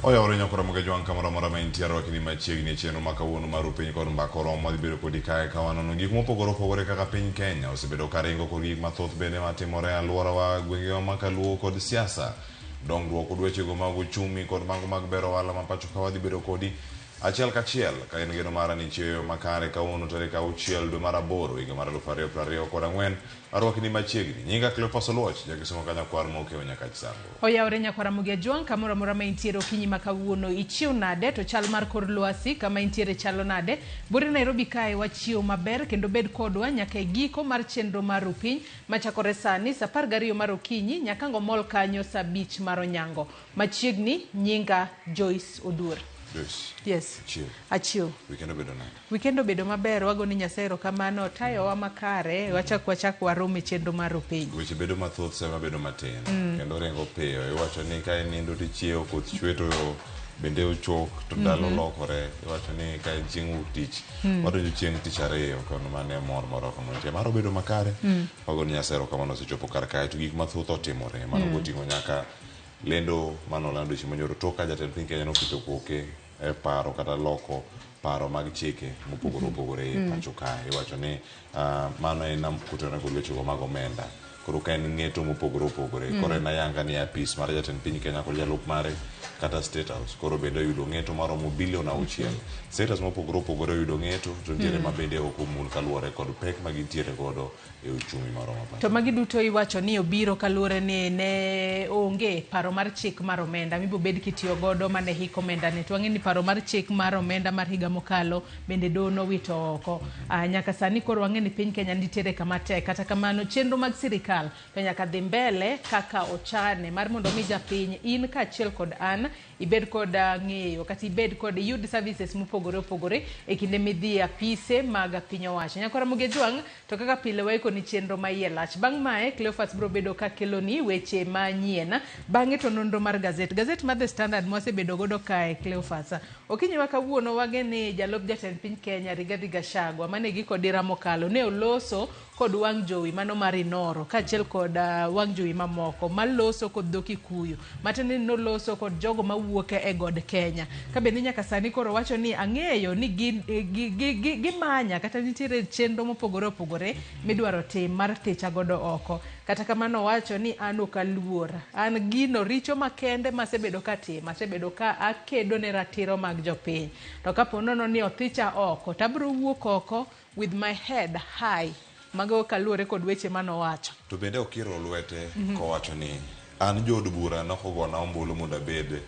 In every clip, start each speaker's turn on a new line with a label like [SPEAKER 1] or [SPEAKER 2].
[SPEAKER 1] Oyawore nyakora moge jwang' kamoro amora ma intie arwaki ni machiegni e chenro ma kawuono mar Upiny kod Mbaka Oromo madhi bedo kodi kae ka wanono gik mopogore opogore kaka piny Kenya osebedo ka ringo kod gik mathoth bende matimore e alworawa gwengewa ma kaluo kod siasa dongruok kod wechego mag uchumi kod mago mag bero ohala ma pacho ka wadhi bedo kodi achiel kachiel ka en geno mara ni chieyo makare kawuono tarik 6 dwe mar 8 higa mar 2024. Arwaki ni machiegni. Nyinga Cleophas Oluoch, jakisumo ka nyakwar mokewo Nyakach Sango.
[SPEAKER 2] Oyawore nyakwar Ramogi Ajwang' kamoro amora ma intiere okinyi ma kawuono. Ichiew nade to chal mar kor lwasi kama intiere chalo nade? Buore Nairobi kae wachiew maber kendo bed kodwa nyaka e giko mar chenro mar Rupiny machakore sani saa 12 mar okinyi nyaka ango mol kanyo saa 5 mar onyango. Machiegni nyinga Joyce Oduor.
[SPEAKER 1] Joyce.
[SPEAKER 2] Yes.
[SPEAKER 1] Achiew.
[SPEAKER 2] Achiew.
[SPEAKER 1] Weekend obedo nade?
[SPEAKER 2] Weekend obedo maber, wago ni Nyasaye erokamano, otayowa makare, wachak wachak warom e chenro mar Rupiny.
[SPEAKER 1] Weche bedo mathoth sama bedo matin kendo ringo piyo. Iwacho ni ka inindo tichiewo koth chwe to bende ochok to ndalo lokore. Iwacho ni ka en chieng' wuok tich wadonjo chieng' tich ariyo kono mano e mor moro kama mar obedo makare. Wago ni Nyasaye erokamano osechopo kar kae to gik mathoth otimore. Mano goting'o nyaka lendo manolando chieng' manyoro tok ka jatend piny Kenya noketo koke e paro kata loko paro mag chike mopogore opogore e pacho kae. Iwacho ni mano en kotenore kod wechego mag omenda. Koro ka en ng'eto mopogore opogore. Koro en ayanga ni apis mar jatend piny Kenya kod jalup mare kata State House koro bende oyudo ng'eto maromo bilion 6. State House mopogore opogore oyudo ng'eto to nitiere ma bende ok omul kaluwore kod pek ma gintiere godo e uchumi marwa ma
[SPEAKER 2] To magi duto iwacho ni obiro kaluwore ni ne onge paro mar chik mar omenda mibobed kitiyo godo mane hik omenda ne. To wang'e ni paro mar chik mar omenda mar higa mokalo bende doho nowito oko. Nyaka sani koro wang'e ni piny Kenya nitiere kama tek. Kata kamano chenro mag sirikal to nyaka dhi mbele kaka ochane mar mondo mi japiny in kaachiel kod an ibed kod ng'eyo kata ibed kod iyud services mopogore opogore e kinde midhi e apise mag piny owacho. Nyakwara Ramogi Ajwang' to kaka pile waikoni chenro ma iye lach. Bang' mae Cleophas biro bedo ka keloni weche manyien. Bang'e to nonro mar gazet. Gazet mar The Standard mwasebedo godo kae Cleophas. Okinyi ma kawuono wang'e ni jalup jatend piny Kenya Rigathi Gachagua mane giko dira mokalo ne oloso kod wang' jowi mano mar Inoro kaachiel kod wang' jowi mamoko maloso kod dho Kikuyu. Matiende ni noloso kod jogo mawuok e god Kenya. Ka bende nyaka sani koro wacho ni ang'eyo ni gimanya kata nitiere chenro mopogore opogore midwaro tim mar thicha godo oko. Kata kamano owacho ni an ok aluor. An gino richo makende masebedo katimo, asebedo ka akedo ne ratiro mag jopiny. To kapo nono ni othicha oko, to abiro wuok oko with my head high. Mago kaluwore kod weche manowacho.
[SPEAKER 1] To bende okiro lwete kowacho ni an jood bura nokogona ombulu mondo abed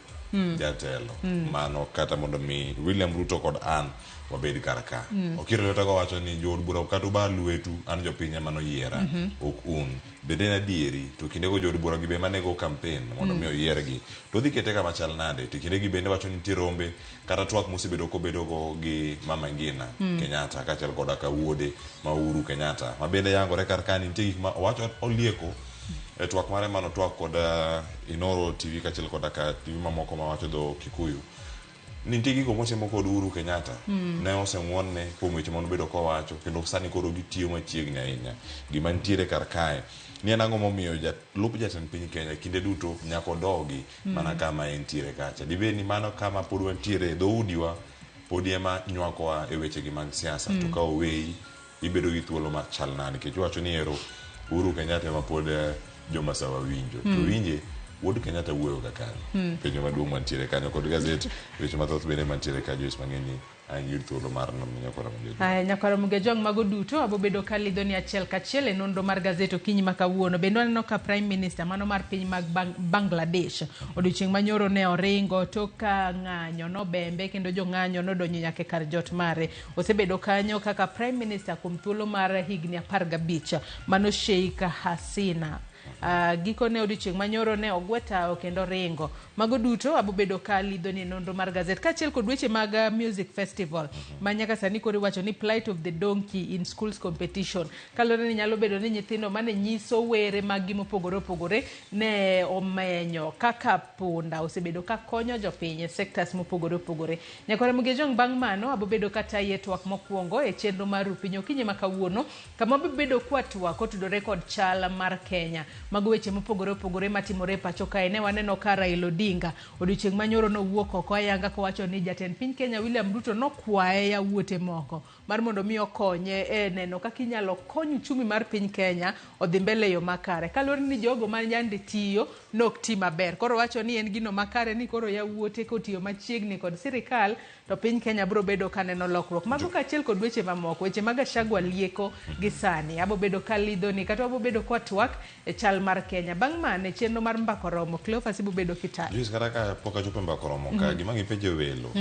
[SPEAKER 1] jatelo mano kata mondo mi William Ruto kod an wabed kar ka. Okiro lwete kowacho ni jood bura kata ubar lwetu an jopiny ema noyiera ok un. Bende en adieri to kindego jood bura gi be ema nego campaign mondo mi oyiergi. To odhi kete kama chal nade? To kindegi bende wacho ni nitie rombe kata twak mosebedo kobedogo gi Mama Ngina Kenyatta kaachiel koda ka wuode ma Uhuru Kenyatta ma bende yangore kar ka ni nitie gik ma owacho olieko e twak mare mano twak kod Inoro TV kaachiel koda ka TV mamoko mawacho dho Kikuyu ni nitie gigo motimo kod Uhuru Kenyatta ne oseng'wonne kuom weche manobedo kowacho kendo sani koro gitiyo machiegni ahinya. Gima nitiere kar kae ni en ang'o momiyo jalup jatend piny Kenya kinde duto nyaka odogi mana kama entiere kacha. Dibed ni mano kama pod wantiere e dhoudiwa podi ema nywakowa e wechegi mag siasa to ka oweyi ibedo gi thuolo machal nade nikech iwacho ni ero Uhuru Kenyatta ema pod jomasawa winjo to winje wuod Kenyatta wuoyo ga kanye penjo maduong' mantiere kanyo kod gazet weche mathoth bende mantiere ka Joyce mang'eny ang' yud thuolo mar nono nyakwara Ramogi Ajwang'.
[SPEAKER 2] Aya, nyakwara Ramogi Ajwang' mago duto abobedo ka lidho ni achiel kachiel e nonro mar gazet okinyi ma kawuono. Bende waneno ka Prime Minister mano mar piny mag Bangladesh odiochieng' manyoro ne oringo tok ka ng'anyo nobembe kendo jong'anyo nodonjo nyaka e kar jot mare. Osebedo kanyo kaka Prime Minister kuom thuolo mar higni 15. Mano Sheikh Hasina. Gikone odiochieng' manyoro ne ogwe tawo kendo ringo. Mago duto abobedo ka lidho ni nonro mar gazet kaachiel kod weche mag music festival ma nyaka sani koro iwacho ni plight of the donkey in schools competition. Kaluwore ni nyalo bedo ni nyithindo mane nyiso were mag gi mopogore opogore ne omenyo kaka punda osebedo ka konyo jopiny e sectors mopogore opogore. Nyakwara Ramogi Ajwang' bang' mano abobedo ka tayi e twak mokwongo e chenro mar Rupiny okinyi ma kawuono kama wabobedo kwa twak kotudore kod chal mar Kenya. Mago weche mopogore opogore matimore e pacho kae. Ne waneno ka Raila Odinga odiochieng' manyoro nowuok oko ayanga kowacho ni jatend piny Kenya William Ruto nokwaye yawuote moko mar mondo mi okonye e neno kaka inyalo kony uchumi mar piny Kenya odhi mbele e yo makare. Kaluwore ni jogo ma yande tiyo nok ti maber. Koro wacho ni en gino makare ni koro yawuote kotiyo machiegni kod sirikal to piny Kenya biro bedo ka neno lokruok. Mago kaachiel kod weche mamoko, weche mag Gachagua lieko gi sani. Abo bedo ka lidhoni kata wabo bedo kwa twak e chal mar Kenya. Bang' mano e chenro mar mbaka oromo, Cleophas ibo bedo kitayo.
[SPEAKER 1] Joyce, kata ka pok achopo e mbaka oromo ka, gima gipenjo welo,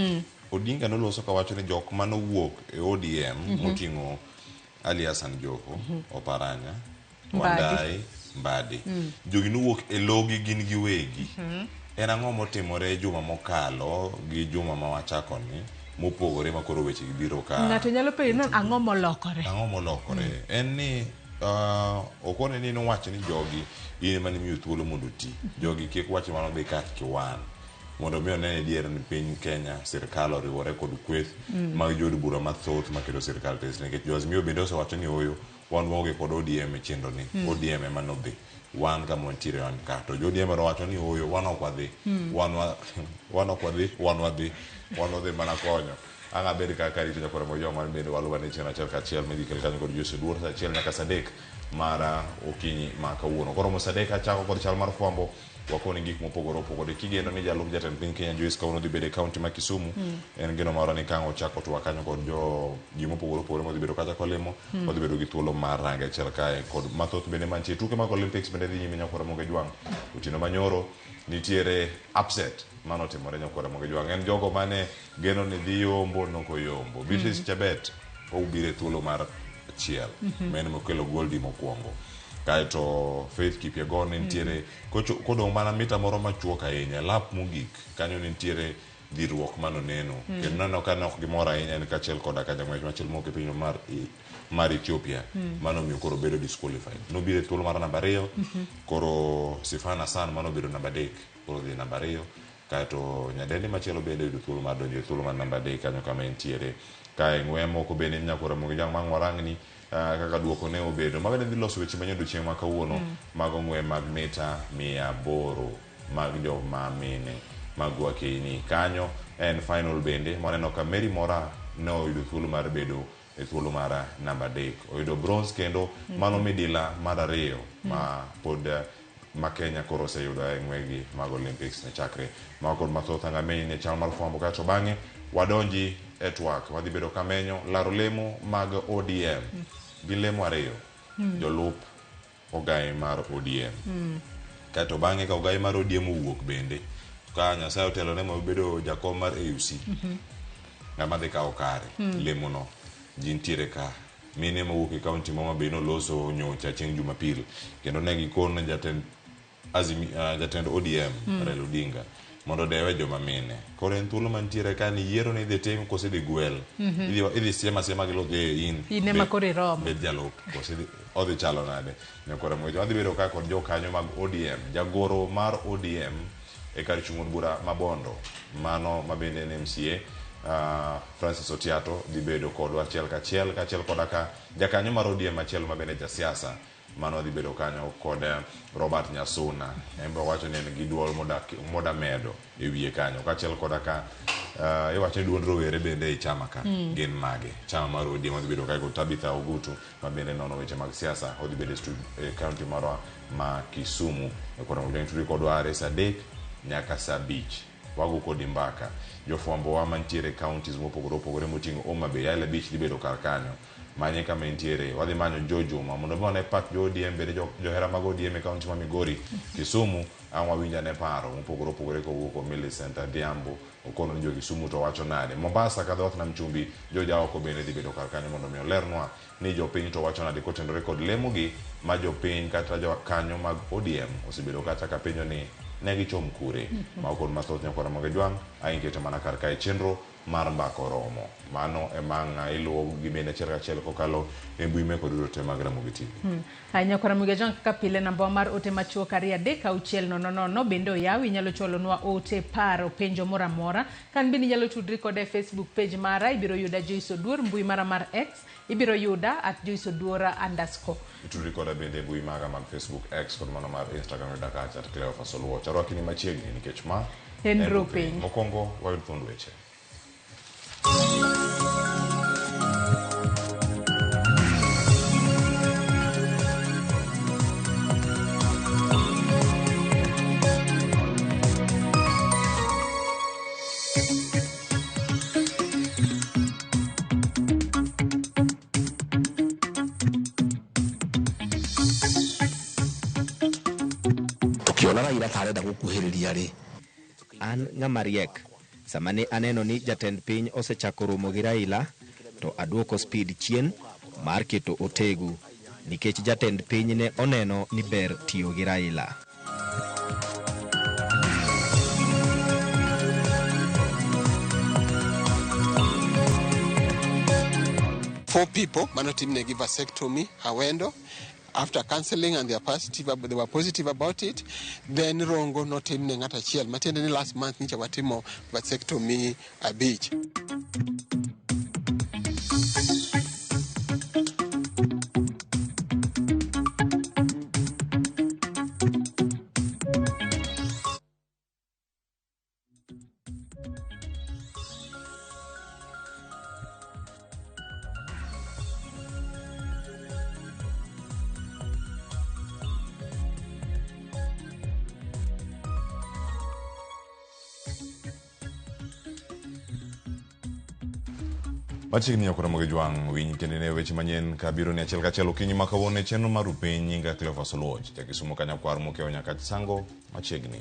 [SPEAKER 1] Odinga noloso kawacho ni jok manowuok e ODM moting'o Ali Hassan Joho, Oparanya,
[SPEAKER 2] Mbadi.
[SPEAKER 1] Wandayi, Mbadi. Jogi nowuok e logi gin giwegi. En ang'o motimore juma mokalo gi juma ma wachako ni mopogore ma koro weche gi biro ka
[SPEAKER 2] Ng'ato nyalo penjo ni ang'o molokore?
[SPEAKER 1] Ang'o molokore? En ni okone ni nowacho ni jogi in ema nimiyo thuolo mondo oti. Jogi kik wach mano dhi kach kiwan. Mondo mi one adier ni piny Kenya sirkal oriwore kod kweth mag jood bura mathoth maketo sirkal tesre nikech jo Azimio bende osewacho ni oyo wan waonge kod ODM e chenro ni. ODM ema nodhi. Wan kama wantiere wan ka. To jo ODM owacho ni oyo wan ok wadhi. Wan ok wadhi, wan wadhi. Wan wadhi mana konyo. Ang' abed kaka karito nyakwara Mojong wan bende waluwane chieng' achiel kachiel midhi kel kanyo kod Jose Duor saa 1 nyaka saa 3 mar okinyi ma kawuono. Koromo saa 3 achako kod chal mar fwambo wakoni gik mopogore opogore. Kigeno ni jalup jatend piny Kenya Joyce kawuono dhi bedo e kaunti ma Kisumu, en geno marwa ni kang' ochako twak kanyo kod jo ji mopogore opogore modhi bedo kacha kolimo, odhi bedo gi thuolo mar range achiel kae kod mathoth bende mantie. Tuke mag Olympics bende dhi nyime nyakwara Moge Jwang'. Otieno manyoro nitiere upset manotimore nyakwara Moge Jwang'. En jogo mane geno ni dhi yombo nokoyombo. Beatrice Chebet obiro e thuolo mar achiel ma en mokelo goldi mokwongo. Kaeto Faith Kipyegon ne nitiere kodong' mana mita moro machuok ahinya lap mogik kanyo ne nitiere dhiruok manoneno kendo naneno ka ne ok gimor ahinya en kaachiel koda ka jang'wech machielo mowuok e piny mar Ethiopia mano omiyo koro bedo disqualified. Nobiro e thuolo mar namba 2 koro Sifan Hassan manobedo namba 3 koro dhi namba 2 kaeto nyadendi machielo bende oyudo thuolo mar donjo e thuolo mar namba 3 kanyo kama entiere. Kae ng'we moko bende nyakwara Mogi Jwang' mang' warangni kaka duoko ne obedo. Ma bende dhi loso weche manyien odiochieng' ma kawuono mago ng'we mag mita 800 mag joma mine mag wakeyni. Kanyo en final bende waneno ka Mary Moraa ne oyudo thuolo mar bedo e thuolo mar namba 3. Oyudo bronze kendo mano midila mar 2 ma pod ma Kenya koro oseyudo e ng'wegi mag Olympics ne chakre. Mago kod mathoth ang' amenyi ne chal mar fwambo kaeto bang'e wadonji e twak wadhi bedo kamenyo laro lemo mag ODM gi lemo 2 jolup ogai mar ODM. Kaeto bang'e ka ogai mar ODM owuok bende ka Nyasaye otelone ma obedo jakom mar AUC ng'ama dhi kawo kare lemono ji nitiere ka mine mowuok e kaunti ma Homa Bay noloso nyocha chieng' Jumapil kendo ne gikono jatend jatend ODM Raila Odinga mondo odewe joma mine. Koro en thuolo mantiere ka ni yiero ni idhi tim koso idhi gwel. Idhi siem asiema gi luth in.
[SPEAKER 2] In ema koro iromo.
[SPEAKER 1] Bed jalup koso odhi chalo nade. Nyakwara Mwejo wadhi bedo ka kod jokanyo mag ODM. Jagoro mar ODM e kar chung' od bura ma Bondo mano ma bende en MCA Francis Otiato dhi bedo kodwa achiel kachiel kaachiel koda ka jakanyo mar ODM machielo ma bende jasiasa mano dhi bedo kanyo kod Robert Nyasuna. En be owacho ni en gi duol moda medo e wiye kanyo kaachiel koda ka iwacho ni duond rowere bende ei chama ka gin mage. Chama mar ODM odhi bedo kae kod Tabitha Ogutu ma bende nono weche mag siasa odhi bedo e kaunti marwa ma Kisumu. E koro Mojang tudri kodwa are saa 3 nyaka saa 5 wago kodi mbaka. Jofwambo wa mantiere e counties mopogore opogore moting'o Homa Bay, Ayla Beach dhi bedo kar kanyo. Manye kama entiere, wadhi manyo Joe Juma mondo mi wane pach jo ODM bende johera mag ODM e kaunti ma Migori, Kisumu, ang' wawinj ane paro mopogore opogore kowuok kuom Millicent Adhiambo okono ni jo Kisumu to wacho nade. Mombasa ka dhowath nam chumbi, jo Jaoko bende dhi bedo kar kanyo mondo mi olernwa ni jopiny to wacho nade kotenore kod lemogi ma jopiny kata jokanyo mag ODM osebedo kata ka penjo ni ne gichom kure. Mago kod mathoth nyakwara Moge Jwang' ainketo mana kar kae chenro mar mbaka oromo. Mano ema ang' iluwo gi bende achiel kachiel kokalo e mbui meko duto te mag Ramogi TV.
[SPEAKER 2] Ahinya kwa Ramogi Ajwang' kaka pile namba mar ote machuok 23600 bende oyaw inyalo chwalonwa ote paro penjo moro amora. Kan bende inyalo tudri koda e Facebook page mara ibiro yuda Joyce Oduor mbui mara mar X ibiro yuda at Joyce Oduor underscore.
[SPEAKER 1] Itudri koda bende e mbui maga mag Facebook, X kod mano mar Instagram yuda kacha at Cleophas Oluoch. Arwaki ni machiegni nikech ma
[SPEAKER 2] En Rupiny.
[SPEAKER 1] Mokwongo wayud thuond weche.
[SPEAKER 3] Tukiona Raila ta arenda gukuhĩrĩria rĩ.
[SPEAKER 4] An ng'ama riek, sama ne aneno ni jatend piny osechako romo gi Raila, to aduoko speed chien mar keto otegu, nikech jatend piny ne oneno ni ber tiyo gi Raila.
[SPEAKER 5] Four people manotimnegi vasectomy Awendo after counseling and they, are positive, they were positive about it. Then Rongo notimne ng'at achiel matiende ni last month nyicha watimo vasectomy abich.
[SPEAKER 1] Machiegni ok Ramogi Jwang' winj kendo ne weche manyien ka biro ni achiel kachiel okinyi ma kawuono e chenro mar Rupiny nyinga Cleophas Oluoch ja Kisumu Kanyakwar mokewo nyaka Sango machiegni.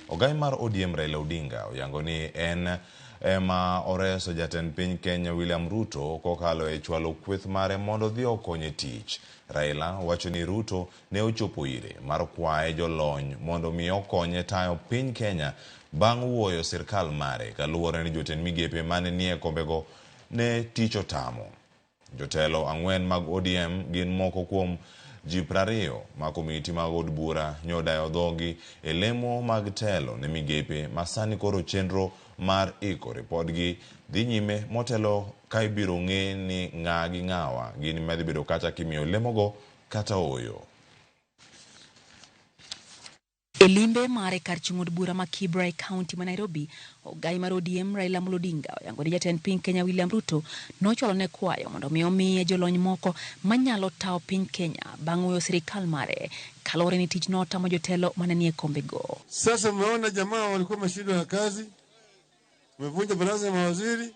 [SPEAKER 1] Ogai mar ODM Raila Odinga oyango ni en ema oreso jatend piny Kenya William Ruto kokalo e chwalo kweth mare mondo odhi okonye tich. Raila wacho ni Ruto ne ochopo ire mar kwaye jolony mondo mi okonye tayo piny Kenya bang' wuoyo sirkal mare kaluwore ni jotend migepe mane nie kombego ne tich otamo. Jotelo ang'wen mag ODM gin moko kuom ji 20 ma komiti mag od bura nyodayo dhogi e lemo mag telo ne migepe ma sani koro chenro mar iko ripodgi dhi nyime motelo ka ibiro ng'e ni ng'a gi ng'awa gin madhi bedo kacha kimiyo lemogo kata ooyo.
[SPEAKER 6] E limbe mare kar chung' od bura ma Kibra e kaunti ma Nairobi, ogai mar ODM Raila Amolo Odinga oyango ni jatend piny Kenya William Ruto nochwalo ne kwayo mondo mi omiye jolony moko manyalo tawo piny Kenya bang' weyo sirikal mare kaluwore ni tich notamo jotelo mane nie kombego.
[SPEAKER 7] Sasa mmeona jamaa walikuwa wameshindwa na kazi, wamevunja baraza ya mawaziri,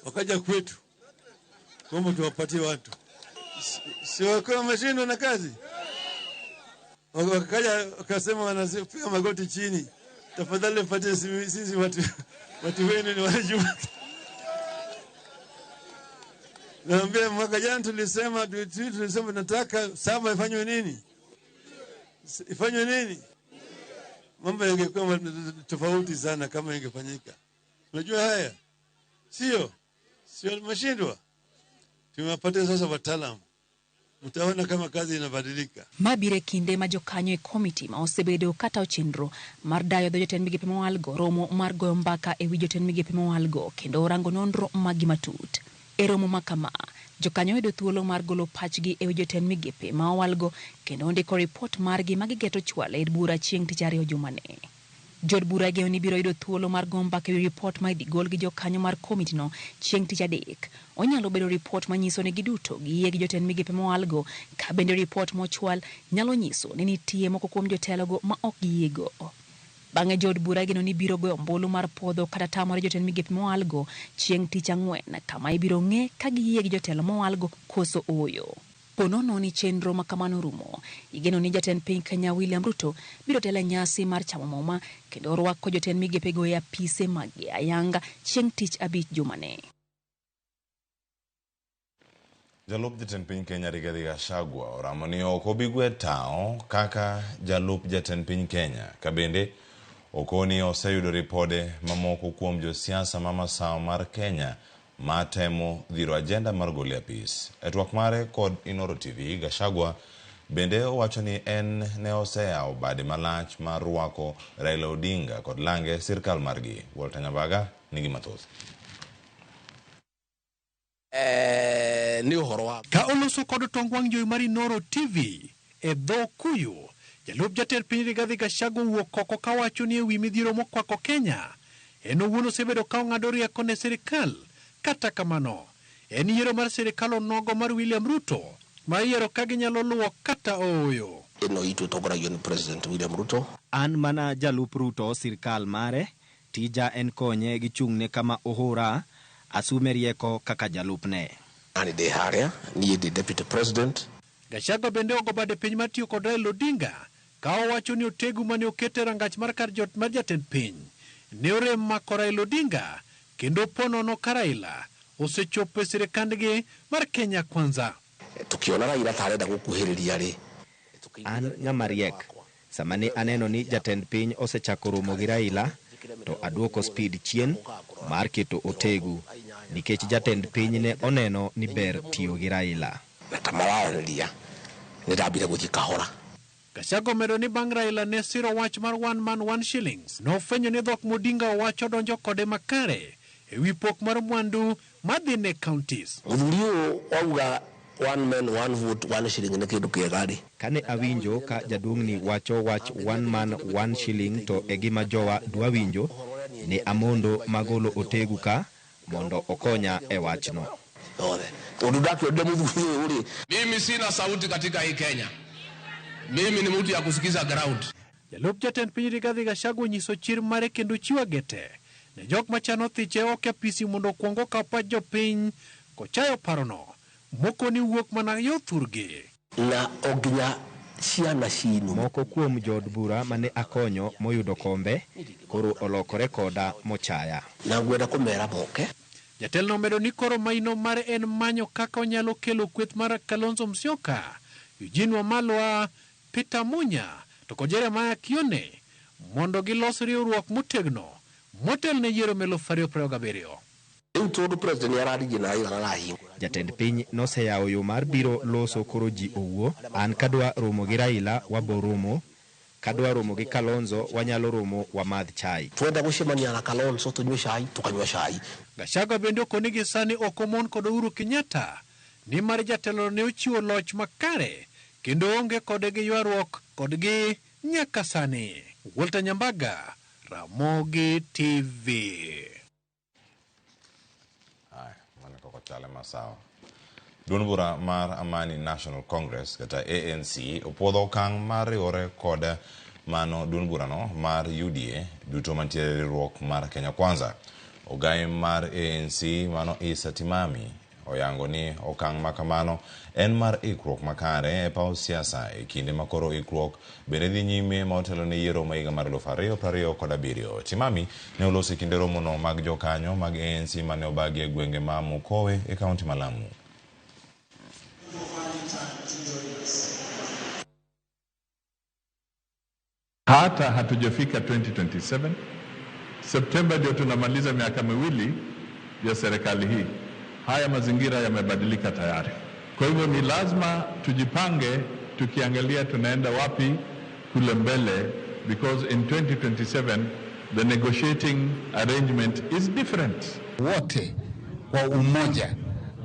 [SPEAKER 7] wakaja kwetu kwamba tuwapatie watu, si walikuwa wameshindwa na kazi, wakaja wakasema, wanapiga magoti chini, tafadhali mpatie sisi watu wenu ni wajua. Naambia mwaka jana tulisema tunataka saba ifanywe nini? Ifanywe nini? Mambo yangekuwa tofauti sana kama ingefanyika. Unajua haya? Sio? Sio mashindwa. Tumewapatia sasa wataalamu. Mtaona kama kazi inabadilika.
[SPEAKER 6] Mabiro e kinde ma jokanyo e komiti ma osebedo katayo chenro mar dayo dho jotend migepe mowalgo romo mar goyo mbaka e wi jotend migepe mowalgo kendo rango nonro maggi matut. E romo ma kama, jokanyo yudo thuolo mar golo pachgi e wi jotend migepe ma owalgo kendo ndiko ripot margi ma gigeto chwalo e bura chieng' tich ariyo jumani. Jood bura igeno ni biro yudo thuolo mar go mbaka e wi ripot ma idhi gol gi jokanyo mar komitino chieng' tich adek. Onyalo bedo ripot manyiso ni giduto giyie gi jotend migepe mowalgo, ka bende ripot mochwal nyalo nyiso ni nitie moko kuom jotelogo ma ok giyiego. Bang'e jood bura igeno ni biro goyo ombulu mar puodho kata tamore jotend migepe mowalgo chieng' tich ang'wen, kama ibiro ng'e ka giyie gi jotelo mowalgo koso ooyo. Ponono ni chenro ma kamano rumo, igeno ni jatend piny Kenya William Ruto biro telo e nyasi mar chamo muma kendo rwako jotend migepego e apise maggi ayanga chieng' tich abich jumani.
[SPEAKER 1] Jalup jatend piny Kenya Rigathi Gachagua oramo ni ok obi gwe tao kaka jalup jatend piny Kenya ka bende Okoni oseyudo ripode mamoko kuom josiasa ma masawa mar Kenya ma temo dhiro ajenda mar gole apis. E twak mare kod Inooro TV, Gachagua bende owacho ni en ne oseyawo bade malach mar rwako Raila Odinga kod lange sirkal margi. Walter Nyambaga nigi mathoth.
[SPEAKER 3] Nĩ ũhoro wa
[SPEAKER 8] Ka oloso kod tong wang' jowi mar Inooro TV e dho Kuyu, jalup jatend piny Rigathi Gachagua owuok oko kawacho ni ewi midhiero mokwako Kenya, en owuon osebedo ka ong'ado rieko ne sirikal. Kata kamano, en yiero mar sirikal onogo mar William Ruto ma yiero ka ginyalo luwo kata ooyo.
[SPEAKER 3] Ĩno itũ ĩtongoragio nĩ President William Ruto.
[SPEAKER 4] An mana jalup Ruto sirkal mare, tija en konye gi chung'ne kama ohora, asume rieko kaka jalupne.
[SPEAKER 3] Nani ndĩ harĩa niĩ ndĩ Deputy President.
[SPEAKER 8] Gachagua bende ogo bade piny mar tiyo kod Raila Odinga ka owacho ni otegu mane oket e rangach mar kar jot mar jatend piny ne orem mako Raila Odinga kendo ponono ka Raila osechopo e sirikandgi mar Kenya Kwanza.
[SPEAKER 3] Tukiona Raila ta arenda gũkuhĩrĩria rĩ.
[SPEAKER 4] An ng'ama riek, sama ne aneno ni jatend piny osechako romo gi Raila, to aduoko speed chien mar keto otegu, nikech jatend piny ne oneno ni ber tiyo gi Raila.
[SPEAKER 3] Na ta mararanĩria nĩ ndambire gũthiĩ kahora.
[SPEAKER 8] Gachagua omedo ni bang' Raila ne siro wach mar one man one shillings, nofwenyo ni dhok Modinga owacho donjo kode makare ewi pok mar mwandu madhi ne counties.
[SPEAKER 3] Mũthuri ũyũ wauga one man one vote one shilling nĩ kĩndũ kĩega rĩ.
[SPEAKER 4] Kane awinjo ka jaduong'ni wacho wach one man one shilling to e gima jowa dwa winjo, ne amondo magolo otegu ka mondo okonya e wachno.
[SPEAKER 3] Tondũ ndakĩonire mũthuri ũyũ rĩ.
[SPEAKER 9] Mimi sina sauti katika hii Kenya. Mimi ni mtu ya kusikiza ground.
[SPEAKER 8] Jalup jatend piny Rigathi Gachagua onyiso chir mare kendo chiwo agete ne jok machano thiche oko e apisi mondo okuong okaw pach jopiny kochayo parono moko ni wuok mana yo thurgi.
[SPEAKER 3] Na o nginya ciana cinu.
[SPEAKER 4] Moko kuom jood bura mane akonyo moyudo kombe koro olokore koda mochaya.
[SPEAKER 3] Na ngwenda kũmera moke.
[SPEAKER 8] Jatelo omedo ni koro maino mare en manyo kaka onyalo kelo kweth mar Kalonzo Musyoka, Eugene Wamalwa, Peter Munya to kod Jeremiah Kioni mondo gilos riwruok motegno motel ne yiero 2027.
[SPEAKER 3] Rĩu tondũ president nĩ araririe na Raila arahingũra.
[SPEAKER 4] Jatend piny noseyawo yo mar biro loso koro ji owuo. An kadwa romo gi Raila wabo romo, kadwa romo gi Kalonzo wanyalo romo wamadh chai.
[SPEAKER 3] Twenda gũcemania na Kalonzo tũnyue chai, tukanyua chai.
[SPEAKER 8] Gachagua bende okoni gi sani ok omon kod Uhuru Kenyatta nimar jatelo ne ochiwo loch makare kendo onge kode gi ywaruok kodgi nyaka sani. Walter Nyambaga, Ramogi TV.
[SPEAKER 1] Aya, mano kaka chale masawa. Duond bura mar Amani National Congress kata ANC opuodho okang' mar riwore kod mano duond burano mar UDA duto mantiere e riwruok mar Kenya Kwanza. Ogai mar ANC mano Issa Timami oyango ni okang' makamano en mar ikruok makare e paw siasa e kinde ma koro ikruok bende dhi nyime ma otelo ne yiero ma higa mar 2027. Timami ne oloso e kinde romono mag jokanyo mag ANC mane obagi e gwenge ma Mukowe e kaunti ma Lamu.
[SPEAKER 10] Hata hatujafika 2027, Septemba ndio tunamaliza miaka miwili ya serikali hii. Haya mazingira yamebadilika tayari. Kwa hivyo ni lazima tujipange tukiangalia tunaenda wapi kule mbele, because in 2027 the negotiating arrangement is different.
[SPEAKER 11] Wote kwa umoja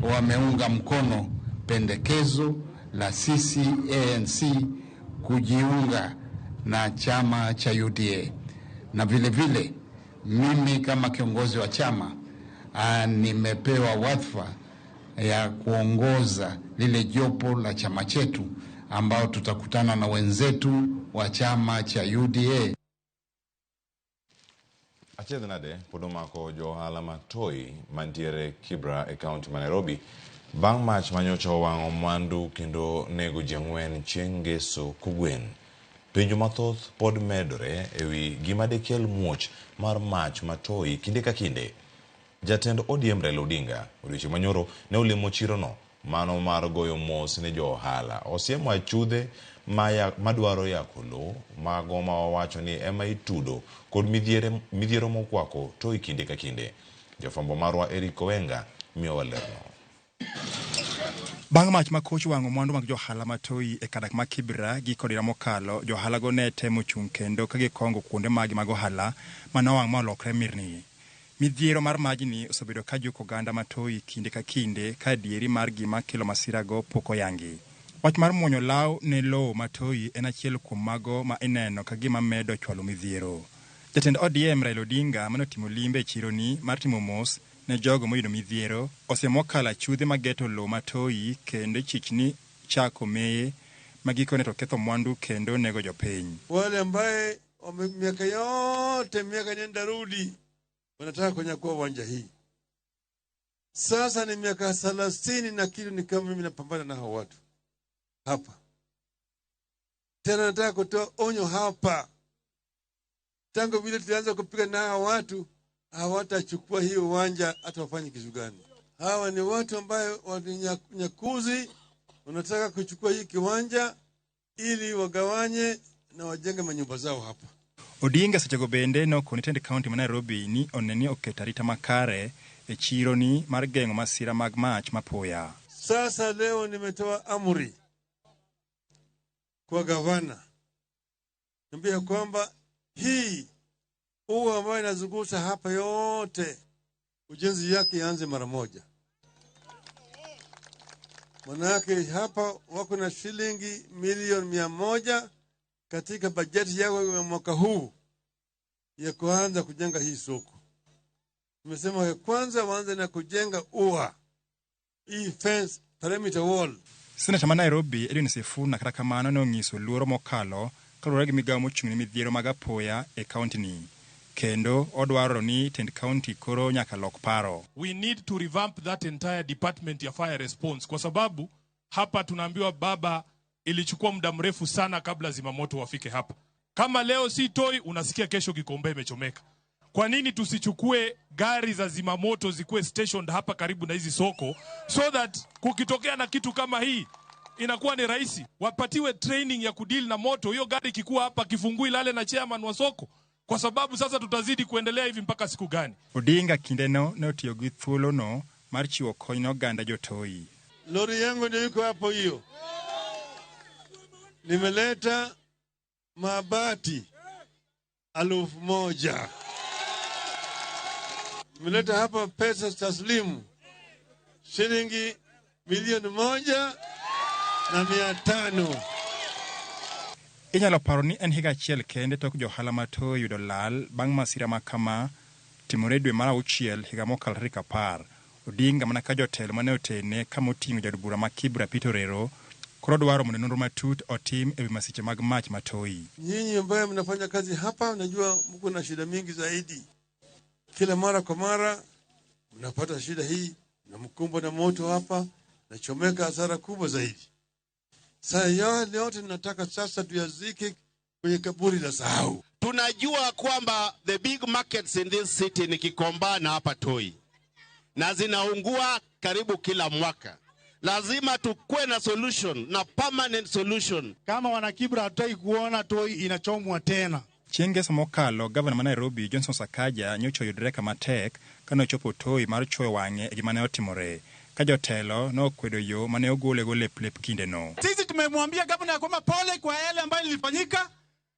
[SPEAKER 11] wameunga mkono pendekezo la sisi ANC kujiunga na chama cha UDA. Na vile vile mimi kama kiongozi wa chama nimepewa wadhifa ya kuongoza lile jopo la chama chetu ambao tutakutana na wenzetu wa chama cha UDA.
[SPEAKER 1] Achiedh nade pod omako jo ohala ma Toi mantiere Kibra e kaunti ma Nairobi bang' mach manyocha owang'o mwandu kendo nego ji ang'wen chieng' ngeso kogwen. Penjo mathoth pod medore ewi gima dekel muoch mar mach ma Toi kinde ka kinde. Jatend ODM Raila Odinga odiochieng' manyoro ne olimo chirono mano mar goyo mos ne jo ohala. Osiemo achudhe madwaro yako lowo mago ma owacho ni ema itudo kod midhiero mokwako Toi kinde ka kinde. Jafwambo marwa Eric Owenga miyowa lerno.
[SPEAKER 12] Bang' mach ma koch wang'o mwandu mag johala ma Toi e kadak ma Kibra gi kod higa mokalo, johalago ne temo chung' kendo ka gikongo kuonde maggi mag ohala ma nowang' ma olokre mirni. Midhiero mar majni osebedo ka juko oganda ma Toi kinde ka kinde ka adieri mar gima kelo masirago pok oyangi. Wach mar muonyo law ne lowo ma Toi en achiel kuom mago ma ineno ka gima medo chwalo midhiero. Jatend ODM Raila Odinga mane otimo limbe e chironi mar timo mos ne jogo moyudo midhiero osemokalo achudhe mageto lowo ma Toi kendo ichich ni chako meye ma gikone to ketho mwandu kendo nego jopiny.
[SPEAKER 7] Wale ambaye miaka yote miaka nenda rudi wanataka kunyakua uwanja hii. Sasa ni miaka 30 na kitu ni kama mimi napambana na hao watu hapa. Tena nataka kutoa onyo hapa. Tangu vile tulianza kupiga na hao watu, hawatachukua hii uwanja hata wafanye kitu gani. Hawa ni watu ambayo wanyakuzi, wanataka kuchukua hii kiwanja ili wagawanye na wajenge manyumba zao hapa.
[SPEAKER 12] Odinga sechego bende nokoni tend kaunti ma Nairobi ni one ni oketo arita makare e chironi mar geng'o masira mag mach mapoya.
[SPEAKER 7] Sasa leo nimetoa amri kwa gavana, niambia kwamba hii ua ambayo inazunguka hapa yote ujenzi yake ianze mara moja. Manake hapa wako na shilingi milioni 100 katika bajeti yao ya mwaka huu ya kuanza kujenga hii soko. Tumesema ya kwanza waanze na kujenga ua, hii fence perimeter wall.
[SPEAKER 12] Seneta ma Nairobi Edwin Sifuna kata kamano ne onyiso luoro mokalo kaluwore gi migawo mochung' ne midhiero mag apoya e kaunti ni. Kendo odwaro ni tend kaunti koro nyaka lok paro.
[SPEAKER 13] We need to revamp that entire department ya fire response kwa sababu hapa tunaambiwa baba ilichukua muda mrefu sana kabla zimamoto wafike hapa. Kama leo si Toi, unasikia kesho Gikombe imechomeka. Kwa nini tusichukue gari za zimamoto zikuwe stationed hapa karibu na hizi soko so that kukitokea na kitu kama hii inakuwa ni rahisi. Wapatiwe training ya kudeal na moto. Hiyo gari ikikuwa hapa kifungui lale na chairman wa soko. Kwa sababu sasa tutazidi kuendelea hivi mpaka siku gani?
[SPEAKER 12] Odinga kindeno ne otiyo gi thuolono mar chiwo kony ne oganda jotoi.
[SPEAKER 7] Lori yangu ndio iko hapo hiyo. Nimeleta mabati 1000. Nimeleta hapa pesa taslimu shilingi 1,500,000.
[SPEAKER 12] Inyalo paro ni en higa achiel kende tok johala ma Toi yudo lal bang' masira ma kama timore dwe mar 6 higa mokalo tarik 10. Odinga mana ka jotelo mane otene kama oting'o jaod bura ma Kibra Peter Orero koro dwaro mondo nonro matut otim ewi masiche mag mach ma Toi.
[SPEAKER 7] Nyinyi ambaye mnafanya kazi hapa, najua mko na shida mingi zaidi. Kila mara kwa mara mnapata shida hii, na mkumbwa na moto hapa, nachomeka hasara kubwa zaidi. Sasa yale yote tunataka sasa tuyazike kwenye kaburi la sahau.
[SPEAKER 14] Tunajua kwamba the big markets in this city ni Gikomba na hapa Toi, na zinaungua karibu kila mwaka. Lazima tukue na solution, na permanent solution.
[SPEAKER 15] Kama wana Kibra hatutaki kuona Toi inachomwa tena.
[SPEAKER 12] Chieng' ngeso mokalo, gavana ma Nairobi Johnson Sakaja nyocha oyudore kama tek kane ochopo Toi mar chuoyo wang'e e gima ne otimore, ka jotelo nokwedo yo mane ogolego lep lep kindeno.
[SPEAKER 15] Sisi tumemwambia gavana ya kwamba pole kwa yale ambayo ilifanyika,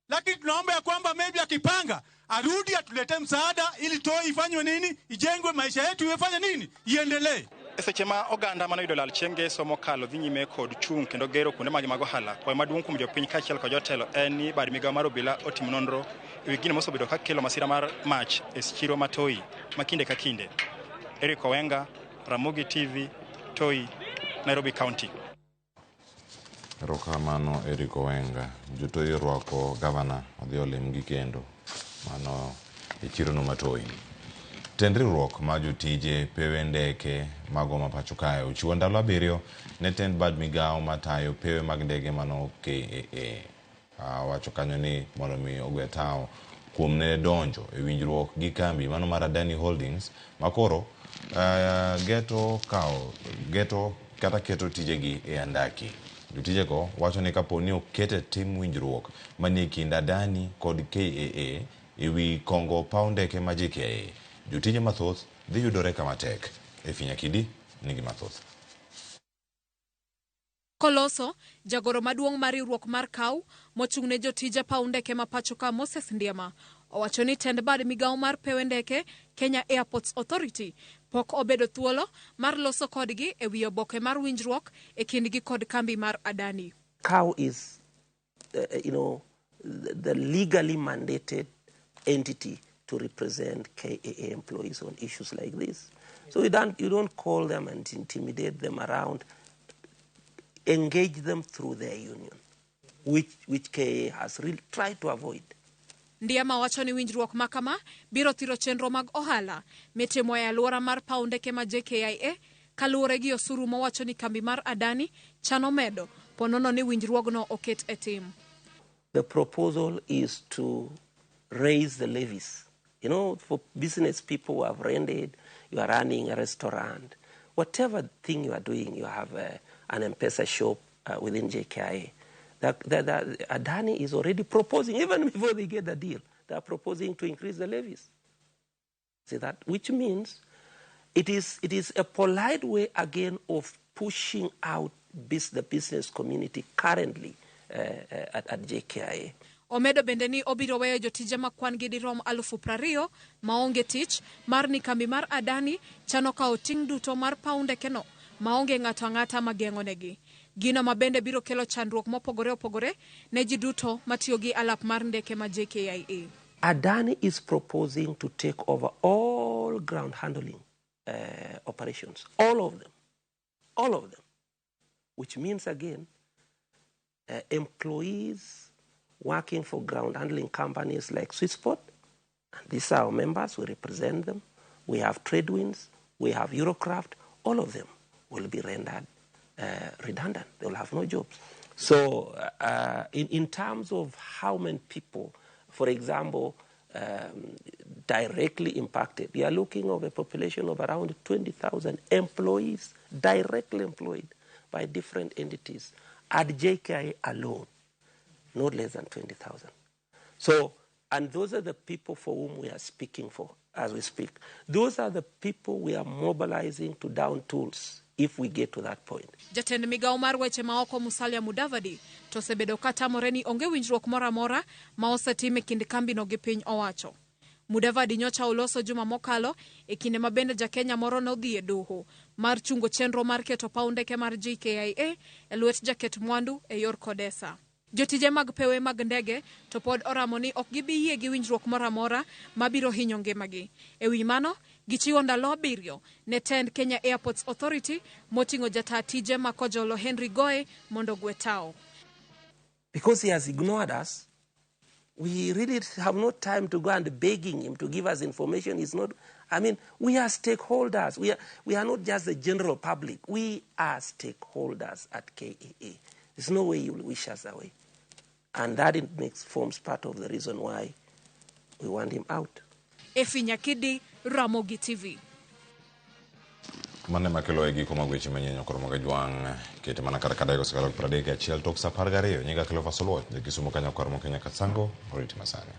[SPEAKER 15] lakini tunaomba ya kwamba maybe akipanga arudi atuletee msaada ili Toi ifanywe nini, ijengwe, maisha yetu ifanye nini, iendelee.
[SPEAKER 12] E seche ma oganda mane oyudo lal chieng' ngeso mokalo dhi nyime kod chung' kendo gero kuonde mag ohala, kwayo maduong' kuom jopiny kaachiel kod jotelo en ni bad migawo mar obila otim nonro ewi gino mosebedo ka kelo masira mar mach e chiro ma Toi ma kinde ka kinde. Eric Owenga, Ramogi TV, Toi, Nairobi County.
[SPEAKER 1] Erokamano Eric Owenga. Jotoi orwako gavana odhi olimgi kendo mano e chirono ma Toi. Tend riwruok mar jotije pewe ndeke mago ma pacho kae ochiwo ndalo 7 ne tend bad migawo matayo pewe mag ndege mano KAA. Wacho kanyo ni mondo mi ogwe tao kuom ne donjo e winjruok gi kambi mano mar Adani Holdings makoro geto kata keto tijegi e andaki. Jotijego wacho ni kapo ni oket e tim winjruok manie kind Adani kod KAA e wi kongo paw ndeke ma JKIA, jotije mathoth dhi yudore kama tek. Effie Nyakidi nigi mathoth.
[SPEAKER 16] Koloso, jagoro maduong' mar riwruok mar KAU mochung' ne jotije paw ndeke ma pacho ka Moses Ndiema owacho ni tend bad migawo mar pewe ndeke Kenya Airports Authority pok obedo thuolo mar loso kodgi e wi oboke mar winjruok e kindgi kod kambi mar Adani.
[SPEAKER 17] KAU is the legally mandated entity to represent KAA employees on issues like this. So you don't call them and intimidate them around. Engage them through their union, which KAA has really tried to avoid.
[SPEAKER 16] Ndiema wacho ni winjruok ma kama biro thiro chenro mag ohala mitimo e alwora mar paw ndeke ma JKIA kaluwore gi osuru mowacho ni kambi mar Adani chano medo ponono ni winjruogno oket e tim.
[SPEAKER 17] The proposal is to raise the levies. For business people who have rented, you are running a restaurant, whatever thing you are doing, you have an M-Pesa shop within JKIA. Adani is already proposing, even before they get the deal, they are proposing to increase the levies. See that? Which means it is a polite way, again, of pushing out the business community currently at JKIA.
[SPEAKER 16] Omedo bende ni obiro weyo jotije ma kwan gi dirom 20,000 maonge tich mar ni kambi mar Adani chano kawo ting' duto mar paw ndekeno maonge ng'ato ang'ata mageng'onegi. Gino ma bende biro kelo chandruok mopogore opogore ne ji duto matiyo gi alap mar ndeke ma JKIA.
[SPEAKER 17] Adani is proposing to take over all ground handling operations, all of them, which means again, employees working for ground handling companies like Swissport, and these are our members, we represent them. We have Tradewinds, we have Eurocraft, all of them will be rendered redundant. They will have no jobs. So in terms of how many people, for example, directly impacted, we are looking at a population of around 20,000 employees directly employed by different entities at JKIA alone, not less than 20,000. And those are the people for whom we are speaking for as we speak. Those are the people we are mobilizing to down tools if we get to that point.
[SPEAKER 16] Jatend migawo mar weche maoko Musalia Mudavadi to osebedo ka tamore ni onge winjruok moro amora ma osetim e kind kambino gi piny owacho. Mudavadi nyocha oloso juma mokalo e kinde ma bende ja Kenya moro nodhi e doho mar chungo chenro mar keto paw ndeke mar JKIA e lwet jaket mwandu e yor Kodesa. Jotije mag pewe mag ndege to pod oramo ni ok gibi yie gi winjruok moro amora mabiro hinyo ngimagi. E wi mano, gichiwo ndalo 7 ne tend Kenya Airports Authority moting'o jata tije ma Kojolo Henry Goe mondo gwe tao.
[SPEAKER 17] Because he has ignored us, we really have no time to go and begging him to give us information. He's not, I mean, we are stakeholders. We are not just the general public. We are stakeholders at KAA. There's no way you will wish us away. And that it makes forms part of the reason why we want him out.
[SPEAKER 16] Effie Nyakidi, Ramogi TV.
[SPEAKER 1] Mane makelo e giko mag weche manyien koro mag jwang' kete mana kar kadego sekalo 31 tok sa 12 nyinga Cleophas Oluoch ja Kisumu kanyo kar Kenya Kasango oriti masani.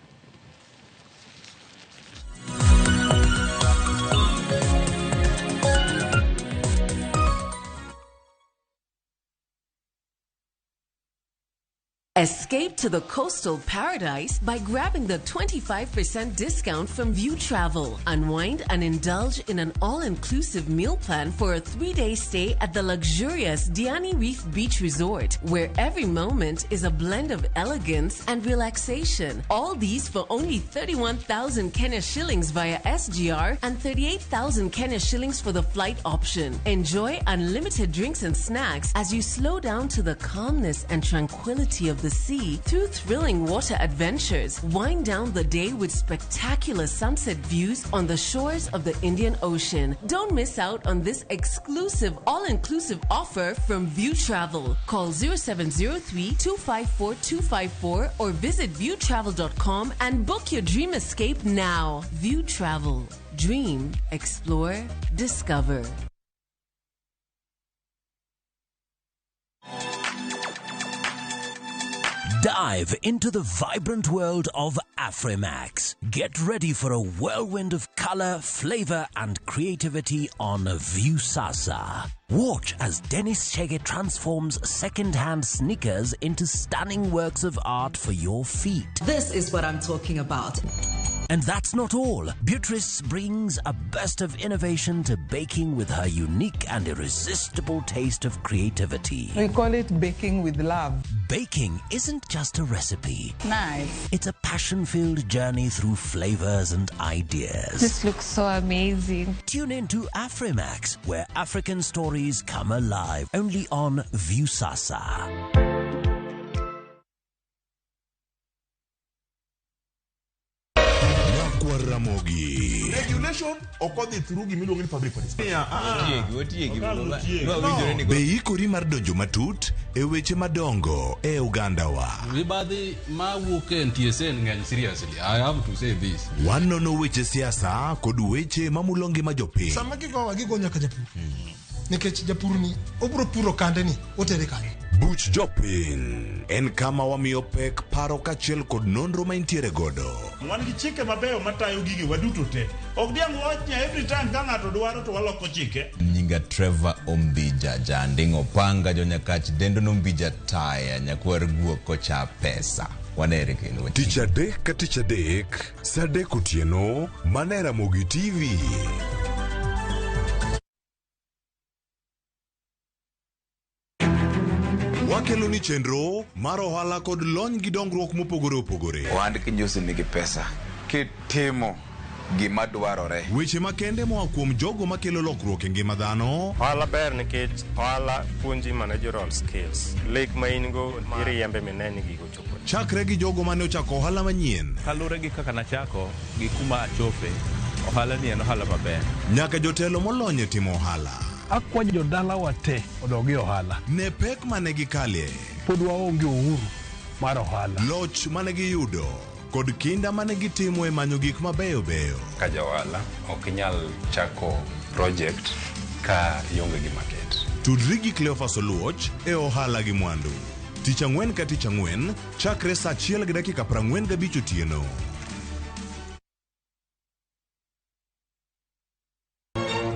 [SPEAKER 18] Escape to the coastal paradise by grabbing the 25% discount from View Travel. Unwind and indulge in an all-inclusive meal plan for a 3-day stay at the luxurious Diani Reef Beach Resort, where every moment is a blend of elegance and relaxation. All these for only 31,000 Kenya shillings via SGR and 38,000 Kenya shillings for the flight option. Enjoy unlimited drinks and snacks as you slow down to the calmness and tranquility of the sea through thrilling water adventures. Wind down the day with spectacular sunset views on the shores of the Indian Ocean. Don't miss out on this exclusive all-inclusive offer from View Travel. Call 0703-254-254 or visit viewtravel.com and book your dream escape now. View Travel. Dream, explore, discover.
[SPEAKER 19] Dive into the vibrant world of Afrimax. Get ready for a whirlwind of color, flavor, and creativity on Viusasa. Watch as Dennis Chege transforms second-hand sneakers into stunning works of art for your feet.
[SPEAKER 20] This is what I'm talking about.
[SPEAKER 19] And that's not all. Beatrice brings a burst of innovation to baking with her unique and irresistible taste of creativity.
[SPEAKER 21] We call it baking with love.
[SPEAKER 19] Baking isn't just a recipe.
[SPEAKER 21] Nice.
[SPEAKER 19] It's a passion-filled journey through flavors and ideas.
[SPEAKER 22] This looks so amazing.
[SPEAKER 19] Tune in to Afrimax, where African stories come alive, only on Viusasa.
[SPEAKER 23] Nyakwar Ramogi.
[SPEAKER 24] Regulation ok odhi through gimiluongo ni public participation.
[SPEAKER 23] Be ikori mar donjo matut e weche madongo e ogandawa.
[SPEAKER 25] Mibadhi mawuok e NTSA ng'eny seriously. I have to say this.
[SPEAKER 23] Wanono weche siasa kod weche mamulo ngima jopiny.
[SPEAKER 26] Sama gigowa gigo nyaka japur. Nikech japur ni obiro puro kande ni otere kanye.
[SPEAKER 23] Buch jopiny en kama wamiyo pek paro kaachiel kod nonro ma intiere godo.
[SPEAKER 24] Wan gi chike mabeyo matayo gige waduto te. Ok diang' wach ni every time ka ng'ato dwaro to waloko chike.
[SPEAKER 27] Nyinga Trevor Ombija Janding' Opanga jonyakach dendo nombija taya nyakwar guok kocha pesa. Wanere kendo.
[SPEAKER 23] Tich adek ka tich adek, saa adek otieno, mana e Ramogi TV. Wakelo ni chenro mar ohala kod lony gi dongruok mopogore opogore.
[SPEAKER 28] Ohand kinyosi nigi pesa kitimo gima dwarore.
[SPEAKER 23] Weche makende moa kuom jogo makelo lokruok e ngima dhano.
[SPEAKER 29] Ohala ber nikech ohala puonji managerial skills. Lek ma in go iriembe mine ni gigo chopo.
[SPEAKER 23] Chakre gi jogo mane ochako ohala manyien.
[SPEAKER 30] Kaluwore gi kaka nachako gi kuma achope, ohala ni en ohala maber.
[SPEAKER 23] Nyaka jotelo molony e timo ohala.
[SPEAKER 31] Akwayo jodalawa te odog e ohala.
[SPEAKER 23] Ne pek mane gikalie.
[SPEAKER 31] Pod waonge uhuru mar ohala.
[SPEAKER 23] Loch mane giyudo kod kinda mane gitimo e manyo gik mabeyo beyo.
[SPEAKER 32] Ka ja ohala ok inyal chako project ka ionge gi market.
[SPEAKER 23] Tudri gi Cleophas Oluoch e ohala gi mwandu. Tich ang'wen ka tich ang'wen chakre saa 1:45 otieno.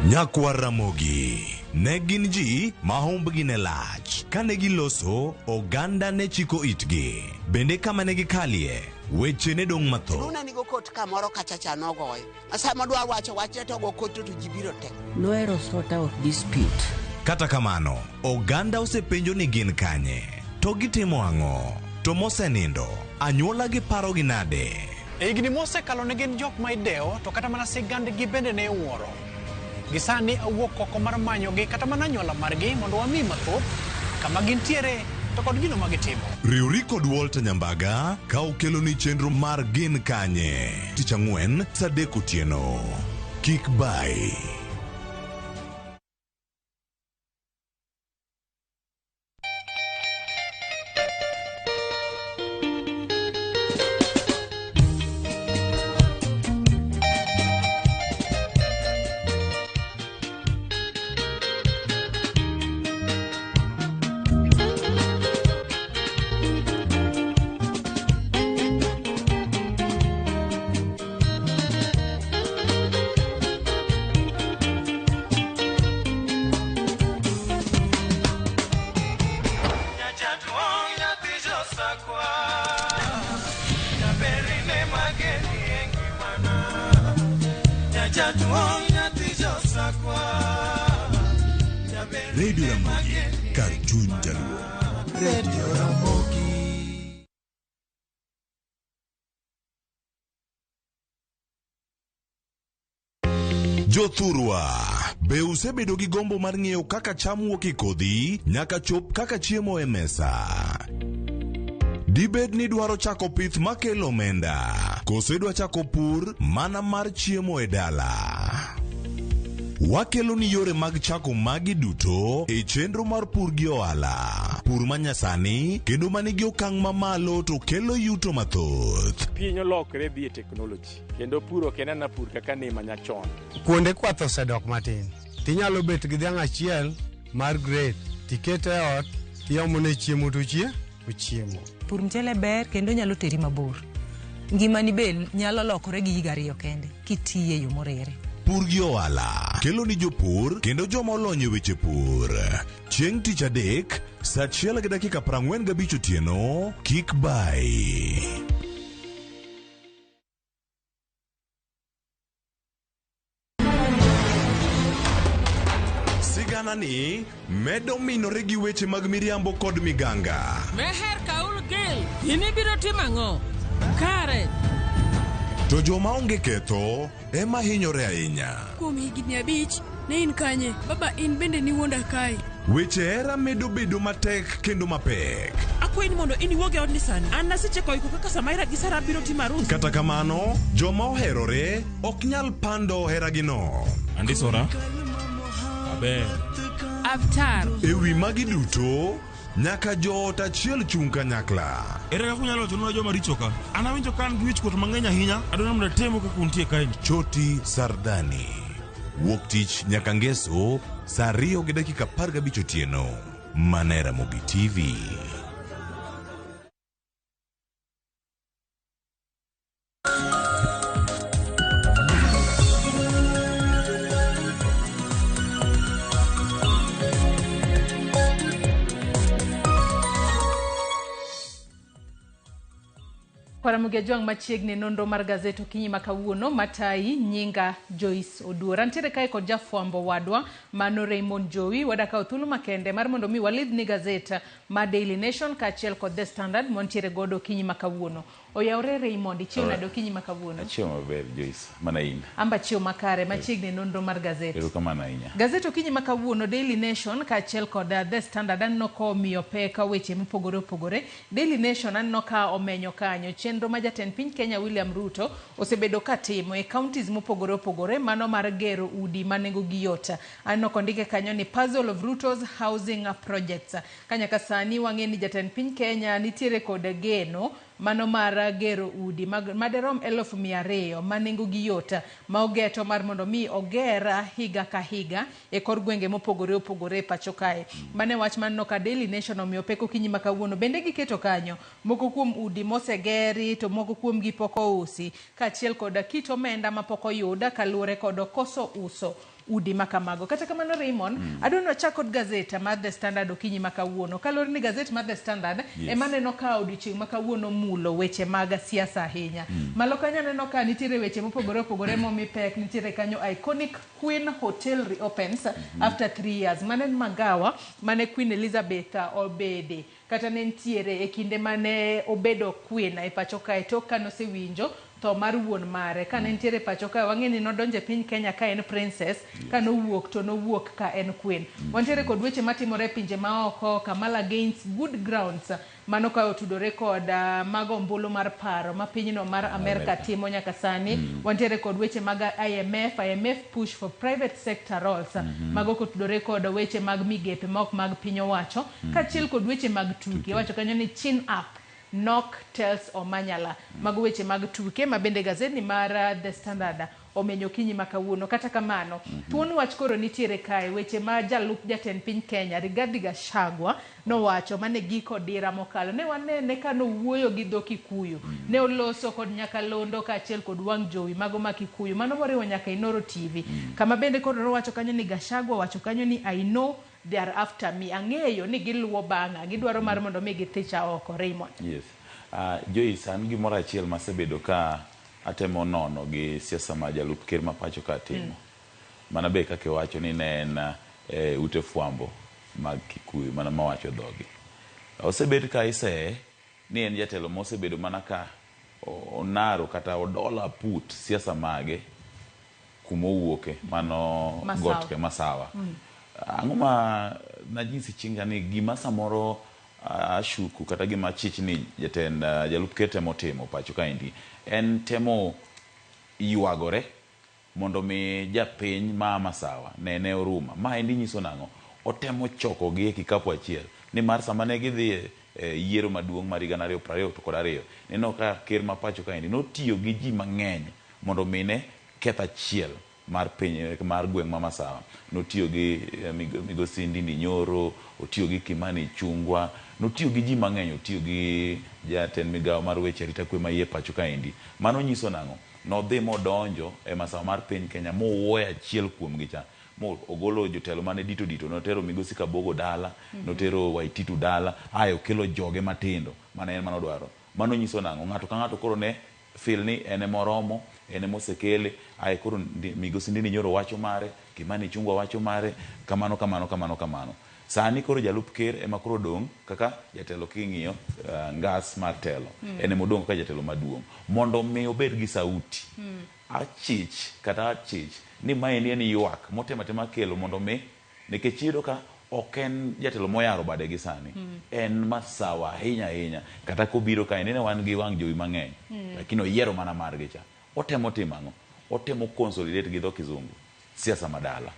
[SPEAKER 23] Nyakwar Ramogi ne gin ji ma humbgi ne lach. Kane giloso, oganda ne chiko itgi. Bende kama ne gikalie, weche ne dong' mathoth.
[SPEAKER 33] Luna nigo kot kamoro kacha cha nogoye. Sama dwa wacho wachne to go kot to ji biro te.
[SPEAKER 34] Nohero sort out dispute.
[SPEAKER 23] Kata kamano, oganda osepenjo ni gin kanye, to gitimo ang'o, to mosenindo, anyuola gi parogi nade?
[SPEAKER 8] E higni mosekalo ne gin jok ma idewo to kata mana sigandgi bende ne iwuoro. Gi sani awuok oko mar manyogi kata mana anyuola margi mondo wami mathoth kama gintiere to kod gino ma gitimo.
[SPEAKER 23] Riwri kod Walter Nyambaga ka okeloni chenro mar Gin Kanye. Tich ang'wen saa adek otieno. Kik bai. Radio Ramogi, kar chuny jaluo.
[SPEAKER 26] Radio Ramogi.
[SPEAKER 23] Jothurwa, be usebedo gi gombo mar ng'eyo kaka cham wuok e kodhi nyaka chop kaka chiemo e mesa? Dibed ni idwaro chako pith makelo omenda, koso idwa chako pur mana mar chiemo e dala? Wakelo ni yore mag chako magi duto e chenro mar pur gi ohala. Pur manyasani kendo manigi okang' mamalo to kelo yuto mathoth.
[SPEAKER 35] Piny olokre dhi e teknoloji kendo pur ok en ana pur kaka ne manyachon.
[SPEAKER 36] Kuonde kwath osedok matin. Tinyalo bet gi dhiang' achiel mar grade tikete e ot tiomone chiemo to ochiemo.
[SPEAKER 1] Pur mchele ber kendo nyalo teri mabor. Ngimani be nyalo lokore gi higa ariyo kende kitiye e yo moriere.
[SPEAKER 23] Pur gi ohala kelo ni jopur kendo joma olony e weche pur. Chieng' tich adek, saa achiel gi dakika 45 otieno, kik bayi. Sigana ni medo minore gi weche mag miriambo kod miganga.
[SPEAKER 2] Meher Kaul Gil, in ibiro timo ang'o? Kare.
[SPEAKER 23] To joma onge ketho ema hinyore ahinya.
[SPEAKER 3] Kuom higni 5, ne in kanye? Baba in bende niwuonda kae.
[SPEAKER 23] Weche hera medo bedo matek kendo mapek.
[SPEAKER 4] Akwayi ni mondo in iwuog e odni sani. An nasechako iko kaka Samaira gi Sara biro timo arus.
[SPEAKER 23] Kata kamano, joma oherore ok nyal pando heragino.
[SPEAKER 5] Andisora. Aber.
[SPEAKER 2] Avtar.
[SPEAKER 23] E wi magi duto, nyaka joot achiel chung' kanyakla.
[SPEAKER 5] Ere kaka unyalo wachonwa joma richo ka? An awinjo ka an gi wichkuot mang'eny ahinya. Adwaro mondo atemu kaka untie kaeni.
[SPEAKER 23] Choti Sardani. Wuok tich nyaka ngeso saa 2:15 otieno. Mana e Ramogi TV.
[SPEAKER 6] Ramogi Ajwang' machiegni nonro mar gazet okinyi ma kawuono matayi nyinga Joyce Oduor. Antiere kae kod jafwambo wadwa mano Raymond Jowi. Wadakawo thuolo makende mar mondo mi walidhni gazet ma Daily Nation kaachiel kod The Standard montiere godo okinyi ma kawuono. Oyawre Raymond, ichiew nade okinyi ma kawuono?
[SPEAKER 7] Achiew maber Joyce, mana in.
[SPEAKER 6] Amba chiew makare machiegni nonro mar gazet.
[SPEAKER 7] Erokamano ahinya.
[SPEAKER 6] Gazet okinyi ma kawuono Daily Nation kaachiel kod The Standard aneno komiyo pek weche mopogore opogore. Daily Nation aneno ka omenyo kanyo chenro ma jatend piny Kenya William Ruto osebedo ka timo e counties mopogore opogore mano mar gero udi ma nengo gi yot. Aneno kondike kanyo ni puzzle of Ruto's housing projects. Ka nyaka sani wang'e ni jatend piny Kenya nitiere kod geno mano mar gero udi maderom 200,000 ma nengo gi yot ma ogeto mar mondo mi oger higa ka higa e kor gwenge mopogore opogore e pacho kae. Mane wach maneno ka Daily Nation omiyo pek okinyi ma kawuono. Bende giketo kanyo moko kuom udi mosegeri to moko kuom gi pok ousi kaachiel kod kit omenda mapok oyud kaluwore kod koso uso udi makamago. Kata kamano Raymond, adwa ni wachak kod gazet mar The Standard okinyi ma kawuono. Kaluwore ni gazet mar The Standard ema aneno ka odiochieng' ma kawuono mulo weche mag siasa ahinya. Malo kanyo aneno ka nitiere weche mopogore opogore momi pek, nitiere kanyo iconic Queen Hotel reopens after 3 years. Mano en magawa mane Queen Elizabeth obede kata ne nitiere e kinde mane obedo queen e pacho kae tok kane osewinjo tho mar wuon mare. Kane nitiere pacho kae wang'e ni nodonjo e piny Kenya ka en princess, ka nowuok to nowuok ka en queen. Wantiere kod weche matimore e pinje maoko, Kamala gains good grounds. Mano ka otudore kod mago ombulu mar paro ma pinyno mar Amerka timo nyaka sani. Wantiere kod weche mag IMF, IMF push for private sector roles. Mago kotudore kod weche mag migepe ma ok mag piny owacho, kaachiel kod weche mag tuke. Wacho kanyo ni chin up. Nok tells Omanyala. Mago weche mag tuke ma bende gazetni mar The Standard omenyo okinyi ma kawuono. Kata kamano, thuon wach koro nitiere kae weche ma jalup jatend piny Kenya Rigathi Gachagua nowacho mane giko dira mokalo. Ne wanene ka nowuoyo gi dho Kikuyu. Ne oloso kod Nyakalondo kaachiel kod wang' jowi mago ma Kikuyu. Mano moriwo nyaka Inoro TV. Kama bende koro nowacho kanyo ni Gachagua wacho kanyo ni I know they are after me. Ang'eyo ni giluwo bang'a. Gidwaro mar mondo mi githicha oko. Raymond.
[SPEAKER 7] Yes. Joyce, an gimoro achiel masebedo ka atemo nono gi siasa ma jalup ker ma pacho ka timo. Mana be kaka iwacho ni ne en ute fwambo mag Kikuyu mana mawacho dhogi. Osebed ka iseye ni en jatelo mosebedo mana ka onaro kata odola put siasa mage kumowuoke mano
[SPEAKER 6] Masawa.
[SPEAKER 7] got ke Masawa. Ang'o ma najisi chinga ni gima samoro ashuku kata gima chich ni jatend jalup ker temo timo pacho kaendi en temo ywagore mondo mi japiny ma Masawa nene oruma. Ma endi nyiso nang'o? Otemo choko gi e kikapu achiel nimar sama ne gidhi e yiero maduong' mar higa 2022 neno ka ker ma pacho kaendi notiyo gi ji mang'eny mondo mine keth achiel mar piny mar gweng' ma Masawa. Notiyo gi migosi Ndindi Nyoro, otiyo gi Kimani Ichung'wa, Notiyo gi ji mang'eny, otiyo gi jatend migawo mar weche arita kwe ma iye pacho kaendi. Mano nyiso nang'o? Nodhi modonjo e masawa mar piny Kenya mowuoyo achiel kuomgi cha. Mo ogolo jotelo mane dito dito, notero Migosi Kabogo dala, notero Waititu dala, ae okelo joge matindo mane en manodwaro. Mano nyiso nang'o? Ng'ato ka ng'ato koro ne feel ni en ema oromo, en ema osekele, ae koro Migosi Ndindi Nyoro wacho mare, Kimani Ichung'wa wacho mare, kamano kamano kamano kamano. Sani koro jalup ker ema koro odong' kaka jatelo king'iyo ngas mar telo. En ema odong' kaka jatelo maduong'. Mondo mi obed gi sauti, achich kata achich ni maendi en ywak motemo atema kelo mondo mi nikech iyudo ka ok en jatelo moyaro bade gi sani. En masawa ahinya ahinya. Kata kobiro kae nene wan gi wang' jowi mang'eny. Lakini oyiero mana margi cha. Otemo timo ang'o? Otemo consolidate gi dho kizungu siasa madala.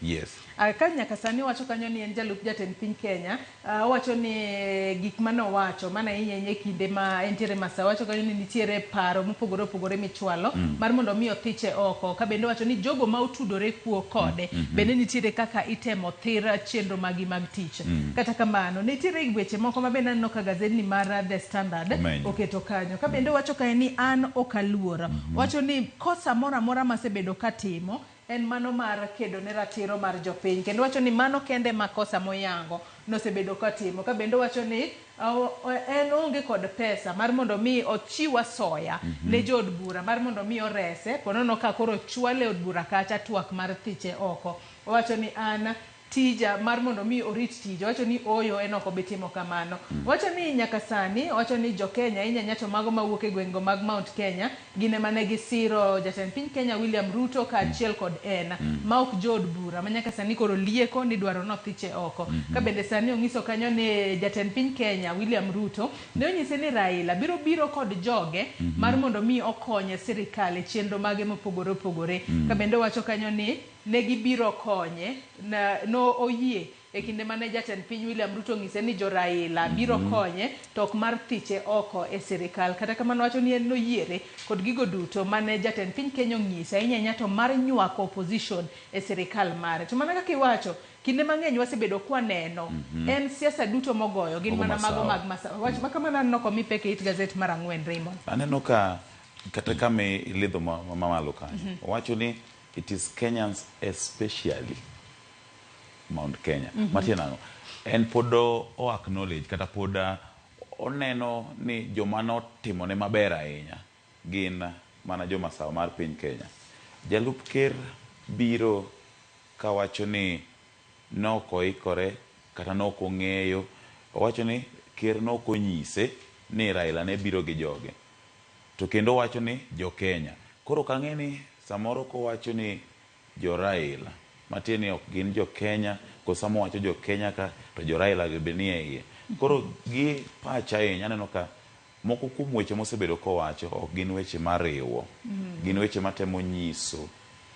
[SPEAKER 7] Yes.
[SPEAKER 6] Ka nyaka sani owacho kanyo ni en jalup jatend piny Kenya, owacho ni gik mane owacho mana ahinya ahinya e kinde ma entiere Masawa, owacho kanyo ni nitiere paro mopogore opogore michwalo mar mondo mi othiche oko. Ka bende owacho ni jogo ma otudore kuo kode bende nitiere kaka itemo thir chenro magi mag tich. Kata kamano, nitiere weche moko ma bende aneno ka gazetni mar The Standard
[SPEAKER 7] Omenyo.
[SPEAKER 6] oketo kanyo. Ka bende owacho kae ni an ok aluor. Owacho ni kosa moro amora masebedo katimo en mano mar kedo ne ratiro mar jopiny. Kendo wacho ni mano kende ma kosa moyango nosebedo katimo. Ka bende wacho ni en onge kod pesa mar mondo mi ochiw asoya ne jood bura mar mondo mi orese. Ponono ka koro chwale od bura kacha twak mar thiche oko. Owacho ni an tija mar mondo mi orit tije. Owacho ni oyo en ok obi timo kamano. Owacho ni nyaka sani, owacho ni jo Kenya ahinya ahinya to mago mawuok e gwengego mag Mount Kenya gin ema ne gisiro jatend piny Kenya William Ruto kaachiel kod en ma ok jood bura ma nyaka sani koro lieko ni dwaro nothiche oko. Ka bende sani ong'iso kanyo ni jatend piny Kenya William Ruto ne onyise ni Raila biro biro kod joge mar mondo mi okonye sirikal e chenro mage mopogore opogore. Ka bende owacho kanyo ni ne gibiro konye na no oyie e kinde mane jatend piny William Ruto onyise ni jo Raila biro konye to ok mar thiche oko e sirikal. Kata kamano wacho ni en noyiere kod gigo duto mane jatend piny Kenya onyise ahinya ahinya to mar nywako opposition e sirikal mare. To mana kaka iwacho, kinde mang'eny wasebedo kwaneno en siasa duto mogoyo gin
[SPEAKER 7] Mago
[SPEAKER 6] mana mago
[SPEAKER 7] masawa.
[SPEAKER 6] mag masawa. Wach ma kamano aneno komi pek e it gazet mar ang'wen Raymond.
[SPEAKER 7] Aneno ka kata kama ilidho mamalo kanyo. Owacho ni it is Kenyans especially Mount Kenya. Matiende nang'o? En pod o acknowledge kata pod oneno ni joma notimone maber ahinya gin mana jomasawa mar piny Kenya. Jalup ker biro kawacho ni nok oikore kata nok ong'eyo. Owacho ni ker nok onyise ni Raila ne biro gi joge. To kendo owacho ni jo Kenya. Koro ok ang'e ni samoro kowacho ni jo Raila, matiende ni ok gin jo Kenya, koso sama owacho jo Kenya ka to jo Raila be nie iye. Koro gi pacha ahinya aneno ka moko kuom weche mosebedo kowacho ok gin weche mariwo. Gin weche matemo nyiso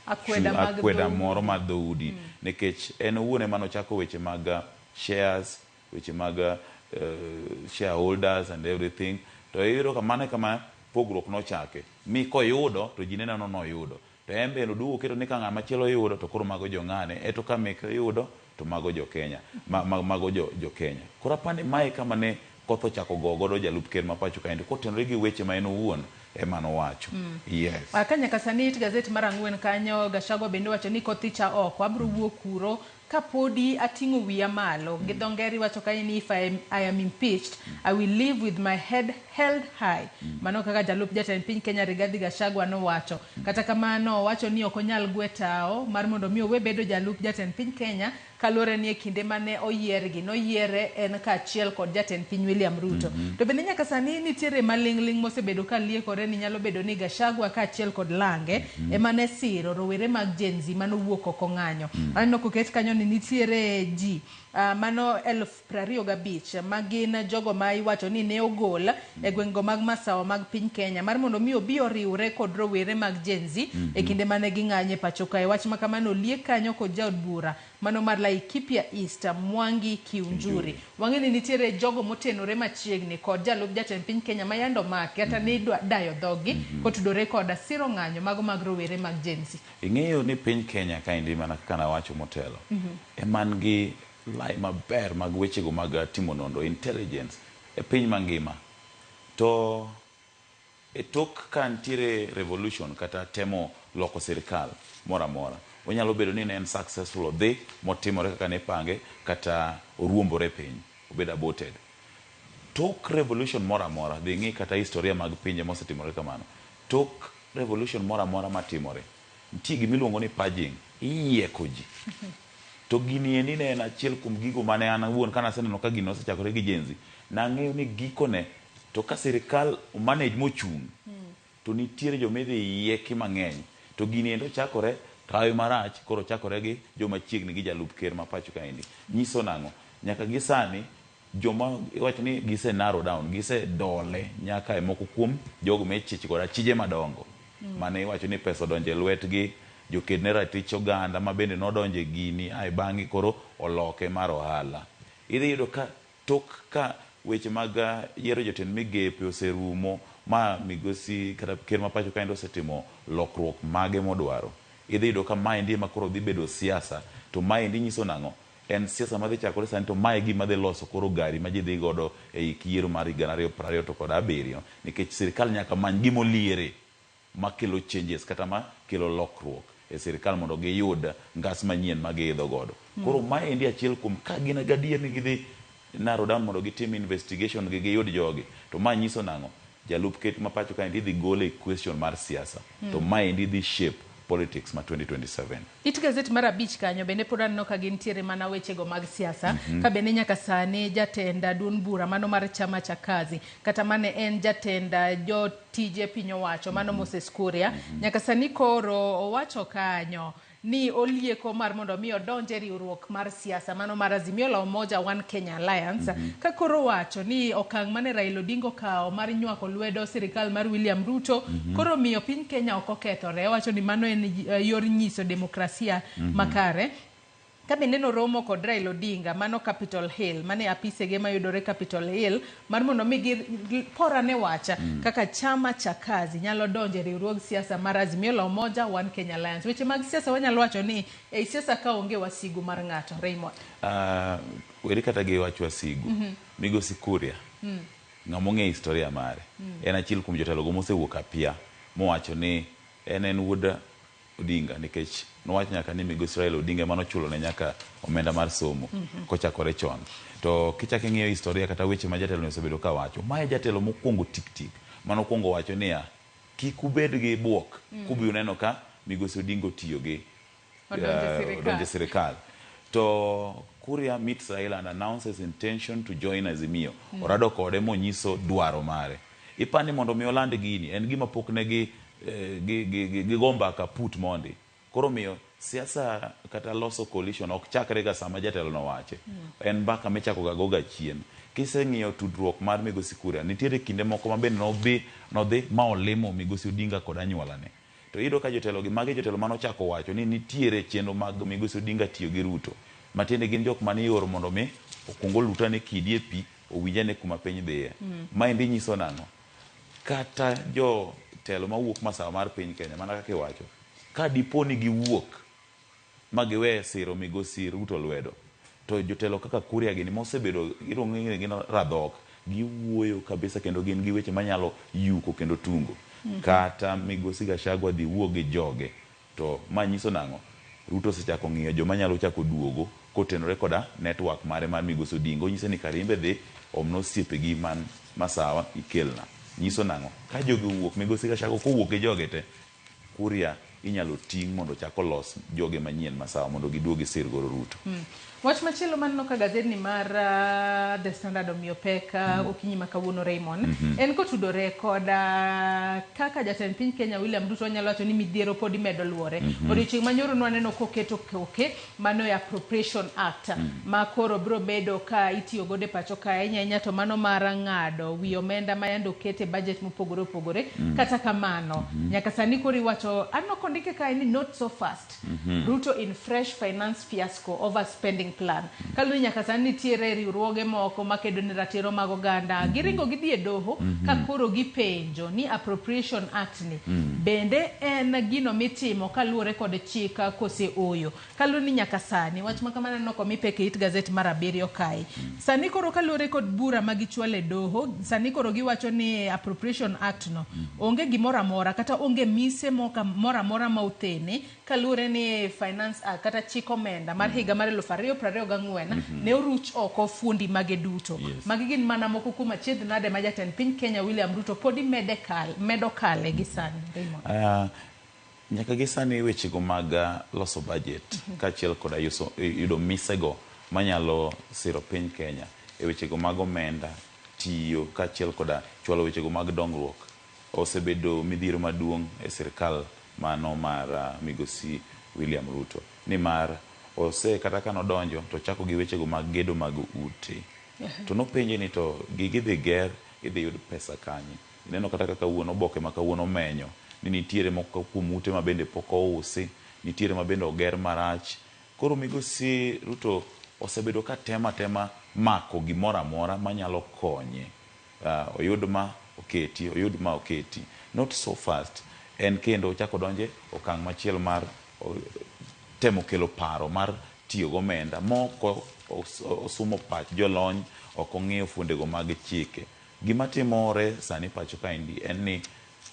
[SPEAKER 6] Akweda mag
[SPEAKER 7] akweda
[SPEAKER 6] dhoudi.
[SPEAKER 7] moro mar dhoudi. Nikech en owuon ema nochako weche mag shares, weche mag shareholders and everything. To iyudo ka mano e kama pogruok nochake. Mi koyudo to ji neno noyudo. To en bende oduogo oketo ni ka ng'ama chielo oyudo to koro mago jo ng'ane, eto ka meke oyudo to mago jo Kenya, mago jo Kenya. Koro apani mae kama ne koth ochako go godo jalup ker ma pacho kaendi kotenore gi weche ma en owuon ema nowacho. Yes.
[SPEAKER 6] Ka nyaka sani it gazet mar ang'wen kanyo Gachagua bende wacho ni kothicha oko abro wuok kuro kapodi ating'o wiya malo. Gi dho ngere iwacho kanyo ni if I am impeached, I will live with my head held high. Mano kaka jalup jatend piny Kenya Rigathi Gachagua nowacho. Kata kamano owacho ni ok onyal gwe tao mar mondo mi owe bedo jalup jatend piny Kenya kaluwore ni e kinde mane oyiergi, noyiere en kaachiel kod jatend piny William Ruto. To bende nyaka sani nitiere maling'ling' mosebedo ka liekore ni nyalo bedo ni Gachagua kaachiel kod Lange ema ne siro rowere mag Gen Z manowuok oko ng'anyo. Aneno koket kanyo ni nitiere ji mano 25,000 ma gin jogo ma iwacho ni ne ogol e gwengego mag masawa mag piny Kenya mar mondo mi obi oriwre kod rowere mag Gen Z e kinde mane ging'anyo e pacho kae. Wach ma kamano oliek kanyo kod jaod bura mano mar Laikipia East Mwangi Kiunjuri. Wang'e ni nitiere jogo motenore machiegni kod jalup jatend piny Kenya ma yande omaki kata ne idwa dayo dhoggi kotudore kod siro ng'anyo mago mag rowere mag Gen Z.
[SPEAKER 7] Ing'eyo ni piny Kenya kaendi mana kaka nawacho motelo, eman gi lai maber mag wechego mag timo nonro, intelligence e piny mangima. To e tok ka nitiere revolution kata temo loko sirikal moro amora, onyalo bedo ni ne en successful, odhi motimore kaka ne ipange, kata oruombore piny, obedo aborted. Tok revolution moro amora, dhi ing'i kata historia mag pinje mosetimore kamano, tok revolution moro amora matimore, nitie gima iluongo ni purging, iyieko ji. To gini endi ne en achiel kuom gigo mane an awuon kane aseneno ka gini osechakore gi Gen Z, nang'eyo ni gikone to ka sirikal o manage mochung', to nitiere joma idhi yieki mang'eny. To gini endi ochakore hawi marach, koro ochakore gi joma chiegni gi jalup ker ma pacho kaendi. Nyiso nang'o? Nyaka gi sani joma iwacho ni gise narrow down, gise dole nyaka e moko kuom jogo ma ichich godo, achije madongo mane iwacho ni pesa odonjo e lwetgi, joked ne ratich oganda ma bende nodonjo e gini ae bang'e koro oloke mar ohala. Idhi yudo ka tok ka weche mag yiero jotend migepe oserumo ma migosi kata ker ma pacho kaendi osetimo lokruok mage modwaro, idhi yudo ka maendi ema koro dhi bedo siasa. To maendi nyiso nang'o? En siasa madhi chakore sani, to mae e gima dhi loso koro gari ma ji dhi godo e hik yiero mar 2027, nikech sirikal nyaka many gima oliere makelo changes kata makelo lokruok e sirikal mondo giyud ngas manyien ma giidho godo. Koro maendi achiel kuom ka gin gadier ni gidhi narrow down mondo gitim investigation gi giyud jogi, to ma nyiso nang'o? Jalup ker ma pacho kaendi idhi gol e question mar siasa, to maendi dhi shape politics ma 2027.
[SPEAKER 6] It gazet mar abich kanyo bende pod aneno ka gintiere mana wechego mag siasa, ka bende nyaka sani jatend duond bura mano mar Chama cha Kazi, kata mane en jatend jotije piny owacho mano Moses Kuria, nyaka sani koro owacho kanyo ni olieko mar mondo mi odonj e riwruok mar siasa mano mar Azimio la Umoja One Kenya Alliance, ka koro wacho ni okang' mane Raila Odinga okawo mar nywako lwedo sirikal mar William Ruto koro miyo piny Kenya ok okethore. Owacho ni mano en yor nyiso demokrasia makare. Ka bende noromo kod Raila Odinga mano Capitol Hill, mane apisege mayudore Capitol Hill, mar mondo mi giporane wacha kaka Chama cha Kazi nyalo donjo e riwruog siasa mar Azimio la Umoja One Kenya Alliance. Weche mag siasa wanyalo wacho ni ei siasa ka onge wasigu mar ng'ato. Raymond.
[SPEAKER 7] Weri kata gi wach wasigu. Migosi Kuria, ng'ama ong'eyo historia mare, en achiel kuom jotelo go mosewuok apia mowacho ni en wuod Odinga, nikech nowacho nyaka ni migosi Raila Odinga ema nochulo ne nyaka omenda mar somo kochakore chon. To kichako ing'iyo historia kata weche ma jatelo ni osebedo ka wacho, mae jatelo mokwongo tik tik manokwongo wacho niya, kik ubed gi buok kubiro neno ka migosi Odinga otiyo gi odonjo e sirikal. To Kuria meets Raila and announces intention to join Azimio. Orado kode monyiso dwaro mare. Ipani mondo mi oland gini, en gima pok ne gi go mbaka put mondi. Koro miyo siasa kata loso coalition ok chakre ga sama jatelo no wache. En mbaka michako ga goga chien. Kiseng'iyo tudruok mar migosi Kuria, nitiere kinde moko ma bende nodhi ma olimo migosi Odinga kod anyuolane. To iyudo ka jotelo gi magi jotelo manochako wacho ni nitiere chenro mag migosi Odinga tiyo gi Ruto. Matiende gin jok mane ioro mondo mi okuong olutane kidi e pi, owinjane kuma piny dhiye. Maendi nyiso nang'o? Kata jotelo mawuok masawa mar piny Kenya, mana kaka iwacho, ka dipo ni giwuok ma giwe siro migosi Ruto lwedo, to jotelo kaka Kuria gini mosebedo iluongo ni gin radhok, giwuoyo kabisa kendo gin gi weche manyalo yuko kendo tungo. Kata migosi Gachagua dhi wuo gi joge, to ma nyiso nang'o? Ruto osechako ng'iyo joma nyalo chako duogo kotenore koda network mare mar migosi Odinga. Onyise ni karimbe dhi omna osiepegi man masawa ikelna. Nyiso nang'o? Ka jogi owuok, migosi Gachagua kowuok gi joge te, Kuria inyalo ting' mondo ochak olos joge manyien masawa mondo giduog gisir godo Ruto.
[SPEAKER 6] Wach machielo maneno ka gazetni mar The Standard omiyo pek okinyi ma kawuono Raymond, en kotudore kod kaka jatend piny Kenya William Ruto nyalo wacho ni midhiero pod imedo luore. Odiochieng' manyoro nwaneno koketo koke mano e Appropriation Act ma koro biro bedo ka itiyo godo e pacho ka ahinya ahinya to mano mar ng'ado wi omenda ma yande oket e budget mopogore opogore. Kata kamano, nyaka sani koro iwacho aneno kondike kae ni not so fast. Ruto in fresh finance fiasco over spending plan. Kaluwore ni nyaka sani nitiere riwruoge moko makedo ne ratiro mag oganda. Giringo gidhi e doho ka koro gipenjo ni Appropriation Act ni bende en gino mitimo kaluwore kod chik kose ooyo. Kaluwore ni nyaka sani wach ma kamano aneno komi pek e it gazet mar abiriyo kae. Sani koro kaluwore kod bura ma gichwalo e doho, sani koro giwacho ni Appropriation Act no onge gimoro amora kata onge mise moro amora ma othene kaluwore ni Finance Act kata chik omenda mar higa mar 2024 ne oruch oko fuondi mage duto. Magi gin mana moko kuom achiedh nade ma jatend piny Kenya William Ruto podi mede kal, medo kale gi sani. Raymond.
[SPEAKER 7] Nyaka gi sani wechego mag loso budget kaachiel koda yudo misego manyalo siro piny Kenya e wechego mag omenda, tiyo kaachiel koda chwalo wechego mag dongruok osebedo midhiero maduong' e sirkal mano mar migosi William Ruto. Nimar ose kata ka nodonjo to ochako gi wechego mag gedo mag ute. To nopenje ni to gigi idhi ger, idhi yud pesa kanye? Ineno kata ka kawuono oboke ma kawuono omenyo ni nitiere moko kuom ute ma bende pok ousi, nitiere ma bende oger marach. Koro migosi Ruto osebedo ka temo atema mako gimoro amora manyalo konye. Oyud ma oketi, oyud ma oketi. Not so fast. En kendo ochako odonje okang' machielo mar temo kelo paro mar tiyo gomenda mok osumo pach jolony, ok ong'iyo fuondego mag chike. Gima timore sani pacho kaendi en ni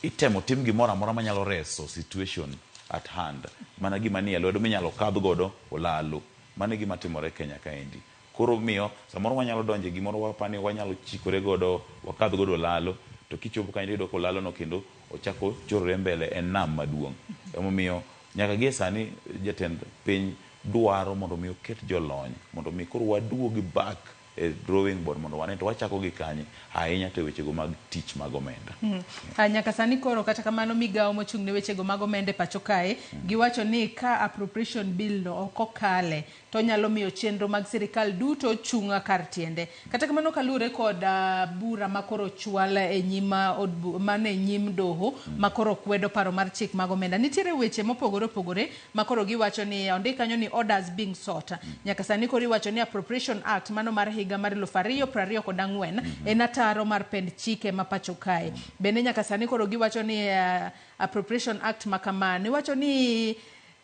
[SPEAKER 7] itemo tim gimoro amora manyalo reso situation at hand. Mana gima nie lwedo minyalo kadh godo olalo. Mano e gima timore Kenya kaendi. Koro miyo samoro wanyalo donje gimoro wapani wanyalo chikore godo wakadh godo olalo to kichopo kanyo tiyudo ka olalo no kendo ochako chorore mbele en nam maduong'. Emomiyo nyaka gie sani jatend piny dwaro mondo mi oket jolony mondo mi koro waduogi back e drawing board mondo wane to wachako gi kanye ahinya to e wechego mag tich mag omenda.
[SPEAKER 6] Nyaka sani koro kata kamano migawo mochung' ne wechego mag omenda e pacho kae giwacho ni ka appropriation bill no ok okale to onyalo miyo chenro mag sirikal duto chung' kar tiende. Kata kamano kaluwore kod bura makoro ochwal e nyim od mano e nyim doho makoro kwedo paro mar chik mag omenda. Nitiere weche mopogore opogore makoro giwacho ni ondik kanyo ni orders being sought. Nyaka sani koro iwacho ni Appropriation Act mano mar higa mar 2024 en ataro mar pend chike ma pacho kae. Bende nyaka sani koro giwacho ni Appropriation Act makamano iwacho ni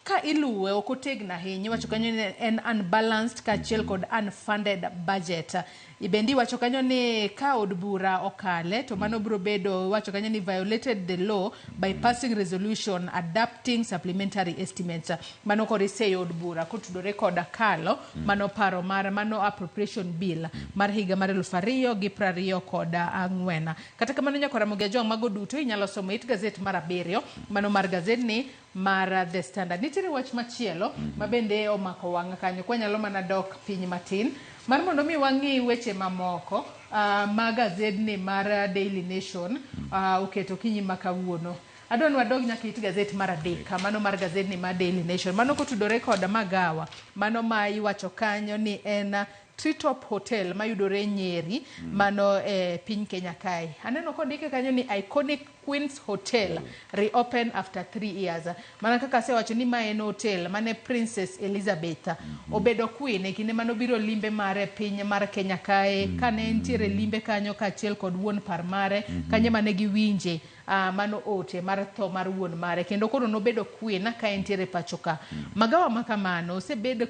[SPEAKER 6] ka iluwe ok otegno ahinya. Iwacho kanyo ni en unbalanced kaachiel kod unfunded budget. Bende iwacho kanyo ni ka od bura okale to mano biro bedo iwacho kanyo ni violated the law by passing resolution adapting supplementary estimates. Mano koro iseyo od bura kotudore kod kalo mano paro mar mano appropriation bill mar higa mar 2024. Kata kamano nyakora Ramogi Ajwang' mago duto inyalo somo it gazet mar abiriyo mano mar gazetni mar The Standard. Nitiere wach machielo ma bende omako wang'a kanyo kwanyalo mana dok piny matin mar mondo mi wang'i weche mamoko ma gazedni mar Daily Nation oketo kinyi ma kawuono. Adwa ni wadog nyaka it gazet mar adek mano mar gazedni mar Daily Nation mano kotudore kod magawa mano ma iwacho kanyo ni en Treetop Hotel mayudore Nyeri mano e piny Kenya kae. Aneno kondike kanyo ni Iconic Queen's Hotel reopen after 3 years. Mana kaka asewacho ni ma en hotel mane Princess Elizabeth obedo queen e kinde manobiro limbe mare piny mar Kenya kae kane entiere limbe kanyo kaachiel kod wuon par mare kanyo mane giwinje mano ote mar tho mar wuon mare kendo koro nobedo queen ka entiere pacho ka. Magawa ma kamano osebedo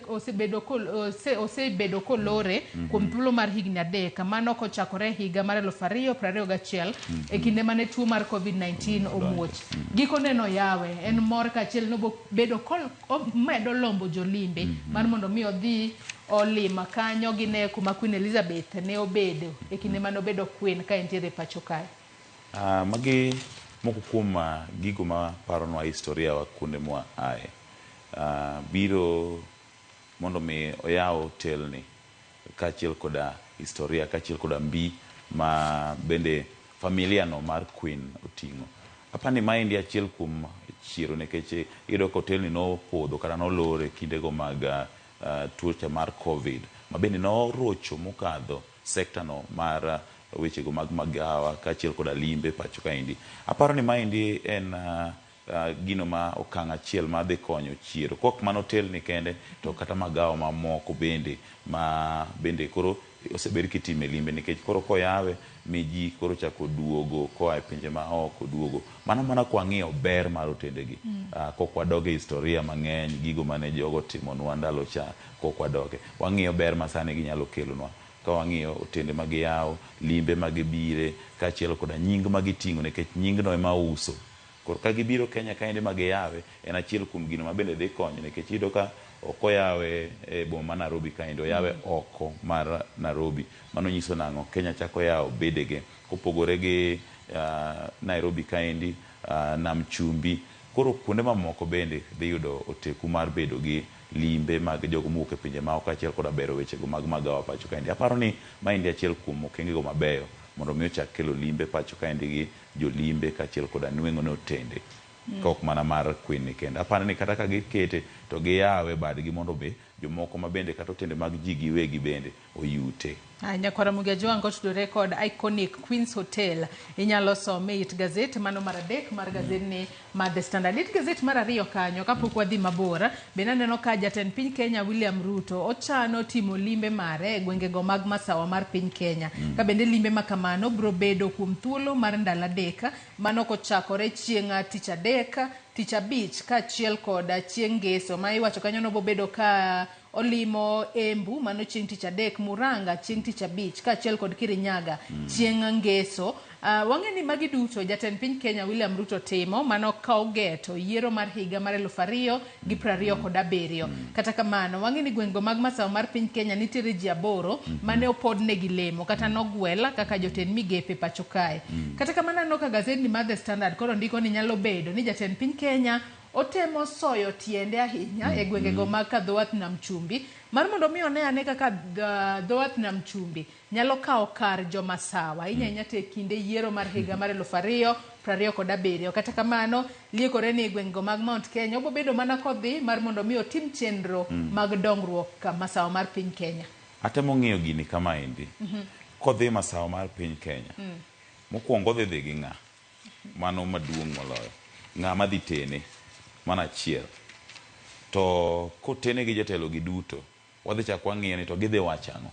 [SPEAKER 6] kolore kuom thuolo mar higni 3 mano kochakore higa mar 2021 e kinde mane tuo mar COVID-19 omuoch. Gikone noyawe en mor kaachiel nobedo omedo lombo jolimbe mar mondo mi odhi olim kanyo gine kuma Queen Elizabeth ne obedo e kinde mane obedo queen ka entiere pacho kae.
[SPEAKER 7] Magi moko kuom gigo ma paronwa historia wa kuonde mwa aye. Biro mondo mi oyaw hotelni kaachiel koda historia kaachiel koda mbi ma bende familia no mar Queen oting'o. Apani maendi achiel kuom chiero nikech iyudo ka hotelni nopodho kata nolor e kindego mag tuoche mar COVID ma bende norocho mokadho sekta no mar wechego mag magawa kaachiel koda limbe pacho kaendi. Aparo ni maendi en gino ma okang' achiel ma dhi konyo chiero. Kok mana otelni kende, to kata magawa mamoko bende ma bende koro osebed kitime limbe nikech koro koyawe mi ji koro chako duogo koa e pinje ma oko duogo. Mano mana kwang'iyo ber mar otendegi. Kok wadog e historia mang'eny, gigo mane jogo otimonwa ndalo cha, kok wadoge. Wang'iyo ber ma sani ginyalo kelonwa. Ka wang'iyo otende ma giyawo, limbe ma gibire, kaachiel koda nying ma giting'o nikech nyingno ema uso. Koro ka gibiro Kenya kaendi ma giyawe, en achiel kuom gino ma bende dhi konyo nikech iyudo ka ok oyawe e boma ma Nairobi kaendi, oyawe oko mar Nairobi. Mano nyiso nang'o? Kenya chako yawo bedege. Kopogore gi Nairobi kaendi, Nam Chumbi, koro kuonde mamoko bende dhi yudo oteku mar bedo gi limbe mag jogo mowuok e pinje maoko kaachiel koda bero wechego mag magawa pacho kaendi. Aparo ni maendi achiel kuom okengego mabeyo mondo mi ochak kelo limbe pacho kaendi gi jolimbe kaachiel koda nweng'o ne otende ka ok mana mar Queen ni kende. Aparo ni kata ka gikete to giyawe badgi mondo be jomoko ma bende kata otende mag ji giwegi bende oyute.
[SPEAKER 6] Nyakwara Ramogi Ajwang' kotudore kod Iconic Queens Hotel inyalo some e it gazet mano mar adek mar gazedni mar The Standard. It gazet mar ariyo kanyo kapok wadhi mabor bende aneno ka jatend piny Kenya William Ruto ochano timo limbe mare e gwengego mag masawa mar piny Kenya. Ka bende limbe ma kamano biro bedo kuom thuolo mar ndalo adek mano kochakore chieng' tich adek, tich abich kaachiel kod chieng' ngeso ma iwacho kanyo nobobedo ka olimo Embu mano chieng' tich adek, Murang'a chieng' tich abich kaachiel kod Kirinyaga chieng' ngeso. Wang'e ni magi duto jatend piny Kenya William Ruto timo mano ka ogeto yiero mar higa mar 2027. Kata kamano wang'e ni gwengego mag masawa mar piny Kenya nitiere ji 8 mane opodnegi lemo kata nogwel kaka jotend migepe pacho kae. Kata kamano aneno ka gazetni mar The Standard koro ndiko ni nyalo bedo ni jatend piny Kenya otemo soyo tiende ahinya e gwengego mag Kadhowath Nam Chumbi mar mondo mi one ane kaka dhowath Nam Chumbi nyalo kawo kar jomasawa ahinya ahinya to e kinde yiero mar higa mar 2027. Kata kamano liekore ni e gwengego mag Mount Kenya obo bedo mana kodhi mar mondo mi otim chenro mag dongruok masawa mar piny Kenya.
[SPEAKER 7] Atemo ng'iyo gini kamaendi. Kodhi masawa mar piny Kenya, mokwongo odhi dhi gi ng'a? Mano maduong' moloyo. Ng'a madhi tene? Mano achiel. To kotene gi jotelo gi duto, wadhi chak wang'iyo ni to gidhi wacho ang'o.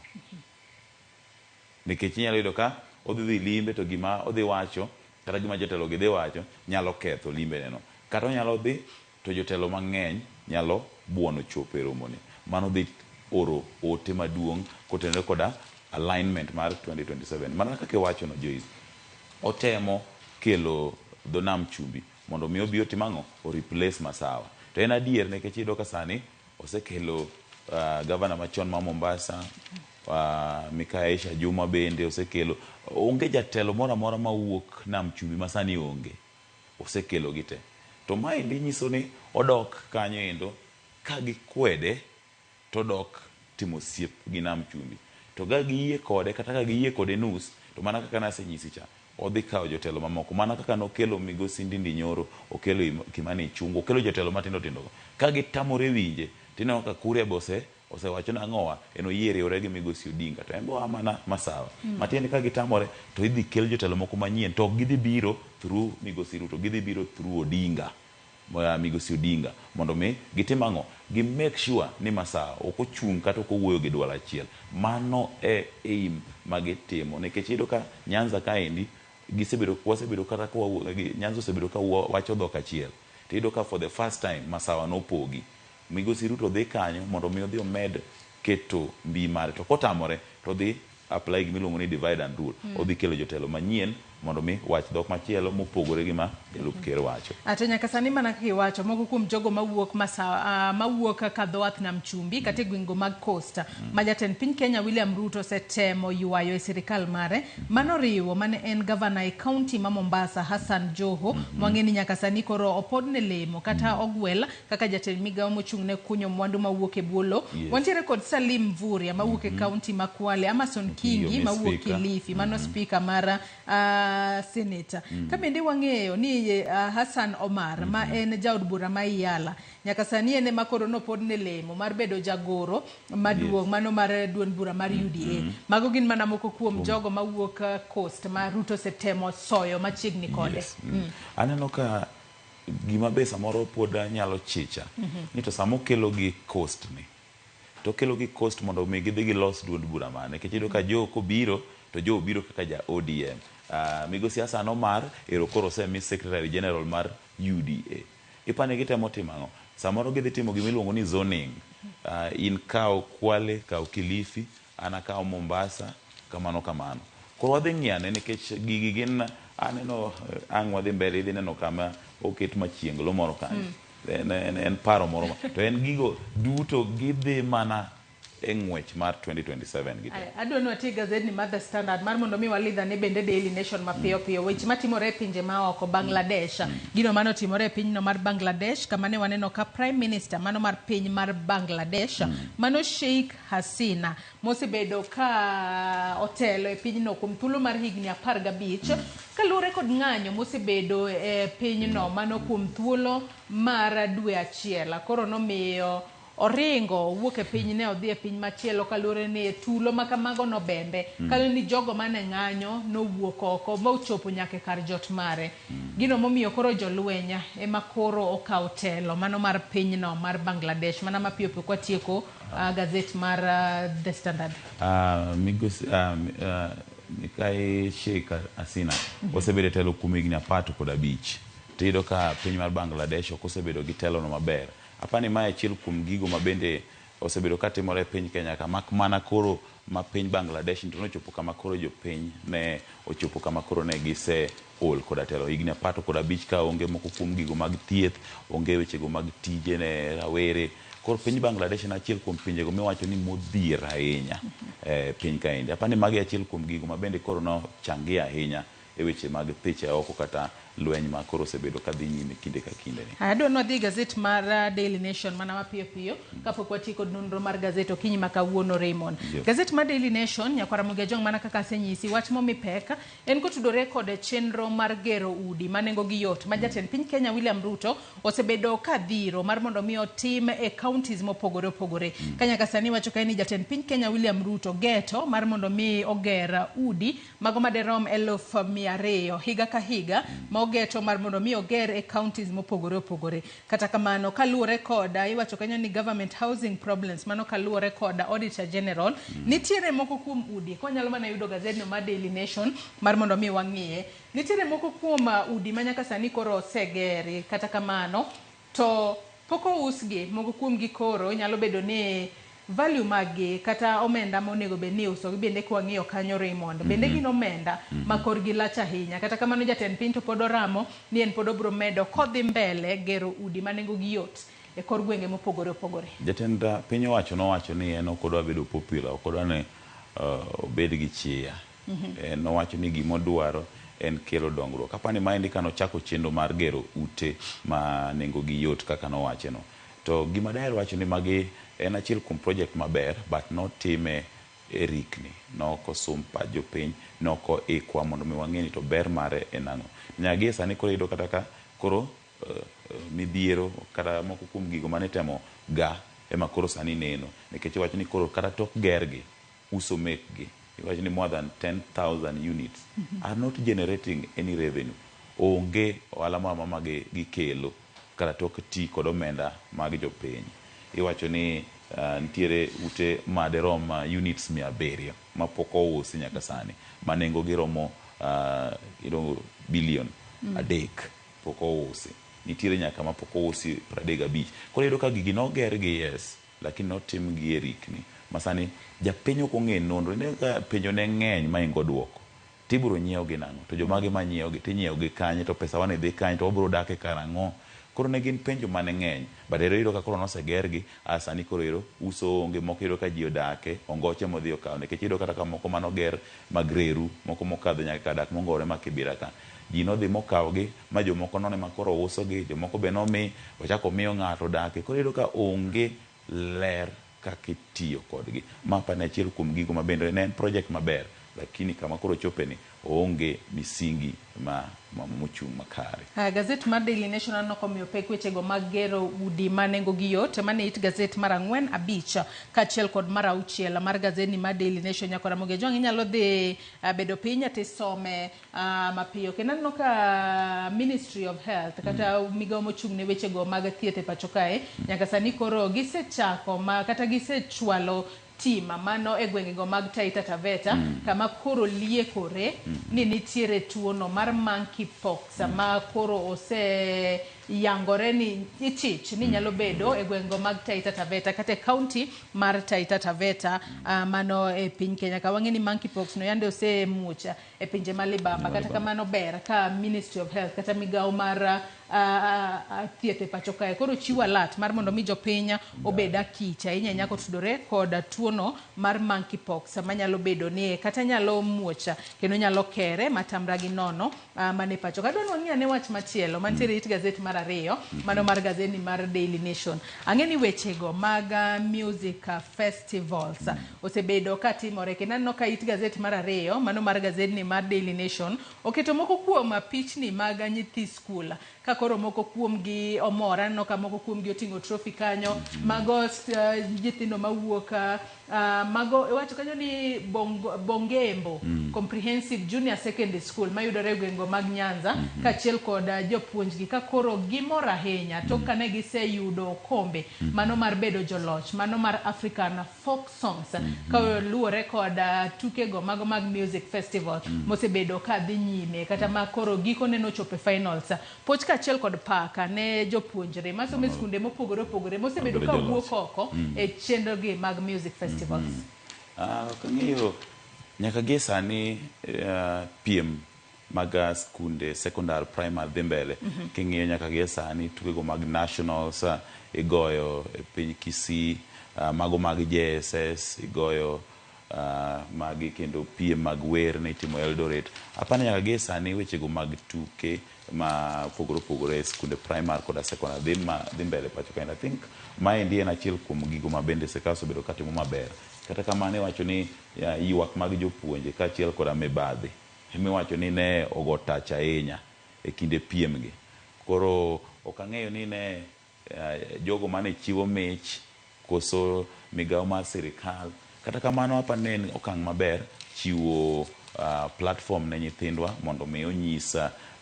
[SPEAKER 7] Nikech inyalo yudo ka odhi dhi limbe to gima odhi wacho kata gima jotelo gi dhi wacho nyalo ketho limbe neno. Kata onyalo dhi to jotelo mang'eny nyalo buono chopo e romone. Mano dhi oro ote maduong' kotenore koda alignment mar 2027. Mana kaka iwacho no Joyce, otemo kelo dho Nam Chumbi mondo mi obi otim ang'o? O replace Masawa. To en adier nikech iyudo ka sani osekelo gavana machon ma Mombasa, Mikayi Aisha Juma bende osekelo. Onge jatelo moro amora mawuok Nam Chumbi ma sani onge. Osekelo gi te. To maendi nyiso ni odok kanyo endo ka gikwede to odok timo osiep gi Nam Chumbi. To ka giyie kode kata ka giyie kode nus, to mana kaka nasenyisi cha, odhi kawo jotelo mamoko. Mana kaka nokelo Migosi Ndindi Nyoro, okelo Kimani Ichung'wa, okelo jotelo matindo tindo go. Ka gitamore winje, tineno ka Kuria be osewacho nang'owa, en oyie riwre gi Migosi Odinga, to en be oa mana Masawa. Matiende ka gitamore, to idhi kel jotelo moko manyien, to ok gidhi biro through Migosi Ruto, gidhi biro through Odinga. Migosi Odinga, mondo mi gitim ang'o? Gi make sure ni Masawa ok ochung' kata ok owuoyo gi duol achiel. Mano e aim ma gitimo. Nikech iyudo ka Nyanza kaendi, gisebedo, wasebedo kata ka Nyanza osebedo ka wacho dhok achiel. To iyudo ka for the first time Masawa nopogi. Migosi Ruto dhi kanyo mondo mi odhi omed keto mbi mare. To kotamore, to odhi apply gima iluongo ni divide and rule. Odhi kelo jotelo manyien mondo mi wach dhok machielo mopogore gi ma jalup ker wacho.
[SPEAKER 6] To nyaka sani mana kaka iwacho, moko kuom jogo mawuok Masawa, mawuok Kadhowath Nam Chumbi kata e gwengego mag Coast ma jatend piny Kenya William Ruto osetemo ywayo e sirikal mare, mano riwo mane en gavana e kaunti ma Mombasa Hassan Joho, mwang'e ni nyaka sani koro opodne lemo kata ogwel kaka jatend migawo mochung' ne kunyo mwandu mawuok e bwo lowo. Wantiere kod Salim Mvurya mawuok e kaunti ma Kwale, Amason Kingi mawuok Kilifi, mano speaker mar Senate. Ka bende wang'eyo ni Hassan Omar ma en jaod bura ma Iyala, nyaka sani en ema koro nopodne lemo mar bedo jagoro maduong' mano mar duond bura mar UDA. Mago gin mana moko kuom jogo mawuok Coast ma Ruto osetemo soyo machiegni kode.
[SPEAKER 7] Aneno ka Gima be samoro pod nyalo chicha ni to sama okelo gi coast ni, to okelo gi coast mondo mi gidhi gilos duond bura mane? Nikech iyudo ka Joe kobiro to Joe obiro kaka ja ODM. Migosi Hassan Omar ero koro osemi Secretary General mar UDA. Ipani gitemo timo ang'o? Samoro gidhi timo gima iluongo ni zoning. In kaw Kwale, kaw Kilifi, an akaw Mombasa, kamano kamano. Koro wadhi ng'iyane nikech gigi gin aneno ang' wadhi mbele idhi neno kama oket machienglo moro kanyo. En paro moro ma to en gigo duto gidhi mana e ng'wech mar 2027 gi te.
[SPEAKER 6] Adwa ni wati gazedni mar The Standard mar mondo mi walidhane bende Daily Nation mapiyo piyo weche matimore e pinje maoko Bangladesh. Gino mane otimore e pinyno mar Bangladesh kama ne waneno ka Prime Minister mano mar piny mar Bangladesh mano Sheikh Hasina mosebedo ka otelo e pinyno kuom thuolo mar higni 15 kaluwore kod ng'anyo mosebedo e pinyno mano kuom thuolo mar dwe achiel. Koro nomiyo oringo owuok e piny ne odhi e piny machielo kaluwore ni tulo ma kamago nobembe kaluwore ni jogo mane ng'anyo nowuok oko mochopo nyaka e kar jot mare. Gino momiyo koro jolweny ema koro okawo telo mano mar pinyno mar Bangladesh. Mana mapiyo piyo kwatieko gazet mar The Standard.
[SPEAKER 7] Migosi Mikai Sheikh Hasina osebedo e telo kuom higni 15. Tiyudo ka piny mar Bangladesh ok osebedo gi telono maber. Apani mae achiel kuom gigo ma bende osebedo ka timore e piny Kenya ka mak mana koro ma piny Bangladesh to nochopo kama koro jopiny ne ochopo kama koro ne gise ol koda telo higni 15 ka onge moko kuom gigo mag thieth, onge wechego mag tije ne rawere. Koro piny Bangladesh en achiel kuom pinjego miwacho ni modhier ahinya e piny kaendi. Apani magi achiel kuom gigo ma bende koro nochangia ahinya e weche mag thiche oko kata lweny ma koro osebedo ka dhi nyime kinde ka kinde ni.
[SPEAKER 6] Adwa ni wadhi e gazet mar Daily Nation mana mapiyo piyo kapok watieko nonro mar gazet okinyi ma kawuono Raymond. Gazet mar Daily Nation nyakwar Ramogi Ajwang' mana kaka asenyisi wach momi pek en kotudore kod chenro mar gero udi ma nengo gi yot ma jatend piny Kenya William Ruto osebedo ka dhiro mar mondo mi otim e counties mopogore opogore. Ka nyaka sani wacho kae ni jatend piny Kenya William Ruto geto mar mondo mi oger udi mago maderom 200,000 higa ka higa ma ogeto mar mondo mi oger e counties mopogore opogore. Kata kamano kaluwore kod iwacho kanyo ni government housing problems mano kaluwore kod Auditor General nitiere moko kuom udi kwanyalo mana yudo gazedno mar Daily Nation mar mondo mi wang'iye. Nitiere moko kuom udi ma nyaka sani koro osegeri kata kamano to pok ousgi moko kuomgi koro nyalo bedo ni value maggi kata omenda monego bed ni iusogi bende kwang'iyo kanyo Raymond bende gin omenda ma korgi lach ahinya. Kata kamano jatend piny to pod oramo ni en pod obiro medo kodhi mbele gero udi ma nengo gi yot e kor gwenge mopogore opogore.
[SPEAKER 7] Jatend piny owacho nowacho ni en ok odwa bedo popular, ok odwa ni obed gi chia. Nowacho ni gimodwaro en kelo dongruok. Apani maendi kanochako chenro mar gero ute ma nengo gi yot kaka nowache no. To gima daher wacho ni magi en achiel kuom project maber but notime e rikni, nokosum pach jopiny, nokoikwa mondo mi wang'e ni to ber mare en ang'o. Nyaka gie sani koro iyudo kata ka koro midhiero kata moko kuom gigo mane itemo ga ema koro sani neno. Nikech iwacho ni koro kata tok gergi, uso mekgi, iwacho ni more than 10,000 units are not generating any revenue. Onge ohala moro amora ma gikelo kata tok ti kod omenda mag jopiny. Iwacho ni nitiere ute maderom units 700 mapok ousi nyaka sani ma nengo gi romo bilion 3 pok ousi. Nitiere nyaka mapok ousi 35. Koro iyudo ka gigi noger gi yes, lakini notim gi e rikni. Ma sani japiny ok ong'e nonro. Ineno ka penjo ne ng'eny maingo duoko. Tibiro nyiew gi nang'o? To jomage ma nyiew gi? Tinyiew gi kanye? To pesa wane dhi kanye? To wabiro dak e karang'o? Koro ne gin penjo mane ng'eny. But ero iyudo ka koro noseger gi, sani koro ero uso onge, moko iyudo ka ji odake, ongoche modhi okawo. Nikech iyudo kata ka moko manoger mag reru, moko mokadho nyaka kar dak mongowore ma Kibera ka. Ji nodhi mokawogi, ma jomoko nono ema koro usogi, jomoko be nomi, ochako omiyo ng'ato odake. Koro iyudo ka onge ler kaka itiyo kodgi. Ma apani achiel kuom gigo ma bende ne en project maber. Lakini kama koro ochope ni oonge misingi ma, ma mochung' makare.
[SPEAKER 6] Haya, gazet mar Daily Nation aneno komiyo pek wechego mag gero udi ma nengogi yot. Mane it gazet mar ang'wen, abich kaachiel kod mar auchiel mar gazedni mar Daily Nation. Nyakwa Ramogi Ajwang' inyalo dhi bedo piny tisome mapiyo. Kendo aneno ka Ministry of Health kata migawo mochung' ne wechego mag thieth e pacho kae nyaka sani koro gisechako ma kata gisechwalo team mano e gwengego mag Taita Taveta kama koro liekore ni nitiere tuono mar monkeypox ma koro ose yangore ni ichich ni nyalo bedo e gwengego mag Taita Taveta kata e county mar Taita Taveta mano e piny Kenya. Ka wang'e ni monkeypox no yande osemuoch e pinje ma libamba, kata kamano ber ka Ministry of Health kata migawo mar thieth e pacho kae koro chiwo alert mar mondo mi jopiny obed akich ahinya ahinya kotudore kod tuono mar monkeypox manyalo bedo ni kata nyalo muoch kendo nyalo kere matamra gi nono mane pacho ka. Adwa ni wang'i ane wach machielo mantiere it gazet mar ariyo mano mar gazeti mar Daily Nation. Ang'e ni wechego mag music festivals osebedo katimore kendo aneno ka it gazet mar ariyo mano mar gazeti mar Daily Nation oketo moko kuom pichni mag nyithi skul ka koro moko kuomgi omor. Aneno ka moko kuomgi oting'o trophy kanyo, mago nyithindo mawuok mago iwacho kanyo ni Bongembo Comprehensive Junior Secondary School mayudore e gwenge mag Nyanza kaachiel kod jopuonjgi ka koro gimor ahinya tok kane giseyudo okombe mano mar bedo joloch mano mar African Folk Songs kaluwore kod tukego mago mag music festival mosebedo ka dhi nyime kata ma koro gikone nochopo e finals. Puoch kaachiel kod paka ne jopuonjre masomo e skunde mopogore opogore mosebedo ka wuok oko e chenro gi mag music festivals.
[SPEAKER 7] Ok ang'eyo nyaka gie sani piem mag skunde secondary primary dhi mbele. King'iyo nyaka gie sani tukego mag nationals igoyo e piny Kisii, mago mag JSS igoyo magi kendo piem mag wer ne itimo Eldoret. Apani nyaka gie sani wechego mag tuke ma opogore opogore e skunde primary koda secondary dhi mbele pacho kaendi. I think maendi en achiel kuom gigo ma bende sirkal osebedo katimo maber. Kata kamano iwacho ni ywak mag jopuonje kaachiel koda mibadhi emiwacho ni ne ogo tach ahinya e kinde piem gi. Koro ok ang'eyo ni ne jogo mane chiwo mich koso migawo mar sirikal. Kata kamano apani ne en okang' maber chiwo platform ne nyithindwa mondo mi onyis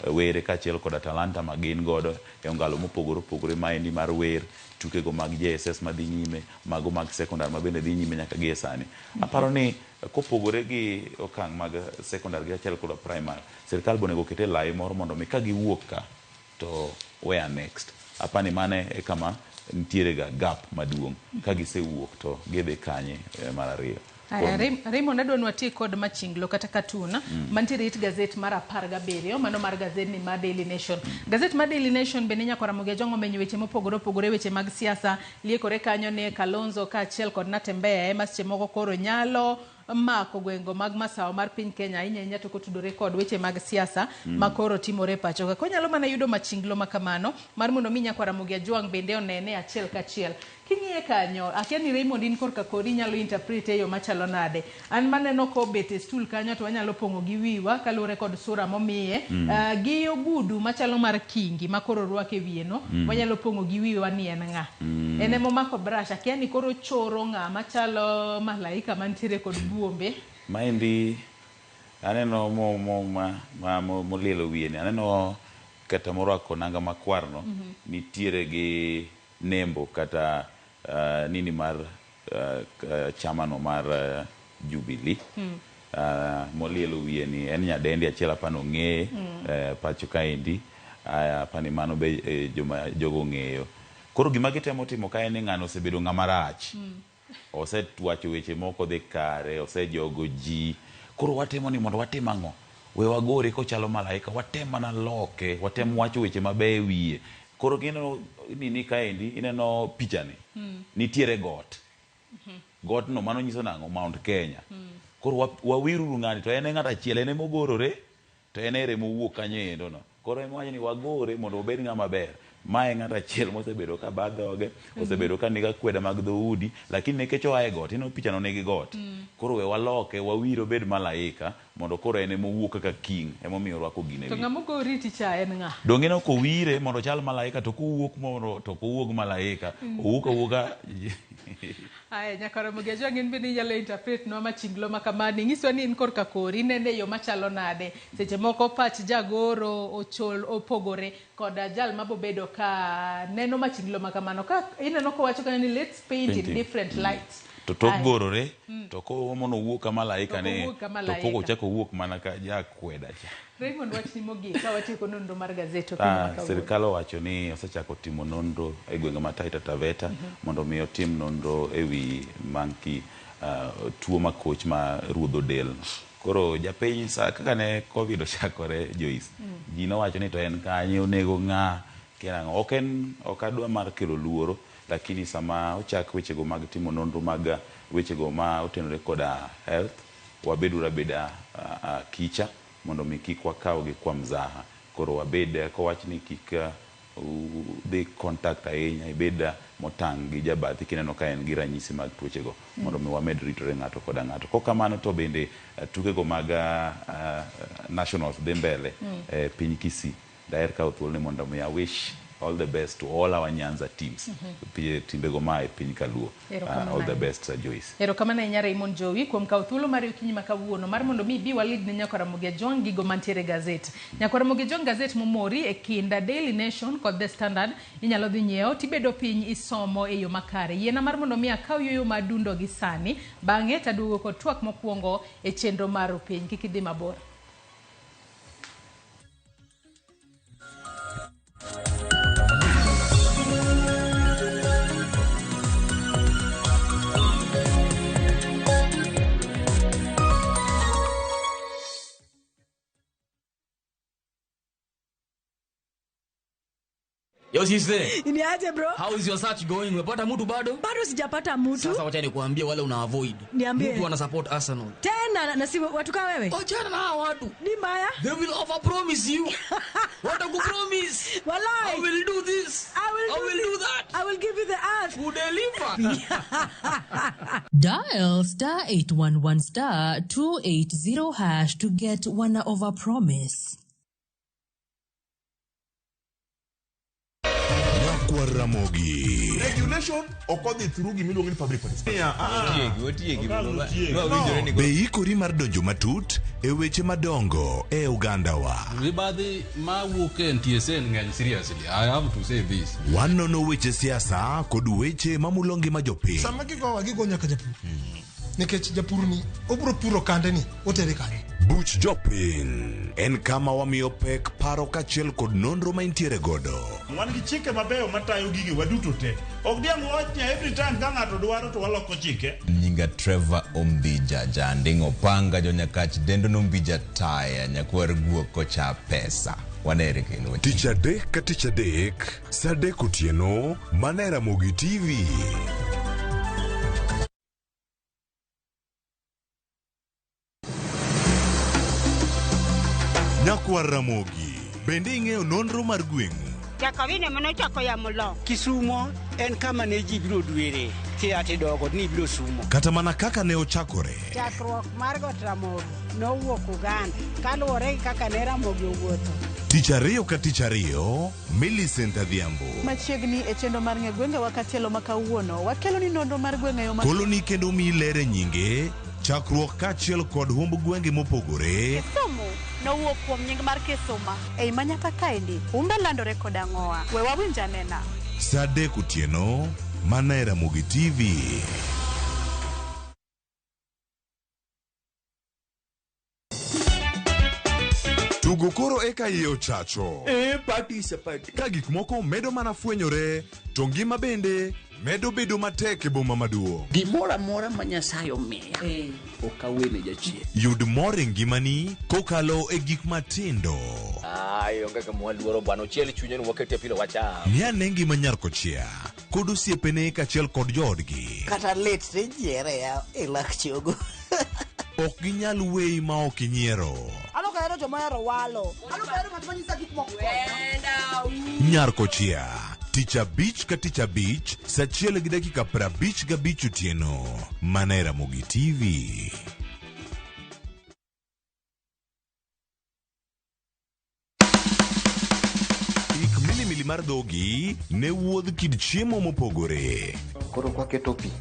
[SPEAKER 7] were kaachiel koda talanta ma gin godo e ongalo mopogore opogore maendi mar wer, tukego mag JSS madhi nyime, mago mag secondary ma bende dhi nyime nyaka gie sani. Aparo ni kopogore gi okang' mag secondary gi achiel koda primary, sirikal be onego oket e lai moro mondo mi ka giwuok ka to where next. Apani mane e kama nitiere ga gap maduong' ka gisewuok to gidhi kanye mar ariyo.
[SPEAKER 6] Aya, Raymond adwa ni wati kod machinglo kata cartoon mantiere it gazet mar 17 mano mar gazet ni mar Daily Nation. Gazet mar Daily Nation bende nyaka Ramogi Ajwang' omenyo weche mopogore opogore, weche mag siasa liekore kanyo ne Kalonzo kaachiel kod Natembeya ema seche moko koro nyalo mako gwengo mag masawa mar piny Kenya ahinya ahinya to kotudore kod weche mag siasa ma koro timore e pacho ka. Konyalo mana yudo machinglo ma kamano mar mondo mi nyakwa Ramogi Ajwang' bende onene achiel kachiel. King'iye kanyo, akia ni Raymond in korka kori inyalo interpret e yo machalo nade. An maneno kobet e stool kanyo to wanyalo pong'o gi wiwa kaluwore kod sura momiye. Gi ogudu machalo mar kingi ma koro orwako e wiye no, wanyalo pong'o gi wiwa ni en ng'a. En emomako brush, akia ni koro choro ng'a machalo malaika mantiere kod buombe.
[SPEAKER 7] Maendi aneno molielo wiye ni, aneno kata morwako nanga makwar no, nitiere gi nembo kata nini mar chama no mar Jubilee. Molielo wiye ni en nyadendi achiel apani ong'eye pacho kaendi. Apani mano be joma jogo ong'eyo. Koro gima gitemo timo ka en ni ng'ano osebedo ng'ama rach. Osewacho weche moko dhi kare, osejogo ji. Koro watemo ni mondo watim ang'o? We wagore kochalo malaika, watem mana loke, watem wacho weche mabeyo e wiye. Koro gineno nini kaendi, ineno pichani, nitiere got. Godno mano nyiso nang'o? Mount Kenya. Koro wawiruru ng'ani to en e ng'at achiel, en emogorore, to en ere mowuok kanyo endo no. Koro ema wacho ni wagore mondo obed ng'ama ber. Mae ng'ato achiel mosebedo ka ba dhoge, osebedo ka nigi akweda mag dhoudi, lakini nikech oa e got, ineno pichano nigi got. Koro we waloke, wawire obed malaika, mondo koro en ema owuog kaka king, emomiyo orwako gino e
[SPEAKER 6] To
[SPEAKER 7] wiye.
[SPEAKER 6] ng'ama ogo oriti cha en ng'a?
[SPEAKER 7] Donge ineno kowire mondo ochal malaika, to kowuok mondo to ok owuog malaika, owuok awuoka
[SPEAKER 6] Aya, nyaka Ramogi Ajwang' in bende inyalo interpret nwa machinglo ma kamani. Nyiswa ni in korka kori, inene e yo machalo nade. Seche moko pach jagoro ochol opogore koda jal mabobedo ka neno machinglo ma kamano. Ka ineno kowacho kanyo ni let's paint in
[SPEAKER 7] Painting.
[SPEAKER 6] different lights.
[SPEAKER 7] To tok
[SPEAKER 6] Aya.
[SPEAKER 7] gorore, to komono owuok ka malaika
[SPEAKER 6] To
[SPEAKER 7] ni,
[SPEAKER 6] owuok ka
[SPEAKER 7] to
[SPEAKER 6] malaika.
[SPEAKER 7] pok ochako owuok mana ka jakweda cha.
[SPEAKER 6] Raymond wachni mogik ka watieko nonro mar gazet okinyi ma kawuono.
[SPEAKER 7] Sirkal owacho ni osechako timo nonro e gwenge ma Taita Taveta mondo mi otim nonro e wi monkey tuo makoch ma ruodho del. Koro japiny sa kaka ne Covid ochakore Joyce, ji nowacho ni to en kanye onego ng'a kia nang'o. Ok en ok adwa mar kelo luoro lakini sama ochak wechego mag timo nonro mag wechego ma otenore koda health wabeduru abeda kicha mondo mi kik wakawgi kwa mzaha. Koro wabed kowach ni kik udhi contact ahinya, ibed motang' gi jabathi kineno ka en gi ranyisi mag tuochego mondo mi wamed ritore ng'ato koda ng'ato. Kok kamano to bende tukego mag nationals dhi mbele e piny Kisii. Daher kawo thuoloni mondo mi a wish all the best to all our Nyanza teams, timbego maa e piny Kaluo.
[SPEAKER 6] Erokamano
[SPEAKER 7] All the
[SPEAKER 6] ahinya.
[SPEAKER 7] best Joyce.
[SPEAKER 6] Erokamano ahinya Raymond Jowi kuom kawo thuolo mari okinyi ma kawuono mar mondo mi ibi walid ne Nyakwar Ramogi Ajwang' gigo mantiere e gazet. Nyakwar Ramogi Ajwang' gazet momori e kind Daily Nation kod The Standard inyalo dhi nyiewo tibedo piny isomo e yo makare. Yiena mar mondo mi akaw yueyo ma adundo gi sani bang'e taduogo kod twak mokwongo e chenro mar piny. Kik idhi mabor.
[SPEAKER 9] Yo sister.
[SPEAKER 10] Ni aje bro?
[SPEAKER 9] How is your search going? Umepata mtu bado?
[SPEAKER 10] Bado sijapata mtu.
[SPEAKER 9] Sasa wacha nikuambie wale una avoid.
[SPEAKER 10] Niambie.
[SPEAKER 9] Mtu ana support Arsenal.
[SPEAKER 10] Tena na si watu kama wewe?
[SPEAKER 9] Achana na hawa watu.
[SPEAKER 10] Ni mbaya.
[SPEAKER 9] They will over promise you. Watakupromise.
[SPEAKER 10] Walai.
[SPEAKER 9] I will do this.
[SPEAKER 10] I will
[SPEAKER 9] I
[SPEAKER 10] do
[SPEAKER 9] will
[SPEAKER 10] this.
[SPEAKER 9] do that.
[SPEAKER 10] I will give you the earth.
[SPEAKER 9] Who deliver.
[SPEAKER 11] Dial star 811 star 280 hash to get one over promise.
[SPEAKER 23] Nyakwar Ramogi.
[SPEAKER 5] Regulation ok odhi through gimiluongo ni public participation.
[SPEAKER 23] Be ikori mar donjo matut e weche madongo e ogandawa?
[SPEAKER 12] Mibadhi mawuok e NTSA ng'eny seriously. I have to say this.
[SPEAKER 23] Wanono weche siasa kod weche mamulo ngima jopiny.
[SPEAKER 26] Sama gigowa gigo nyaka japur. Nikech japur ni obiro puro kande ni otere kanye.
[SPEAKER 23] Buch jopiny en kama wamiyo pek paro kaachiel kod nonro ma intiere godo.
[SPEAKER 5] Wan gi chike mabeyo matayo gige waduto te. Ok diang' wawach ni every time ka ng'ato dwaro to waloko chike.
[SPEAKER 27] Nyinga Trevor Ombija Janding Opanga Jonyakach Dendo Nombija Taya Nyakwar Guok Kocha Pesa. Wanere kendo.
[SPEAKER 23] Tich adek ka tich adek, saa adek otieno, mana e Ramogi TV. Nyakwar Ramogi, bende ing'eyo nonro mar gweng'u?
[SPEAKER 13] Jakawine manochako yamo lo.
[SPEAKER 14] Kisumo en kama ne ji biro dwere kia tidogo ni biro sumo.
[SPEAKER 23] Kata mana kaka ne ochakore.
[SPEAKER 13] Chakruok mar Got Ramogi nowuok Uganda kaluwore gi kaka ne Ramogi owuotho.
[SPEAKER 23] Tich ariyo ka tich ariyo, Millicent Adhiambo.
[SPEAKER 15] Machiegni e chenro mar ng'e gwengewa katielo ma kawuono, wakelo ni nonro mar gwenge yo ma
[SPEAKER 23] Koloni kendo miyi ler e nyinge, chakruok kaachiel kod humb gwenge mopogore.
[SPEAKER 15] Kisumu nowuok kuom nying mar Kisuma. Ei manyaka kaendi, humbe landore kod ang'owa. We wawinj anena.
[SPEAKER 23] Saa adek otieno, mana e Ramogi TV. Tugo koro eka iye ochacho.
[SPEAKER 16] E party is a party.
[SPEAKER 23] Ka gik moko medo mana fwenyore, to ngima bende medo bedo matek e boma maduong'.
[SPEAKER 17] Gimoro amora ma Nyasaye omiya ok awene jachien.
[SPEAKER 23] Yud mor e ngimani kokalo e gik matindo.
[SPEAKER 18] Ai, onge kama waluoro bwana, ochiel chunye ni wakete pilo wacham.
[SPEAKER 23] Ng'i ane ngima nyar kochia kod osiepene kaachiel kod joodgi.
[SPEAKER 19] Kata lit tijiere ya e lak chogo.
[SPEAKER 23] Ok ginyal weyi ma ok inyiero.
[SPEAKER 20] An ok ahero joma
[SPEAKER 8] joma ohero walo. An ok ahero ng'at ma nyisa gik moko.
[SPEAKER 23] Nyarkochia tich abich ka tich abich saa achiel gi dakika 55 otieno mana e Ramogi TV. Ik milimili mar dhogi ne wuodh kit chiemo mopogore.
[SPEAKER 16] Koro kwaketo pi,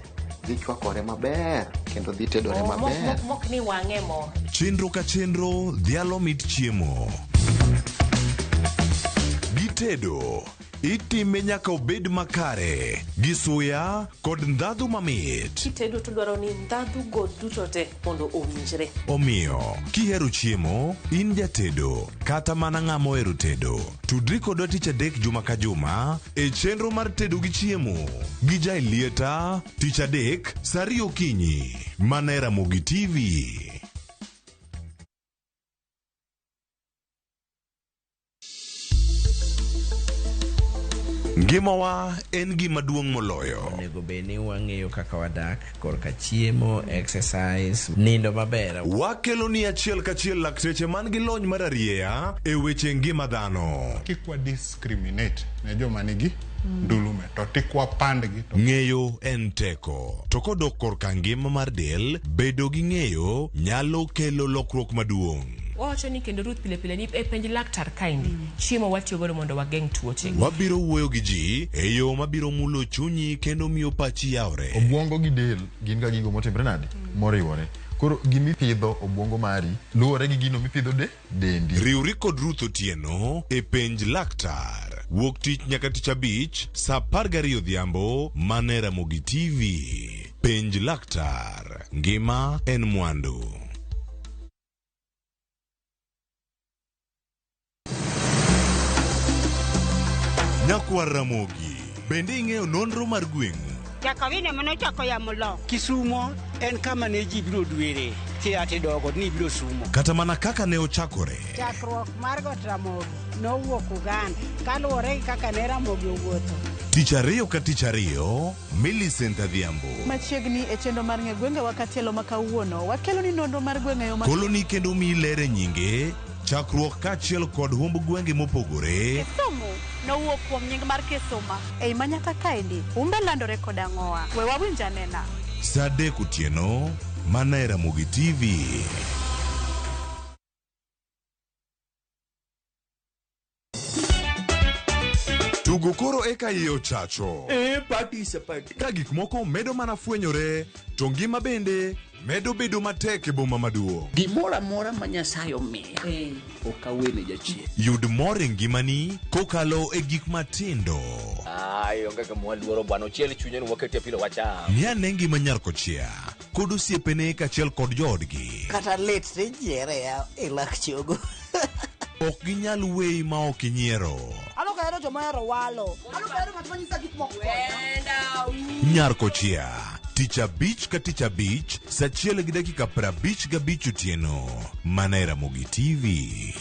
[SPEAKER 16] dhi chwakore maber kendo dhi tedore maber.
[SPEAKER 19] Mok ni wang'e mo.
[SPEAKER 23] Chenro ka chenro dhialo mit chiemo. Gitedo itime nyaka obed makare gi suya kod ndhadhu mamit.
[SPEAKER 19] Kitedo to dwaro ni ndhadhu go duto te mondo owinjre.
[SPEAKER 23] Omiyo, kihero chiemo, in jatedo kata mana ng'ama ohero tedo, tudri kodwa tich adek juma ka juma e chenro mar tedo gi chiemo gi Jaelieta tich adek saa ariyo okinyi mana e Ramogi TV. Ngimawa en gima duong' moloyo.
[SPEAKER 20] Onego bed ni wang'eyo kaka wadak korka chiemo, exercise, nindo maber.
[SPEAKER 23] Wakelo ni achiel kachiel lakteche man gi lony mar arieya e weche ngima dhano.
[SPEAKER 21] Kik wa discriminate ne joma nigi ndulume to tik wapandgi to
[SPEAKER 23] Ng'eyo en teko. To kodok korka ngima mar del, bedo gi ng'eyo nyalo kelo lokruok maduong'.
[SPEAKER 19] Wawacho ni kendo Ruth pile pile ni e penj laktar kaendi chiemo watiyo godo mondo wageng' tuoche.
[SPEAKER 23] Wabiro wuoyo gi ji e yo mabiro mulo chunyi kendo miyo pachi yawre. Obwongo gi del gin ga gigo motimre nade? Moriwore. Koro gimipidho obwongo mari luwore gi gino mipidho de dendi. Riwri kod Ruth Otieno e penj laktar. Wuok tich nyaka tich abich saa 12 odhiambo mana e Ramogi TV. Penj laktar. Ngima en mwandu. Nyakwar Ramogi, bende ing'eyo nonro mar gweng'u?
[SPEAKER 13] Jakawine manochako yamo lo.
[SPEAKER 14] Kisumo en kama ne ji biro dwere kia tidogo ni biro sumo.
[SPEAKER 23] Kata mana kaka ne ochakore.
[SPEAKER 13] Chakruok mar got Ramogi nowuok Uganda kaluwore gi kaka ne Ramogi owuotho.
[SPEAKER 23] Tich ariyo ka tich ariyo, Millicent Adhiambo.
[SPEAKER 15] Machiegni e chenro mar ng'e gwengewa katielo ma kawuono, wakelo ni nonro mar gweng' e yo ma
[SPEAKER 23] Koloni kendo miyi ler e nyinge, chakruok kaachiel kod humb gwenge mopogore.
[SPEAKER 15] Kisumu nowuok kuom nying mar Kisuma. Ei Manyata kaendi, humbe landore kod ang'owa. We wawinj anena.
[SPEAKER 23] Saa adek otieno, mana e Ramogi TV. Tugo koro eka iye ochacho.
[SPEAKER 9] E party is a party.
[SPEAKER 23] Ka gik moko medo mana fwenyore, to ngima bende medo bedo matek e boma maduong'.
[SPEAKER 17] Gimoro amora ma Nyasaye omiya ok awene jachien.
[SPEAKER 23] Yud mor e ngimani kokalo e gik matindo.
[SPEAKER 18] Ai, onge gima waluoro bwana, ochiel chunye ni waketie pilo wacham.
[SPEAKER 23] Ng'i ane ngima nyar kochia kod osiepene kaachiel kod joodgi.
[SPEAKER 8] Kata lit tijiere ya e lak chogo.
[SPEAKER 23] Ok ginyal weyi ma ok inyiero.
[SPEAKER 8] An ok ahero joma ohero walo. An ok ahero ng'at ma nyisa gik moko.
[SPEAKER 23] Nyar kochia tich abich ka tich abich saa achiel gi dakika 55 otieno mana e Ramogi TV.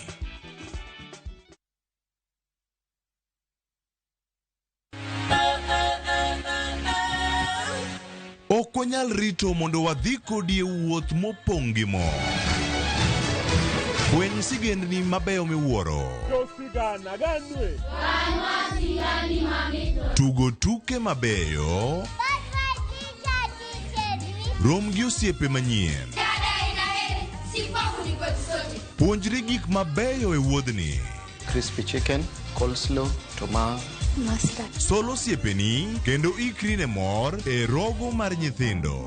[SPEAKER 23] Ok wanyal rito mondo wadhi kodi e wuoth mopong' gi mor. Fweny sigendni mabeyo miwuoro.
[SPEAKER 9] Josigana ganwe.
[SPEAKER 23] Tugo tuke mabeyo. Rom gi osiepe manyien. Puonjri gik mabeyo e wuodhni.
[SPEAKER 16] Crispy chicken, coleslaw, to ma
[SPEAKER 23] Sol osiepeni kendo ikri ne mor e rogo mar nyithindo.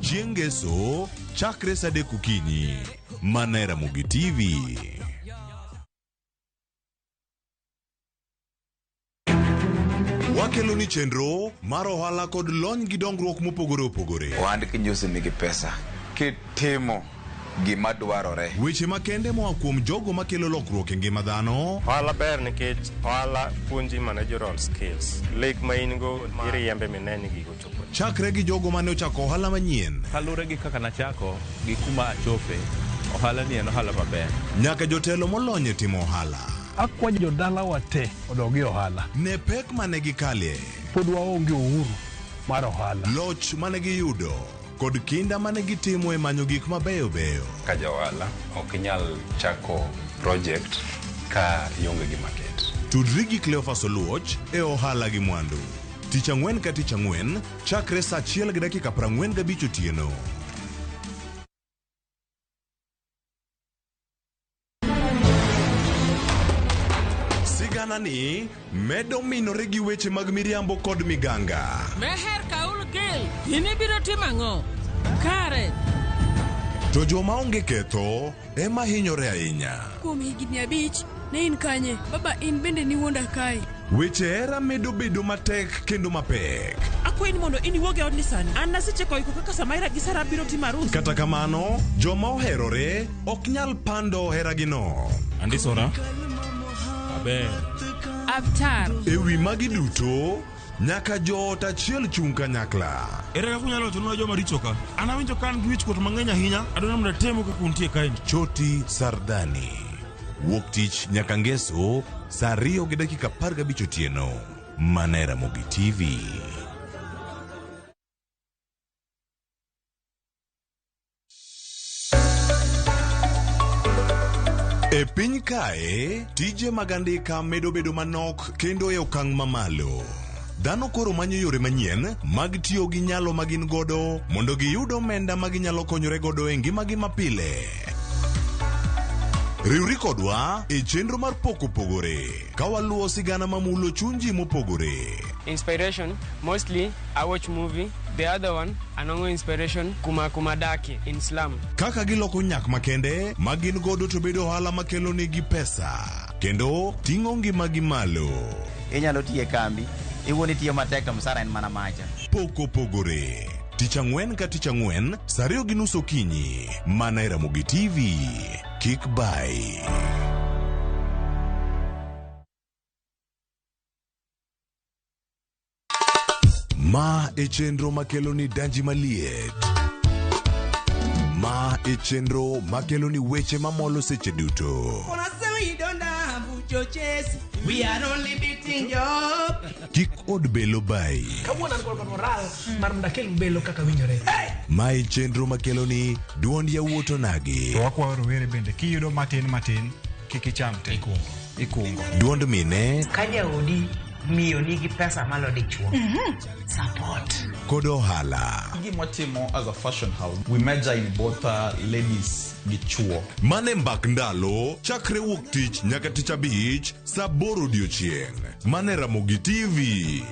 [SPEAKER 23] Chieng' ngeso chakre saa adek okinyi mana e Ramogi TV. Wakelo ni chenro mar ohala kod lony gi dongruok mopogore opogore.
[SPEAKER 27] Ohand kinyosi nigi pesa kitimo gima dwarore.
[SPEAKER 23] Weche makende moa kuom jogo makelo lokruok e ngima dhano.
[SPEAKER 22] Ohala ber nikech ohala puonji managerial skills. Lek ma in go iriembe mine ni gigo chopo.
[SPEAKER 23] Chakre gi jogo mane ochako ohala manyien.
[SPEAKER 24] Kaluwore gi kaka nachako gi kuma achope, ohala ni en ohala maber.
[SPEAKER 23] Nyaka jotelo molony e timo ohala.
[SPEAKER 26] Akwayo jodalawa te odog e ohala.
[SPEAKER 23] Ne pek mane gikalie.
[SPEAKER 26] Pod waonge uhuru mar ohala.
[SPEAKER 23] Loch mane giyudo. kod kinda mane gitimo e manyo gik mabeyo beyo.
[SPEAKER 22] Ka jaohala ok inyal chako project ka ionge gi market.
[SPEAKER 23] Tudri gi Cleophas Oluoch e ohala gi mwandu. Tich ang'wen ka tich ang'wen chakre saa 1:45 otieno. Sigana ni medo minore gi weche mag miriambo kod miganga.
[SPEAKER 1] Meher Kaul Gil, in ibiro timo ang'o? Kare,
[SPEAKER 23] To joma onge ketho ema hinyore ahinya.
[SPEAKER 2] Kuom higni 5, ne in kanye? Baba in bende niwuonda kae.
[SPEAKER 23] Weche hera medo bedo matek kendo mapek.
[SPEAKER 3] Akwayi ni mondo in iwuog e odni sani. An nasecheko iko kaka Samaira gi Sara biro timo arus.
[SPEAKER 23] Kata kamano, joma oherore ok nyal pando heragino.
[SPEAKER 5] Andisora. Aber.
[SPEAKER 1] Avtar.
[SPEAKER 23] E wi magi duto, nyaka joot achiel chung' kanyakla.
[SPEAKER 5] Ere kaka unyalo wachonwa joma richo ka? An awinjo ka an gi wichkuot mang'eny ahinya. Adwaro mondo atemu kaka untie kaendi.
[SPEAKER 23] Choti Sardani. Wuok tich nyaka ngeso saa 2:15 otieno. Mana e Ramogi TV. E piny kae, tije mag andika medo bedo manok kendo e okang' mamalo. Dhano koro manyo yore manyien mag tiyo gi nyalo ma gin godo mondo giyud omenda ma ginyalo konyore godo e ngimagi mapile. Riwri kodwa e chenro mar Pok Opogore ka waluwo sigana mamulo chuny ji mopogore.
[SPEAKER 4] Inspiration, mostly I watch movie. The other one, anongo inspiration kuma kuma daki in slum.
[SPEAKER 23] Kaka giloko nyak makende ma gin godo to bedo ohala makelo negi pesa kendo ting'o ngimagi malo.
[SPEAKER 6] Inyalo tiyo e kambi, iwuon itiyo matek to msara en mana macha.
[SPEAKER 23] Pok Opogore. Tich ang'wen ka tich ang'wen, saa 2:30 okinyi, mana e Ramogi TV. Kik bai. Ma e chenro makelo ni danji maliet. Ma e chenro makelo ni weche mamolo seche duto.
[SPEAKER 7] We are only beating job.
[SPEAKER 23] Kik od belo bai.
[SPEAKER 25] Kawuono an kod moral mar mondo akel belo kaka winjore.
[SPEAKER 23] Ma e chenro makelo ni duond yawuot onagi.
[SPEAKER 21] To wakwayo rowere bende kiyudo matin matin kik icham te. Ikungo.
[SPEAKER 23] Duond mine
[SPEAKER 28] Ka jaodi miyo nigi pesa malo dichuo. Support.
[SPEAKER 23] Kod ohala.
[SPEAKER 29] Gimwatimo as a fashion house, we major in both ladies gi chuo.
[SPEAKER 23] Mane mbak ndalo chakre wuok tich nyaka tich abich saa 8 odiochieng'. Mane Ramogi TV.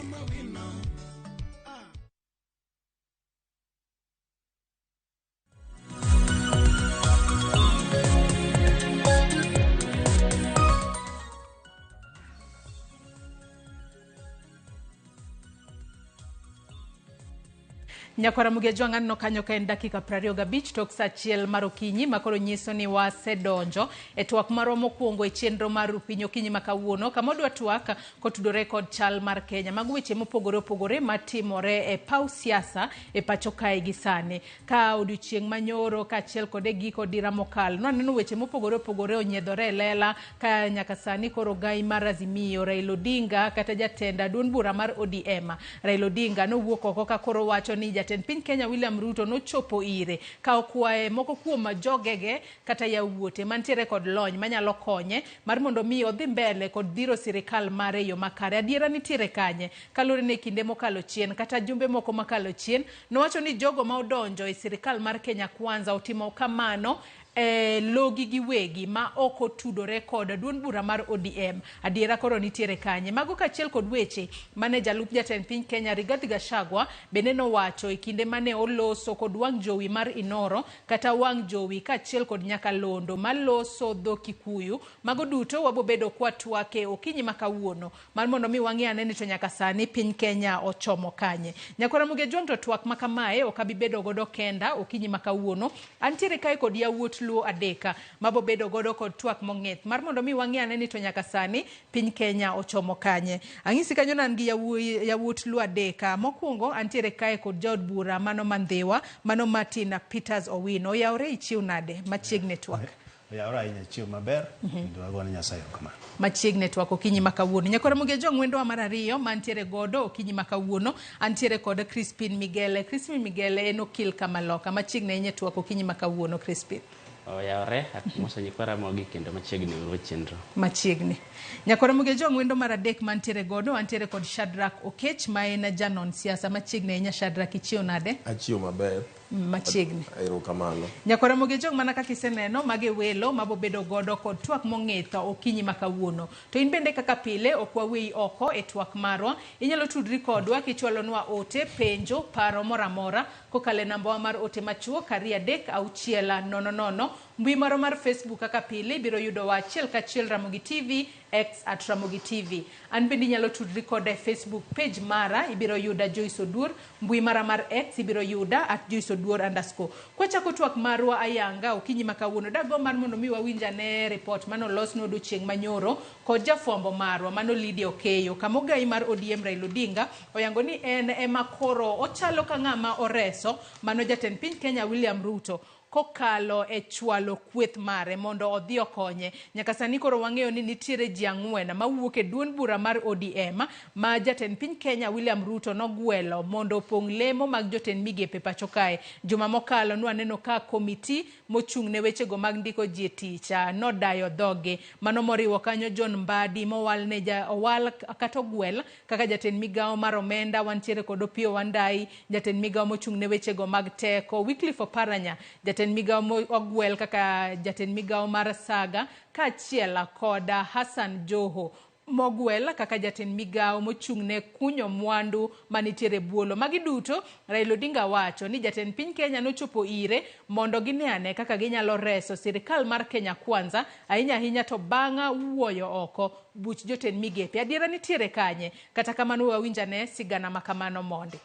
[SPEAKER 15] Nyakwara Mugejo aneno kanyo ka en dakika 25 tok saa 1 mar okinyi makoro nyiso ni wasedonjo e twak marwa mokwongo e chenro mar Piny Okinyi ma kawuono kama wadwa twak kotudore kod chal mar Kenya. Mago weche mopogore opogore matimore e paw siasa e pacho kae gi sani. Ka odiochieng' manyoro kaachiel kod e giko dira mokalo nwaneno weche mopogore opogore onyiedhore e lela ka nyaka sani koro gai mar Azimio Raila Odinga kata jatend duond bura mar ODM Raila Odinga nowuok oko ka koro wacho ni jatend piny Kenya William Ruto nochopo ire ka okwaye moko kuom jogege kata yawuote mantiere kod lony manyalo konye mar mondo mi odhi mbele kod dhiro sirikal mare e yo makare. Adiera nitiere kanye kaluwore ni kinde mokalo chien kata jumbe moko makalo chien nowacho ni jogo ma odonjo e sirikal mar Kenya Kwanza otimo kamano e logi giwegi ma ok otudore kod duond bura mar ODM. Adiera koro nitiere kanye. Mago kaachiel kod weche mane jalup jatend piny Kenya Rigathi Gachagua bende nowacho e kinde mane oloso kod wang' jowi mar Inoro kata wang' jowi kaachiel kod nyakalondo maloso dho Kikuyu. Mago duto wabobedo kwatwake okinyi ma kawuono mar mondo mi wang'e ane ni to nyaka sani piny Kenya ochomo kanye. Nyakwara Mugejwang' to twak ma kamae ok abi bedo godo kenda okinyi ma kawuono. Antiere kae kod yawuot Luo adek mabobedo godo kod twak mong'ith mar mondo mi wang'e ane ni to nyaka sani piny Kenya ochomo kanye. Ang'isi kanyo nan gi yawuot Luo adek. Mokwongo antiere kae kod jaod bura mano ma Ndhiwa, mano Martin Peters Owino. Oyawre ichiw nade machiegni twak?
[SPEAKER 10] Oyawore ahinya chiew maber kendo agone Nyasaye erokamano.
[SPEAKER 15] Machiegni twak okinyi ma kawuono. Nyakwar Ramogi Ojwang' wendowa mar ariyo mantiere godo okinyi ma kawuono antiere kod Crispin Migele. Crispin Migele en okil Kamaloka. Machiegni ahinya e twak okinyi ma kawuono Crispin.
[SPEAKER 11] Oyawore, amoso nyikwa Ramogi kendo machiegni uru chenro.
[SPEAKER 15] Machiegni. Nyakwar Ramogi Ojwang' wendo mar adek mantiere godo antiere kod Shadrack Okech ma en janon siasa. Machiegni ahinya Shadrack, ichiew nade?
[SPEAKER 12] Achiew maber.
[SPEAKER 15] Machiegni.
[SPEAKER 12] Erokamano.
[SPEAKER 15] Nyakwar Ramogi Ojwang' mana kaka iseneno mage welo mabobedo godo kod twak mong'ith okinyi ma kawuono. To in bende kaka pile ok waweyi oko e twak marwa. Inyalo tudri kodwa kichwalonwa ote, penjo, paro moro amora kokalo e nambawa mar ote machuok 236 00. Mbui marwa mar Facebook kaka pile ibiro yudowa achiel kachiel Ramogi TV, X at Ramogi TV. An bende inyalo tudri koda e Facebook page mara, ibiro yuda Joyce Oduor. Mbui mara mar X ibiro yuda at Joyce Oduor underscore. Kwachako twak marwa ayanga okinyi ma kawuono, dago mar mondo mi wawinj ane report mane olosnwa odiochieng' manyoro kod jafwambo marwa mano Lydia Okeyo, kama ogai mar ODM Raila Odinga oyango ni en ema koro ochalo ka ng'ama oreso mano jatend piny Kenya William Ruto kokalo e chwalo kweth mare mondo odhi okonye. Nyaka sani koro wang'eyo ni nitiere ji ang'wen mawuok e duond bura mar ODM ma jatend piny Kenya William Ruto nogwelo mondo opong' lemo mag jotend migepe pacho kae. Juma mokalo nwaneno ka komiti mochung' ne wechego mag ndiko ji e tich nodayo dhogi. Mano moriwo kanyo John Mbadi mowal ne ja, owal kata ogwel kaka jatend migawo mar omenda, wantiere kod Opiyo Wandayi, jatend migawo mochung' ne wechego mag teko, Wycliffe Oparanya, jatend migawo ogwel kaka jatend migawo mar Saga, kaachiel kod Hassan Joho mogwel kaka jatend migawo mochung' ne kunyo mwandu manitiere buolo. Magi duto Raila Odinga wacho ni jatend piny Kenya nochopo ire mondo gine ane kaka ginyalo reso sirikal mar Kenya Kwanza, ahinya ahinya to bang' wuoyo oko buch jotend migepe. Adiera nitiere kanye? Kata kamano wawinj ane sigana ma kamano mondi.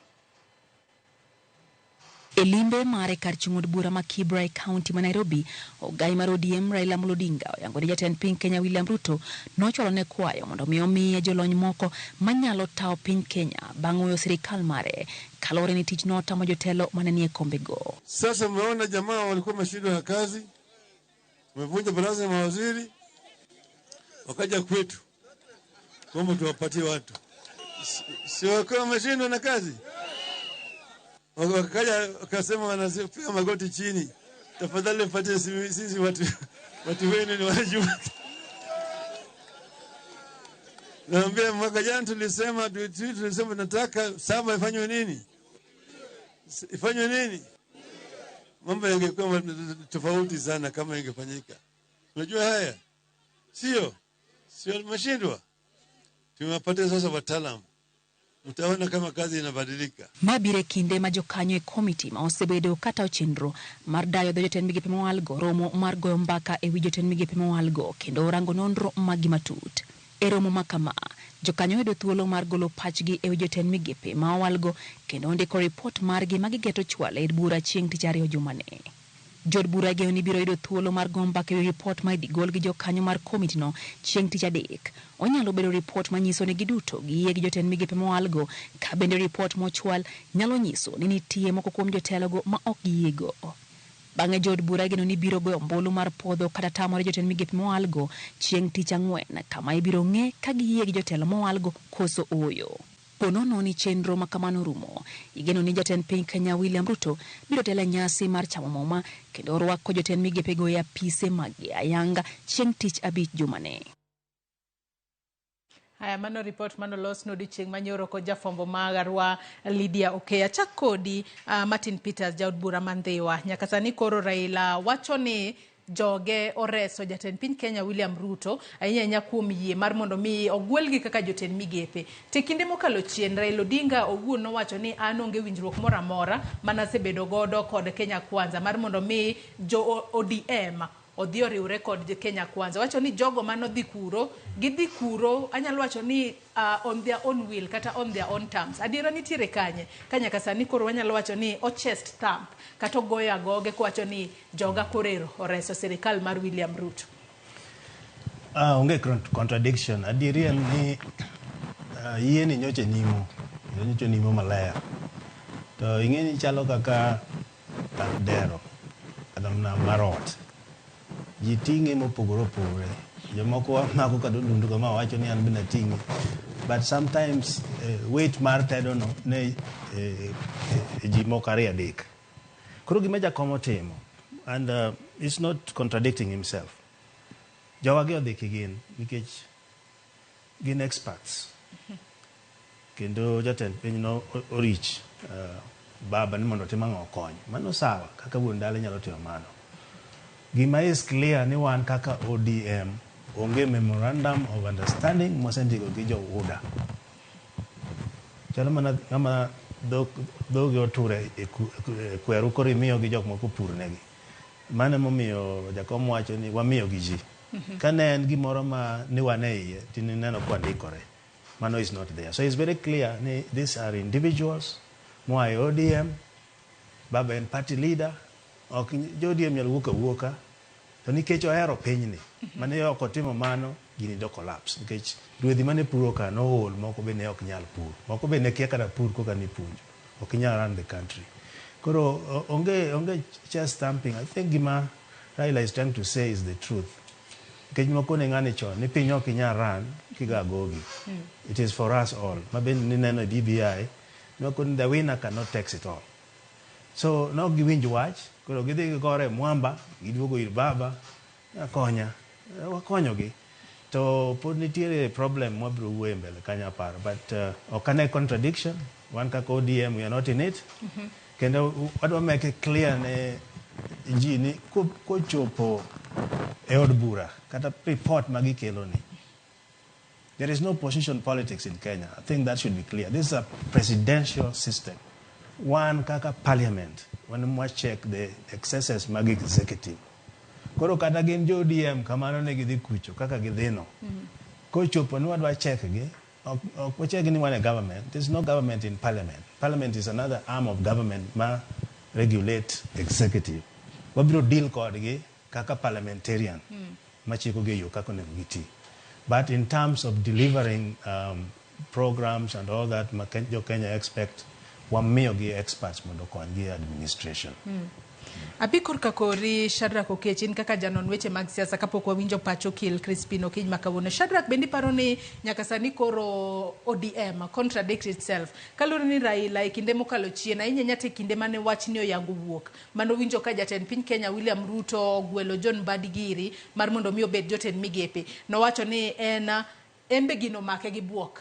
[SPEAKER 13] E limbe mare kar chung' od bura ma Kibra e kaunti ma Nairobi, ogai mar ODM Raila Amolo Odinga oyango ni jatend piny Kenya William Ruto nochwalo ne kwayo mondo mi omiye jolony moko manyalo tawo piny Kenya bang' weyo sirikal mare kaluwore ni tich notamo jotelo mane nie kombego.
[SPEAKER 14] Sasa mmeona jamaa walikuwa wameshindwa na kazi, wamevunja baraza ya mawaziri, wakaja kwetu kwamba tuwapatie watu, si wakiwa wameshindwa na kazi wakaja wakasema wanapiga magoti chini, tafadhali mpatie sisi watu wenu ni wajua. Naambia mwaka jana tulisema tunataka saba ifanywe nini? Ifanywe nini? Mambo yangekuwa tofauti sana kama ingefanyika. Unajua haya? Sio mashindwa. Tumewapatia sasa wataalamu. Mtaona kama kazi inabadilika.
[SPEAKER 13] Mabire kinde ma jokanyo e komiti ma osebedo kata chenro mar dayo dho jotend migepe mowalgo romo mar goyo mbaka e wi jotend migepe mowalgo kendo rango nonro magi matut. E romo ma kama, jokanyo yudo thuolo mar golo pachgi e wi jotend migepe ma owalgo kendo ndiko ripot margi ma gigeto chwalo e bura chieng' tich ariyo jumani. Jood bura geno ni biro yudo thuolo mar goyo mbaka e wi ripot ma idhi gol gi jokanyo mar komitino chieng' tich adek. Onyalo bedo ripot manyiso ni giduto giyie gi jotend migepe mowalgo, ka bende ripot mochwal nyalo nyiso ni nitie moko kuom jotelogo ma ok giyiego. Bang'e jood bura geno ni biro goyo ombulu mar puodho kata tamore jotend migepe mowalgo chieng' tich ang'wen, kama ibiro ng'e ka giyie gi jotelo mowalgo koso ooyo. Ponono ni chenro ma kamano rumo, igeno ni jatend piny Kenya William Ruto biro telo e nyasi mar chamo muma kendo rwako jotend migepego e apise maggi ayanga chieng' tich abich jumani.
[SPEAKER 15] Haya, mano report mano los no odiochieng' manyoro kod jafwambo marwa Lydia Okeya. Achak kodi Martin Peters, jaod bura ma Ndhiwa. Nyaka sani koro Raila wacho ni joge oreso jatend piny Kenya William Ruto ahinya ahinya kuom yie mar mondo mi ogwelgi kaka jotend migepe. Te kinde mokalo chien Raila Odinga owuon nowacho ni an onge winjruok moro amora manasebedo godo kod Kenya Kwanza mar mondo mi jo ODM odhi oriwre kod Kenya Kwanza. Wacho ni jogo manodhi kuro, gidhi kuro, anyalo wacho ni on their own will kata on their own terms. Adiera nitiere kanye? Ka nyaka sani koro wanyalo wacho ni o chest thump kata ogoyo agoge kowacho ni joga korero oreso sirikal mar William Ruto.
[SPEAKER 10] Onge contradiction. Adieri en ni yie ni nyocha nimo, nyocha nimo maler. To ing'e ni chalo kaka dero kata mana marot. Ji ting'e mopogore opogore. Jomoko mako kata odundu kama wacho ni an bende ating'e. But sometimes weight mar tedo no ne ji moko ariyo adek. Koro gima jakom otimo, and he's not contradicting himself. Jowagi odhi kigin nikech gin experts. Kendo jatend piny no orich baba ni mondo otim ang'o okony. Mano sawa kaka wuon dala nyalo timo mano. Gima is clear ni wan kaka ODM onge memorandum of understanding mosendiko gi jo UDA. Chalo mana ng'ama dhoge oture e kweru koro imiyo gi jok moko pur negi. Mano emomiyo jakom wacho ni wamiyo gi ji. Ka ne en gimoro ma ni wan e iye tinineno kwandikore. Mano is not there. So it's very clear ni these are individuals moa e ODM, baba en party leader, ok jo ODM nyalo wuok awuoka to nikech ohero pinyni mane ok otimo mano gini do collapse nikech rwedhi mane puro ka nool moko be ne ok nyal pur moko be ne kia kata pur koka nipuonjo ok inyal run the country koro onge chest thumping. I think gima Raila is trying to say is the truth nikech moko ne ng'ani chon ni piny ok inyal run kiga gogi. It is for us all ma bende nineno e BBI nwako ni the winner cannot tax it all. So nok giwinj wach koro gidhi gigore e mwamba giduogo ir baba akonya wakonyogi to pod nitiere problem mwabiro wuoye mbele kanyo aparo but ok ane contradiction. Wan kaka ODM, we are not in it. Kendo wadwa make it clear ne ji ni kochopo e od bura kata report ma gikelo ni there is no position politics in Kenya. I think that should be clear. This is a presidential system. One kaka parliament, wan mwa check the excesses mag executive. Koro kata gin jo ODM kamano ne gidhi kucho kaka gidhino. Kochopo ni wadwa check gi, ok wacheck ni wan e government. There is no government in parliament. Parliament is another arm of government ma regulate executive. Wabiro deal kodgi kaka parliamentarian machiko gi e yo kaka onego giti. But in terms of delivering programs and all that ma jo Kenya expect, wamiyogi experts mondo okonygi e administration.
[SPEAKER 15] Abi korka kori Shadrack Okech, in kaka janon weche mag siasa kapok wawinjo pach okil Crispin Okinyi ma kawuono. Shadrack, bende iparo ni nyaka sani koro ODM contradict itself kaluwore ni Raila e kinde mokalo chien ahinya nyata e kinde mane wachni oyango wuok manowinjo ka jatend piny Kenya William Ruto ogwelo John Mbadi giri mar mondo mi obed jotend migepe nowacho ni en be gino omake gi buok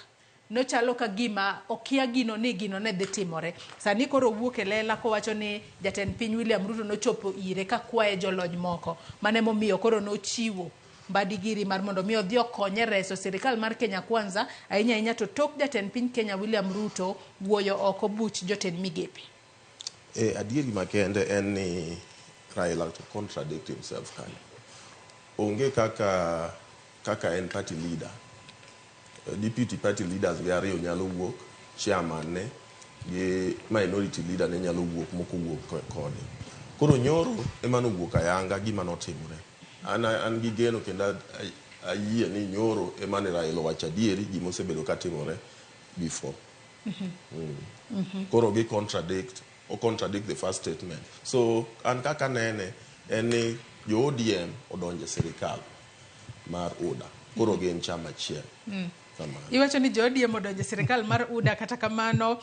[SPEAKER 15] nochalo ka gima okia gino ni gino ne dhi timore. Sani koro owuok e lela kowacho ni jatend piny William Ruto nochopo ire ka kwaye jolony moko. Mano emomiyo koro nochiwo Mbadi giri mar mondo mi odhi okonye reso sirikal mar Kenya Kwanza ahinya ahinya to tok jatend piny Kenya William Ruto wuoyo oko buch jotend migepe.
[SPEAKER 8] Adieri makende en ni Raila to contradict himself kanyo. Onge kaka en party leader. Deputy party leaders gi ariyo nyalo wuok, chairman ne gi minority leader ne nyalo wuok moko wuok kode. Koro nyoro ema nowuok ayanga gima notimore. An gi geno kendo ayie ni nyoro ema ne Raila owacho adieri gima osebedo katimore before. Koro gi contradict, o contradict the first statement. So an kaka nene en ni jo ODM odonjo e sirikal mar UDA. Koro gin chama achiel. Kamano.
[SPEAKER 15] Iwacho ni jo ODM odonjo e sirikal mar UDA kata kamano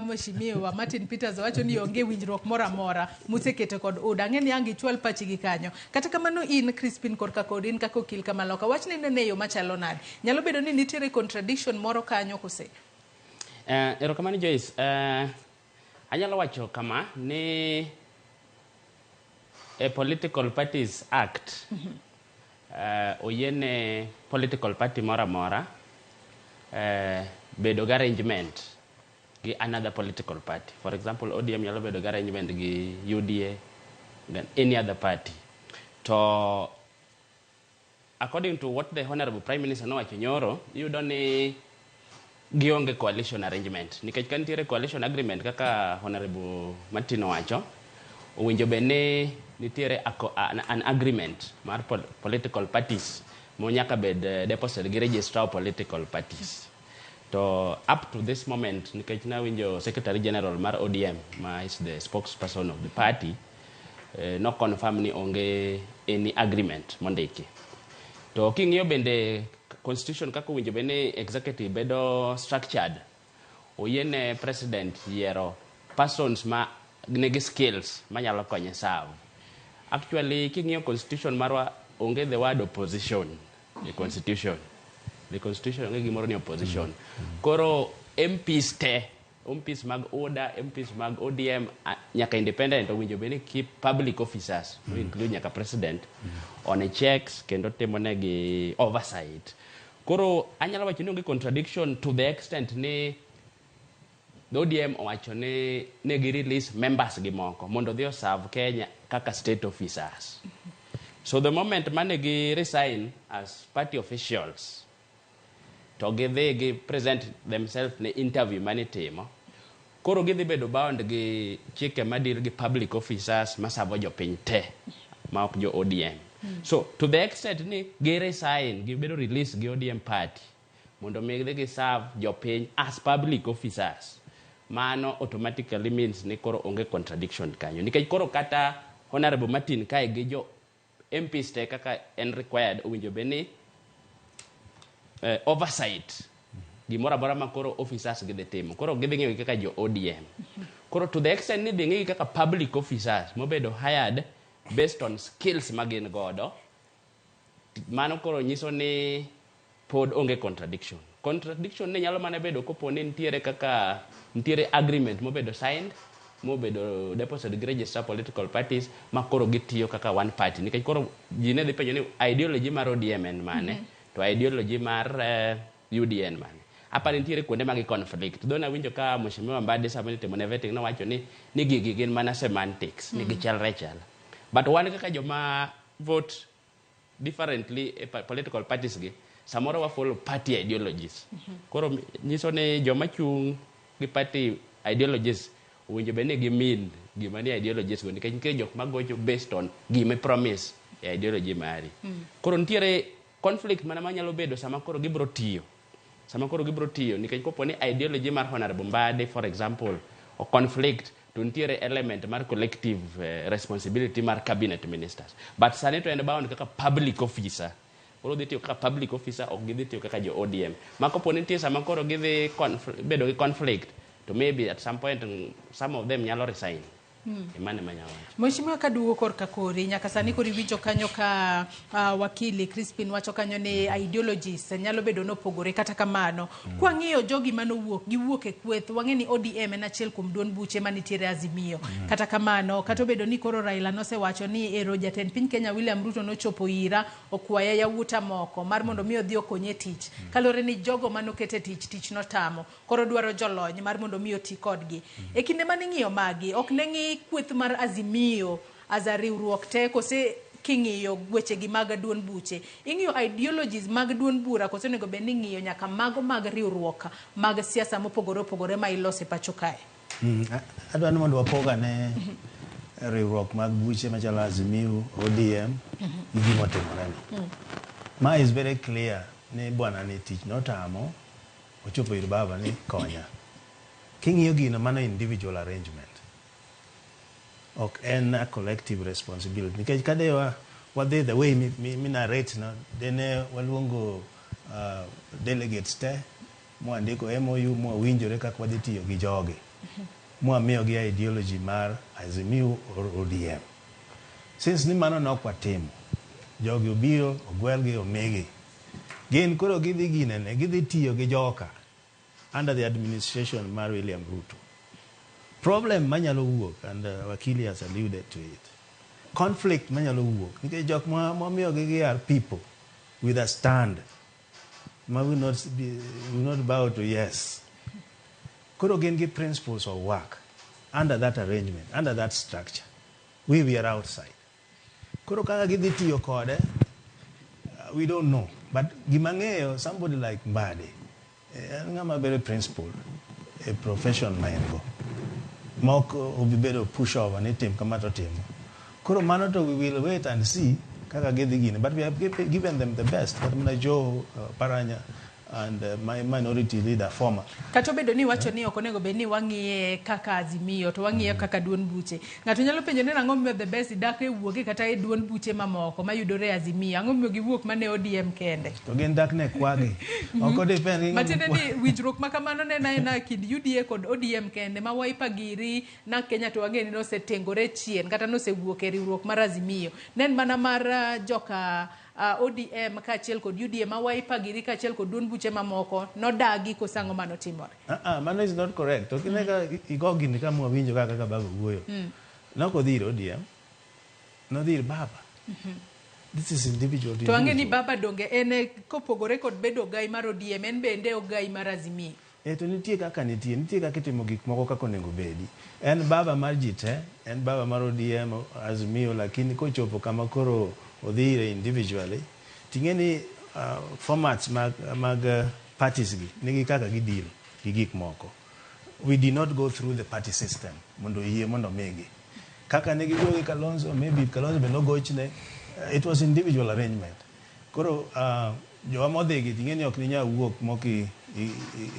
[SPEAKER 15] Mheshimiwa Martin Peters wacho ni onge winjruok moro amora museketo kod UDA. Ang'e ni ang' ichwal pachi gi kanyo. Kata kamano in Crispin korka kod in kaka okil kamaloka wachni nene e yo machalo nade? Nyalo bedo ni nitiere contradiction moro kanyo kose?
[SPEAKER 11] Erokamano Joyce. Anyalo wacho kama ni e Political Parties Act oyiene political party moro amora bedo gi arrangement gi another political party. For example, ODM nyalo bedo gi arrangement gi UDA than any other party. To according to what the Honorable Prime Minister nowacho nyoro, iyudo ni gionge coalition arrangement. Nikech ka nitiere coalition agreement kaka Honorable Martin owacho, owinjo bed ni nitiere an agreement mar political parties mo nyaka bed deposit gi registrar of political parties. To up to this moment, nikech nawinjo Secretary General mar ODM, ma is the spokesperson of the party, no confirm ni onge any agreement mondiki. To king'iyo bende constitution kaka owinjo bed ni executive bedo structured, oyiene president yiero persons ma nigi skills manyalo konye serve. Actually, king'iyo constitution marwa onge the word opposition e constitution. The constitution onge gimoro ni opposition. Koro MPs te, MPs mag UDA, MPs mag ODM, nyaka independent owinjo bed ni keep public officers, include nyaka president, on a checks kendo timo negi oversight. Koro anyalo wacho ni onge contradiction to the extent ni the ODM owacho ni ne gi release members gi moko mondo odhi oserve Kenya kaka state officers. So the moment mane gi resign as party officials to gidhi gi present themselves ne interview manitimo, koro gidhi bedo bound gi chike madeal gi public officers masavo jopiny te ma ok jo ODM. So to the extent ni gi resign, gibedo release gi ODM party mondo mi gidhi gi serve jopiny as public officers, mano automatically means ni koro onge contradiction kanyo, nikech koro kata Honorable Martin kae gi jo MPs te kaka en required owinjo bed ni oversight gimoro amora ma koro officers gidhi timo, koro gidhi ng'iyogi kaka jo ODM. Koro to the extent ni dhi ng'igi kaka public officers mobedo hired based on skills ma gin godo, mano koro nyiso ni pod onge contradiction. Contradiction ne nyalo mana bedo kopo ni nitiere kaka nitiere agreement mobedo signed, mobedo deposit gi register political parties ma koro gitiyo kaka one party, nikech koro ji ne dhi penjo ni ideology mar ODM en mane to ideology mar UDA en mane. Apani nitiere kuonde ma gi conflict. Dho nawinjo ka Mheshimiwa Mbadi sama nitimo ne vetting nowacho ni gigi gin mana semantics, ni gichalre achala, but wan kaka joma vote differently e political parties gi, samoro wa follow party ideologies. Koro nyiso ni joma chung' gi party ideologies owinjo bed ni gimin gima ni ideologies go, nikech nitie jok magocho based on gima promise e ideology mari. Koro nitiere conflict mana manyalo bedo sama koro gibro tiyo, nikech kopo ni ideology mar Honorable Mbadi, for example, o conflict, to nitiere element mar collective responsibility mar cabinet ministers. But sani to en bound kaka public officer. Koro dhi tiyo kaka public officer, ok gidhi tiyo kaka jo ODM. Ma kopo ni nitie sama koro gidhi bedo gi conflict, to maybe at some point some of them nyalo resign. Mano ema anyalo wacho.
[SPEAKER 15] Mheshimiwa, kaduogo korka kori, nyaka sani koro iwinjo kanyo ka wakili Crispin wacho kanyo ni ideologies nyalo bedo nopogore. Kata kamano, kwang'iyo jogi manowuok, giwuok e kweth, wang'e ni ODM en achiel kuom duond buche manitiere Azimio. Kata kamano, kata obedo ni koro Raila nosewacho ni ero jatend piny Kenya William Ruto nochopo ira okwaya yawuota moko mar mondo mi odhi okonye tich, kaluwore ni jogo manoket e tich, tich notamo, koro dwaro jolony mar mondo mi oti kodgi. E kinde mane ing'iyo magi, ok ne ng'i kweth mar Azimio as a riwruok te, kose king'iyo wechegi mag duond buche, ing'iyo ideologies mag duond bura, kose onego bed ni ing'iyo nyaka mago mag riwruok mag siasa mopogore opogore ma iloso e pacho kae?
[SPEAKER 10] Adwa ni mondo wapog ane riwruok mag buche machalo Azimio, ODM gi gima otimore ni. Ma is very clear ni bwana ni tich notamo, ochopo ir baba ni konya. King'iyo gino, mano individual arrangement. Ok en a collective responsibility. Nikech kade wa wadhi the way mi narrate no, dene waluongo delegates te mwandiko MOU, mwawinjore kaka wadhi tiyo gi jogi, mwamiyogi ideology mar Azimio or ODM. Since ni mano nok watimo, jogi obiro ogwelgi omigi. Gin koro gidhi ginene, gidhi tiyo gi joka under the administration mar William Ruto. Problem manyalo wuok, and Wakili has alluded to it, conflict manyalo wuok, nikech jok mwamiyogi gi are people with a stand ma will not bow to yes. Koro gin gi principles of work under that arrangement, under that structure. We are outside. Koro kaka gidhi tiyo kode, we don't know. But gima ng'eyo, somebody like Mbadi, en ng'ama very principled e profession ma en go. Mok obi bedo push over ni tim kama to timo. Koro mano to we will wait and see kaka gidhi gini. But we have given them the best. Kata mana Joe Paranya, and my minority leader former.
[SPEAKER 15] Kata obedo ni iwacho ni ok onego bed ni wang'iye kaka Azimio to wang'iye kaka duond buche. Ng'ato nyalo penjo ni ang'o momiyo The Best dak e wuoke kata e duond buche mamoko mayudore e Azimio. Ang'o momiyo giwuok mana e ODM kende?
[SPEAKER 10] To gin dak ne kwagi. Ok odepend gi ng'ama
[SPEAKER 15] Matiende ni winjruok ma kamano ne en aena e kind UDA kod ODM kende ma Wiper giri na Kenya to wang'e ni nosetengore chien kata nosewuok e riwruok mar Azimio. Ne en mana mar joka ODM kaachiel kod UDA ma Wiper giri kaachiel kod duond buche mamoko nodagi koso ang'o manotimore?
[SPEAKER 10] Mano is not correct. Ok ine ka igo gini ka mwawinjo kaka kaka baba wuoyo. Nok odhi ir ODM, nodhi ir baba. This is individual to
[SPEAKER 15] To ang'e ni
[SPEAKER 10] individual.
[SPEAKER 15] baba donge en kopogore kod bedo ogai mar ODM en bende ogai mar Azimio.
[SPEAKER 10] E to nitie kaka nitie, nitie kaka itimo gik moko kaka onego bedi. En baba mar ji te, en baba mar ODM, Azimio, lakini kochopo kama koro odhi ire individually, ting'e ni formats mag parties gi nigi kaka gi deal gi gik moko. We did not go through the party system mondo oyie mondo omigi. Kaka ne giwuoyo gi Kalonzo, maybe Kalonzo be nogochne, it was individual arrangement. Koro jowa modhi gi ting'e ni ok ninyal wuok mok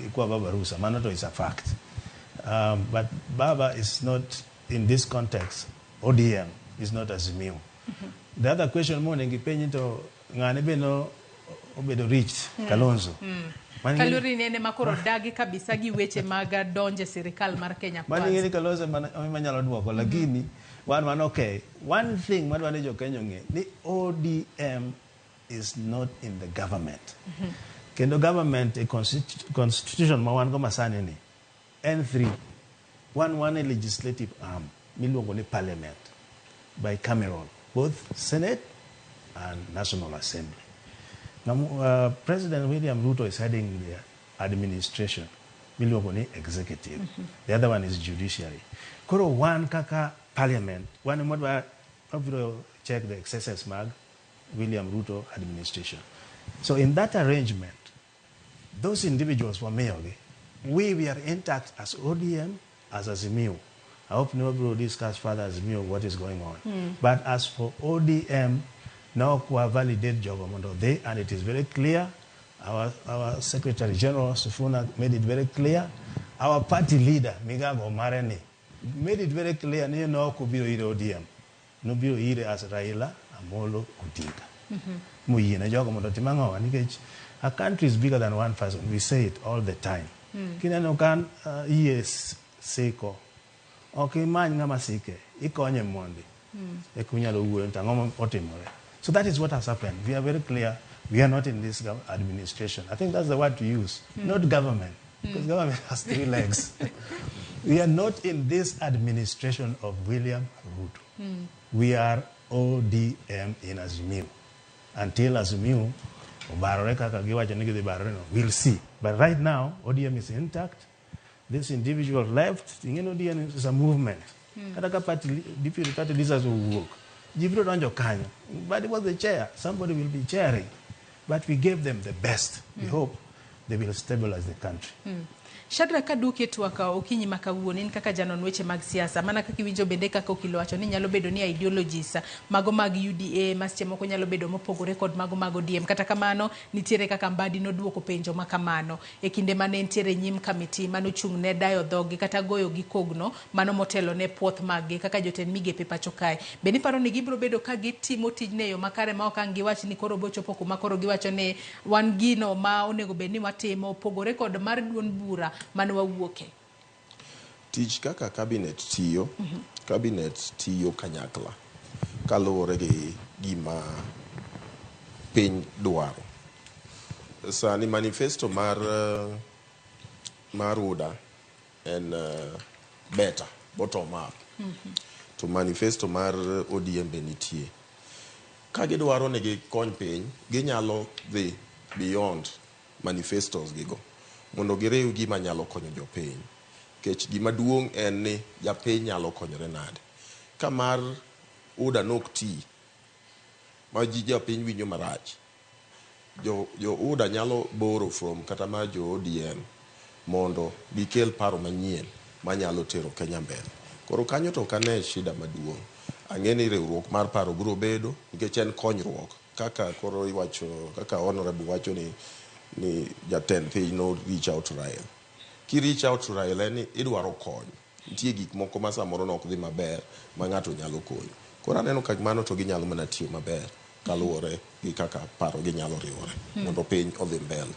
[SPEAKER 10] ikwa baba rusa, mano to is a fact. But baba is not in this context, ODM is not Azimio. The other question monego ipenji to ng'ane be no obedo reached, Kalonzo.
[SPEAKER 15] Kaluwore ni en ema koro dagi kabisa gi weche mag donjo e sirikal mar Kenya
[SPEAKER 10] Mano ing'e
[SPEAKER 15] Kwanza.
[SPEAKER 10] ni Kalonzo ema nyalo duoko, lakini wan okay. One thing madwa ni jo-Kenya ong'e ni ODM is not in the government. Kendo government e constitution ma wan go masani ni en three. Wan e legislative arm miluongo ni parliament, bicameral, both Senate and National Assembly. Now, President William Ruto is heading the administration miluongo ni executive. The other one is judiciary. Koro wan kaka parliament, wan ema wabiro check the excesses mag William Ruto administration. So in that arrangement, those individuals wamiyogi, we are intact as ODM, as Azimio. I hope nobody will discuss further Azimio what is going on. But as for ODM, no kwa validate jogo mondo they, and it is very clear, our Secretary General Sifuna made it very clear, our party leader, Migago Mareni, made it very clear ni no kubiro ire ODM, nobiro ire as Raila Amolo Odinga. Moyie jogo mondo otim ang'owa nikech a country is bigger than one person. We say it all the time. Kineno ka yie siko, ok imany ng'ama sike, ikonye mondi. Eka unyalo wuoyo to ang'o otimore. So that is what has happened. We are very clear. We are not in this administration. I think that's the word to use, not government, because government has three legs. We are not in this administration of William Ruto. We are ODM in Azimio. Until Azimio obarore kaka giwacho ni gidhi barore no, we'll see. But right now, ODM is intact. This individual left, ing'e ni ODM is a movement. Kata ka party, deputy party leaders owuok, ji biro donjo kanyo. But it was the chair. Somebody will be chairing. But we gave them the best. We hope they will stabilize the country.
[SPEAKER 15] Shadrack kaduoki e twak okinyi ma kawuono in kaka janon weche mag siasa mana kaka iwinjo bende kaka okil wacho ni nyalo bedo ni ideologies mago mag UDA ma seche moko nyalo bedo mopogore kod mago mag ODM kata kamano nitiere kaka Mbadi noduoko penjo ma kamano e kinde mane entiere nyim kamiti manochung' ne dayo dhogi kata goyo gi kogno mano motelo ne puoth maggi kaka jotend migepe pacho kae be niparo ni gibiro bedo ka gitimo tijni e yo makare ma ok ang' giwach ni koro bochopo kuma koro giwacho ni wan gino ma onego bed ni watimo opogore kod mar duond bura mane wawuoke.
[SPEAKER 8] Tich kaka cabinet tiyo, cabinet tiyo kanyakla kaluwore gi gima piny dwaro. Sani manifesto mar UDA en better, bottom up. To manifesto mar ODM be nitie. Ka gidwaro ni gikony piny, ginyalo dhi beyond manifestos gigo mondo giriw gima nyalo konyo jopiny. Nikech gima duong' en ni japiny nyalo konyore nade. Ka mar UDA nok ti, ma ji japiny winjo marach, jo UDA nyalo borrow from kata mar jo ODM mondo gikel paro manyien manyalo tero Kenya mbele. Koro kanyo to ok ane shida maduong'. Ang'e ni riwruok mar paro biro bedo nikech en konyruok kaka koro iwacho kaka honorable wacho ni Ni jatend piny no reach out to Raila. Ki reach out to Raila en ni idwaro kony. Nitie gik moko ma samoro nok dhi maber ma ng'ato nyalo konyo. Koro aneno ka mano to ginyalo mana tiyo maber kaluwore gi kaka paro gi nyalo riwore mondo piny odhi mbele.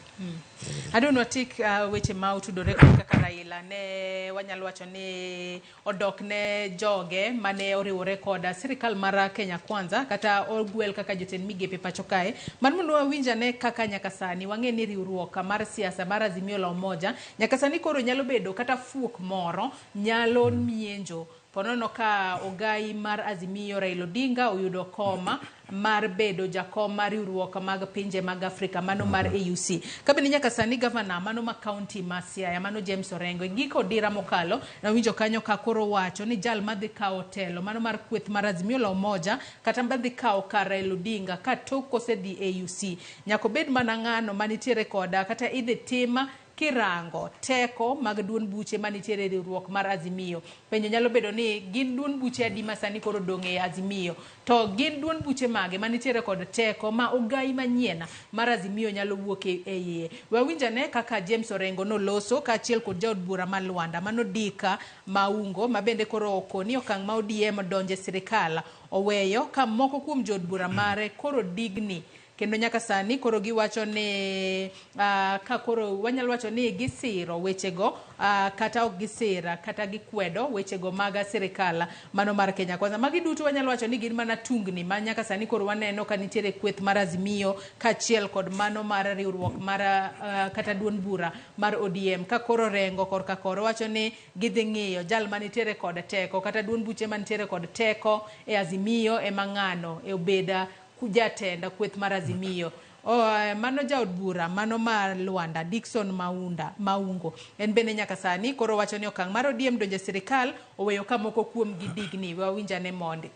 [SPEAKER 15] Adwa watik weche ma otudore kod kaka Raila ne wanyalo wacho ni odok ne joge mane oriwore kod sirikal mar Kenya Kwanza kata ogwel kaka jotend migepe pacho kae mar mondo wawinj ane kaka nyaka sani wang'e ni riwruok mar siasa mar Azimio la Umoja nyaka sani koro nyalo bedo kata fuok moro nyalo mienjo ponono ka ogai mar Azimio Raila Odinga oyudo koma mar bedo jakom mar riwruok mag pinje mag Afrika mano mar AUC. Kabende nyaka sani gavana mano ma kaunti ma Siaya mano James Orengo e giko dira mokalo nawinjo kanyo ka koro wacho ni jal madhi kawo telo mano mar kweth mar Azimio la Umoja kata madhi kawo kar Raila Odinga ka tok kosedhi AUC nyaka obed mana ng'ano manitiere koda kata idhi tim kirango teko mag duond buche manitiere e riwruok mar Azimio. Penjo nyalo bedo ni gin duond buche adi ma sani koro odong' e Azimio, to gin duond buche mage manitiere kod teko ma ogai manyien mar Azimio nyalo wuok e iye. Wawinj ane kaka James Orengo noloso kaachiel kod jaod bura ma Luanda mano Dick Maungo ma bende koro okoni okang' ma ODM donje sirikal oweyo ka moko kuom jood bura mare koro digni. Kendo nyaka sani koro giwacho ni ka koro wanyalo wacho ni gisiro wechego kata ok gisira kata gikwedo wechego mag sirikal mano mar Kenya Kwanza. Magi duto wanyalo wacho ni gin mana tungni ma nyaka sani koro waneno ka nitiere kweth mar Azimio kaachiel kod mano mar riwruok mar kata duond bura mar ODM ka koro Orengo korka koro wacho ni gidhi ng'iyo jal manitiere kod teko kata duond buche manitiere kod teko e Azimio ema ng'ano e obeda jatend kweth mar Azimio. Mano jaod bura mano mar Luanda Dickson Maungo en bende nyaka sani koro wacho ni okang' mar ODM donjo e sirikal oweyo ka moko kuom gi digni. Wawinjane mondi.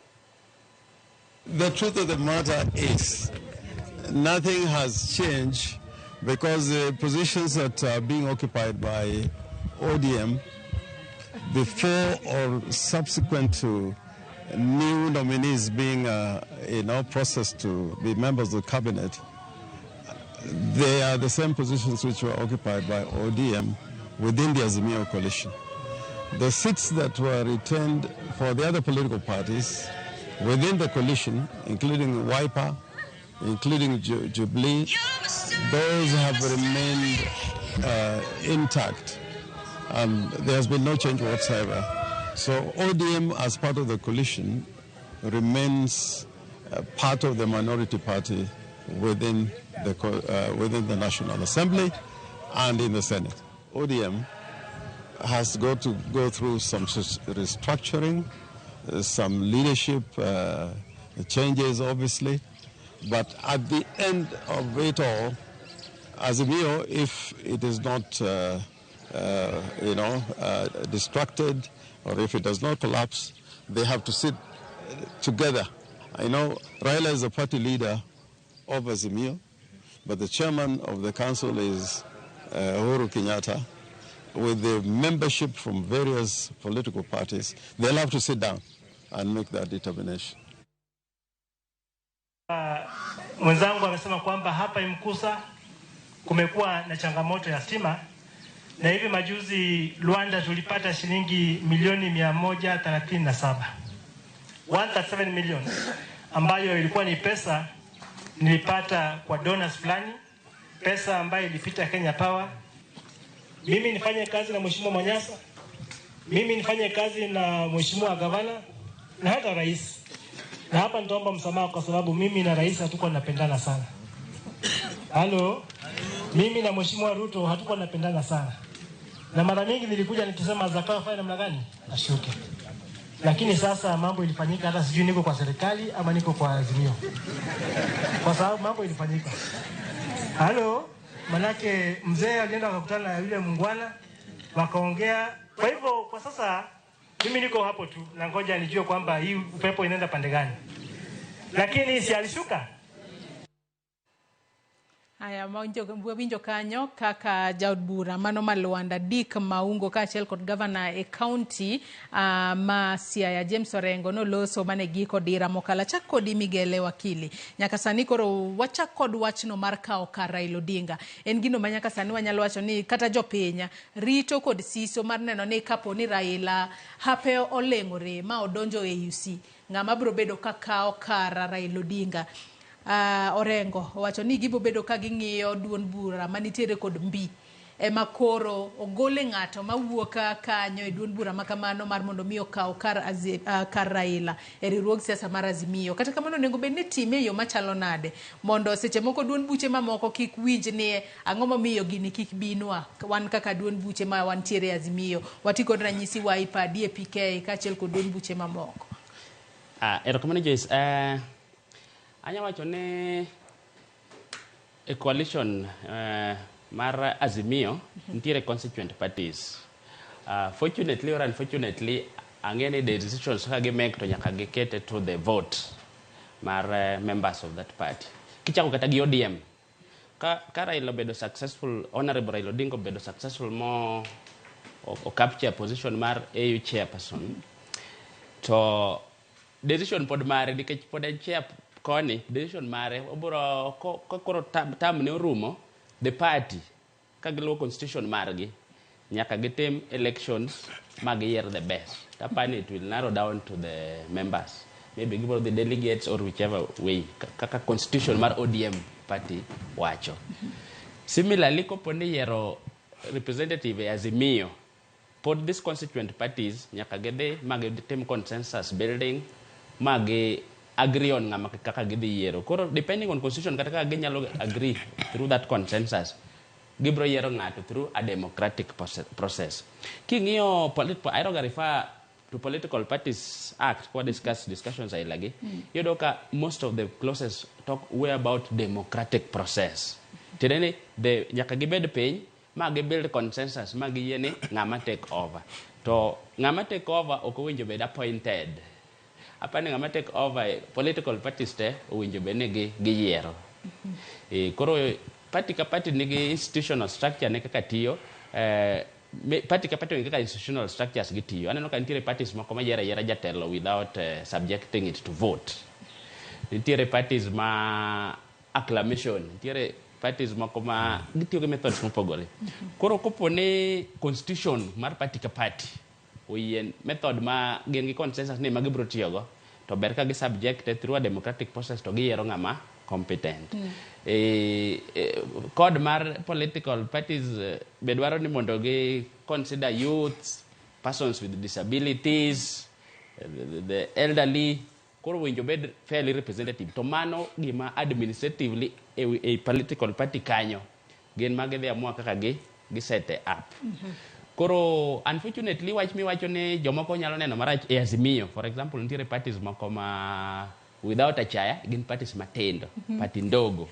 [SPEAKER 14] The truth of the matter is nothing has changed because the positions that are being occupied by ODM before or subsequent to new nominees being in our process to be members of the cabinet, they are the same positions which were occupied by ODM within the Azimio coalition. The seats that were retained for the other political parties within the coalition, including Wiper, including Jubilee, those have remained intact. There has been no change whatsoever. So ODM, as part of the coalition, remains part of the minority party within the National Assembly and in the Senate. ODM has got to go through some restructuring, some leadership changes, obviously. But at the end of it all, Azimio, if it is not distracted, or if it does not collapse, they have to sit together. I know Raila is the party leader of Azimio, but the chairman of the council is Uhuru Kenyatta. With the membership from various political parties, they'll have to sit down and make that determination.
[SPEAKER 9] Mwenzangu amesema kwamba hapa Imkusa kumekuwa na changamoto ya stima, na hivi majuzi Luanda tulipata shilingi milioni 137. 137 million ambayo ilikuwa ni pesa nilipata kwa donors fulani, pesa ambayo ilipita Kenya Power. Mimi nifanye kazi na Mheshimiwa Manyasa, mimi nifanye kazi na Mheshimiwa Gavana na hata rais. Na hapa nitaomba msamaha kwa sababu mimi na rais hatukuwa tunapendana sana. Halo, mimi na Mheshimiwa Ruto hatukuwa tunapendana sana. Na mara mingi nilikuja nikisema Zakayo afanye namna gani? Ashuke. Lakini sasa mambo ilifanyika, hata sijui niko kwa serikali ama niko kwa Azimio. Kwa sababu mambo ilifanyika. Halo, manake mzee alienda akakutana na yule mungwana wakaongea. Kwa hivyo kwa sasa mimi niko hapo tu na ngoja nijue kwamba hii upepo inaenda pande gani. Lakini si alishuka.
[SPEAKER 15] Aya, wawinjo kanyo kaka jaod bura mano ma Luanda Dick Maungo kaachiel kod gavana e kaunti ma Siaya James Orengo noloso mane giko dira mokalo. Achak kodi Migele Wakili. Nyaka sani koro wachak kod wachno mar kawo kar Raila Odinga. En gino ma nyaka sani wanyalo wacho ni kata jopiny rito kod siso mar neno ni kapo ni Raila hape oleng'ore ma odonjo e AUC, ng'ama biro bedo ka kawo kar Raila Odinga. Orengo owacho ni gibo bedo ka ging'iyo duond bura manitiere kod mbi ema koro ogole ng'ato mawuok kanyo e duond bura makamano mar mondo mi okaw kar Raila e riwruog siasa mar Azimio. Kata kamano onego bed ni time e yo machalo nade mondo seche moko duond buche mamoko kik winj ni ang'o momiyo gini kik binwa wan kaka duond buche ma wantiere e Azimio. Wati kod ranyisi Wiper, DAP-K kaachiel kod duond buche mamoko.
[SPEAKER 11] Erokamano Joyce. Anya wacho ni e coalition mar Azimio nitiere constituent parties. Fortunately or unfortunately, ang'e ni the decisions kaka gimake to nyaka gikete to the vote mar members of that party. Kichako kata gi ODM, ka Raila obedo successful, Honorable Raila Odinga obedo successful mo o capture position mar AU chairperson, to decision pod mare nikech pod en chair koni, decision mare obiro ko koro term ne orumo, the party ka giluwo constitution margi nyaka gitim elections ma giyier the best. Tapani it will narrow down to the members, maybe gibiro the delegates or whichever way kaka constitution mar ODM party wacho. Similarly, kopo ni yiero representative e Azimio, pod these constituent parties nyaka gidhi ma gitim consensus building ma gi agree on ng'ama kaka gidhi yiero. Koro depending on constitution kata kaka ginyalo agree through that consensus, gibiro yiero ng'ato through a democratic process. King'iyo ahero ga refer to Political Parties Act kwa discuss discussions ailagi. Iyudo ka most of the clauses talk way about democratic process. Tiende ni the nyaka gibed piny ma gibuild consensus ma giyie ni ng'ama take over. To ng'ama take over ok owinjo bed appointed. Apani ng'ama take over e political parties te owinjo bed ni giyiero. Koro party ka party nigi institutional structure ne kaka tiyo. Party ka party nigi kaka institutional structures gitiyo. Aneno ka nitiere parties moko ma yiero ayiera jatelo without subjecting it to vote. Nitiere parties ma acclamation, nitiere parties moko ma gitiyo gi methods mopogore. Koro kopo ni constitution mar party ka party oyie method ma gin gi consensus ni ma gibiro tiyogo, to ber ka gi subject through a democratic process to giyiero ng'ama competent. Code mar political parties be dwaro ni mondo gi consider youths, persons with disabilities, the elderly, koro winjo bed fairly representative. To mano gima administratively e political party kanyo gin ma gidhi amua kaka gi set up. Koro unfortunately wach miwacho ni jomoko nyalo neno marach e Azimio. For example, nitiere parties moko ma without achaya gin parties matindo, party ndogo.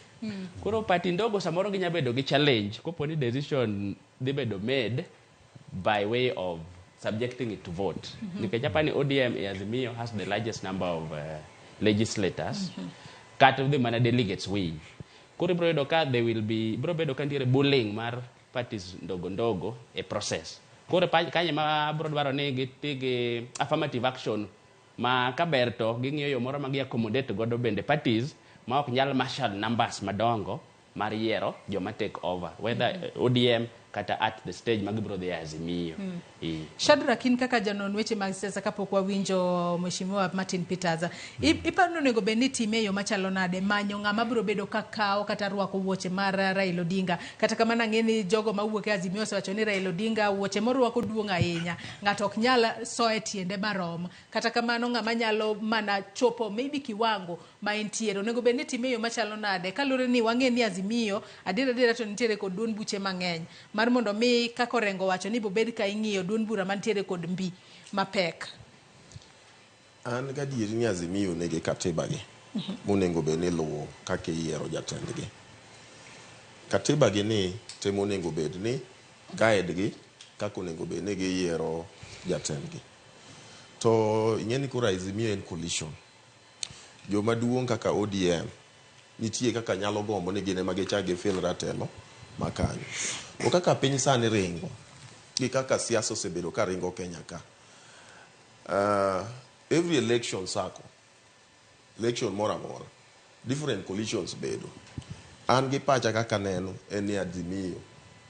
[SPEAKER 11] Koro party ndogo samoro ginya bedo gi challenge kopo ni decision dhi bedo made by way of subjecting it to vote. Nikech apani ODM e Azimio has the largest number of legislators. Kata dhi mana delegates way. Koro ibiro yudo ka there will be ibiro bedo ka nitiere bullying mar parties ndogo ndogo e process. Koro kanye ma biro dwaro ni giti gi affirmative action ma kaber to ging'iyo yo moro ma gi accommodate godo bende parties ma ok nyal marshal numbers madongo mar yiero joma take over, whether ODM kata at the stage ma gibiro dhi e Azimio.
[SPEAKER 15] Shadrack, in kaka janon weche mag siasa kapok wawinjo Mheshimiwa Martin Peters, iparo ni onego bed ni time e yo machalo nade manyo ng'ama biro bedo ka kawo kata rwako wuoche mar Raila Odinga? Kata kamano ang'e ni jogo mawuok e Azimio osewacho ni Raila Odinga wuoche morwako duong' ahinya, ng'ato ok nyal soye tiende marom. Kata kamano ng'ama nyalo mana chopo maybe kiwango ma entiere, onego bed ni time e yo machalo nade? Kaluwore ni wang'e ni Azimio adier adiera to nitiere kod duond buche mang'eny mar mondo mi kaka Orengo wacho ni bobed ka ing'iyo duond bura mantiere kod mbi mapek.
[SPEAKER 8] An gadieri ni Azimio nigi katiba gi monego bed ni luwo kaka iyiero jatendgi. Katiba gi ni temo onego bed ni guide gi kaka onego bed ni giyiero jatendgi. To ing'e ni koro Azimio en coalition. Joma duong' kaka ODM nitie kaka nyalo gombo ni gin ema gichak gifil ratelo ma kanyo. To kaka piny sani ringo gi kaka siasa osebedo ka ringo Kenya ka, every election cycle, election moro amora, different coalitions bedo. An gi pacha kaka neno en ni Azimio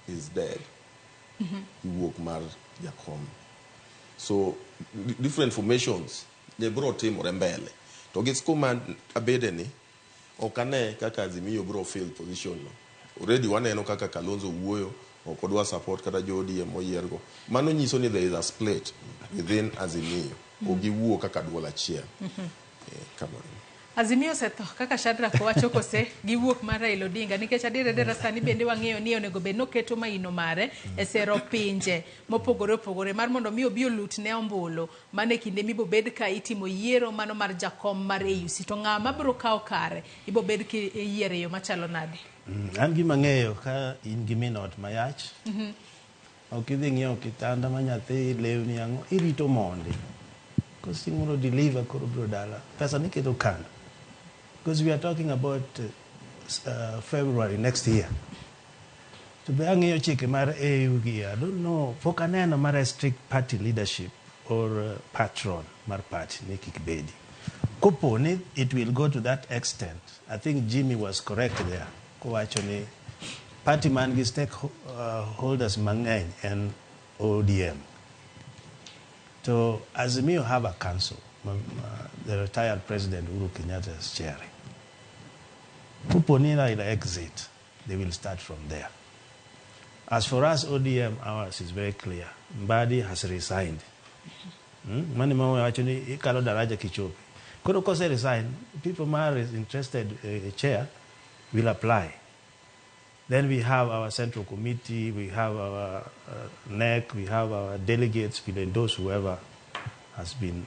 [SPEAKER 8] is dead. Wuok mar jakom. So different formations ne bro timore mbele. To gi kuma abede ni ok ane kaka Azimio bro fill position no. Already waneno kaka Kalonzo wuoyo, ok odwa support kata jo ODM moyiergo. Mano nyiso ni there is a split within Azimio. Ok giwuo kaka duol achiel. Kamano.
[SPEAKER 15] Azimio osetho kaka Shadrack wacho kose giwuok mar Raila Odinga nikech adier adiera sani bende wang'eyo ni onego bed noketo maino mare e sero pinje mopogore opogore mar mondo mi obi olut ne ombulu mano e kinde mibobed ka itimo yiero mano mar jakom mar AUC to ng'ama biro kawo kare ibobed kiyiero e yo machalo nade?
[SPEAKER 10] An gima ang'eyo ka in gi min ot mayach, ok idhi ng'iewo kitanda ma nyathi, lewni ang'o, irito mondi. Kose moro deliver koro biro dala. Pesa niketo kando. Because we are talking about February next year. To be ang'iyo chike mar AU gi, I don't know, pok aneno ma restrict party leadership or patron mar party ni kik bedi. Kopo ni it will go to that extent, I think Jimmy was correct there. Kowacho ni party man gi stakeholders mang'eny en ODM. To Azimio have a council, the retired president Uhuru Kenyatta is chairing. Kopo ni Raila exit, they will start from there. As for us, ODM, ours is very clear. Mbadi has resigned. Mani ma wacho ni ikalo daraja kichopi. Koro kose resign, people ma are interested chair will apply. Then we have our central committee, we have our NEC, we have our delegates, will endorse whoever has been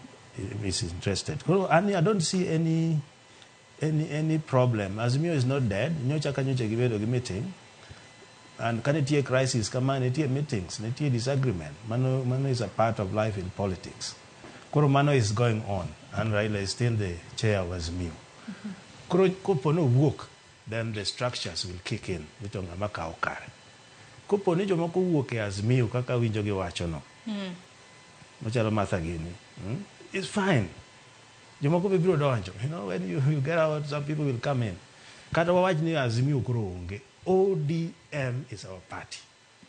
[SPEAKER 10] is interested. Koro, ani, I don't see any problem. Azimio is not dead. Nyocha ka nyocha gibedo gi meeting. And ka nitie crisis kama nitie meetings, nitie disagreement. Mano is a part of life in politics. Koro mano is going on, and Raila is still the chair of Azimio. Koro kopo no wuok, then the structures will kick in. Nito ng'ama kawo kare. Kopo ni jomoko wuok e Azimio kaka winjo gi wacho no, machalo Martha gini, It's fine. Jomoko be biro donjo. When you get out, some people will come in. Kata wawach ni Azimio koro onge. ODM is our party,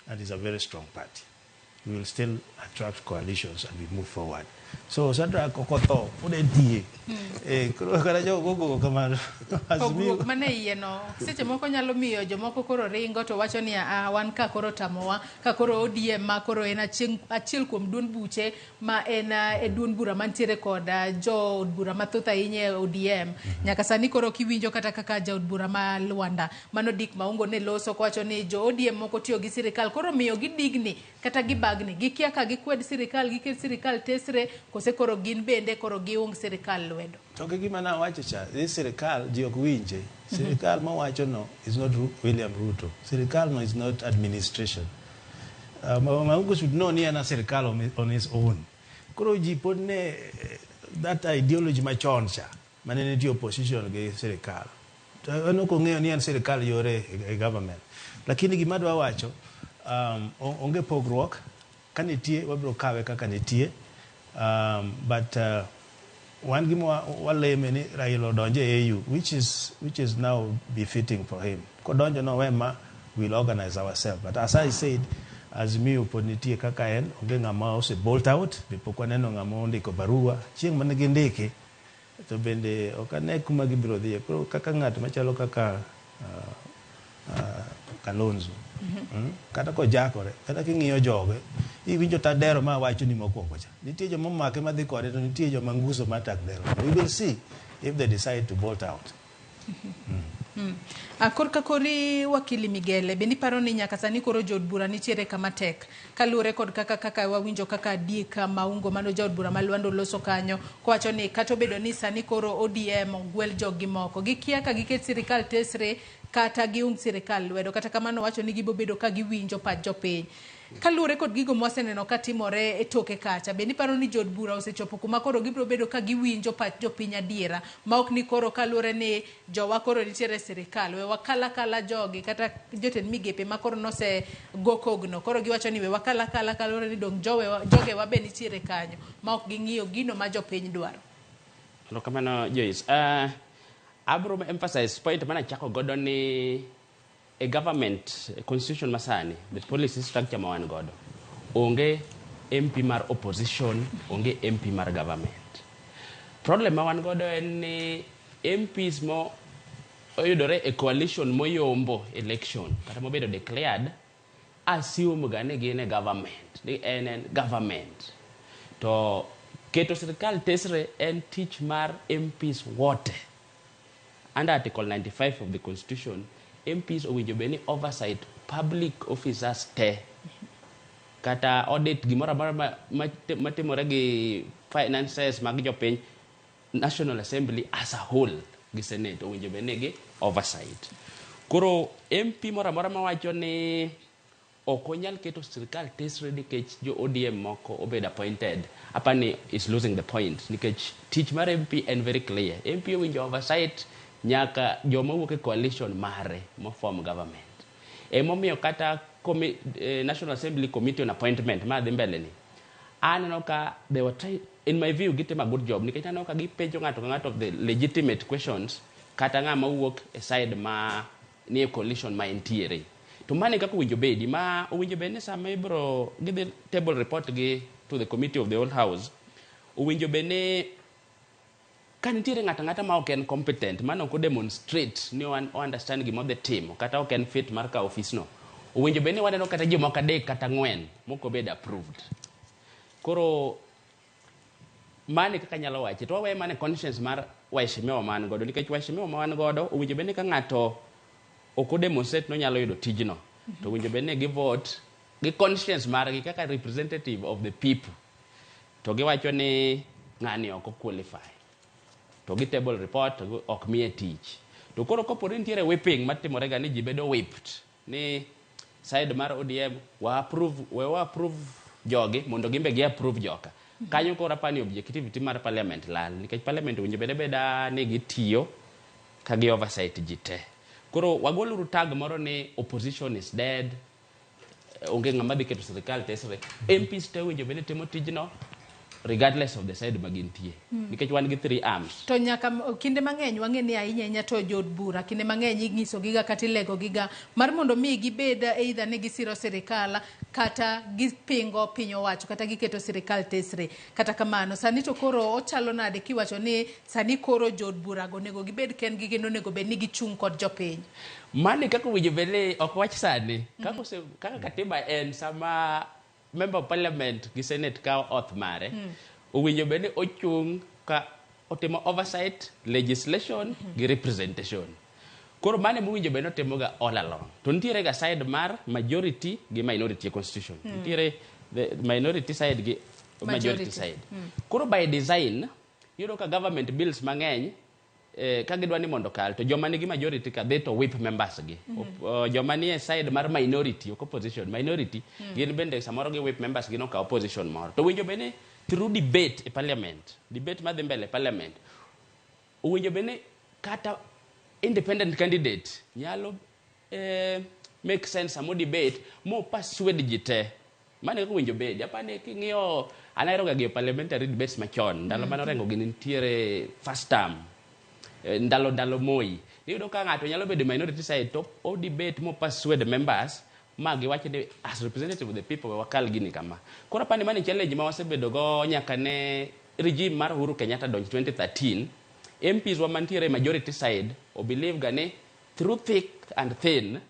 [SPEAKER 10] and it's a very strong party. We will still attract coalitions and we move forward. So Shadrack okotho, pod entie. Koro kata jogo gogo kamano. Azimio.
[SPEAKER 15] Pogruok mane iye no seche moko nyalo miyo jomoko koro ringo to wacho ni a wan ka koro tamowa ka koro ODM ma koro en achiel kuom duond buche ma en e duond bura mantiere kod jood bura mathoth ahinya e ODM. Nyaka sani koro kiwinjo kata kaka jaod bura ma Luanda mano Dick Maungo ne loso kowacho ni jo ODM moko tiyo gi sirikal koro miyo gidigni kata gibagni gikia ka gikwed sirikal giket sirikal tesre kose koro gin bende koro giung sirikal lwedo.
[SPEAKER 10] To gi gima nawacho cha, ni sirikal ji ok winje. Sirikal mawacho no is not William Ruto. Sirikal no is not administration. Maungo should know ni en a sirikal on his own. Koro ji pod ne that ideology machon cha, mane nitie opposition gi sirikal. To en ok ong'eyo ni en sirikal yore e government. Lakini gima adwa wacho, onge pogruok, ka nitie wabiro kawe kaka nitie. But wan gima waleme ni Raila odonje e AU, which is now befitting for him. Kodonjo no wema, we'll organize ourselves. But as I said, Azimio pod nitie kaka en, onge ng'ama ose bolt out, be pok waneno ng'ama ondiko barua. Chieng' mane gindike, to bende ok ane kuma gibiro dhiye. Koro kaka ng'at machalo kaka Kalonzo, Kata kojakore, kata king'iyo joge, iwinjo tadero ma wacho ni mokwongo cha. Nitie joma omake madhi kode to nitie joma nguso matak dero. We will see if they decide to bolt out.
[SPEAKER 15] Korka kori wakili Migele, bende iparo ni nyaka sani koro jood bura nitiere kama tek kaluwore kod kaka wawinjo kaka Dick Maungo mano jaod bura ma Lwanda oloso kanyo kowacho ni kata obedo ni sani koro ODM ogwel jog-gi moko gikia ka giket sirikal tesre kata giung sirikal lwedo kata kamano wacho ni gibobedo ka giwinjo pach jopiny. Kaluwore kod gigo mwaseneno ka timore e toke kacha, bende iparo ni jood bura osechopo kuma koro gibiro bedo ka giwinjo pach jopiny adiera, ma ok ni koro kaluwore ni jowa koro nitiere e sirikal, we wakal akala jogi kata jotend migepe ma koro nose go kogno, koro giwacho ni we wakal akala kaluwore ni dong jogewa be nitiere kanyo, ma ok ging'iyo gino ma jopiny dwaro.
[SPEAKER 11] Erokamano Joyce. Abro emphasize point mana chako godo ni e government constitution masani, the policy structure ma wan godo, onge MP mar opposition, onge MP mar government. Problem ma wan godo en ni MPs mo oyudore e coalition moyombo election kata mobedo declared assume ga ni gin e government, ni en government. To keto sirikal tesre en tich mar MPs wote. Under Article 95 of the Constitution, MPs owinjo bed ni oversight public officers te kata audit gimoro amora matimore gi finances mag jopiny. National Assembly as a whole gi Senate owinjo bed ni gi oversight. Koro MP moro amora mawacho ni ok onyal keto sirikal tesre nikech jo ODM moko obedo appointed, apani is losing the point, nikech tich mar MP en very clear. MP owinjo oversight nyaka joma wuok e coalition mare mo form government. Emomiyo kata National Assembly Committee on Appointment ma dhi mbele ni, aneno ka they were try, in my view gitimo a good job, nikech aneno ka gipenjo ng'ato ka ng'ato the legitimate questions kata ng'ama wuok e side ma nie coalition ma entiere. To mano e kaka owinjo bedi, ma owinjo bed ni sama ibro gidhi table report gi to the committee of the whole house, owinjo bed ni ka nitiere ng'ato ang'ata ma ok en competent, mano ok demonstrate ni o understand gima odhi timo, kata ok en fit mar kawo ofis no, owinjo bed ni waneno kata jomoko 3 kata 4 mok obedo approved. Koro mano e kaka anyalo wache. To wawe mana e conscience mar waheshimiwa ma wan godo, nikech waheshimiwa ma wan godo owinjo bed ni ka ng'ato ok odemonstrate ni onyalo yudo tijno, to owinjo bed ni gi vote gi conscience margi kaka representative of the people, to giwacho ni ng'ani ok qualify, to gi table report to ok miye tich. To koro kapo ni nitiere whipping matimore ga ni ji bedo whipped ni side mar ODM wa approve, we wa approve jogi mondo gimbe gi approve joka kanyo, koro apani objectivity mar parliament lal, nikech parliament owinjo bed abeda ni gitiyo ka gi oversight ji te. Koro wagoluru tag moro ni opposition is dead, onge ng'ama dhi keto sirikal tesre. MPs te owinjo bed ni timo tijno regardless of the side ma gintie, nikech wan gi 3 arms.
[SPEAKER 15] To nyaka kinde mang'eny wang'e ni ahinya ahinya to jood bura kinde mang'eny inyiso giga kata ilego giga mar mondo mi gibed either ni gisiro sirikal kata gipingo piny owacho kata giketo sirikal tesre. Kata kamano sani to koro ochalo nade kiwacho ni sani koro jood burago onego gibed kendgi kendo onego bed ni gichung' kod jopiny?
[SPEAKER 11] Mano kaka owinjo bed ni ok wach sani, kaka katiba en sama member of parliament gi senate kawo oath mare, owinjo bed ni ochung' ka otimo oversight, legislation gi representation. Koro mano emowinjo bed ni otimoga all along. To nitiere ga side mar majority gi minority e constitution. Nitiere the minority side gi majority side. Koro by design, iyudo ka government bills mang'eny ka gidwa ni mondo kal, to joma nigi majority ka dhi to whip members gi. Joma nie side mar minority, ok opposition, minority, gin bende samoro gi whip members gi nokaw position moro. To winjo bed ni through debate e parliament, debate madhi mbele e parliament, owinjo bed ni kata independent candidate nyalo make sense samo debate mo persuade ji te. Mano e kaka owinjo bedi. Apani king'iyo, an ahero ga ng'iyo parliamentary debates machon, ndalo mane Orengo gini nitiere first term, ndalo Moi. Iyudo ka ng'ato nyalo bedo minority side to o debate mo persuade members ma giwacho ni as representative of the people we wakal gini kama. Koro apani mano e challenge ma wasebedo go nyaka ne regime mar Uhuru Kenyatta donj 2013. MPs wa mantiere majority side o believe ga ni through thick and thin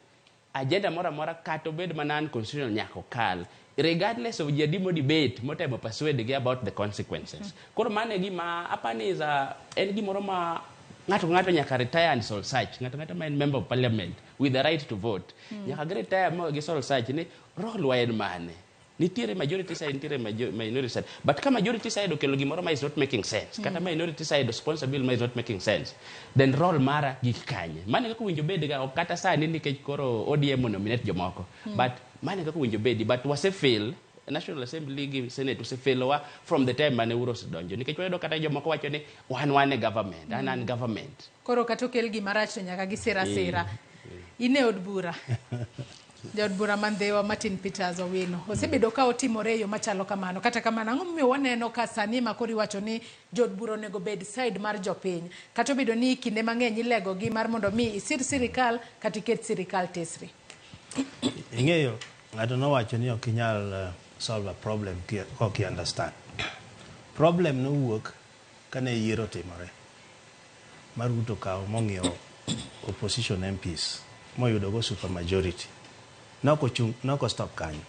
[SPEAKER 11] agenda moro amora kata obed mana unconstitutional nyaka okal, regardless of ji adi mo debate motemo persuade gi about the consequences. Koro mano e gima apani is a, en gimoro ma ng'ato ka ng'ato nyaka retire and soul search. Ng'ato ng'ato ma en member of parliament with the right to vote nyaka gi retire ma gi soul search ni role wa en mane. Nitiere majority side, nitiere minority side. But ka majority side okelo gimoro ma is not making sense, kata minority side sponsor bill ma is not making sense, then role mara gik kanye? Mano e kaka owinjo bed ga, ok kata sani nikech koro ODM nominate jomoko. But mano e kaka owinjo bedi. But wase fail, National Assembly gi Senate osefailowa from the time mane Uhuru osedonjo. Nikech wayudo kata jomoko wacho ni wan wan e government, an an government.
[SPEAKER 15] Koro kata okel gima rach to nyaka gisir asira. In e od bura. Jaod bura ma Ndhiwa Martin Peters Owino osebedo ka otimore e yo machalo kamano. Kata kamano, ang'o momiyo waneno ka sani ema koro iwacho ni jood bura onego bed side mar jopiny? Kata obedo ni kinde mang'eny ilegogi mar mondo mi isir sirikal kata iket sirikal tesre.
[SPEAKER 10] Ing'eyo, ng'ato nowacho ni ok inyal solve a problem kok i understand. Problem nowuok kane yiero otimore ma Ruto okawo mong'iewo opposition MPs moyudo go super majority. Nok ochung', nok stop kanyo.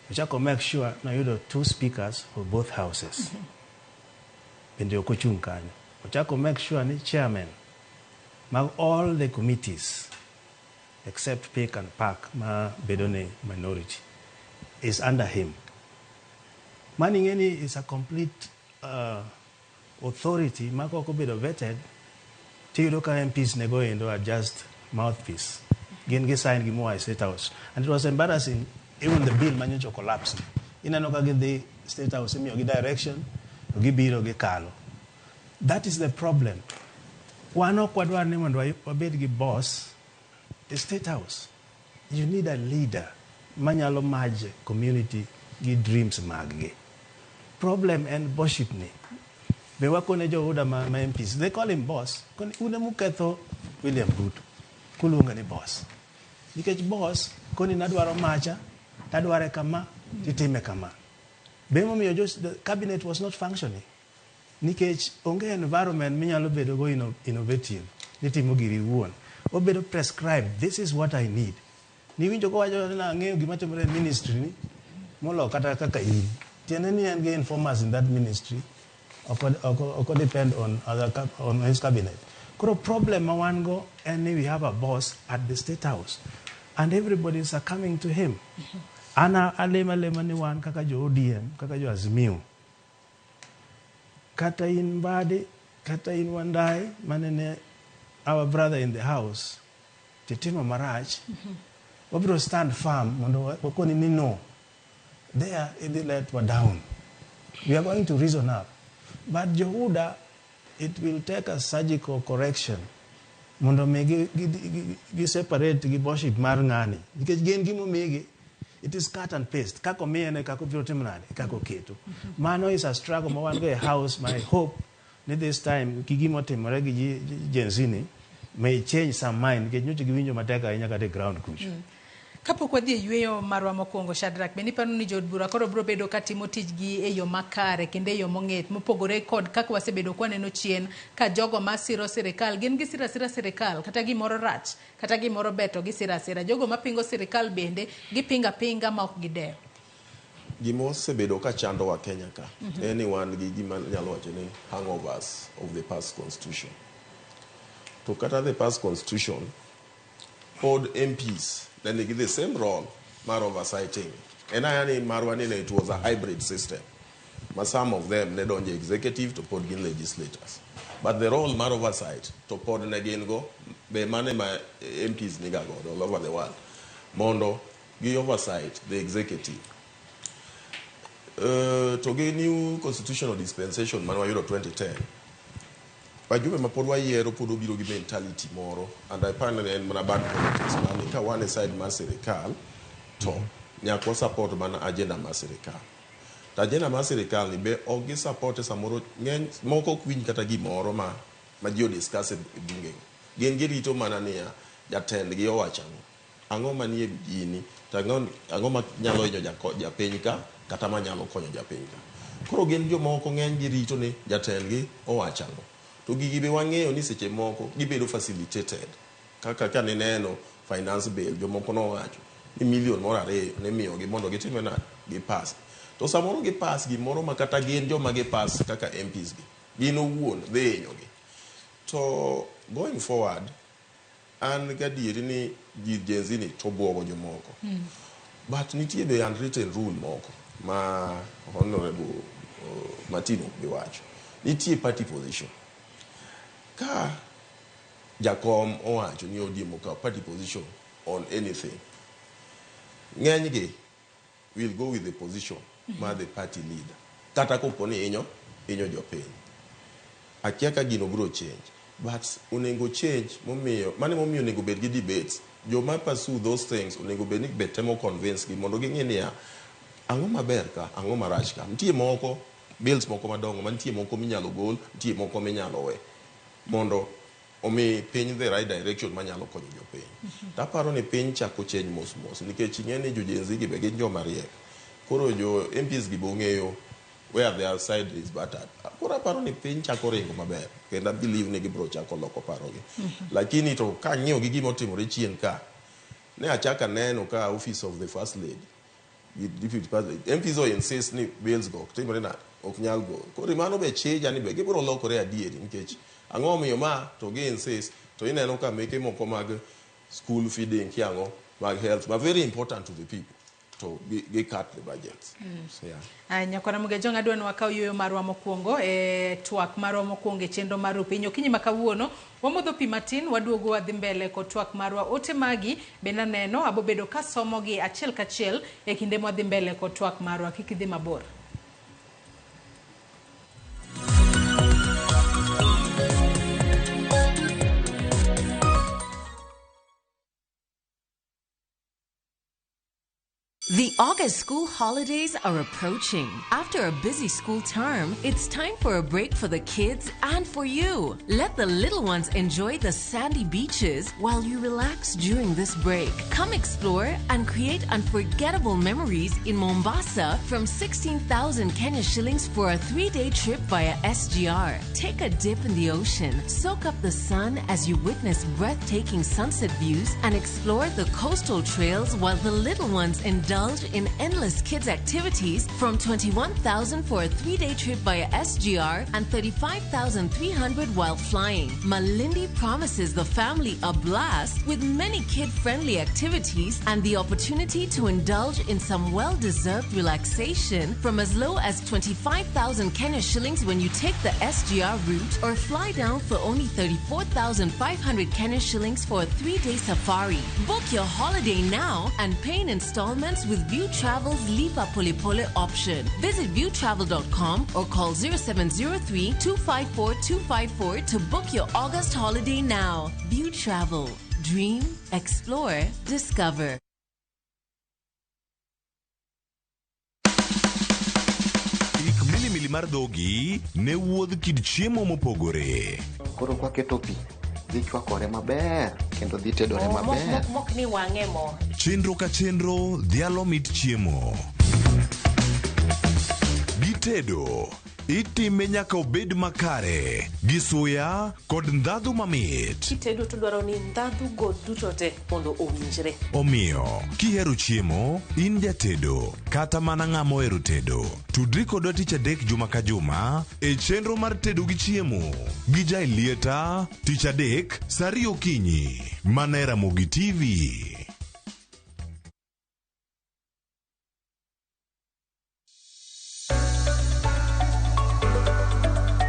[SPEAKER 10] Ochako make sure noyudo two speakers for both houses. Bende ok ochung' kanyo. Ochako make sure ni chairman mag all the committees except pick and pack ma bedo ni minority is under him. Mano ing'e ni is a complete authority ma kok obedo vetted tiyudo ka MPs nego endo are just mouthpiece. Gin gi sign gimoa e State House. And it was embarrassing even the bill manyocha collapse. Ineno ka gidhi State House imiyogi direction to gibiro gikalo. That is the problem. Wan ok wadwar ni mondo wabed gi boss e State House. You need a leader manyalo merge community gi dreams mag gi. Problem en bosship ni. Be wakone jo UDA ma MPs, they call him boss. Koni un emuketho William Ruto. Kuluonge ni boss. Nikech boss koni nadwaro macha, tadware kama, titime kama. Be momiyo the cabinet was not functioning. Nikech onge environment minyalo bedo go innovative, nitimo giri iwuon. Obedo prescribed, this is what I need. Niwinjo kowacho ni ang'eyo gima timore e ministry ni, molo kata kaka in. Tiende ni en gi informers in that ministry, ok depend on his cabinet. Koro problem ma wan go en ni we have a boss at the State House and everybody is succumbing to him. An alemo alema ni wan kaka jo ODM, kaka jo Azimio, kata in Mbadi, kata in Wandai, manene our brother in the house, titimo marach, wabiro stand firm mondo wakoni ni no. There idhi letwa down. We are going to reason up. But jo UDA, it will take a surgical correction mondo mi gi separate gi worship mar ng'ani. Nikech gin gimomigi, it is cut and paste. Kaka omiye ne kaka obiro timo nade, kaka oketo. Mano is a struggle ma wan go e house, ma I hope ni this time gi gimotimore gi Gen Z ni may change some mind nikech nyocha giwinjo matek ahinya kata e ground kucho.
[SPEAKER 15] Kapok wadhi e yueyo marwa mokwongo, Shadrack, bende iparo ni jood bura koro biro bedo ka timo tijgi e yo makare kendo e yo mong'ith mopogore kod kaka wasebedo kwaneno chien ka jogo masiro sirikal gin gisiro asira sirikal kata gimoro rach kata gimoro ber to gisiro asira, jogo mapingo sirikal bende gipingo apinga ma ok gidewo?
[SPEAKER 8] Gima osebedo ka chandowa Kenya ka en ni wan gi gima nyalo wacho ni hangovers of the past constitution. To kata the past constitution pod MPs ne nigi the same role mar oversighting. En aya ni marwa ni ne it was a hybrid system ma some of them ne donjo executive to pod gin legislators. But the role mar oversight to pod ne gin go be mane ma MPs niga godo all over the world mondo gi oversight the executive. To gi new constitutional dispensation mane wayudo 2010, wajumbe ma pod wayiero pod obiro gi mentality moro and I find ni en mana bad politics mani ka wan e side mar sirikal to nyaka wa support mana agenda mar sirikal. To agenda mar sirikal ni be ok gi support e samoro ng'eny moko ok winj kata gimoro ma ji o discuss e bunge go. Gin girito mana niya jatendgi owacho ang'o. Ang'o manie gini to ang'o ma nyalo hinyo japiny ka kata manyalo konyo japiny ka. Koro gin jomoko ng'eny girito ni jatendgi owacho ang'o. To gigi be wang'eyo ni seche moko gibedo facilitated. Kaka ka nineno finance bill jomoko nowacho ni million moro ariyo nimiyogi mondo gitime nade? Gipass. To samoro gipass gimoro ma kata gin joma gipass kaka MPs gi gin owuon dhi hinyogi. To going forward an gadieri ni gir Gen Z ni to buogo jomoko. But nitie be unwritten rule moko ma Honorable Martin ok bi wacho. Nitie party position. Ka jakom owacho ni ODM okawo party position on anything, ng'enygi will go with the position mar the party leader. Kata kopo ni hinyo jopiny. Akia ka gino biro change. But onego change momiyo, mano emomiyo onego bed gi debates. Joma pursue those things onego bed ni be temo convince gi mondo ging'e niya, ang'o maber ka, ang'o marach ka. Nitie moko, bills moko madongo, mantie moko minyalo gol, nitie moko minyalo we. Mondo omi piny the right direction manyalo konyo jopiny. To aparo ni piny chako change mos mos nikech ing'e ni jo Gen Z gi be gin joma riek. Koro jo MPs gi be ong'eyo where their side is buttered. Koro aparo ni piny chako ringo maber kendo I believe ni gibiro chako loko parogi. Lakini to kang'iyo gi gima otimore chien ka, ne achako aneno ka office of the first lady gi deputy president, MPs o insist ni bills go ok timre nade, ok nyal gol. Koro mano be chija ni be gibiro lokore adieri nikech ang'o omiyo ma to gi insist to ineno ka meke moko mag school feeding kiang'o mag health ma very important to the people to gi cut the budgets. Yeah.
[SPEAKER 15] Aya, Nyakwara Mugejong, adwa ni wakaw yueyo marwa mokwongo e twak marwa mokwongo e chenro mar Rupiny. Okinyi ma kawuono, wamodho pi matin, waduogo wadhi mbele kod twak marwa. Ote magi bende aneno, abobedo kasomogi achiel kachiel e kinde mwadhi mbele kod twak marwa. Kik idhi mabor.
[SPEAKER 12] The August school holidays are approaching. After a busy school term, it's time for a break for the kids and for you. Let the little ones enjoy the sandy beaches while you relax during this break. Come explore and create unforgettable memories in Mombasa from 16,000 Kenya shillings for a 3-day trip via SGR. Take a dip in the ocean, soak up the sun as you witness breathtaking sunset views, and explore the coastal trails while the little ones indulge in endless kids activities from 21,000 for a 3-day trip via SGR and 35,300 while flying. Malindi promises the family a blast with many kid-friendly activities and the opportunity to indulge in some well-deserved relaxation from as low as 25,000 Kenya shillings when you take the SGR route or fly down for only 34,500 Kenya shillings for a 3-day safari. Book your holiday now and pay in installments with View Travel's Lipa Pole Pole option. Visit viewtravel.com or call 0703 254 254 to book your August holiday now. View Travel. Dream, explore, discover.
[SPEAKER 23] Ik milimili mar dhogi ne wuodh kit chiemo mopogore.
[SPEAKER 16] Koro kwaketo pi, dhi chwakore maber kendo dhi tedore maber.
[SPEAKER 17] Mok ni wang'e mo.
[SPEAKER 23] Chenro ka chenro dhialo mit chiemo. Gitedo, itime nyaka obed makare, gi suya kod ndhadhu mamit.
[SPEAKER 17] Kitedo to dwaro ni ndhadhu go duto te mondo owinjre.
[SPEAKER 23] Omiyo, kihero chiemo, in jatedo, kata mana ng'ama ohero tedo, tudri kodwa tich adek juma ka juma e chenro mar tedo gi chiemo gi Jaelieta tich adek saa ariyo okinyi mana e Ramogi TV.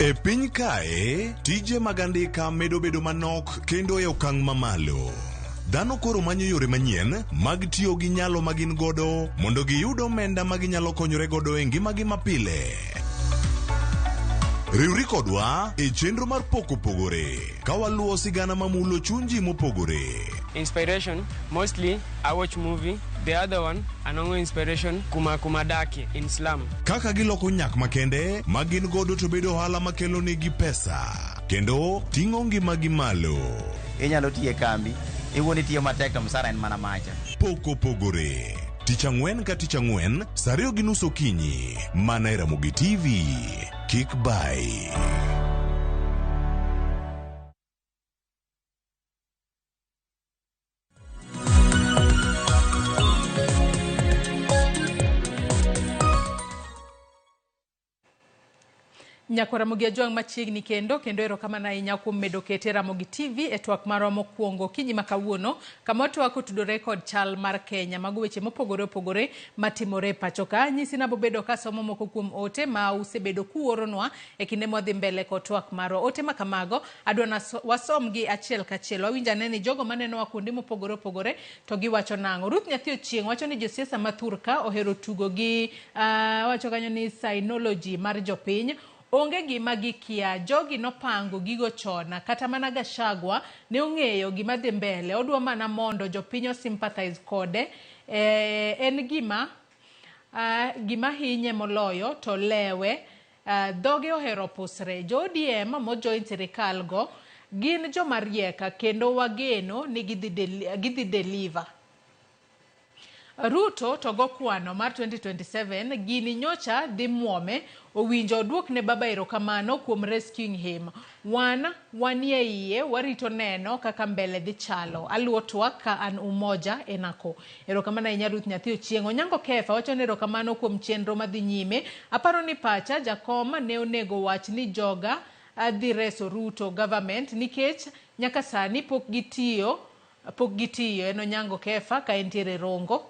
[SPEAKER 23] E piny kae, tije mag andika medo bedo manok kendo e okang' mamalo. Dhano koro manyo yore manyien mag tiyo gi nyalo ma gin godo mondo giyud omenda ma ginyalo konyore godo e ngimagi mapile. Riwri kodwa e chenro mar pok opogore ka waluwo sigana mamulo chuny ji mopogore.
[SPEAKER 4] Inspiration, mostly I watch movie. The other one, anongo inspiration kuma dake in slum.
[SPEAKER 23] Kaka giloko nyak makende ma gin godo to bedo ohala makelo negi pesa kendo ting'o ngimagi malo.
[SPEAKER 6] Inyalo tiyo e kambi, iwuon itiyo matek to msara en mana macha.
[SPEAKER 23] Pok opogore. Tich ang'wen ka tich ang'wen, saa 2:30 okinyi, mana e Ramogi TV. Kik bai.
[SPEAKER 15] Nyakwar Ramogi Ajwang' machiegni kendo kendo erokamano ahinya kuom medo kete Ramogi TV e twak marwa mokwongo okinyi ma kawuono kama watwak otudore kod chal mar Kenya. Mago weche mopogore opogore matimore e pacho ka. Anyisi nabobedo kasomo moko kuom ote ma usebedo kuoronwa e kinde mwadhi mbele kod twak marwa. Ote ma kamago adwa na wasomgi achiel kachiel. Wawinj ane ni jogo manenowa kuonde mopogore opogore to giwacho nang'o. Ruth Nyathi Ochieng' wacho ni josiasa ma thurka ohero tugo gi wacho kanyo ni sinology mar jopiny. Onge gima gikia, jogi nopango gigo chon, kata mana Gachagua ne ong'eyo gima dhi mbele, odwa mana mondo jopiny osympathize kode. En gima gima hinye moloyo to lewe, dhoge ohero pusre. Jo ODM mojoin sirikal go gin joma riek kendo wageno ni gidhi deliver. Ruto to go kwano mar 2027 gini nyocha dhi muome owinjo oduok ne baba erokamano kuom rescuing him. Wan wanie iye warito neno kaka mbele dhi chalo. Aluwo twak ka an Umoja enako. Erokamano ahinya Ruth Nyathi Ochieng'. Onyango Kefa wacho ni erokamano kuom chenro madhi nyime. Aparo ni pacha jakom ne onego wach ni joga dhi reso Ruto government nikech nyaka sani pok gitiyo. En Onyango Kefa ka entiere Rongo.